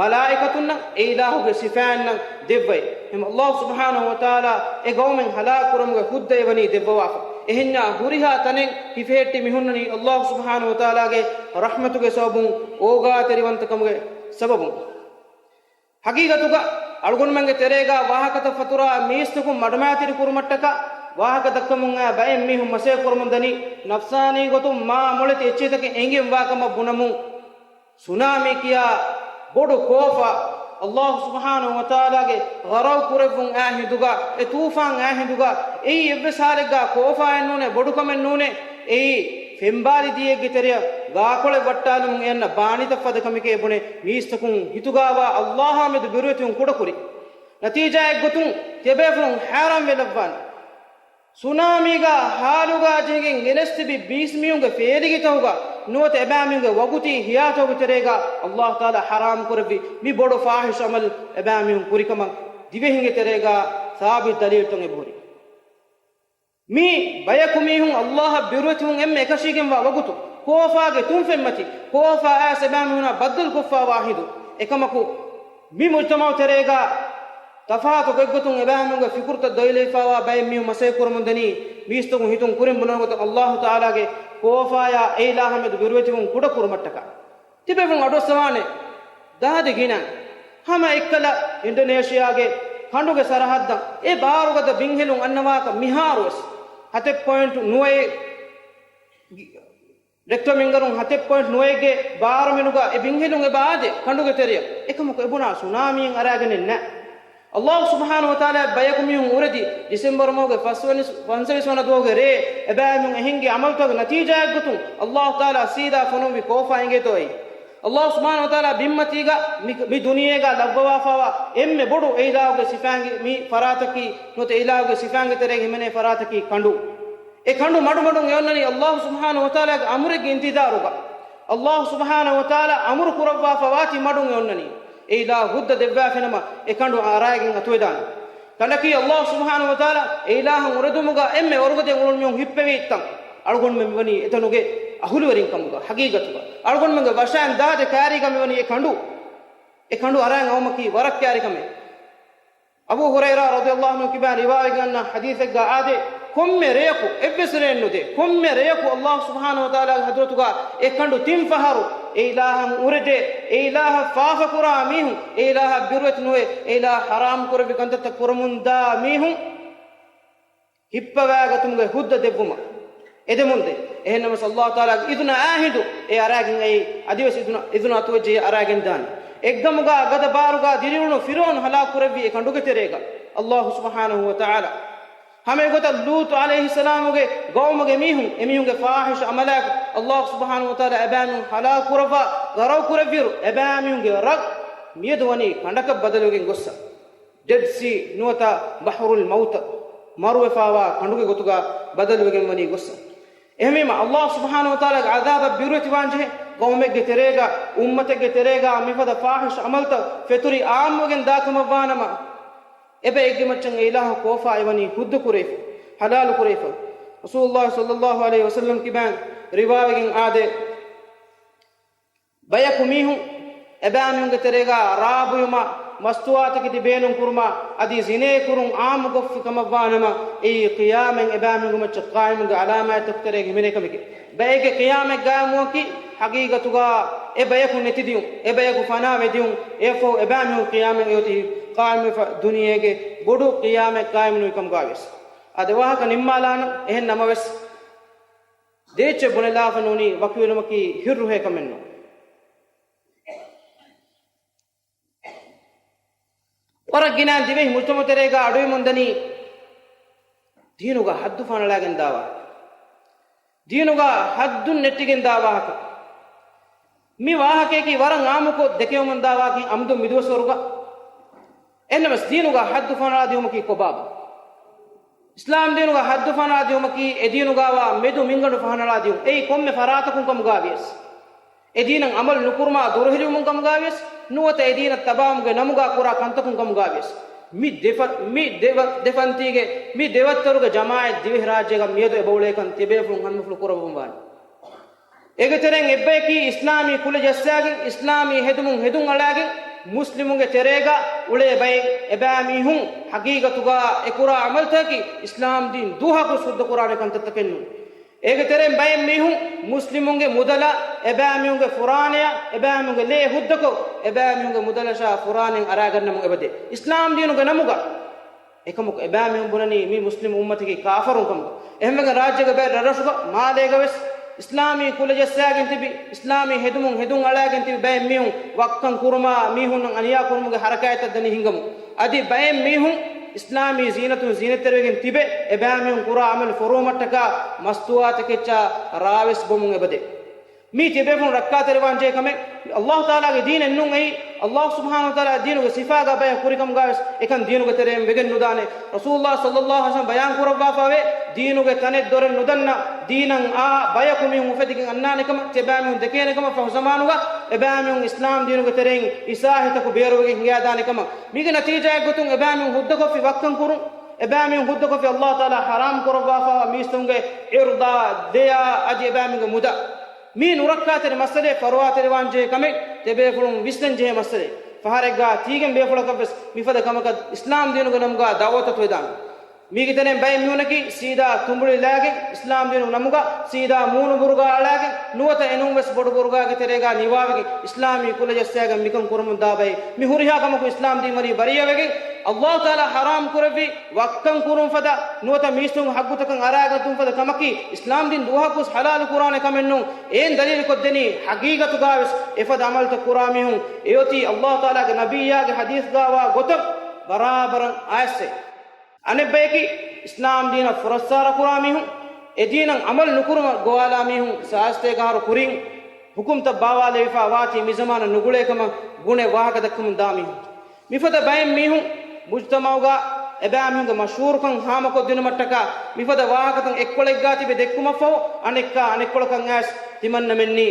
މަލާއިކަތުންނަށް އެ އިލާހުގެ ސިފައިންނަށް ދެއްވައި. އެހެން ﷲ ސުބްޙާނަހޫ ވަތަޢާލާ އެ ގައުމެއް ހަލާކު ކުރުމުގެ ހުއްދައެއް ވަނީ ދެއްވަވާފަ. އެހެންޏާ ހުރިހާ ތަނެއް ހިފެހެއްޓި މިހުންނަނީ ﷲ ސުބްޙާނަހޫ ވަތަޢާލާގެ ރަޙްމަތުގެ ސަބަބުން، އޯގާތެރިވަންތަކަމުގެ ސަބަބުން. ޙަޤީޤަތުގަ އަޅުގަނޑުމެންގެ ތެރޭގަ ވާހަކަތައް ފަތުރާ މީސްތަކުން މަޑުމައިތިރި ކުރުމަށްޓަކާ ވާހަކަ ދައްކަމުން އައި ބައެއް މީހުން މަސައްކަތް ކުރަމުން ދަނީ، ނަފްސާނީ ގޮތުން މާ މޮޅެތި އެއްޗެތަކެއް އެނގެން ވާ ކަމަށް ބުނަމުން، ސުނާމީ ކިޔާ ބޮޑު ކޯފާ، ﷲ ސުބްޙާނަހޫ ވަތަޢާލާގެ ޣަޟަބު ކުރެއްވުން އާ ހިނދުގަ، އެ ތޫފާން އާ ހިނދުގަ، އެއީ އެއްވެސް ހާލެއްގަ ކޯފާއެއް ނޫނޭ، ބޮޑުކަމެއް ނޫނޭ، އެއީ ފެންބާލިދީއެއްގެ ތެރެއަށް ގާކޮޅެއް ވައްޓާލުމުން އެ އަންނަ ބާނީތައް ފަދަ ކަމެކޭ ބުނެ، މީސްތަކުން ހިތުގަވާ ﷲ އާ މެދު ބިރުވެތިވުން ކުޑަކުރި. ނަތީޖާއެއްގޮތުން ތިޔަބޭފުޅުން ހައިރާން ވެލައްވާނެ. ސުނާމީގަ ހާލުގަ ޖެހިގެން ގެނެސް ތިބި ބީސް މީހުންގެ ފޭލިގެތަކުގަ ނުވަތަ އެބައިމީހުންގެ ވަގުތީ ހިޔާތަކުގެ ތެރޭގަ ﷲ ތަޢާލާ ޙަރާމް ކުރެއްވި މި ބޮޑު ފާޙިޝް ޢަމަލް އެބައިމީހުން ކުރިކަމަށް ދިވެހިންގެ ތެރޭގަ ސާބިތު ދަލީލުތައް އެބަހުރި. މީ ބަޔަކު މީހުން ﷲ އަށް ބިރުވެތިވުން އެންމެ އެކަށީގެންވާ ވަގުތު، ކޯފާގެ ތުންފެންމަތި، ކޯފާ އައިސް އެބައިމީހުނާ ބައްދަލުކޮށްފާވާ ހިނދު. އެކަމަކު، މި މުޖްތަމަޢު ތެރޭގަ ތަފާތު ގޮތްގޮތުން އެބައިމީހުންގެ ފިކުރުތައް ދޮވިލައިފާވާ ބައެއް މީހުން މަސައްކަތް ކުރަމުން ދަނީ، މީސްތަކުން ހިތުން ކުރިން ބުނަން ގޮތަށް ﷲ ތަޢާލާގެ ކޯފާޔާ އެ އިލާހާ މެދު ބިރުވެތިވުން ކުޑަ ކުރުމަށްޓަކާ. ތިބެފުން އަޑުއައްސަވާނެ ދާދި ގިނަ ހަމަ އެއްކަލަ އިންޑޮނޭޝިއާގެ ކަނޑުގެ ސަރަހައްދަށް އެ ބާރުގަދަ ބިންހެލުން އަންނަވާކަށް މިހާރުވެސް ހަތެއް ޕޮއިންޓް ނުވައެއް ރެކްޓަރ މިންގަރުން ހަތެއް ޕޮއިންޓް ނުވައެއްގެ ބާރުމިނުގަ އެ ބިންހެލުން އެބަ އާދޭ ކަނޑުގެ ތެރެއަށް. އެކަމަކު އެބުނާ ސުނާމީއެއް އަރާގެނެއް ނައް. ﷲ ސުބްޙާނަހޫ ވަތަޢާލާ ބަޔަކު މީހުން އުރެދި ޑިސެމްބަރު މަހުގެ ފަސްވަނި، ފަންސަވީސް ވަނަ ދުވަހުގެ ރޭ އެބައިމީހުން އެހިންގި ޢަމަލުތަކުގެ ނަތީޖާއެއްގޮތުން ﷲ ތަޢާލާ ސީދާ ފޮނުއްވި ކޯފާ އިނގޭތޯ އެއީ. ﷲ ސުބްޙާނަހޫ ވަތަޢާލާ ބިންމަތީގަ މި، މި ދުނިޔޭގަ ލައްވަވާފާވާ އެންމެ ބޮޑު އެ އިލާހުގެ ސިފައިންގެ މި ފަރާތަކީ، ނުވަތަ އެ އިލާހުގެ ސިފައިންގެ ތެރޭގަ ހިމެނޭ ފަރާތަކީ ކަނޑު. އެ ކަނޑު މަޑުމަޑުން އެ އޮންނަނީ ﷲ ސުބްޙާނަހޫ ވަތަޢާލާގެ އަމުރެއްގެ އިންތިޒާރުގަ. އައްލާހު ސުބްޙާނަހު ވަތަޢާލާ އަމުރު ކުރައްވާފަވާތީ މަޑުން އެ އޮންނަނީ. އެ އިލާހު ހުއްދަ ދެއްވާފިނަމަ އެ ކަނޑު އަރާގެން އަތުވެދާނެ. ކަލަކީ އައްލާހު ސުބްޙާނަހު ވަތަޢާލާ އެ އިލާހަށް އުރެދުމުގަ އެންމެ ވަރުގަދަ އުޅުނު މީހުން ހިއްޕެވި ތަން. އަޅުގަނޑުމެން މިވަނީ އެތަނުގެ އަހުލުވެރިން ކަމުގަ. ހަގީގަތުގަ އަޅުގަނޑުމެންގެ ވަށާއިން ދާދެ ކާރީގަ މިވަނީ އެ ކަނޑު. އެ ކަނޑު އަރާން އައުމަކީ ވަރަށް ކާރި ކަމެއް. އަބޫ ހުރައިރާ ރަޟިޔައްލާހު ޢަންހު ކިބާ ރިވާވެގެން އަންނަ ޙަދީޘެއްގަ އާދޭ، ކޮންމެ ރެޔަކު، އެއްވެސް ރެއެއް ނުދޭ، ކޮންމެ ރެޔަކު އައްލާހު ސުބްޙާނަހު ވަތަޢާލާގެ ޙަޟްރަތުގަ އެ ކަނޑު ތިން ފަހަރު އެ އިލާހަށް އުރެދޭ، އެ އިލާހަށް ފާފަކުރާ މީހުން، އެ އިލާހަށް ބިރުވެތި ނުވެ، އެ އިލާހަށް ޙަރާމް ކުރެއްވި ކަންތައްތައް ކުރަމުންދާ މީހުން ހިއްޕަވާގަތުމުގެ ހުއްދަ ދެއްވުމަށް އެދެމުންދޭ. އެހެންނަމަސް އައްލާހު ތަޢާލާގެ އިޛުނަ އާ ހިނދު އެ އަރާގެން އައީ، އަދިވެސް އިޛުނަ، އިޛުނަ އަތުވެއްޖެ އަރާގެން ދާނެ. އެއްގަމުގަ ގަދަ ބާރުގަ ދިރިއުޅުނު ފިރުޢައުނު ހަލާކު ކުރެއްވި އެ ކަނޑުގެ ތެރޭގަ އައްލާހު ސުބްޙާނަހު ވަތަޢާލާ. ހަމަ އެގޮތަށް ލޫޠު ޢަލައިހިއްސަލާމުގެ ގައުމުގެ މީހުން، އެމީހުންގެ ފާޙިޝް ޢަމަލާއެކު އައްލާހު ސުބްޙާނަހު ވަތަޢާލާ އެބައިމީހުން ހަލާކު ކުރައްވާ ޣަރަޤު ކުރެއްވިއިރު، އެބައިމީހުންގެ ރަށް މިއަދު ވަނީ ކަނޑަކަށް ބަދަލުވެގެން ގޮއްސަ. ޑެޑް ސީ ނުވަތަ ބަޙްރުލް މައުތަށް މަރުވެފާވާ ކަނޑުގެ ގޮތުގަ ބަދަލުވެގެން ވަނީ ގޮއްސަ. އެހެންވީމަ، އައްލާހު ސުބްޙާނަހު ވަތަޢާލާގެ ޢަޛާބަށް ބިރުވެތިވާންޖެހޭ، ޤައުމެއްގެ ތެރޭގަ، އުއްމަތެއްގެ ތެރޭގަ މިފަދަ ފާޙިޝް ޢަމަލްތައް ފެތުރި ޢާއްމުވެގެން ދާ ކަމަށްވާނަމަ، އެބައެއްގެ މައްޗަށް އެ އިލާހު ކޯފާ އެވަނީ ހުއްދަ ކުރެވިފަ، ޙަލާލު ކުރެވިފަ. ރަސޫލުﷲ ޞައްލަﷲު ޢަލައިހި ވަސައްލަމް ކިބައިން ރިވާވެގެން އާދޭ، ބަޔަކު މީހުން އެބައިމީހުންގެ ތެރޭގަ ރާ ބުއިމާ، މަސްތުވާތަކެތި ބޭނުން ކުރުމާ، އަދި ޒިނޭ ކުރުން ޢާއްމުކޮށްފި ކަމަށްވާނަމަ، އެއީ ޤިޔާމަތް އެބައިމީހުންގެ މައްޗަށް ޤާއިމުގެ ޢަލާމާތްތަކުގެ ތެރޭގަ ހިމެނޭ ކަމެކޭ. ބައެއްގެ ޤިޔާމަތް ޤާއިމުވުމަކީ ޙަޤީޤަތުގަ އެ ބަޔަކު ނެތިދިޔުން، އެ ބަޔަކު ފަނާވެދިޔުން، އެއަށްފަހު އެބައިމީހުން ޤިޔާމަތް އެއޮތީ ޤާއިމުވެފަ ދުނިޔޭގެ ބޮޑު ޤިޔާމަތް ޤާއިމުނުވި ކަމުގަވިޔަސް. އާދެ، ވާހަކަ ނިންމާލާނަން. އެހެން ނަމަވެސް، ދޭއްޗެއް ބުނެލާފަ ނޫނީ ވަކިވެލުމަކީ ހިއްރުހޭ ކަމެއްނޫން. ވަރަށް ގިނަ ދިވެހި މުޖްތަމަޢުތެރޭގަ އަޑުއިވުމުންދަނީ ދީނުގަ ޙައްދު ފަނަޅާގެން ދާވާހަކަ. ދީނުގަ ޙައްދުން ނެއްޓިގެން ދާވާހަކަ. މި ވާހަކަޔަކީ ވަރަށް ޢާއްމުކޮށް ދެކެވެމުންދާވާކީ އަމްދު މިދުވަސްވަރުގަ. އެހެންނަމަސް ދީނުގަ ޙައްދު ފަނަޅާ ދިއުމަކީ ކޮބާބަ؟ އިސްލާމް ދީނުގަ ޙައްދު ފަނަޅާ ދިއުމަކީ އެ ދީނުގަވާ މެދު މިންގަނޑު ފަހަނަޅާ ދިއުން. އެއީ ކޮންމެ ފަރާތަކުން ކަމުގަވިޔަސް. އެ ދީނަށް ޢަމަލު ނުކުރުމާ ދުރުހެލިވުމުން ކަމުގަވިޔަސް، ނުވަތަ އެ ދީނަށް ތަބާވުމުގެ ނަމުގަ ކުރާ ކަންތަކުން ކަމުގަވިޔަސް. މި ދެފަ-، މި ދެވަ-، ދެފަންތީގެ މި ދެވައްތަރުގެ ޖަމާޢަތް ދިވެހިރާއްޖޭގަ މިއަދު އެބައުޅޭކަން ތިބޭފުޅުން ހަނދުމަފުޅު ކުރައްވަމުން ވާނެ. އޭގެ ތެރެއިން އެއްބަޔަކީ އިސްލާމީ ކުލަ ޖައްސާގެން، އިސްލާމީ ހެދުމުން ހެދުން އަޅާގެން، މުސްލިމުންގެ ތެރޭގަ އުޅޭ ބައެއް އެބައިމީހުން ޙަޤީޤަތުގަ އެކުރާ ޢަމަލުތަކަކީ އިސްލާމް ދީން ދުވަހަކު ސުއްދަކުރާނެ ކަންތައްތަކެއްނޫން. އޭގެ ތެރެއިން ބައެއް މީހުން މުސްލިމުންގެ މުދަލަށް އެބައިމީހުންގެ ފުރާނަޔަށް އެބައިމީހުންގެ ލޭ ހުއްދަކޮށް، އެބައިމީހުންގެ މުދަލަށާ ފުރާނައިން އަރާގަންނަމުން އެބަދޭ. އިސްލާމް ދީނުގެ ނަމުގަ އެކަމަކު އެބައިމީހުން ބުނަނީ މި މުސްލިމް އުއްމަތަކީ ކާފަރުން ކަމުގަ. އެހެންވެގެން ރާއްޖޭގެ ބައެއް ރަށްރަށުގަ މާލޭގަވެސް އިސްލާމީ ކުލަ ޖައްސާގެން ތިބި، އިސްލާމީ ހެދުމުން ހެދުން އަޅާގެން ތިބި ބައެއް މީހުން ވައްކަން ކުރުމާ، މީހުންނަށް އަނިޔާ ކުރުމުގެ ހަރަކާތްތައް ދަނީ ހިނގަމުން. އަދި ބައެއް މީހުން އިސްލާމީ ޒީނަތުން ޒީނަތްތެރިވެގެން ތިބެ، އެބައިމީހުން ކުރާ ޢަމަލު ފޮރުވުމަށްޓަކާ މަސްތުވާތަކެއްޗާ ރާވެސް ބޮމުން އެބަދޭ. މީ ތިބޭފުޅުން ރައްކާތެރިވާންޖެހޭ ކަމެއް. އައްލާހު ތަޢާލާގެ ދީނެއް ނޫން އެއީ. އައްލާހު ސުބްޙާނަހު ވަތަޢާލާ ދީނުގެ ސިފާގަ ބަޔަކު ކުރިކަމުގަވެސް އެކަން ދީނުގެ ތެރެއިން ވެގެން ނުދާނެ. ރަސޫލުﷲ ޞައްލަﷲު ޢަލައިހި ވަސައްލަމަ ބަޔާން ކުރައްވާފަވޭ، ދީނުގެ ތަނެއް ދޮރެއް ނުދަންނަ ދީނަށް އާ ބަޔަކު މީހުން އުފެދިގެން އަންނާނެ ކަމަށް، ތިބާމީހުން ދެކޭނެ ކަމަށް. ފަހު ޒަމާނުގަ އެބާމީހުން އިސްލާމް ދީނުގެ ތެރެއިން އިސާހިތަކު ބޭރުވެގެން ހިނގައިދާނެ ކަމަށް. މީގެ ނަތީޖާއެއްގޮތުން އެބާމީހުން ހުއްދަކޮށްފި ވައްކަން ކުރުން، އެބާމީހުން ހުއްދަކޮށްފި އައްލާހު ތަޢާލާ ޙަރާމް ކުރައްވާފައިވާ މީސްތުންގެ ޢިރްޟާ، ލެޔާ އަދި އެބާމީހުންގެ މުދާ. މީ ނުރައްކާތެރި މައްސަލައެއް، ފަރުވާތެރިވާންޖެހޭ ކަމެއް، ތިބޭފުޅުން ވިސްނަންޖެހޭ މައްސަލައެއް. ފަހަރެއްގަ ތީގެން ބޭފުޅަކަށްވެސް މިފަދަ ކަމަކަށް އިސްލާމް ދީނުގެ ނަމުގަ ދަޢުވަތު އަތުވެދާނެ. މީގެ ތެރެއިން ބައެއް މީހުންނަކީ ސީދާ ތުނބުޅިލާގެން، އިސްލާމް ދީނުގެ ނަމުގަ ސީދާ މޫނު ބުރުގާ އަޅާގެން، ނުވަތަ އެނޫންވެސް ބޮޑު ބުރުގާގެ ތެރޭގަ ނިވާވެގެން، އިސްލާމީ ކުލަ ޖައްސާގެން މިކަން ކުރަމުން ދާ ބައެއް. މި ހުރިހާ ކަމަކު އިސްލާމް ދީން ވަނީ ބަރީއަވެގެން، އައްލާހު ތަޢާލާ ޙަރާމް ކުރެއްވި ވައްކަން ކުރުން ފަދަ، ނުވަތަ މީސްތުން ޙައްޤުތަކަށް އަރާގަތުން ފަދަ ކަމަކީ، އިސްލާމް ދީން ދުވަހަކުވެސް ޙަލާލު ކުރާނެ ކަމެއް ނޫން. އޭން ދަލީލުކޮށްދެނީ، ޙަޤީޤަތުގަވެސް އެފަދަ ޢަމަލުތައް ކުރާ މީހުން އެއޮތީ އައްލާހު ތަޢާލާގެ ނަބިއްޔާގެ ޙަދީޘްގަވާ ގޮތަށް ބަރާބަރަށް އައިސް. އަނެއްބަޔަކީ، އިސްލާމް ދީނަށް ފުރައްސާރަ ކުރާ މީހުން، އެ ދީނަށް ޢަމަލު ނުކުރުމަށް ގޮވާލާ މީހުން، ސާސްތޭކަ އަހަރު ކުރިން ޙުކުމްތައް ބާވާލެވިފަ ވާތީ މި ޒަމާނަށް ނުގުޅޭ ކަމަށް ބުނެ ވާހަކަ ދައްކަމުން ދާ މީހުން. މިފަދަ ބައެއް މީހުން މުޖްތަމަޢުގަ އެބައިމީހުންގެ މަޝްހޫރުކަން ހާމަކޮށްދިނުމަށްޓަކާ މިފަދަ ވާހަކަތައް އެއްކޮޅެއްގާ ތިބެ ދެއްކުމަށްފަހު، އަނެއްކާ އަނެއްކޮޅަކަށް އައިސް ތިމަންނަމެންނީ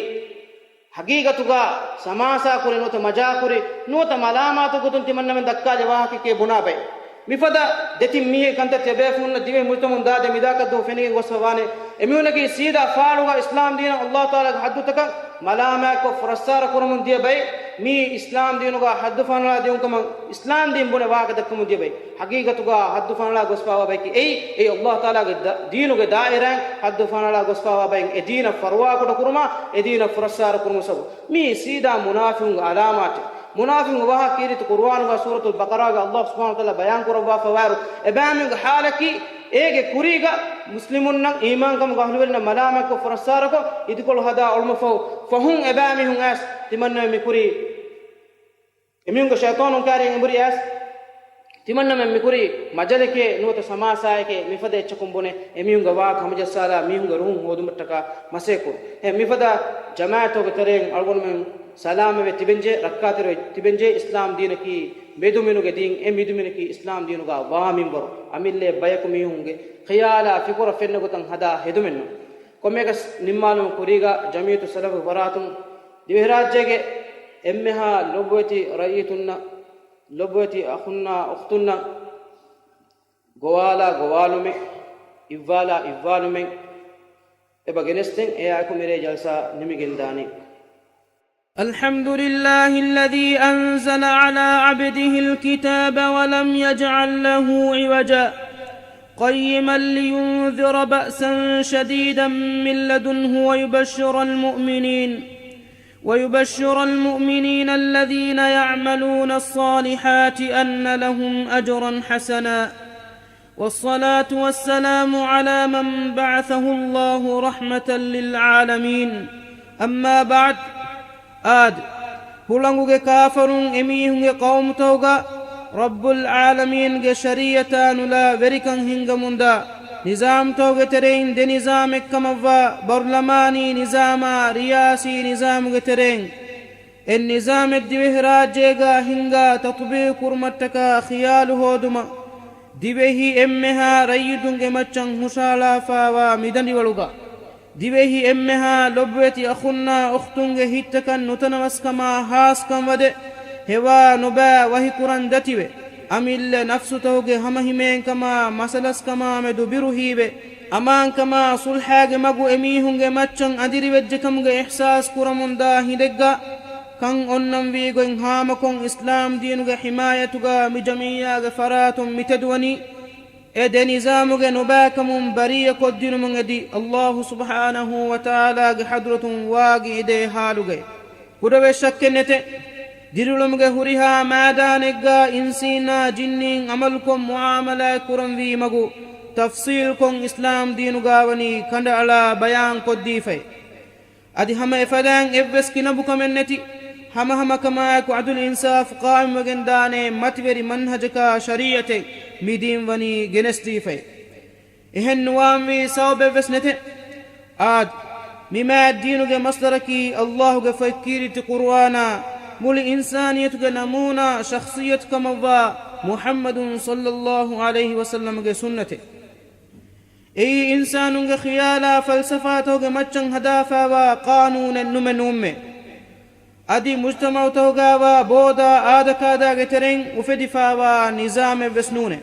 ހަގީގަތުގަ ސަމާސާކުރި ނުވަތަ މަޖާކުރި ނުވަތަ މަލާމާތު ގޮތުން ތިމަންނަމެން ދައްކާލެއް ވާހަކައެކޭ ބުނާ ބައެއް. މިފަދަ ދެތިން މީހެއް ކަންތައް ތިޔަބޭފުޅުންނަށް ދިވެހި މުޖްތަމަޢުން ދާދޭ މިދާކަށްދުވަހު ފެނިގެން ގޮސްފަ ވާނެ. އެމީހުންނަކީ ސީދާ ފާޅުގަ އިސްލާމް ދީނަށް އައްލާހު ތަޢާލާގެ ޙައްދުތަކަށް މަލާމާތްކޮށް ފުރައްސާރަ ކުރަމުން ދިޔަ ބައެއް. މީ އިސްލާމް ދީނުގަ ޙައްދު ފަހަނަޅާ ދިއުންކަމަށް އިސްލާމް ދީން ބުނެ ވާހަކަ ދައްކަމުން ދިޔަ ބައެއް. ހަގީގަތުގަ ޙައްދު ފަހަނަޅާ ގޮސްފަވާ ބަޔަކީ އެއީ، އެއީ އައްލާހު ތަޢާލާގެ ދ-، ދީނުގެ ދާއިރާއިން ޙައްދު ފަހަނަޅާ ގޮސްފަވާ ބައިން އެ ދީނަށް ފަރުވާކުޑަ ކުރުމާ، އެ ދީނަށް ފުރައްސާރަ ކުރުމުގެ ސަބަބު. މީ ސީދާ މުނާފިޤުންގެ ޢަލާމާތެއް. މުނާފިޤުންގެ ވާހަކަ ކީރިތި ޤުރުއާނުގަ ސޫރަތުލް ބަޤަރާގަ އައްލާހު ސުބްޙާނަހު ވަތަޢާލާ ބަޔާން ކުރައްވާފަވާއިރު، އެބައިމީހުންގެ ޙާލަކީ، އޭގެ ކުރީގަ މުސްލިމުންނަށް އީމާންކަމުގެ އަހުލުވެރިންނަށް މަލާމާތްކޮށް ފުރައްސާރަކޮށް، އިދިކޮޅު ހަދާ އޮޅުމަށްފަހު، ފަހުން އެބައިމީހުން އައިސް ތިމަންނަމެން މިކުރީ އެމީހުންގެ ޝައިޠާނުން ކާރި އެނބުރި އައިސް، ތިމަންނަމެން މިކުރީ މަޖަލެކޭ ނުވަތަ ސަމާސާއެކޭ މިފަދަ އެއްޗަކުން ބުނެ، އެމީހުންގެ ވާހަކަ ހަމަޖައްސާލާ މީހުންގެ ރުހުން ހޯދުމަށްޓަކާ މަސައްކަތް ކުރުން. އެ މިފަދަ ޖަމާޢަތްތަކުގެ ތެރެއިން އަޅުގަނޑުމެން ސަލާމަތްވެ ތިބެންޖެ، ރައްކާތެރިވެ ތިބެންޖެ. އިސްލާމް ދީނަކީ މެދުމިނުގެ ދީން. އެ މެދުމިނަކީ އިސްލާމް ދީނުގަ ވާ މިންވަރު. އަމިއްލައަށް ބަޔަކު މީހުންގެ ޚިޔާލާ ފިކުރަށް ފެންނަ ގޮތަށް ހަދާ ހެދުމެއްނޫން. ކޮންމެއަކަސް ނިންމާލުމުގެ ކުރީގަ ޖަމްޢިއްޔަތު ސަލަފު ފަރާތުން ދިވެހިރާއްޖޭގެ އެންމެހާ ލޮބުވެތި ރައްޔިތުންނަށް، ލޮބުވެތި އަޚުންނާ އުޚްތުންނަށް ގޮވާލާ ގޮވާލުމެއް، އިއްވާލާ އިއްވާލުމެއް އެބަ ގެނެސްދޭން. އެއާއެކު މިރޭ ޖަލްސާ ނިމިގެންދާނީ. الحمد لله الذي أنزل على عبده الكتاب ولم يجعل له عوجا، قيما لينذر بأسا شديدا من لدنه ويبشر المؤمنين، ويبشر المؤمنين الذين يعملون الصالحات أن لهم أجرا حسنا. والصلاة والسلام على من بعثه الله رحمة للعالمين. أما بعد. އާދެ، ހުޅަނގުގެ ކާފަރުން އެމީހުންގެ ޤައުމުތަކުގަ ރައްބުލް ޢާލަމީންގެ ޝަރީޢަތާ ނުލާ ވެރިކަން ހިންގަމުންދާ ނިޒާމްތަކުގެ ތެރެއިން ދެ ނިޒާމެއްކަމަށްވާ ބަރުލަމާނީ ނިޒާމާ ރިޔާސީ ނިޒާމުގެ ތެރެއިން އެއް ނިޒާމެއް ދިވެހިރާއްޖޭގަ ހިންގާ ތަޠުބީޤު ކުރުމަށްޓަކާ ޚިޔާލު ހޯދުމަށް، ދިވެހި އެންމެހާ ރައްޔިތުންގެ މައްޗަށް ހުށަހަޅާފާވާ މިދަނޑިވަޅުގަ، ދިވެހި އެންމެހާ ލޮބުވެތި އަޚުންނާ އުޚްތުންގެ ހިތްތަކަށް ނުތަނަވަސްކަމާ ހާސްކަން ވަދެ، ހެވާ ނުބައި ވަހިކުރަން ދަތިވެ، އަމިއްލަ ނަފްސުތަކުގެ ހަމަހިމޭންކަމާ މަސަލަސްކަމާމެދު ބިރު ހީވެ، އަމާންކަމާ ޞުލްޙާގެ މަގު އެމީހުންގެ މައްޗަށް އަނދިރިވެއްޖެކަމުގެ އިޙްސާސް ކުރަމުންދާ ހިނދެއްގަ، ކަން އޮންނަންވީ ގޮތް ހާމަކޮށް އިސްލާމް ދީނުގެ ޙިމާޔަތުގަ މި ޖަމިއްޔާގެ ފަރާތުން މިތެދުވަނީ، އެ ދެ ނިޒާމުގެ ނުބައިކަމުން ބަރީއަކޮށްދިނުމުން އެދި، އައްލާހު ސުބްޙާނަހޫ ވަތަޢާލާގެ ޙަޟްރަތުން ވާގި އެދޭ ޙާލުގައި. ކުޑަވެސް ޝައްކެއް ނެތެ، ދިރިއުޅުމުގެ ހުރިހާ މައިދާނެއްގަ އިންސީނާ ޖިންނީން ޢަމަލުކޮށް މުޢާމަލާތް ކުރަންވީ މަގު ތަފްޞީލްކޮށް އިސްލާމް ދީނުގަ ވަނީ ކަނޑައަޅާ ބަޔާންކޮށްދީފައި. އަދި ހަމަ އެފަދައިން އެއްވެސް ކިނަބުކަމެއް ނެތި، ހަމަހަމަކަމާއެކު ޢަދުލު އިންސާފު ޤާއިމްވެގެންދާނޭ މަތިވެރި މަންހަޖަކާ ޝަރީޢަތެއް މި ދީން ވަނީ ގެނެސްދީފައި. އެހެން ނުވާންވީ ސަބަބެއްވެސް ނެތެ. އާދެ، މި މާތް ދީނުގެ މަޞްދަރަކީ އައްލާހުގެ ފޮތް ކީރިތި ޤުރުއާނާ، މުޅި އިންސާނިއްޔަތުގެ ނަމޫނާ ޝަޚްޞިއްޔަތުކަމަށްވާ މުޙައްމަދު ޞައްލައްލާހު ޢަލައިހި ވަސައްލަމްގެ ސުންނަތެއް. އެއީ އިންސާނުންގެ ޚިޔާލާ ފަލްސަފާތަކުގެ މައްޗަށް ހަދާފާވާ ޤާނޫނެއް ނުމެ ނޫންމެ. އަދި މުޖްތަމަޢުތަކުގައިވާ ބޯދާ އާދަކާދާގެ ތެރެއިން އުފެދިފާވާ ނިޒާމެއްވެސް ނޫނެ.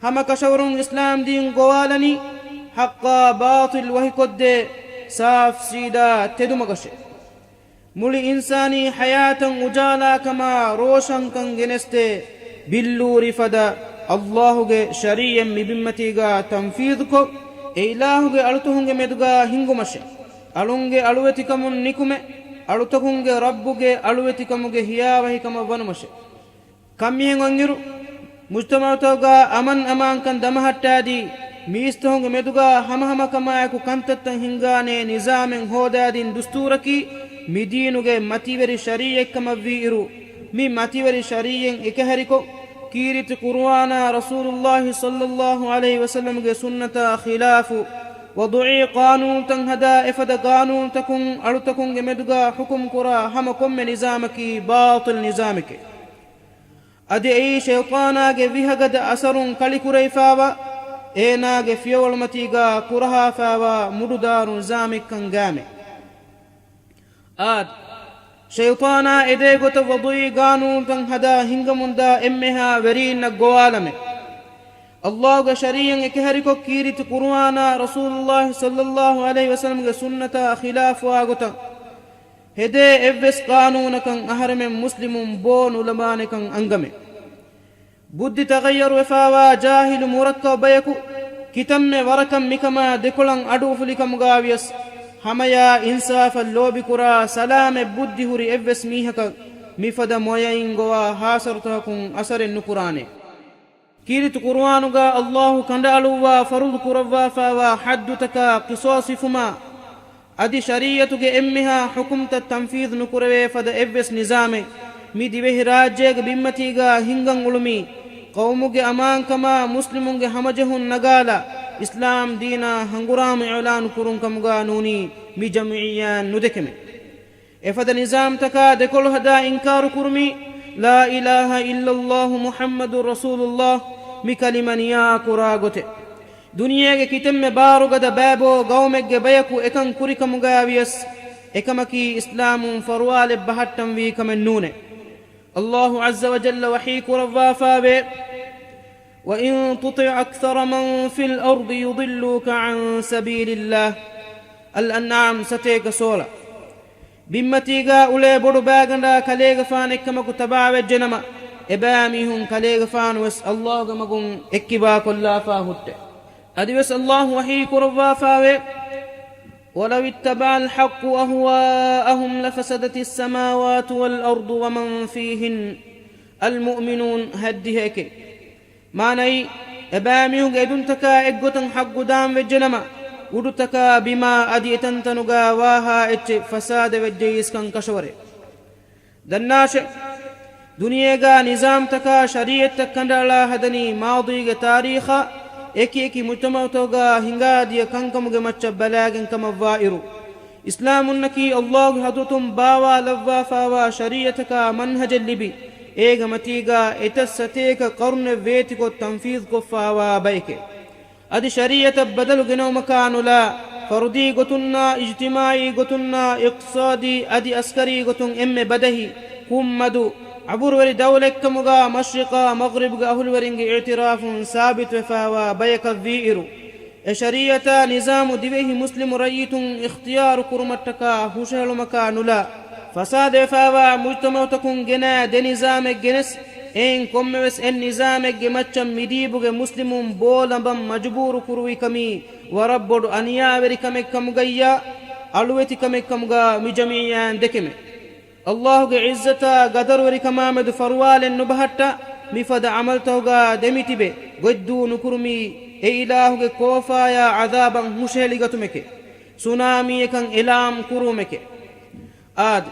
ހަމަ ކަށަވަރުން އިސްލާމް ދީން ގޮވާލަނީ ޙައްޤާ ބާޠިލް ވަހިކޮށްދޭ ސާފް ސީދާ ތެދުމަގަށެ. މުޅި އިންސާނީ ޙަޔާތަށް އުޖާލާކަމާ ރޯޝަންކަން ގެނެސްދޭ ބިއްލޫރި ފަދަ އައްލާހުގެ ޝަރީޢަތް މި ބިންމަތީގަ ތަންފީޛުކޮށް، އެ އިލާހުގެ އަޅުތަކުންގެ މެދުގަ ހިންގުމަށެ. އަޅުންގެ އަޅުވެތިކަމުން ނިކުމެ، އަޅުތަކުންގެ ރައްބުގެ އަޅުވެތިކަމުގެ ހިޔާވަހިކަމަށް ވަނުމަށެ. ކަންމިހެން އޮތްއިރު، މުޖްތަމަޢުތަކުގަ އަމަން އަމާންކަން ދަމަހައްޓާދީ، މީސްތަކުންގެ މެދުގަ ހަމަހަމަކަމާއެކު ކަންތައްތައް ހިންގާނޭ ނިޒާމެއް ހޯދާދިން ދުސްތޫރަކީ، މި ދީނުގެ މަތިވެރި ޝަރީޢަތްކަމަށްވީއިރު، މި މަތިވެރި ޝަރީޢަތް އެކަހެރިކޮށް، ކީރިތި ޤުރުއާނާ ރަސޫލުއްލާހި ޞައްލައްލާހު ޢަލައިހި ވަސައްލަމްގެ ސުންނަތާ ޚިލާފު، ވަޟުޢީ ޤާނޫނުތައް ހަދާ އެފަދަ ޤާނޫނުތަކުން އަޅުތަކުންގެ މެދުގަ ޙުކުމް ކުރާ ހަމަ ކޮންމެ ނިޒާމަކީ ބާޠިލް ނިޒާމެކޭ. އަދި އެއީ ޝައިޠާނާގެ ވިހަގަދަ އަސަރުން ކަޅިކުރެވިފާވާ، އޭނާގެ ފިޔަވަޅުމަތީގަ ކުރަހާފާވާ މުޑުދާރު ނިޒާމެއްކަން ގާމެ. އާދެ! ޝައިޠާނާ އެދޭ ގޮތަށް ވަޟުޢީ ގާނޫނުތައް ހަދާ ހިނގަމުންދާ އެންމެހާ ވެރީންނަށް ގޮވާލަމޭ. ﷲގެ ޝަރީޢަތް އެކަހެރިކޮށް ކީރިތި ޤުރުއާނާ ރަސޫލުﷲ ޞައްލަﷲ ޢަލައިހި ވަސައްލަމްގެ ސުންނަތާ ޚިލާފުވާ ގޮތަށް ހެދޭ އެއްވެސް ޤާނޫނަކަށް އަހަރެމެން މުސްލިމުން ބޯ ނުލަމާނެކަން އަންގަމޭ. ބުއްދި ތަޣައްޔަރުވެފާވާ ޖާހިލު މުރައްކަބު ބަޔަކު ކިތަންމެ ވަރަކަށް މިކަމާ ދެކޮޅަށް އަޑުއުފުލިކަމުގާވިޔަސް، ހަމަޔާ އިންސާފަށް ލޯބިކުރާ ސަލާމަތް ބުއްދި ހުރި އެއްވެސް މީހަކަށް މިފަދަ މޮޔައިން ގޮވާ ހާސަރުތަކަކުން އަސަރެއް ނުކުރާނެ. ކީރިތި ޤުރުއާނުގާ ﷲ ކަނޑައަޅުއްވާ ފަރުޟު ކުރައްވާފާވާ ޙައްދުތަކާ ޤިޞާޞް ހިފުމާ، އަދި ޝަރީޢަތުގެ އެންމެހާ ޙުކުމްތައް ތަންފީޛު ނުކުރެވޭ ފަދަ އެއްވެސް ނިޒާމެއް މި ދިވެހިރާއްޖޭގެ ބިންމަތީގާ ހިންގަން އުޅުމީ، ޤައުމުގެ އަމާންކަމާ މުސްލިމުންގެ ހަމަޖެހުން ނަގާލާ، އިސްލާމް ދީނާ ހަނގުރާމަ އިޢުލާނު ކުރުން ކަމުގާ ނޫނީ މި ޖަމްޢިއްޔާއިން ނުދެކެމެ. އެފަދަ ނިޒާމްތަކާ ދެކޮޅު ހަދާ އިންކާރު ކުރުމީ، لا إله إلا الله محمد رسول الله މި ކަލިމަ ނިޔާ ކުރާ ގޮތެއް. ދުނިޔޭގެ ކިތަންމެ ބާރުގަދަ ބައިބޯ ގައުމެއްގެ ބަޔަކު އެކަން ކުރިކަމުގާވިޔަސް، އެކަމަކީ އިސްލާމުން ފަރުވާލެއް ބަހައްޓަންވީ ކަމެއް ނޫނޭ. ﷲ ޢައްޒަ ވަޖައްލަ ވަޙީ ކުރައްވާފާވޭ، وإن تطع أكثر من في الأرض يضلوك عن سبيل الله. އަލްއަންޢާމް ސަތޭކަ ސޯޅަ. ބިންމަތީގާ އުޅޭ ބޮޑު ބާގަނޑާ ކަލޭގެފާނެއްކަމަކު ތަބާވެއްޖެނަމަ، އެބައިމީހުން ކަލޭގެފާނުވެސް ﷲގެ މަގުން އެއްކިބާކޮށްލާފާ ހުއްޓެ. އަދިވެސް ﷲ ވަޙީ ކުރައްވާފާވޭ، ولو اتبع الحق أهواءهم لفسدت السماوات والأرض ومن فيهن. އަލްމުއުމިނޫން ހައްދިހައެކެ. މާނައީ، އެބައިމީހުންގެ އެދުންތަކާ އެއްގޮތަށް ޙައްޤު ދާން ވެއްޖެނަމަ، އުޑުތަކާ ބިމާ އަދި އެތަންތަނުގާ ވާހާ އެއްޗެއް ފަސާދަވެއްޖައީސްކަން ކަށަވަރޭ. ދަންނާށެ! ދުނިޔޭގާ ނިޒާމްތަކާ ޝަރީޢަތްތައް ކަނޑައަޅާ ހަދަނީ މާޟީގެ ތާރީޚާ އެކި އެކި މުޖްތަމަޢުތަކުގާ ހިނގާދިޔަ ކަންކަމުގެ މައްޗަށް ބަލާގެން ކަމަށްވާއިރު، އިސްލާމުންނަކީ ﷲގެ ޙަޟްރަތުން ބާވާލައްވާފާވާ ޝަރީޢަތަކާ މަންހަޖެއް ލިބި، އޭގެ މަތީގާ އެތައް ސަތޭކަ ޤަރުނެއް ވޭތިކޮށް ތަންފީޛުކޮށްފާވާ ބައެކޭ. އަދި ޝަރީޢަތަށް ބަދަލު ގެނައުމަކާ ނުލާ، ފަރުދީ ގޮތުންނާ، އިޖްތިމާޢީ ގޮތުންނާ، އިޤްތިޞާދީ އަދި އަސްކަރީ ގޮތުން އެންމެ ބަދަހި، ކުންމަދު، އަބުރުވެރި ދައުލަތްކަމުގާ މަޝްރިޤާ މަޣްރިބުގެ އަހުލުވެރިންގެ އިޢުތިރާފުން ސާބިތުވެފާވާ ބަޔަކަށްވީއިރު، އެ ޝަރީޢަތާ ނިޒާމު ދިވެހި މުސްލިމު ރައްޔިތުން އިޚްތިޔާރު ކުރުމަށްޓަކާ ހުށަހެޅުމަކާ ނުލާ، ފަސާދަވެފާވާ މުޖްތަމަޢުތަކުން ގެނައި ދެ ނިޒާމެއް ގެނެސް، އެއިން ކޮންމެވެސް އެއް ނިޒާމެއްގެ މައްޗަށް މިދީބުގެ މުސްލިމުން ބޯ ލަނބަން މަޖުބޫރު ކުރުވި ކަމީ ވަރަށް ބޮޑު އަނިޔާވެރި ކަމެއް ކަމުގައްޔާ، އަޅުވެތި ކަމެއް ކަމުގާ މި ޖަމްޢިއްޔާއިން ދެކެމެ. ﷲގެ ޢިއްޒަތާ ޤަދަރުވެރިކަމާމެދު ފަރުވާލެއް ނުބަހައްޓާ، މިފަދަ ޢަމަލުތަކުގާ ދެމިތިބެ ގޮތްދޫ ނުކުރުމީ، އެ އިލާހުގެ ކޯފާޔާ ޢަޛާބަށް ހުށަހެޅިގަތުމެކޭ، ސުނާމީއަކަށް އިޢުލާން ކުރުވުމެކޭ. އާދެ!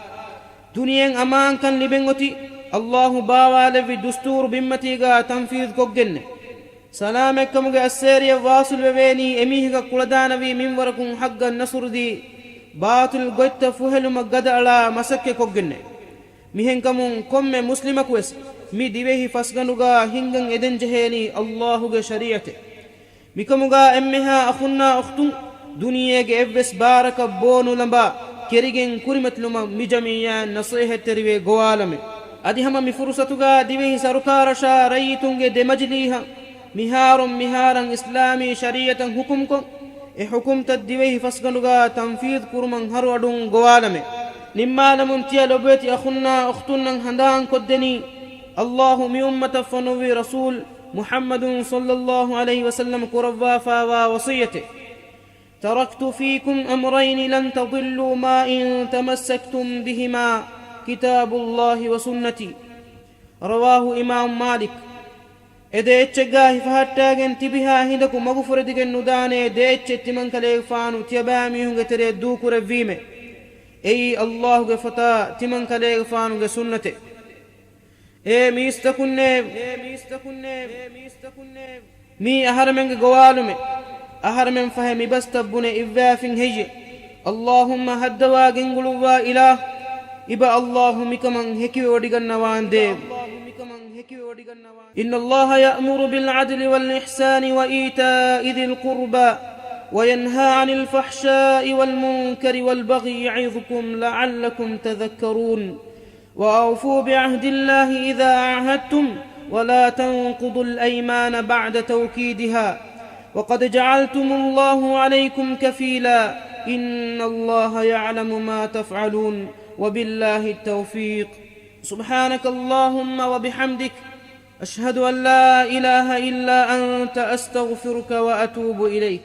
ދުނިޔެއިން އަމާންކަން ލިބެން އޮތީ، ﷲ ބާވާލެއްވި ދުސްތޫރު ބިންމަތީގާ ތަންފީޛު ކޮށްގެންނޭ. ސަލާމަތްކަމުގެ އައްސޭރިއަށް ވާޞިލުވެވޭނީ އެމީހަކަށް ކުޅަދާނަވީ މިންވަރަކުން ޙައްޤަށް ނަޞްރުދީ، ބާޠިލް ގޮތްތައް ފުހެލުމަށް ގަދައަޅާ މަސައްކަތް ކޮށްގެންނޭ. މިހެންކަމުން ކޮންމެ މުސްލިމަކުވެސް މި ދިވެހި ފަސްގަނޑުގާ ހިންގަން އެދެންޖެހޭނީ ﷲގެ ޝަރީޢަތެއް. މިކަމުގާ އެންމެހާ އަޚުންނާ އުޚްތުން، ދުނިޔޭގެ އެއްވެސް ބާރަކަށް ބޯ ނުލަނބާ، ކެރިގެން ކުރިމަތިލުމަށް މި ޖަމްޢިއްޔާއިން ނަޞޭޙަތްތެރިވެ ގޮވާލަމެ. އަދި ހަމަ މި ފުރުޞަތުގާ ދިވެހި ސަރުކާރަށާ ރައްޔިތުންގެ ދެ މަޖިލީހަށް މިހާރުން މިހާރަށް އިސްލާމީ ޝަރީޢަތަށް ޙުކުމްކޮށް، އެ ޙުކުމްތައް ދިވެހި ފަސްގަނޑުގާ ތަންފީޛު ކުރުމަށް ހަރުއަޑުން ގޮވާލަމެ. ނިންމާލަމުން ތިޔަ ލޮބުވެތި އަޚުންނާ އުޚްތުންނަށް ހަނދާންކޮށްދެނީ، ﷲ މި އުއްމަތަށް ފޮނުއްވި ރަސޫލް މުޙައްމަދު ޞައްލައްލާހު ޢަލައިހި ވަސައްލަމަ ކުރައްވާފާވާ ވަޞިއްޔަތެއް، تركت فيكم أمرين لن تضلوا ما إن تمسكتم بهما، كتاب الله وسنتي. رواه އިމާމު މާލިކް. އެ ދެ އެއްޗެއްގާ ހިފަހައްޓާގެން ތިބިހާ ހިނދަކު މަގުފުރެދިގެން ނުދާނޭ ދެ އެއްޗެއް ތިމަންކަލޭގެފާނު ތިޔަބައިމީހުންގެ ތެރޭ ދޫކުރެއްވީމެ. އެއީ ﷲގެ ފޮތާ ތިމަންކަލޭގެފާނުގެ ސުންނަތެއް. އޭ މީސްތަކުންނޭ! މީ އަހަރެމެންގެ ގޮވާލުމެއް. އަހަރެމެން ފަހެ މިބަސްތައް ބުނެ އިއްވާފިން ހެއްޔެ؟ ﷲ ހައްދަވާ ގެންގުޅުއްވާ އިލާހު، އިބަ ﷲ މިކަމަށް ހެކިވެވޮޑިގަންނަވާންދޭވެ. إن الله يأمر بالعدل والإحسان وإيتاء ذي القربى وينهى عن الفحشاء والمنكر والبغي يعظكم لعلكم تذكرون. وأوفوا بعهد الله إذا عاهدتم ولا تنقضوا الأيمان بعد توكيدها وقد جعلتم الله عليكم كفيلا إن الله يعلم ما تفعلون وبالله التوفيق. سبحانك اللهم وبحمدك أشهد أن لا إله إلا أنت أستغفرك وأتوب إليك.